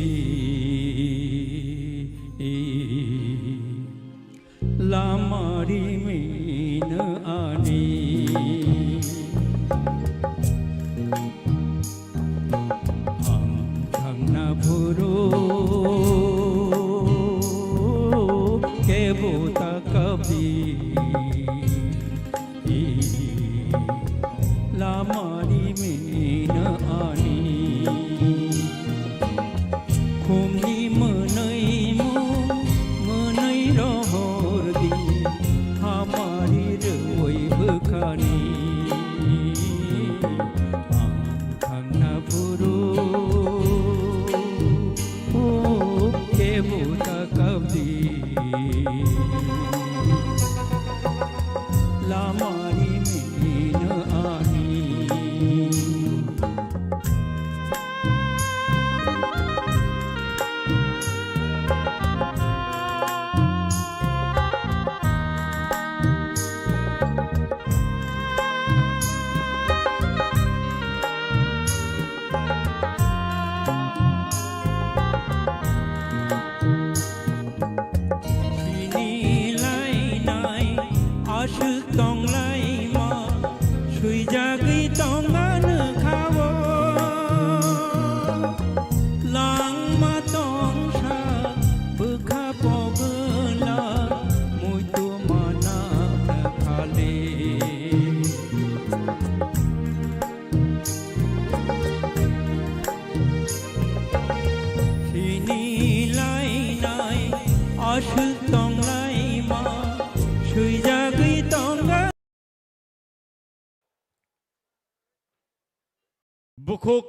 lama rimina ani. Ang thangna phuru kebo ta kapdi, lama rimina ani. Khumni mwnwi mung mwnwi rohor di, hamari rwi bwkhani. Ang thangna phuru kebo ta kapdi, lama rimina ani. Sini lainai aswk tonglaima, swijagwi tongma nokha-o. Langma tongsa bwkha pogwla, muitu mana khali. Sini lainai aswk tonglaima, swijagwi tongma. Bukhuk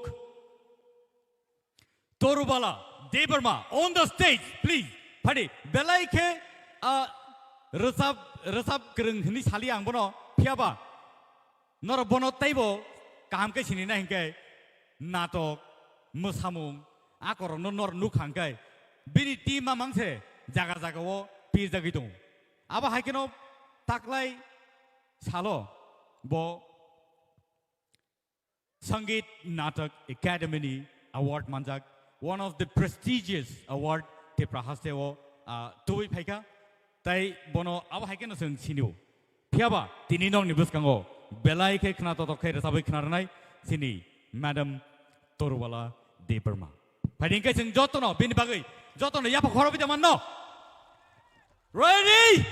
Torubala Debbarma on the stage, please. Phadi belai khe, ah, rwchap, rwchap kwrwng hwnwi sali ang bono, phiyaba norok bono teibo kaham khe sinina hinkhe natok, mwsamung, akorokno norok nukha hinkhe bini team mamang se jaga jagao pirjagwi tongo. Abo hai kheno taklai salo bo Sangeet Natak Academy ni award manjak, one of the prestigious award Tipra haste o, ah, tubui phaikha. Tai bono abo hai kheno chwng sinio. Phiyaba tini nokni bwskango belai khe khna totok khe rwchabwi khna rwnai chini Madam Toruwala Debbarma. Phaidi hinkhe chwng jotono bini bagwi jotono yapha khorokwi da manno. Ready?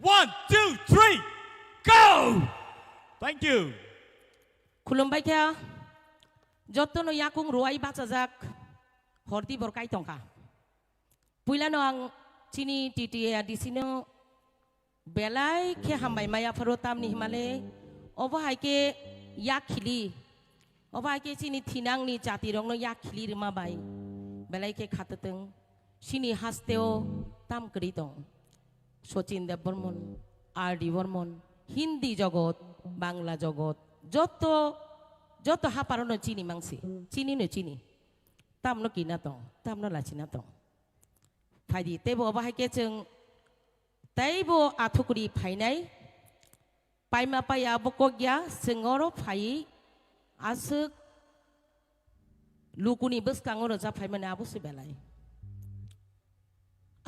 One, two, three, go! Thank you. Khulumbai kha, jotono yakung ruwai bachajak horti bor kai tongkha. Puilano ang chini T T A D C no belai khe hambai maya pharo tamni himale obo hai khe yak khili, obo hai khe chini thinangni jatirokno yak khili rwma bai belai khe khatwtwng. Chini hasteo tam kwrwi tong. Sachin Debbarman, R D Barman, Hindi jogot, Bangla jogot, joto, joto haparano chini mangsi, chini no chini. Tamno kina tong, tamno lachina tong. Phaidi, teibo obo hai khe chwng teibo athukri phainai. Paima paiya abo kok ya, chwng oro phaiwi aswk lukuni bwskango rwchap phaimani abo se belai.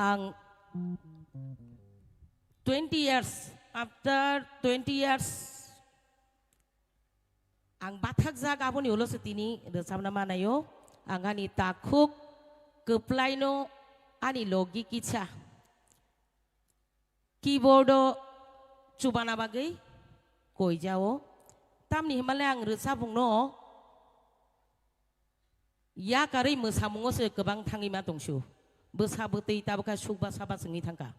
Ang twenty years, after twenty years, ang bathakjak aboni ulo se tini rwchapna manaio. Ang ani takhuk kwplaino ani logi kisa keyboard o chubana bagwi koijao. Tamni himale ang rwchapungno yakarwi mwsamungo se kwbang thangwi ma tongsu. Bwsa bwtwi tabukha sukba saba chwngwi thangkha.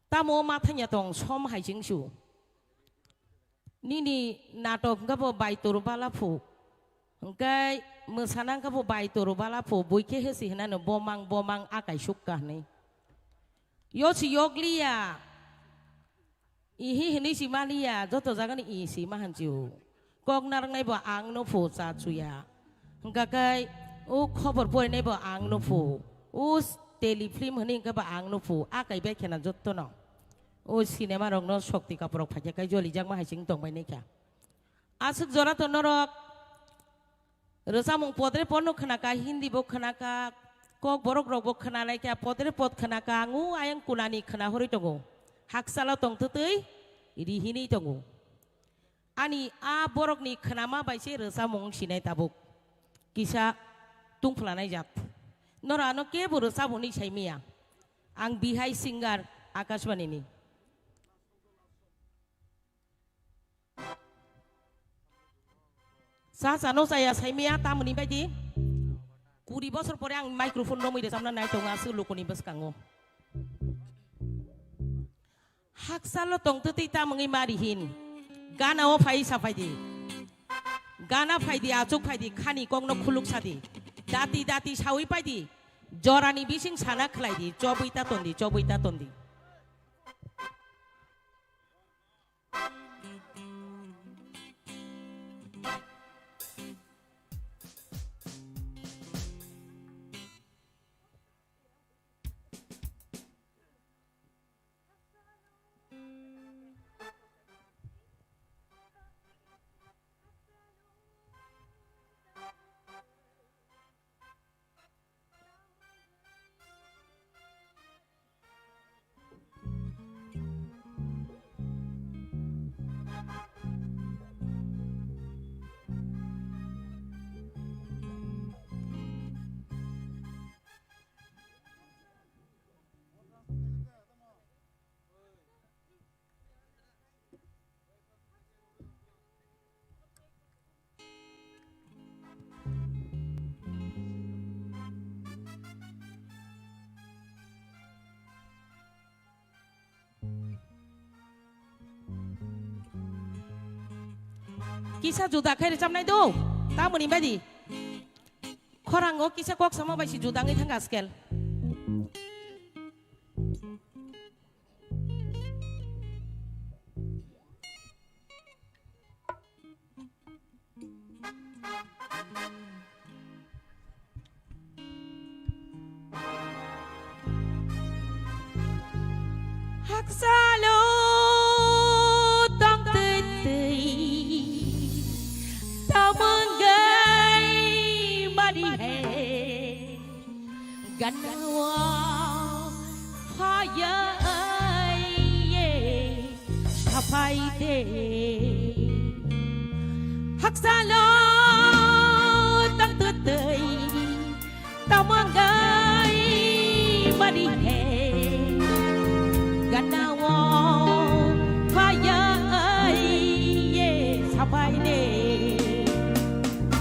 Tamo ma thangya tong som hai chwngsu. Nini natok hwnkhe bo bai toro bala phu. Hwnkhe mwsana hwnkhe bo bai toro bala phu. Bui khe hesi hinano bomang bomang akai sukka hinwi. Yo si yokliya. Ihi hinwi si maliya. Joto jagani i si ma hanchu. Kok narwknai bo ang no phu cha chuya. Hwnkha khe o khobor porinai bo ang no phu. O teli film hinwi hwnkhe bo ang no phu. Akai bai khena joto no. O cinema rokno Shakti Kapoor rok phaikha khe jolijakma hai se wng tongbai naikha. Aswk jora to norok rwchapmung podre podno khwnakha, Hindi bo khwnakha, kok borok rokbo khwnalaikha, podre pod khwnakha, ang o ayang kunani khwnahorwi tongo. Haksalo tongtwtwi rihinwi tongo. Ani a borokni khwnama bai se rwchapmung sinai tabuk. Kisa tungphwlanai jat. Norok ano kebo rwchapmung hinwi saimanya. Ang bihai singer Akashbani ni. Cha chano chaya saimanya tamoni baidi. Kuri bosor pore ang microphone romwi rwchapna nai tongo aswk lukuni bwskango. Haksalo tongtwtwi tamungwi mari hin. Gana o phai sa phaidi. Gana phaidi, achuk phaidi, khani kokno khuluk sadi. Dati dati sawi paidi. Jorani bising sana khlaidi. Chobwi ta tondi, chobwi ta tondi. Kisa juda khe rwchapnai do, tamoni baidi. Khorango kisa kok sama bai si juda wngwi thangkha scale. Haksalo tongtwi twi tamwngwi mari he ganao hayai ye sapai de. Haksalo tongtwi twi tamwngwi mari he ganao hayai ye sapai de.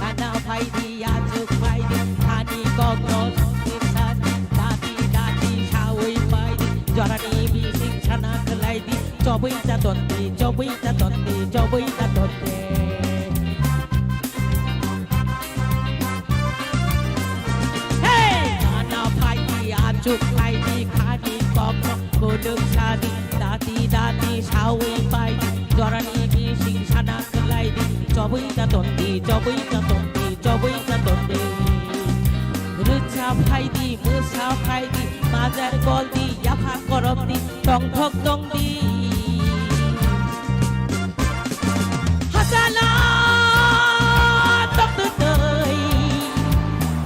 Gana phaidi, achuk phaidi, thani kokno songni sadi, dati dati sawi phaidi, jorani bising sana khlaidi, chobwi ta tonde, chobwi ta tonde, chobwi ta tonde. Hey! Gana phaidi, achuk phaidi, khani kokno kuluk sadi, dati dati sawi phaidi, jorani bising sana khlaidi, chobwi ta tonde, chobwi ta tonde, chobwi ta tonde. Rwchap phaidi, mwsa phaidi, majar goldi, yapha korokdi, tongthok tongdi. Hachalo tongtwi twi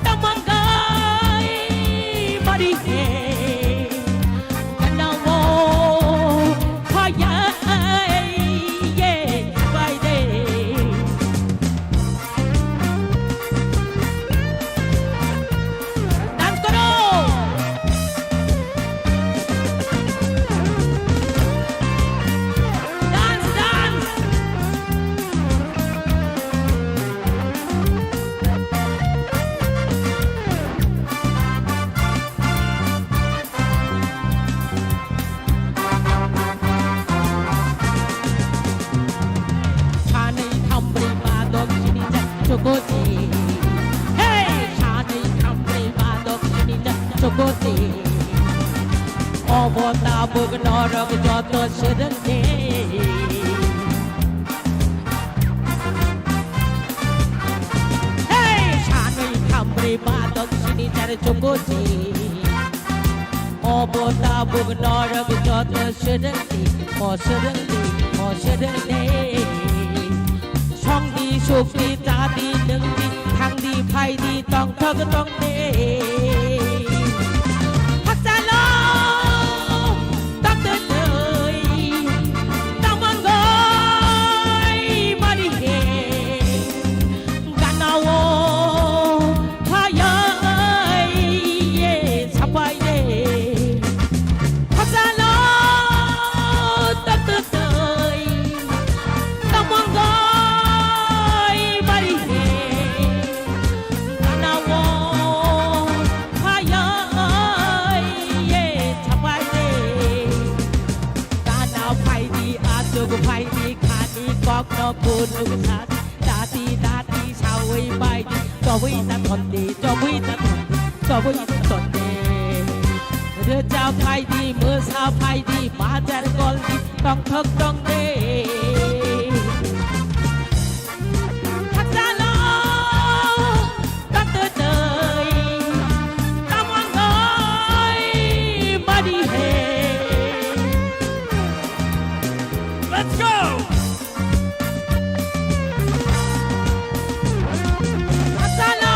tamwngwi mari he ganao hayai ye bai de. Dance koro. Dance, dance. Sanwi thambrwi ba doksini ja chokochi. Hey! Sanwi thambrwi ba doksini ja chokochi. Obo tabuk norok joto swrwngde. Hey! Sanwi thambrwi ba doksini ja chokochi. Obo tabuk norok joto swrwngdi, mo swrwngdi, mo swrwngdi. Songdi, sukdi, chadi, nwngdi, thangdi, phaidi, tongthok tongdi. Hachalo tongtwi twi tamwngwi mari he ganao hayai ye sapai de. Hachalo tongtwi twi tamwngwi mari he ganao hayai ye sapai de. Gana phaidi, achuk phaidi, khani kokno kuluk sadi, dati dati sawi phaidi, chobwi ta tonde, chobwi ta tonde, chobwi ta tonde. Rwchap phaidi, mwsa phaidi, bajar goldi, tongthok tongde. Hachalo tongtwi twi tamwngwi mari he. Let's go! Hachalo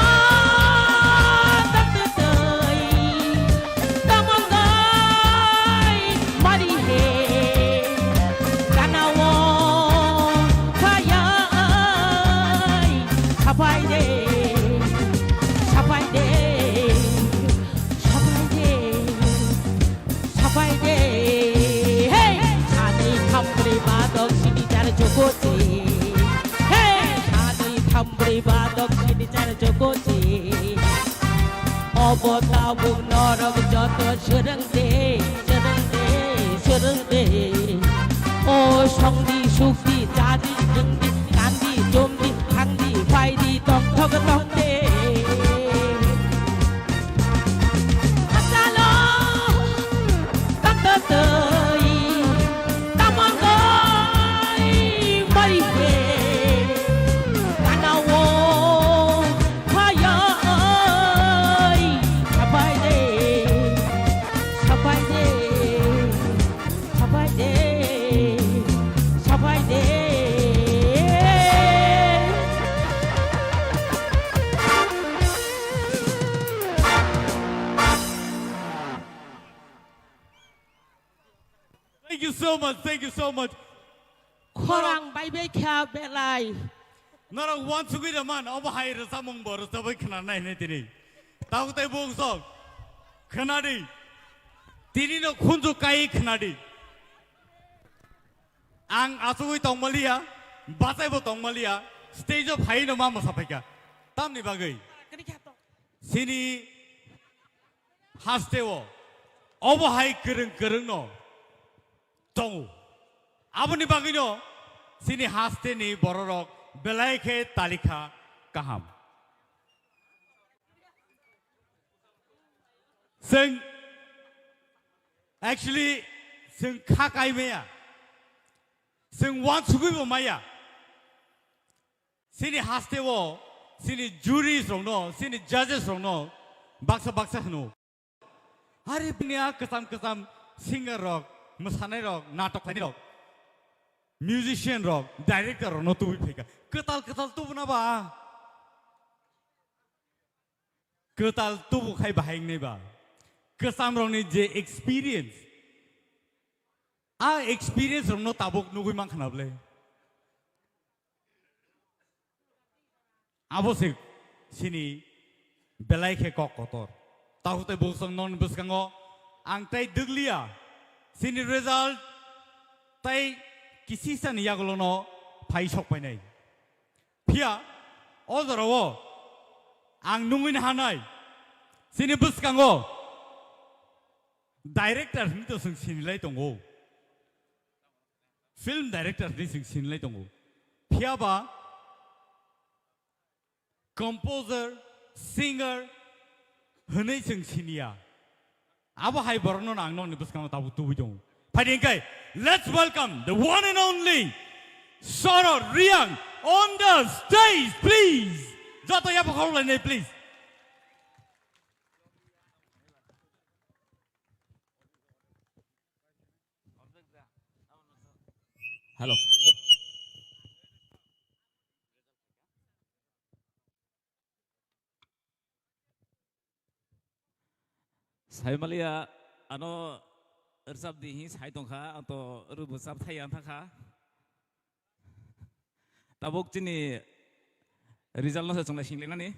tongtwi twi tamwngwi mari he ganao hayai sapai de, sapai de, sapai de, sapai de. Hey! Sanwi thambrwi ba doksini jar jokochi. Hey! Sanwi thambrwi ba doksini jar jokochi. Obo tabuk norok joto swrwngde, swrwngde, swrwngde. O songdi, sukdi, chadi, nwngdi, kandi, chumdi, thangdi, phaidi, tongthok tongde. Hachalo tongtwi twi tamwngwi mari he ganao hayai sapai de, sapai de, Thank you so much, thank you so much. Khorang bai bai kha belai. Norok uansugwi rwman, obo hai rwchapmung bo rwchapwi khna nai hinwi tini. Tabuk tei buk sok. Khna di. Tini no khunju kai khna di. Ang achugwi tongmaliya, bachaibo tongmaliya, stage o phai no ma mwsa phaikha. Tamni bagwi? Chini hasteo obo hai kwrwng kwrwng no tongo. Aboni bagwino chini hasteni bororok belai khe talikha kaham. Chwng, actually, chwng kha kai maya. Chwng uansugwi bo maya. Chini hasteo, chini juries rokno, chini judges rokno baksa baksa hwno. Hari bini a kwcham kwcham singer rok, mwsanai rok, natok khlainai rok, musician rok, director rokno tubui phaikha. Kwtal kwtal tubuna ba. Kwtal tubu khai bahai wngnai ba. Kwcham rokni je experience, a experience rokno tabuk nugui mankha na bwle. Abo se chini belai khe kok kotor. Tahu tei bwswng non bwskango ang tei dwgliya. Chini result tei kisisani yagulono phai sok painai. Phiya o jorao ang nungwi hanai chini bwskango director hinwi to chwng sinilai tongo. Film director hinwi chwng sinilai tongo. Phiya ba composer, singer hinwi chwng siniya. Abo hai borokno ang nokni bwskango tabuk tubui tongo. Phaidi hwnkhe, let's welcome the one and only Sorot Reang on the stage, please. Joto yapha khorok lainai, please. Hello. Saimaliya ano rwchap di hi sai tongkha, ang to rwchap thai ang thangkha. Tabuk chini result no se chwng lai singlainani.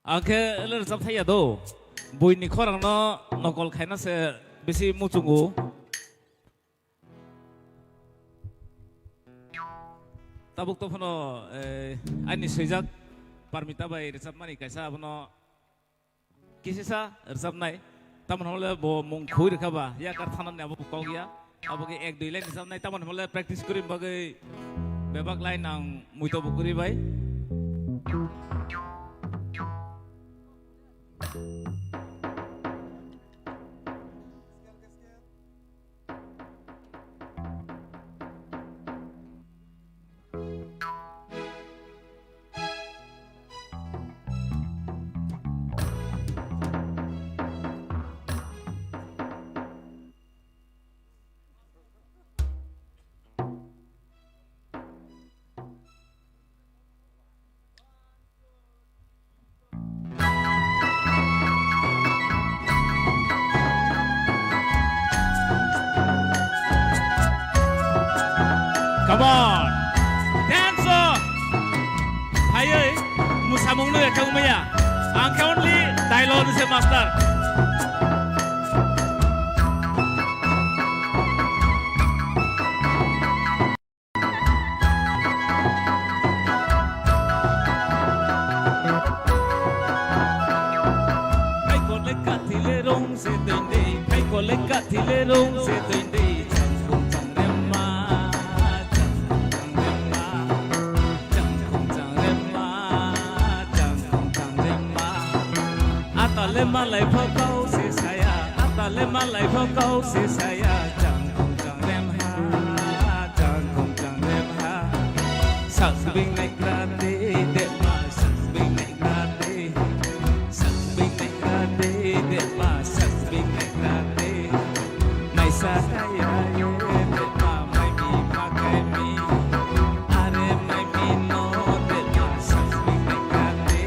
Ang khe le rwchap thai ya do. Buini khorang no nokol khaina se bisi muchungo. Tabuk to phano, eh, ani swijak Parmita bai rwchapmani kaisa abono kisisa rwchapnai. Tamoni hwnle bo mung khui rwkha ba, yakar thanani abo kok ya. Abo khe ek dui line rwchapnai, tamoni hwnle practice kwrwi bagwi bebak line ang muito bo kwrwi bai. Come on. Dance o. Phaiwi musamung no ekha wngmaya. Ang khe only dialogue ni se master. Hai kolek kathile rong se tende, hai kolek kathile rong se tende, chang kung chang rem Malai pho kau se saya, atale malai pho kau se saya, changkong changrem ha, changkong changrem ha. Sakbing nai krate, dema sakbing nai krate, sakbing nai krate, dema sakbing nai krate. Maisa kaya ye, dema mai mi ma kai mi, are mai mi no, dema sakbing nai krate.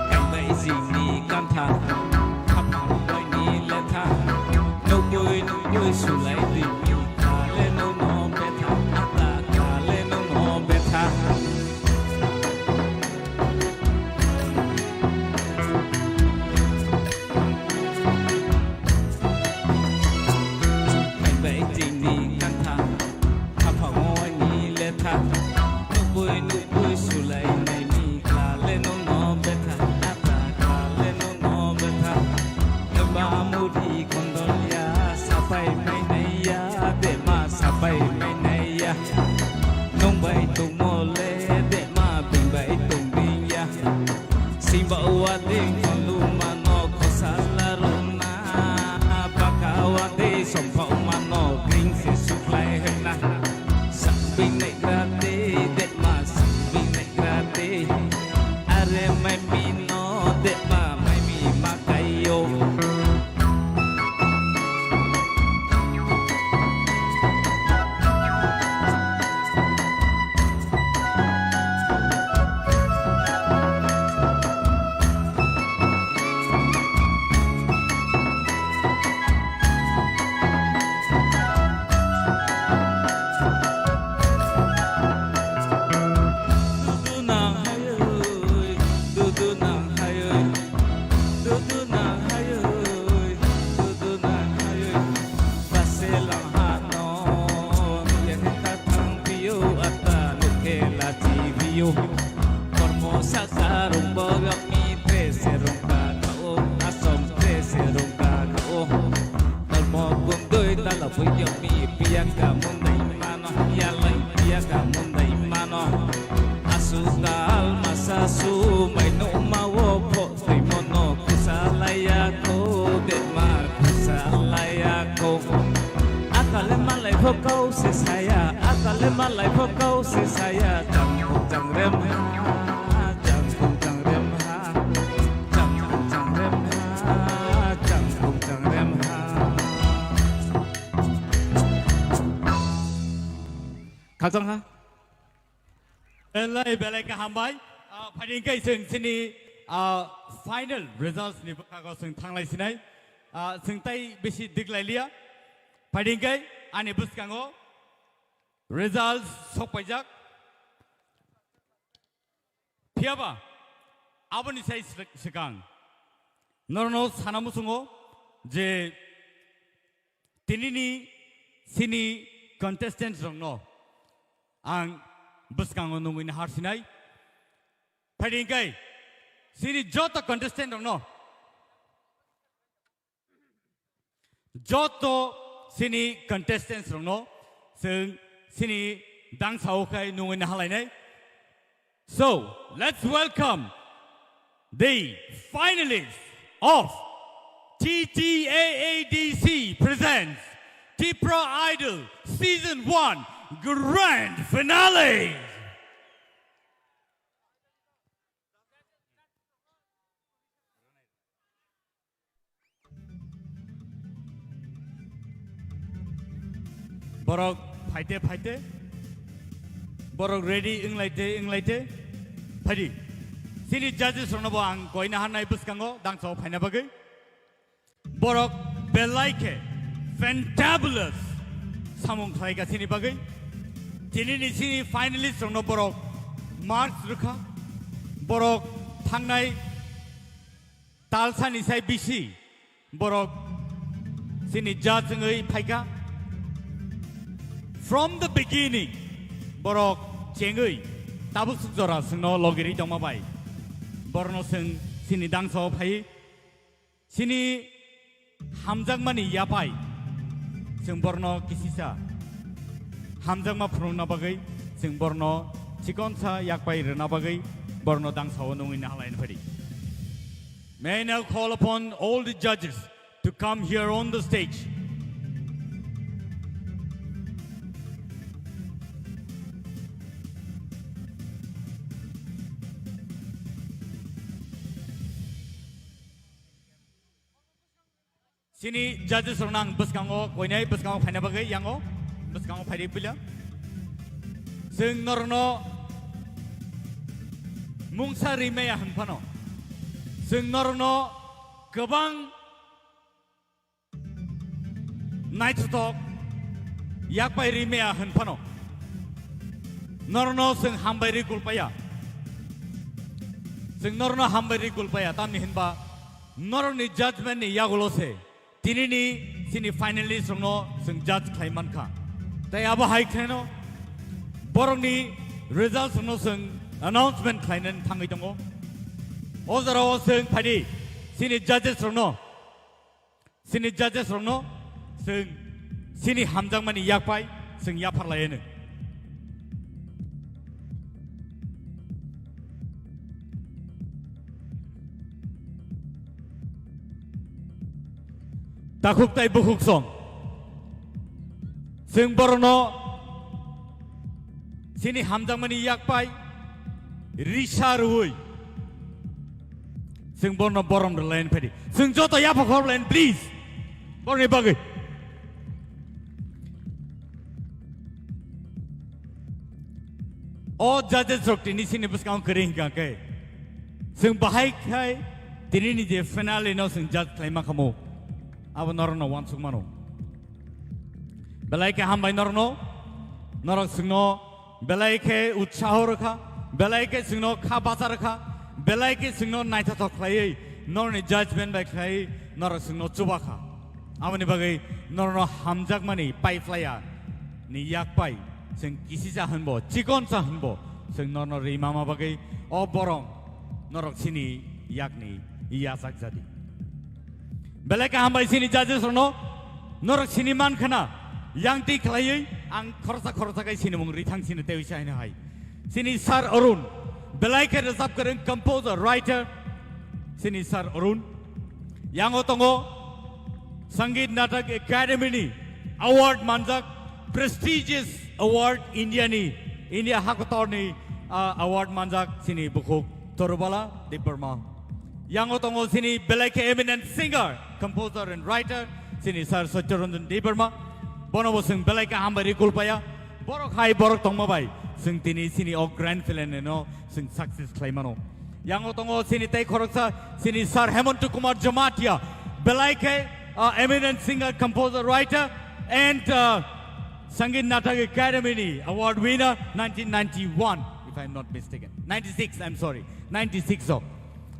Kaibai jini kantha, khapang bai ni letha, nukui nukui sulai di mi kale no no betha, ata kale no no betha. Kaibai jini kantha, khapang bai ni letha, nukui nukui sulai nai mi kale no no betha, ata kale no no betha. Hemba muri kondolya, sapai mai nai ya, dema sapai mai nai ya. Nung bai tongmo le, dema beng bai tong beng ya. Simba wa ding konduma no khosala runa, baka wa de sompha uma no bring se suklai hemna. Sakbing nai krate, dema sakbing nai krate. Are mai mi no, dema mai mi ma kai yo. Dudu nang hayoi, dudu nang hayoi, dudu nang hayoi, dudu nang hayoi. Base lang ha no, ya kha thang pio ata lukhe la chi pio. Kormo saka rung bogak mi trese rung ka khao, asom trese rung ka khao. Kormo kundui tala puyok mi piya ka mundai mano, ya lai piya ka mundai mano. Asu dal masa su mai no ma wo pho. Twi mono kusa laiya ko, bemar kusa laiya ko. Akale malai pho kau se saya, akale malai pho kau se saya. Changkung changrem ha, changkung changrem ha, changkung changrem ha, changkung changrem ha. Khakchang ha. Belai, belai kaham bai. Ah, phaidi hwnkhe chwng chini, ah, final results ni bwkhago chwng thanglai sinai. Ah, chwng tai bisi diglai liya. Phaidi hwnkhe ani bwskango results sokpaijak. Phiyaba aboni sai sw-, swkang norokno sana muchungo je tinini chini contestants rokno ang bwskango nungwi nahar sinai. Phaidi hwnkhe chini joto contestant rokno, joto chini contestants rokno chwng chini dangsao khai nungwi nahalainai. So, let's welcome the finalists of T T A A D C presents Tipra Idol Season one Grand Finale. Borok phaite phaite, borok ready wnglaite wnglaite, phaidi. Chini judges rokno bo ang koina hannai bwskango dangso phaina bagwi. Borok belai khe fantabulous samung khlai ka chini bagwi. Tini ni chini finalist rokno borok marks rwkha. Borok thangnai talsani sai bisi borok chini judge wngwi phaikha. From the beginning, borok chengwi tabuk swk jora chwngno logirwi tongma bai, borokno chwng chini dangsa-o phaiwi chini hamjakmani yapai chwng borokno kisisa hamjakma phunukna bagwi, chwng borokno chikonsa yakpai rwna bagwi borokno dangsa-o nungwi nahalaina phadi. May I now call upon all the judges to come here on the stage. Chini judges rokno ang bwskango koinai bwskango phaina bagwi yango bwskango phaidi puila. Chwng norokno mungsa rimaya hwn phano, chwng norokno kwbang naithothok yakpai rimaya hwn phano, norokno chwng hambai ri kulpaya. Chwng norokno hambai ri kulpaya, tamni hinba norokni judgment ni yagulo se tinini chini finalist rokno chwng judge khlai mankha. Tai abo hai khlaino borokni results rokno chwng announcement khlainani thangwi tongo. O jorao chwng phaidi chini judges rokno, chini judges rokno chwng chini hamjakmani yakpai chwng yapharlaianw. Takhuk tai bukhuk song. Chwng borokno chini hamjakmani yakpai risa rwui chwng borokno borom rwlaini phaidi. Chwng joto yapha khorlaini, please. Borokni bagwi. O judges rok tini chini bwskango kwrwi hwnkha khe, chwng bahai khai tini ni je finale no chwng judge khlaima khamu, abo norok no uansuk mano. Belai khe hambai norok no, norok chwngno belai khe utsaho rwkha, belai khe chwngno kha bacha rwkha, belai khe chwngno naithothok khlaiwi norokni judgment bai khlaiwi norok chwngno chubakha. Aboni bagwi norokno hamjakmani paiphlaiya ni yakpai chwng kisisa hwnbo, chikonsa hwnbo chwng norokno rimama bagwi o borok norok chini yakni yachak jadi. Belai kaham bai chini judges rokno norok sini man khna, yang twi khlaiwi ang khoroksa khoroksa khe sinimung rithang sini tei uisa hino hai. Chini Sir Arun, belai khe rwchap kwrwng, composer, writer, chini Sir Arun. Yango tongo Sangeet Natak Academy ni award manjak, prestigious award India ni, India hakotor ni, ah, award manjak chini bukhuk Torubala Debbarma. Yango tongo chini belai khe eminent singer, composer and writer, chini Sir Satya Ranjan Debbarma. Bono bo chwng belai khe hambai ri kulpaya. Borok hai borok tongma bai chwng tini chini o grand finale no chwng success khlai mano. Yango tongo chini tei khoroksa chini Sir Hemanta Kumar Jamatia, belai khe, uh, eminent singer, composer, writer and, uh, Sangeet Natak Academy ni award winner nineteen ninety-one, if I am not mistaken. Ninety-six, I am sorry. Ninety-six o.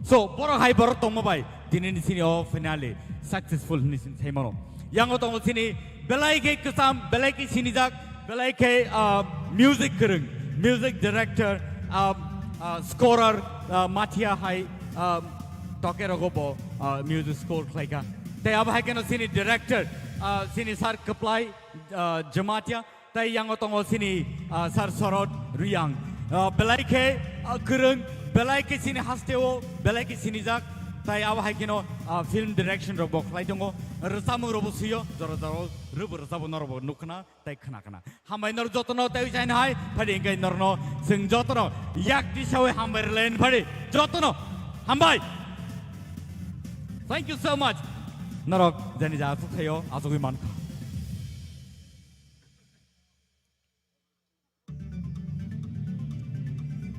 So, borok hai borok tongma bai tini ni chini o finale successful hwnwi chwng sai mano. Yango tongo chini belai khe kwcham, belai khe sinijak, belai khe, ah, music kwrwng, music director, ah, ah, scorer, ah, Mathia hai, ah, toke rogo bo, ah, music score khlaikha. Tei abo hai kheno chini director, ah, chini Sir Kwplai, ah, Jamatia. Tai yango tongo chini, ah, Sir Sorot Riyang. Ah, belai khe, ah, kwrwng, belai khe chini hasteo, belai khe sinijak. Tai abo hai kheno, ah, film direction rok bo khlai tongo. Rwchapmung rok bo swiyo, jora jora rwbo rwchapbo norok bo nukkhna tai khna khna. Hambai norok jotono tei uisaino hai, phadi hwnkhe norokno chwng jotono yak tisawi hambai rwlaini phadi jotono hambai. Thank you so much. Norok jani ja aswk thaio, aswkwi mankha.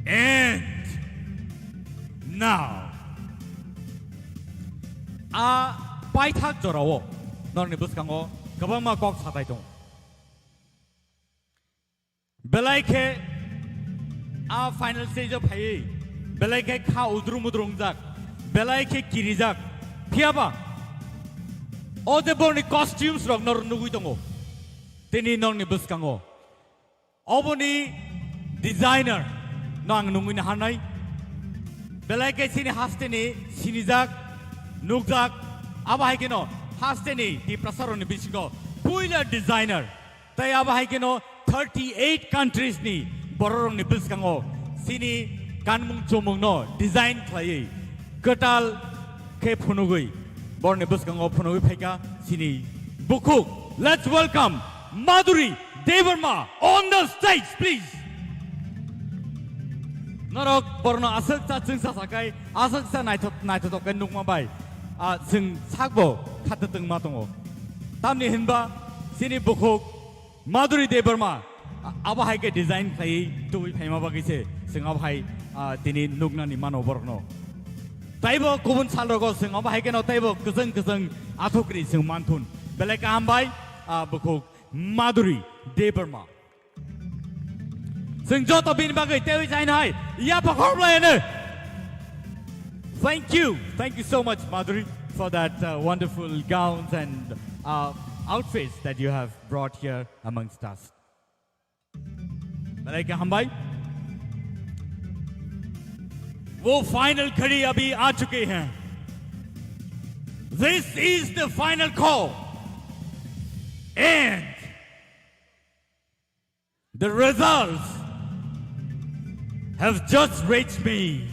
And now, a paithak jorao norokni bwskango kwbangma kok satai tongo. Belai khe a final stage o phaiwi belai khe kha udru mudru wngjak, belai khe kirijak. Phiyaba o je borokni costumes rok norok nugwi tongo, tini norokni bwskango Oboni designer no ang nungwi naharnai. Belai khe chini hasteni sinijak, nukjak, abo hai kheno hasteni Tiprasarokni bisingo puila designer. Tei abo hai kheno thirty eight countries ni bororokni bwskango chini kanmung chumungno design khlaiwi kwtal khe phunugwi borni bwskango phunugwi phaikha chini bukhuk. Let's welcome Madhuri Debbarma on the stage, please. Norok borno aswk cha chwngsa sakai, aswk cha naithok, naithotok khe nukma bai, ah, chwng sakbo khatwtwng ma tongo. Tamni hinba chini bukhuk Madhuri Debbarma, a-, abo hai khe design khlaiwi tubui phaima bagwi se chwng abo hai, ah, tini nuknani mano borokno. Taibo kubun salrogo chwng abo hai kheno taibo kwchwng kwchwng athukri chwng manthun. Belai kaham bai, ah, bukhuk Madhuri Debbarma. Chwng joto bini bagwi teiwi chaino hai yapha khoroklayano. Thank you. Thank you so much, Madhuri, for that, uh, wonderful gowns and, uh, outfits that you have brought here amongst us. Belai khe hambai. वो फाइनल घड़ी अभी आ चुकी है. This is the final call. And the results have just reached me.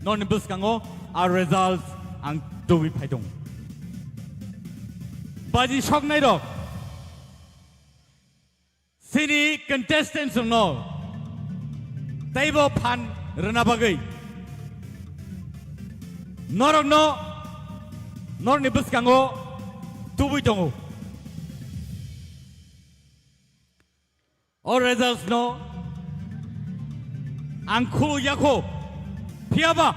Noni bwskango a results ang tubui phaidong. Baji soknai rok, chini contestants rokno teibo phan rwna bagwi norokno norokni bwskango tubui tongo. O results no ang khulu yakho. Phiyaba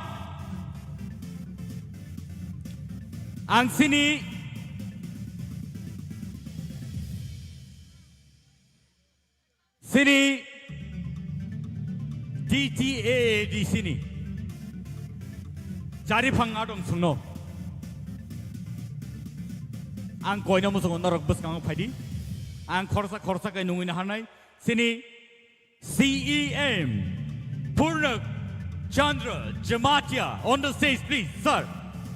ang sini, sini D T A A D C ni chari phang adong sungno. Ang koino musungo norok bwskango phaidi. Ang khorsa khorsa kai nungwi naharnai. Sini C E M Purna Chandra Jamatia on the stage, please, sir.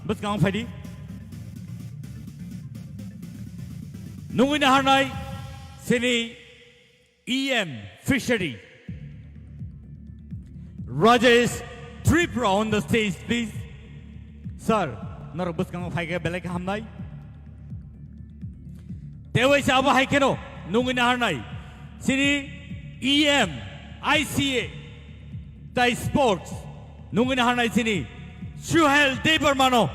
Bwskango phaidi. Nungwi naharnai sini E M Fishery Rajesh Tripura on the stage, please. Sir, norok bwskango phaikhe belai khe hamnai. Teiwaisa abo hai kheno nungwi naharnai. Sini E M I C A tai sports nungwi naharnai sini Suhel Debbarmano.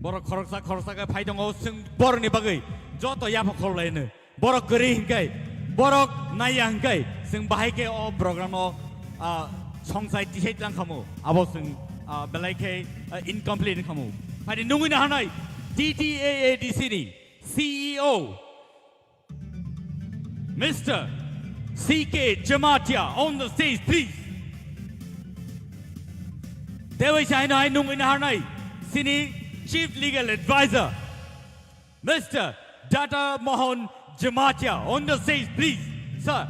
Borok khoroksa khoroksa khe phai tongo, chwng borokni bagwi joto yapha khorlaino. Borok kwrwi hinkai, borok naiya hinkai, chwng bahai khe o program no, ah, songsai tisai tlang khamu. Abo chwng, ah, belai khe, ah, incomplete khamu. Phai di nungwi naharnai T T A A D C ni C E O, Mister C K Jamatia on the stage, please. Teiwaisa haino hai nungwi naharnai sini Chief Legal Advisor, Mister Data Mohan Jamatia on the stage, please, sir.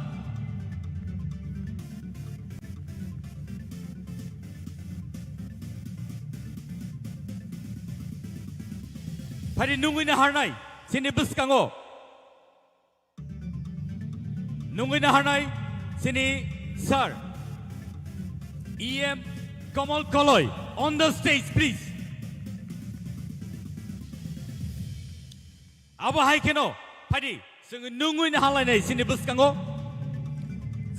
Phai di nungwi naharnai sini bwskango. Nungwi naharnai sini sir, E M Kamal Koloi on the stage, please. Abo hai kheno phai di, chwng nungwi naharlainai sini bwskango,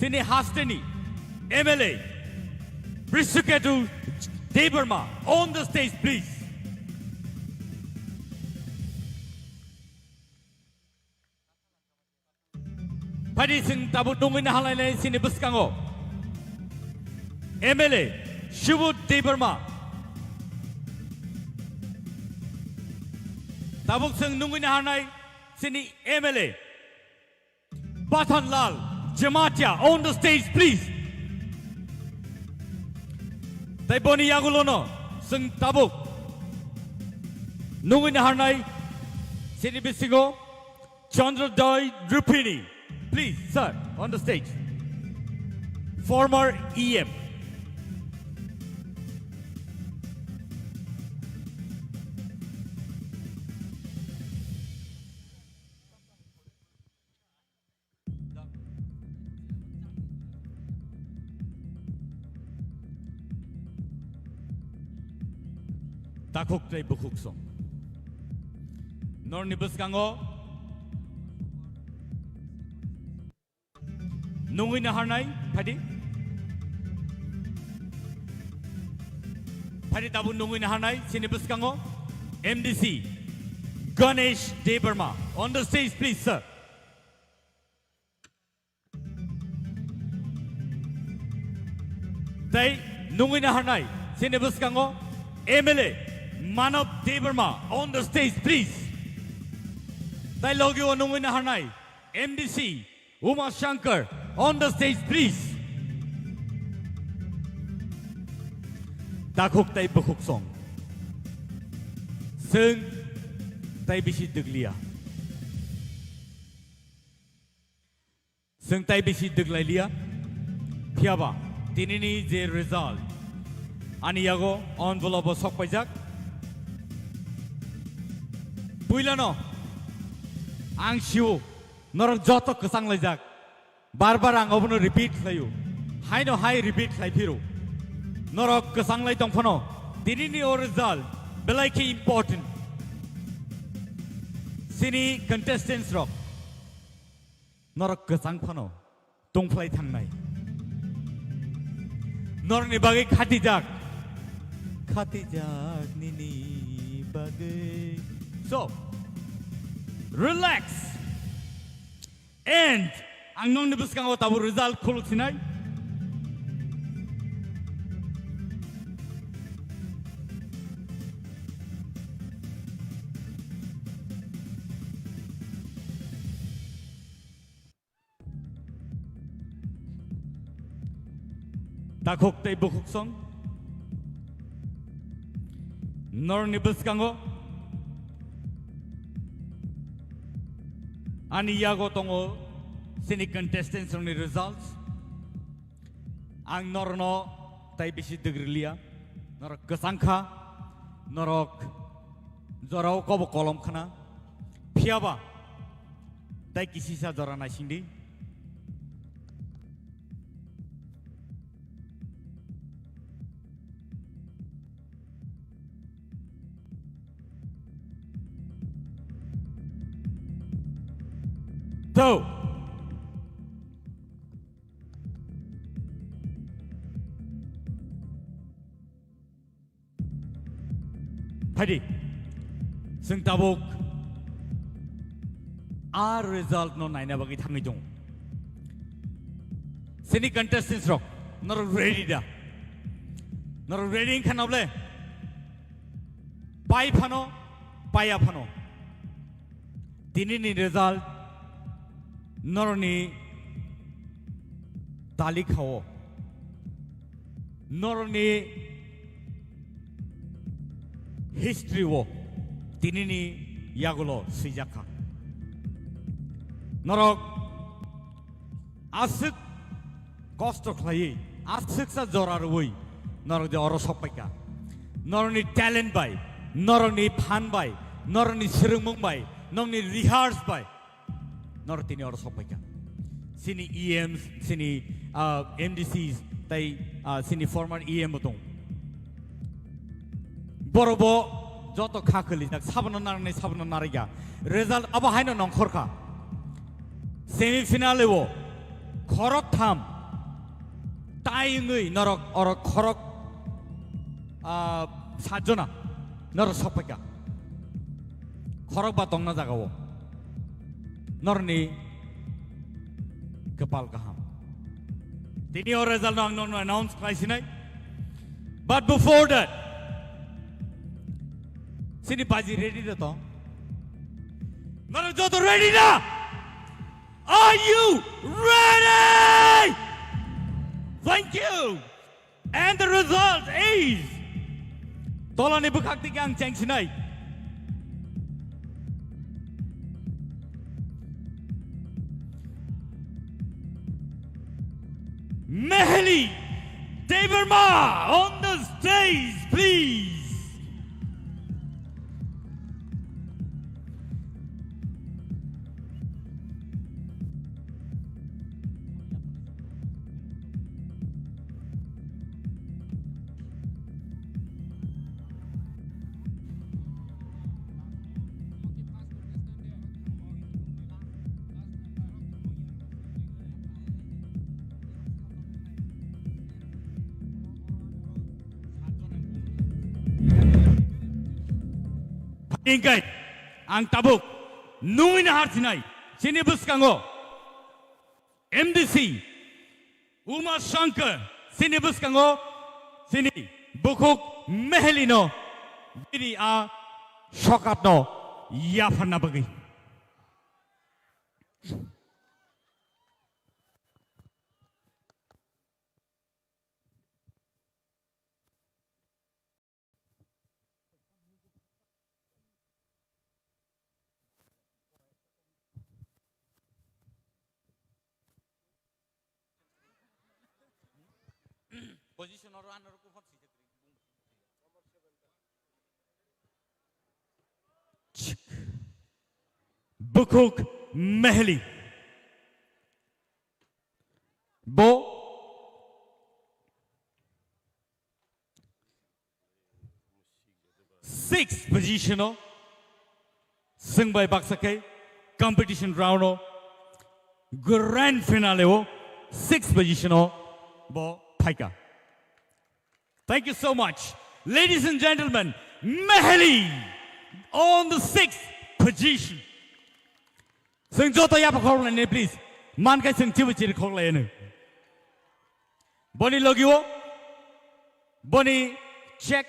sini hasteni M L A Brisuketu Debbarma on the stage, please. Phai di, chwng tabuk nungwi naharlainai sini bwskango M L A Subodh Debbarma. Tabuk chwng nungwi naharnai sini M L A Pathanlal Jamatia on the stage, please. Tai boni yagulono chwng tabuk nungwi naharnai sini bisingo Chandra Dai Rupini, please, sir, on the stage. Former E M. Takhuk tei bukhuk song. Norni bwskango nungwi naharnai, phaidi. Phaidi tabuk nungwi naharnai, chini bwskango M D C Ganesh Debbarma. On the stage, please, sir. Tei nungwi naharnai, chini bwskango M L A Manav Debbarma on the stage, please. Tei logi o nungwi naharnai M D C Uma Shankar on the stage, please. Takhuk tei bukhuk song. Chwng tei bisi dwgliya. Chwng tai bisi dwglai liya. Phiyaba tinini je result ani yago envelope o sok paijak. Puilano ang sio norok joto kwchang laijak. Bar bar ang obono repeat khlaio. Haino hai repeat khlai phiro. Norok kwchang lai tong phano tinini o result belai khe important. Chini contestants rok. Norok kwchang phano tongphlai thangnai. Norokni bagwi khatijak. Khatijak nini bagwi. So, relax. And ang nokni bwskango tabuk result khuluk sinai. Takhuk tei bukhuk song. Norni bwskango ani yago tongo chini contestants rokni results. Ang norno tai bisi dwgriliya. Norok kwchang kha, norok jorao kobo kolom khna. Phiyaba tai kisisa jora naisingdi. To. Phaidi, chwng tabuk a result no naina bagwi thangwi tongo. Chini contestants rok, norok ready da? Norok ready wngkha na bole? Pai phano, paiya phano. Tinini result norokni talikha o, norokni history o tinini yagulo swijak kha. Norok aswk kosto khlaiwi, aswksa jora rwui norok je oro sok paikha. Norokni talent bai, norokni phan bai, norokni swrwngmung bai, norokni rehearse bai norok tini oro sok paikha. Chini E Ms, chini, ah, M D Cs, tai, ah, chini former E M bo tong. Borok bo joto kha khwlijak, sabono narwknai, sabono narwkya. Result abo haino nongkhor kha. Semi final o khorok tham tai wngwi norok oro khorok, ah, sat jona norok sok paikha. Khorok ba tongna jaga o norokni kwpal kaham. Tini o result no ang nono announce khlai sinai. But before that, chini baji ready da to? Norok joto ready da? Are you ready? Thank you. And the result is, tolani bwkhak tiki ang cheng sinai. Meheli Debbarma on the stage, please. Ingkai, ang tabuk nungwi nahar sinai, chini bwskango M D C Uma Shankar, chini bwskango chini bukhuk Meheli no bini a sokatno yapharna bagwi. Position oro ano rukun hot sijak ring. Bukhuk Meheli. Bo six position o, swng bai baksa khe competition round o, grand finale o six position o bo phaika. Thank you so much. Ladies and gentlemen, Meheli on the sixth position. Swng joto yapha khoroknai, please. Man khai swng chibu chiri khoroknai. Boni logio, boni check,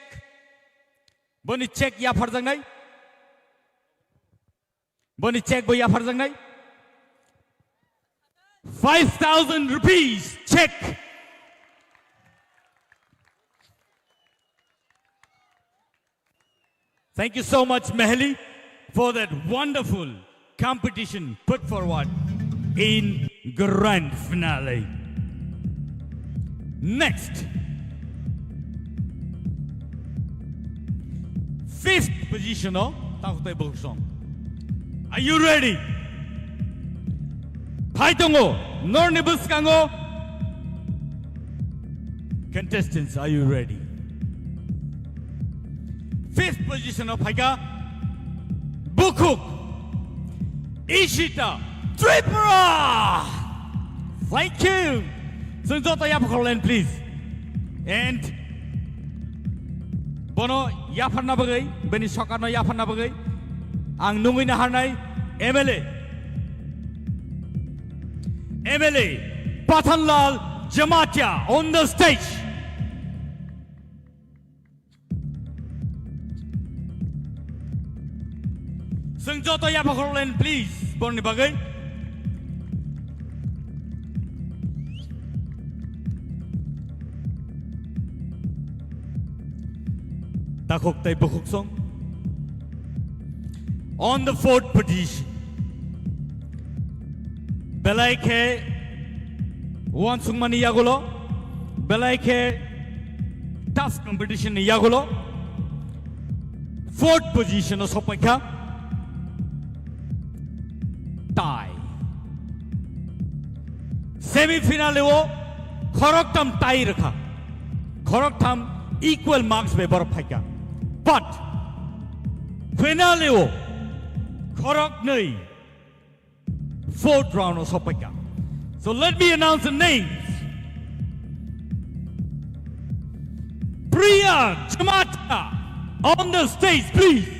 boni check yapharjaknai, boni check bo yapharjaknai. Five thousand rupees check. Thank you so much, Meheli, for that wonderful competition put forward in grand finale. Next, fifth position o takhuk tai bukhuk song. Are you ready? Phai tongo, norni bwskango. Contestants, are you ready? Fifth position o phaika bukhuk Ishita Tripura. Thank you. Swng joto yapha khoroknai, please. And bono yapharna bagwi, bini sokatno yapharna bagwi ang nungwi naharnai M L A, M L A Pathanlal Jamatia on the stage. Swng joto yapha khoroknai, please, borni bagwi. Takhuk tai bukhuk song. On the fourth position. Belai khe uansukmani yagulo, belai khe tough competition ni yagulo, fourth position o sokpaikha. Tie. Semi final o khoroktham tie rwkha. Khoroktham equal marks bai borok phaikha. But final o khoroknwi fourth round o sokpaikha. So let me announce the names. Priya Jamatia on the stage, please.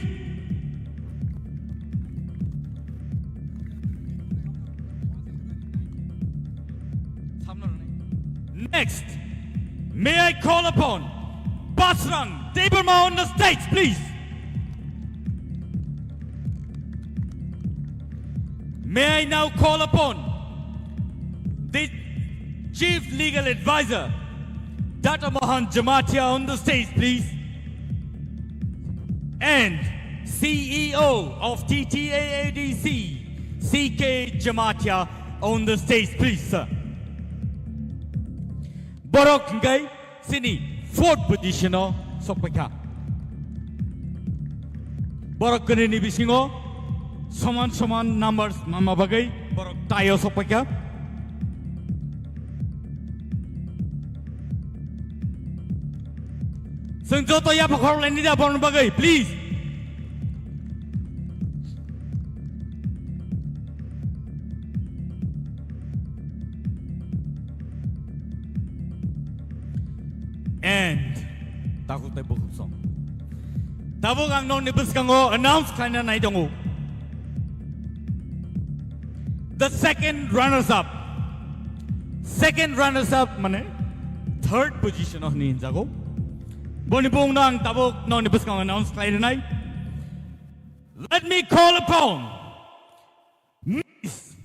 Next, may I call upon Basrang Debbarma on the stage, please. May I now call upon the Chief Legal Advisor, Doctor Mohan Jamatia, on the stage, please. And C E O of T T A A D C, C K Jamatia, on the stage, please, sir. Borok hwnkhe chini fourth position o sokpaikha. Borok kwnwini bisingo soman soman numbers manma bagwi borok tie o sokpaikha. Chwng joto yapha khorok laini da borokni bagwi, please. And takhuk tei bukhuk song. Tabuk ang nokni bwskango announce khlaina nai tongo. The second runners up. Second runners up mane third position o hinwi hinjago. Boni bumungno ang tabuk nokni bwskango announce khlai rwnai. Let me call upon Miss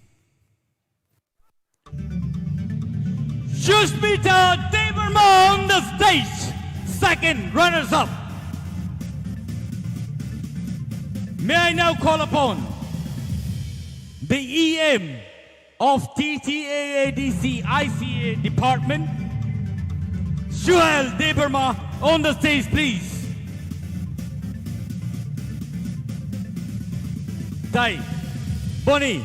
Sushmita Debbarma on the stage, second runners-up. May I now call upon the E M of T T A A D C I C A department, Suhel Debbarma, on the stage, please. Tai, boni,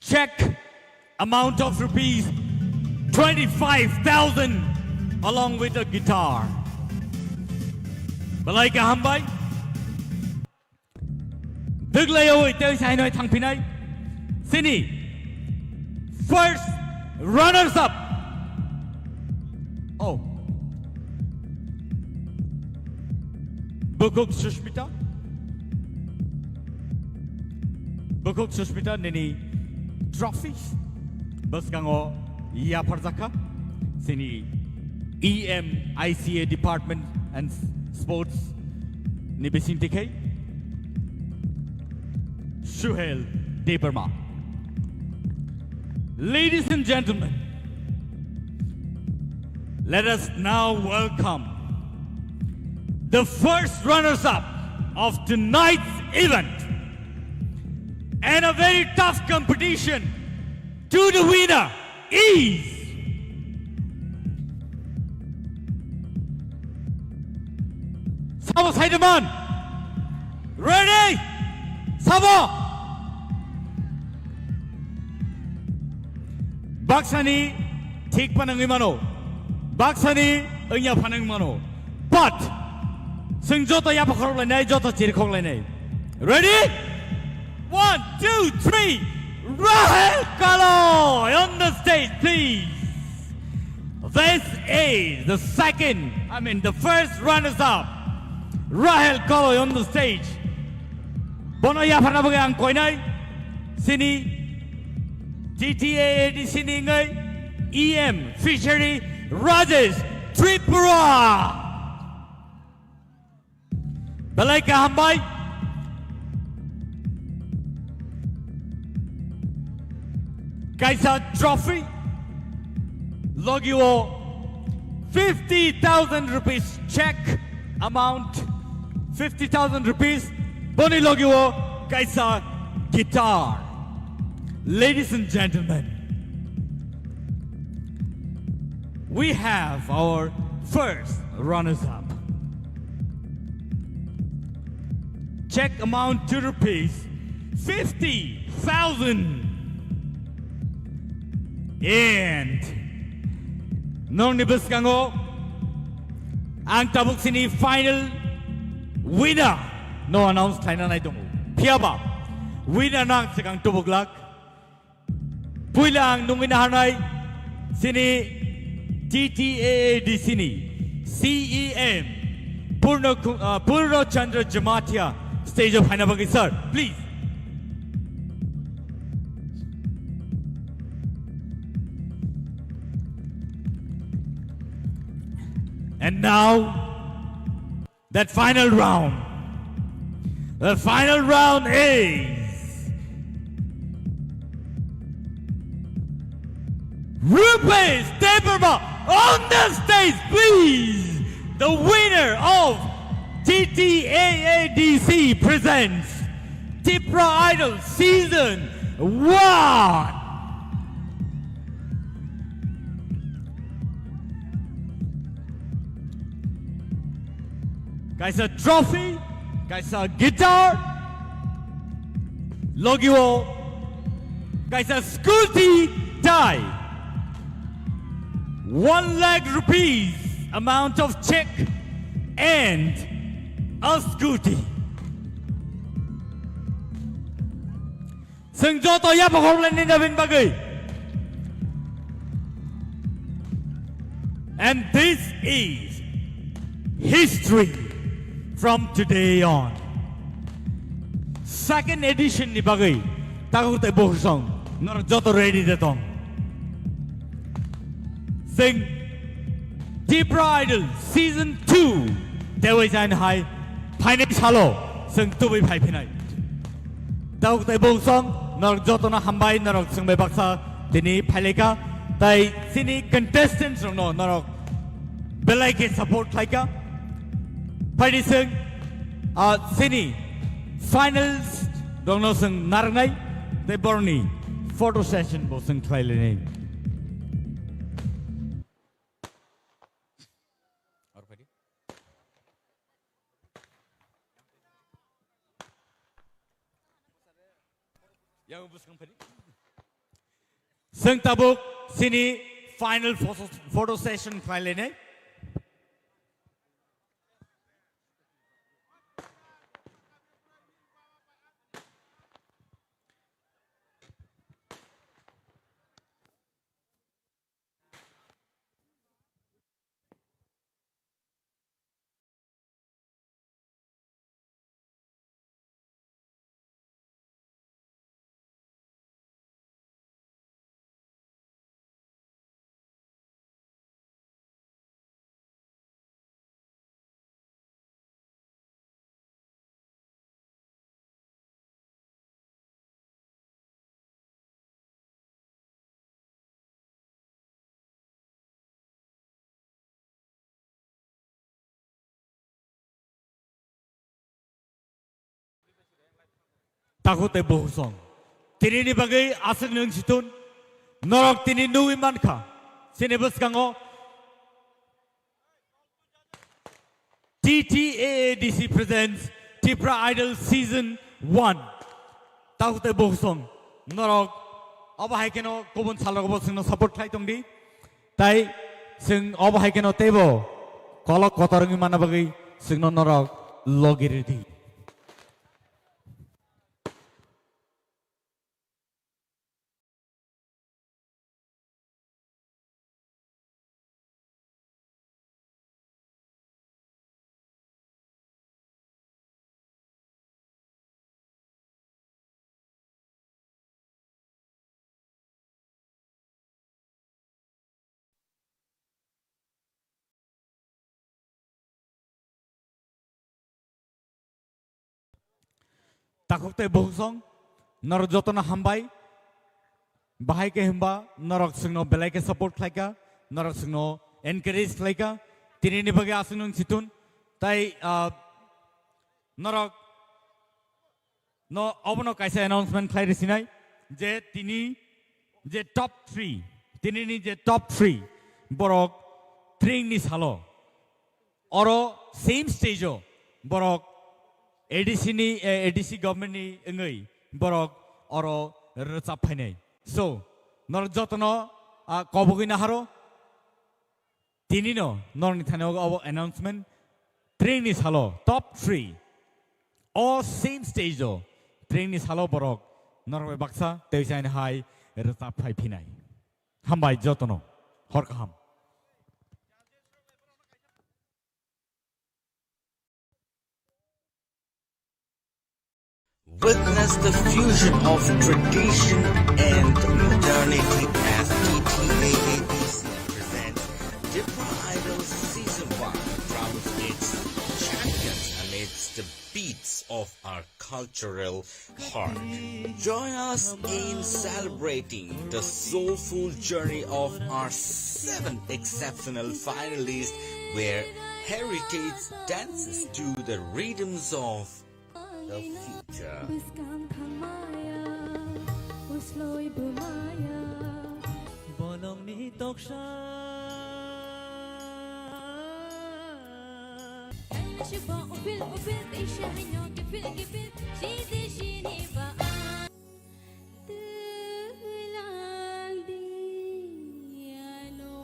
check amount of rupees twenty-five thousand along with a guitar. Belai kaham bai. Dwglaiwi tei sainoi thangphinai. Chini first runners up. Oh. Bukhuk Sushmita. Bukhuk Sushmita nini trophy bwskango yapharjakha. Chini E M I C A Department and Sports ni bising tikhe Suhel Debbarma. Ladies and gentlemen, let us now welcome the first runners-up of tonight's event and a very tough competition to the winner is Sabo Saidaman. Ready? Sabo. Baksani thik panangwi mano. Baksani wngya phanang mano. But chwng joto yapha khorok lainai, joto chiri khok lainai. Ready? One, two, three. Rahel Kaloi on the stage, please. This is the second, I mean, the first runners-up. Rahel Kaloi on the stage. Bono yapharna bagwi ang koinai. Chini T T A A D C ni wngwi E M Fishery Rajesh Tripura. Belai kaham bai. Kaisa trophy. Logio fifty thousand rupees check amount. Fifty thousand rupees. Boni logio kaisa guitar. Ladies and gentlemen, we have our first runners-up. Check amount to rupees fifty thousand. And nokni bwskango ang tabuk sini final winner no announce khlaina nai tongo. Phiyaba winner no ang swkang tubuk lak. Puila ang nungwi naharnai chini T T A A D C ni C E M Purno Khu-, uh, Purno Chandra Jamatia stage o phaina bagwi, sir, please. And now, that final round. The final round is Rupesh Debbarma on the stage, please. The winner of T T A A D C presents Tipra Idol Season one. Kaisa trophy, kaisa guitar, logio, kaisa scooty tai, one lakh rupees amount of check and a scooty. Chwng joto yapha khorlaini nabin bagwi. And this is history from today on. Second edition ni bagwi takhuk tei bukhuk song norok joto ready de tong. Chwng Tipra Idol Season two tei waisa hai phainai salo chwng tubui phai phinai. Takhuk tei bukhuk song norok jotono hambai, norok chwng bai baksa tini phailaika, tai chini contestants rokno norok belai khe support khlaika. Phaidi chwng, ah, chini finals rokno chwng narwknai tei borokni photo session bo chwng khlailainai. Yang bwskang phadi. Chwng tabuk chini final photo, photo session khlailainai. Takhuk tei bukhuk song. Tinini bagwi aswk nwng situn. Norok tini nugwi mankha. Chini bwskango T T A A D C presents Tipra Idol Season one. Takhuk tei bukhuk song. Norok obo hai kheno kubun salrogo bo chwngno support khlai tongdi. Tai chwng obo hai kheno teibo kolok kotor wngwi manna bagwi chwngno norok logi rwdi. Takhuk tei bukhuk song, norok jotono hambai. Bahai khe hwnba norok chwngno belai khe support khlaika, norok chwngno encourage khlaika. Tinini bagwi aswk nwng situn. Tai, ah, norok no obono kaisa announcement khlai rwsinai je tini je top three, tinini je top three borok tringni salo oro same stage o borok A D C ni, eh, A D C government ni wngwi borok oro rwchap phainai. So, norok jotono, ah, kobogwi naharo. Tinino norokni thani ogo obo announcement. Tringni salo top three. O same stage o tringni salo borok norok bai baksa tei saini hai rwchap phai phinai. Hambai jotono. Hor kaham. Witness the fusion of tradition and modernity as T T A A D C presents Tipra Idol Season one crowns its champions amidst the beats of our cultural heart. Join us in celebrating the soulful journey of our seven exceptional finalists, where heritage dances to the rhythms of the future. Bwskang thangmaya, usloi bumaya. Bolongni toksa. Shiba upil upil teisha haino kipil kipil shidi shini ba. Tulang diano.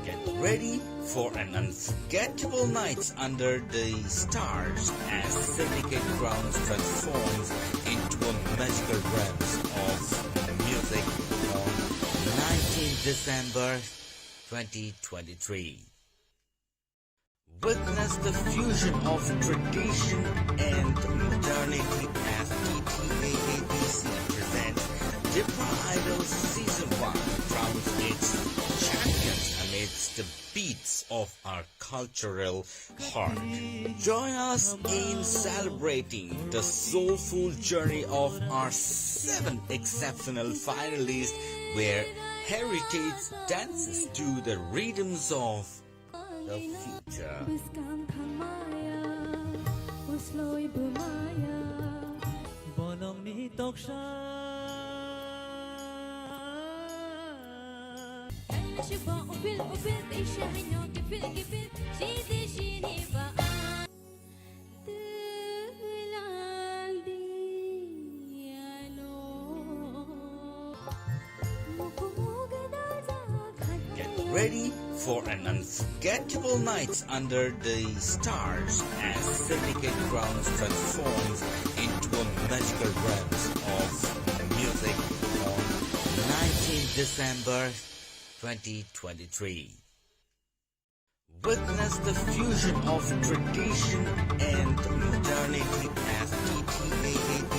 Get ready for an unforgettable night under the stars as Syndicate Grounds transforms into a magical realm of music on nineteenth December twenty twenty-three. Witness the fusion of tradition and modernity as T T A A D C presents Tipra Idol Season one, crowns its champions amidst the beats of our cultural heart. Join us in celebrating the soulful journey of our seven exceptional finalists, where heritage dances to the rhythms of the future. Bonongni toksa. Shiba upil upil teisha haino kipil kipil shidi shini ba. Tulang diano. Get ready for an unforgettable night under the stars as Syndicate Grounds transforms into a magical realm of music on nineteenth December twenty twenty-three. Witness the fusion of tradition and modernity as T T A A D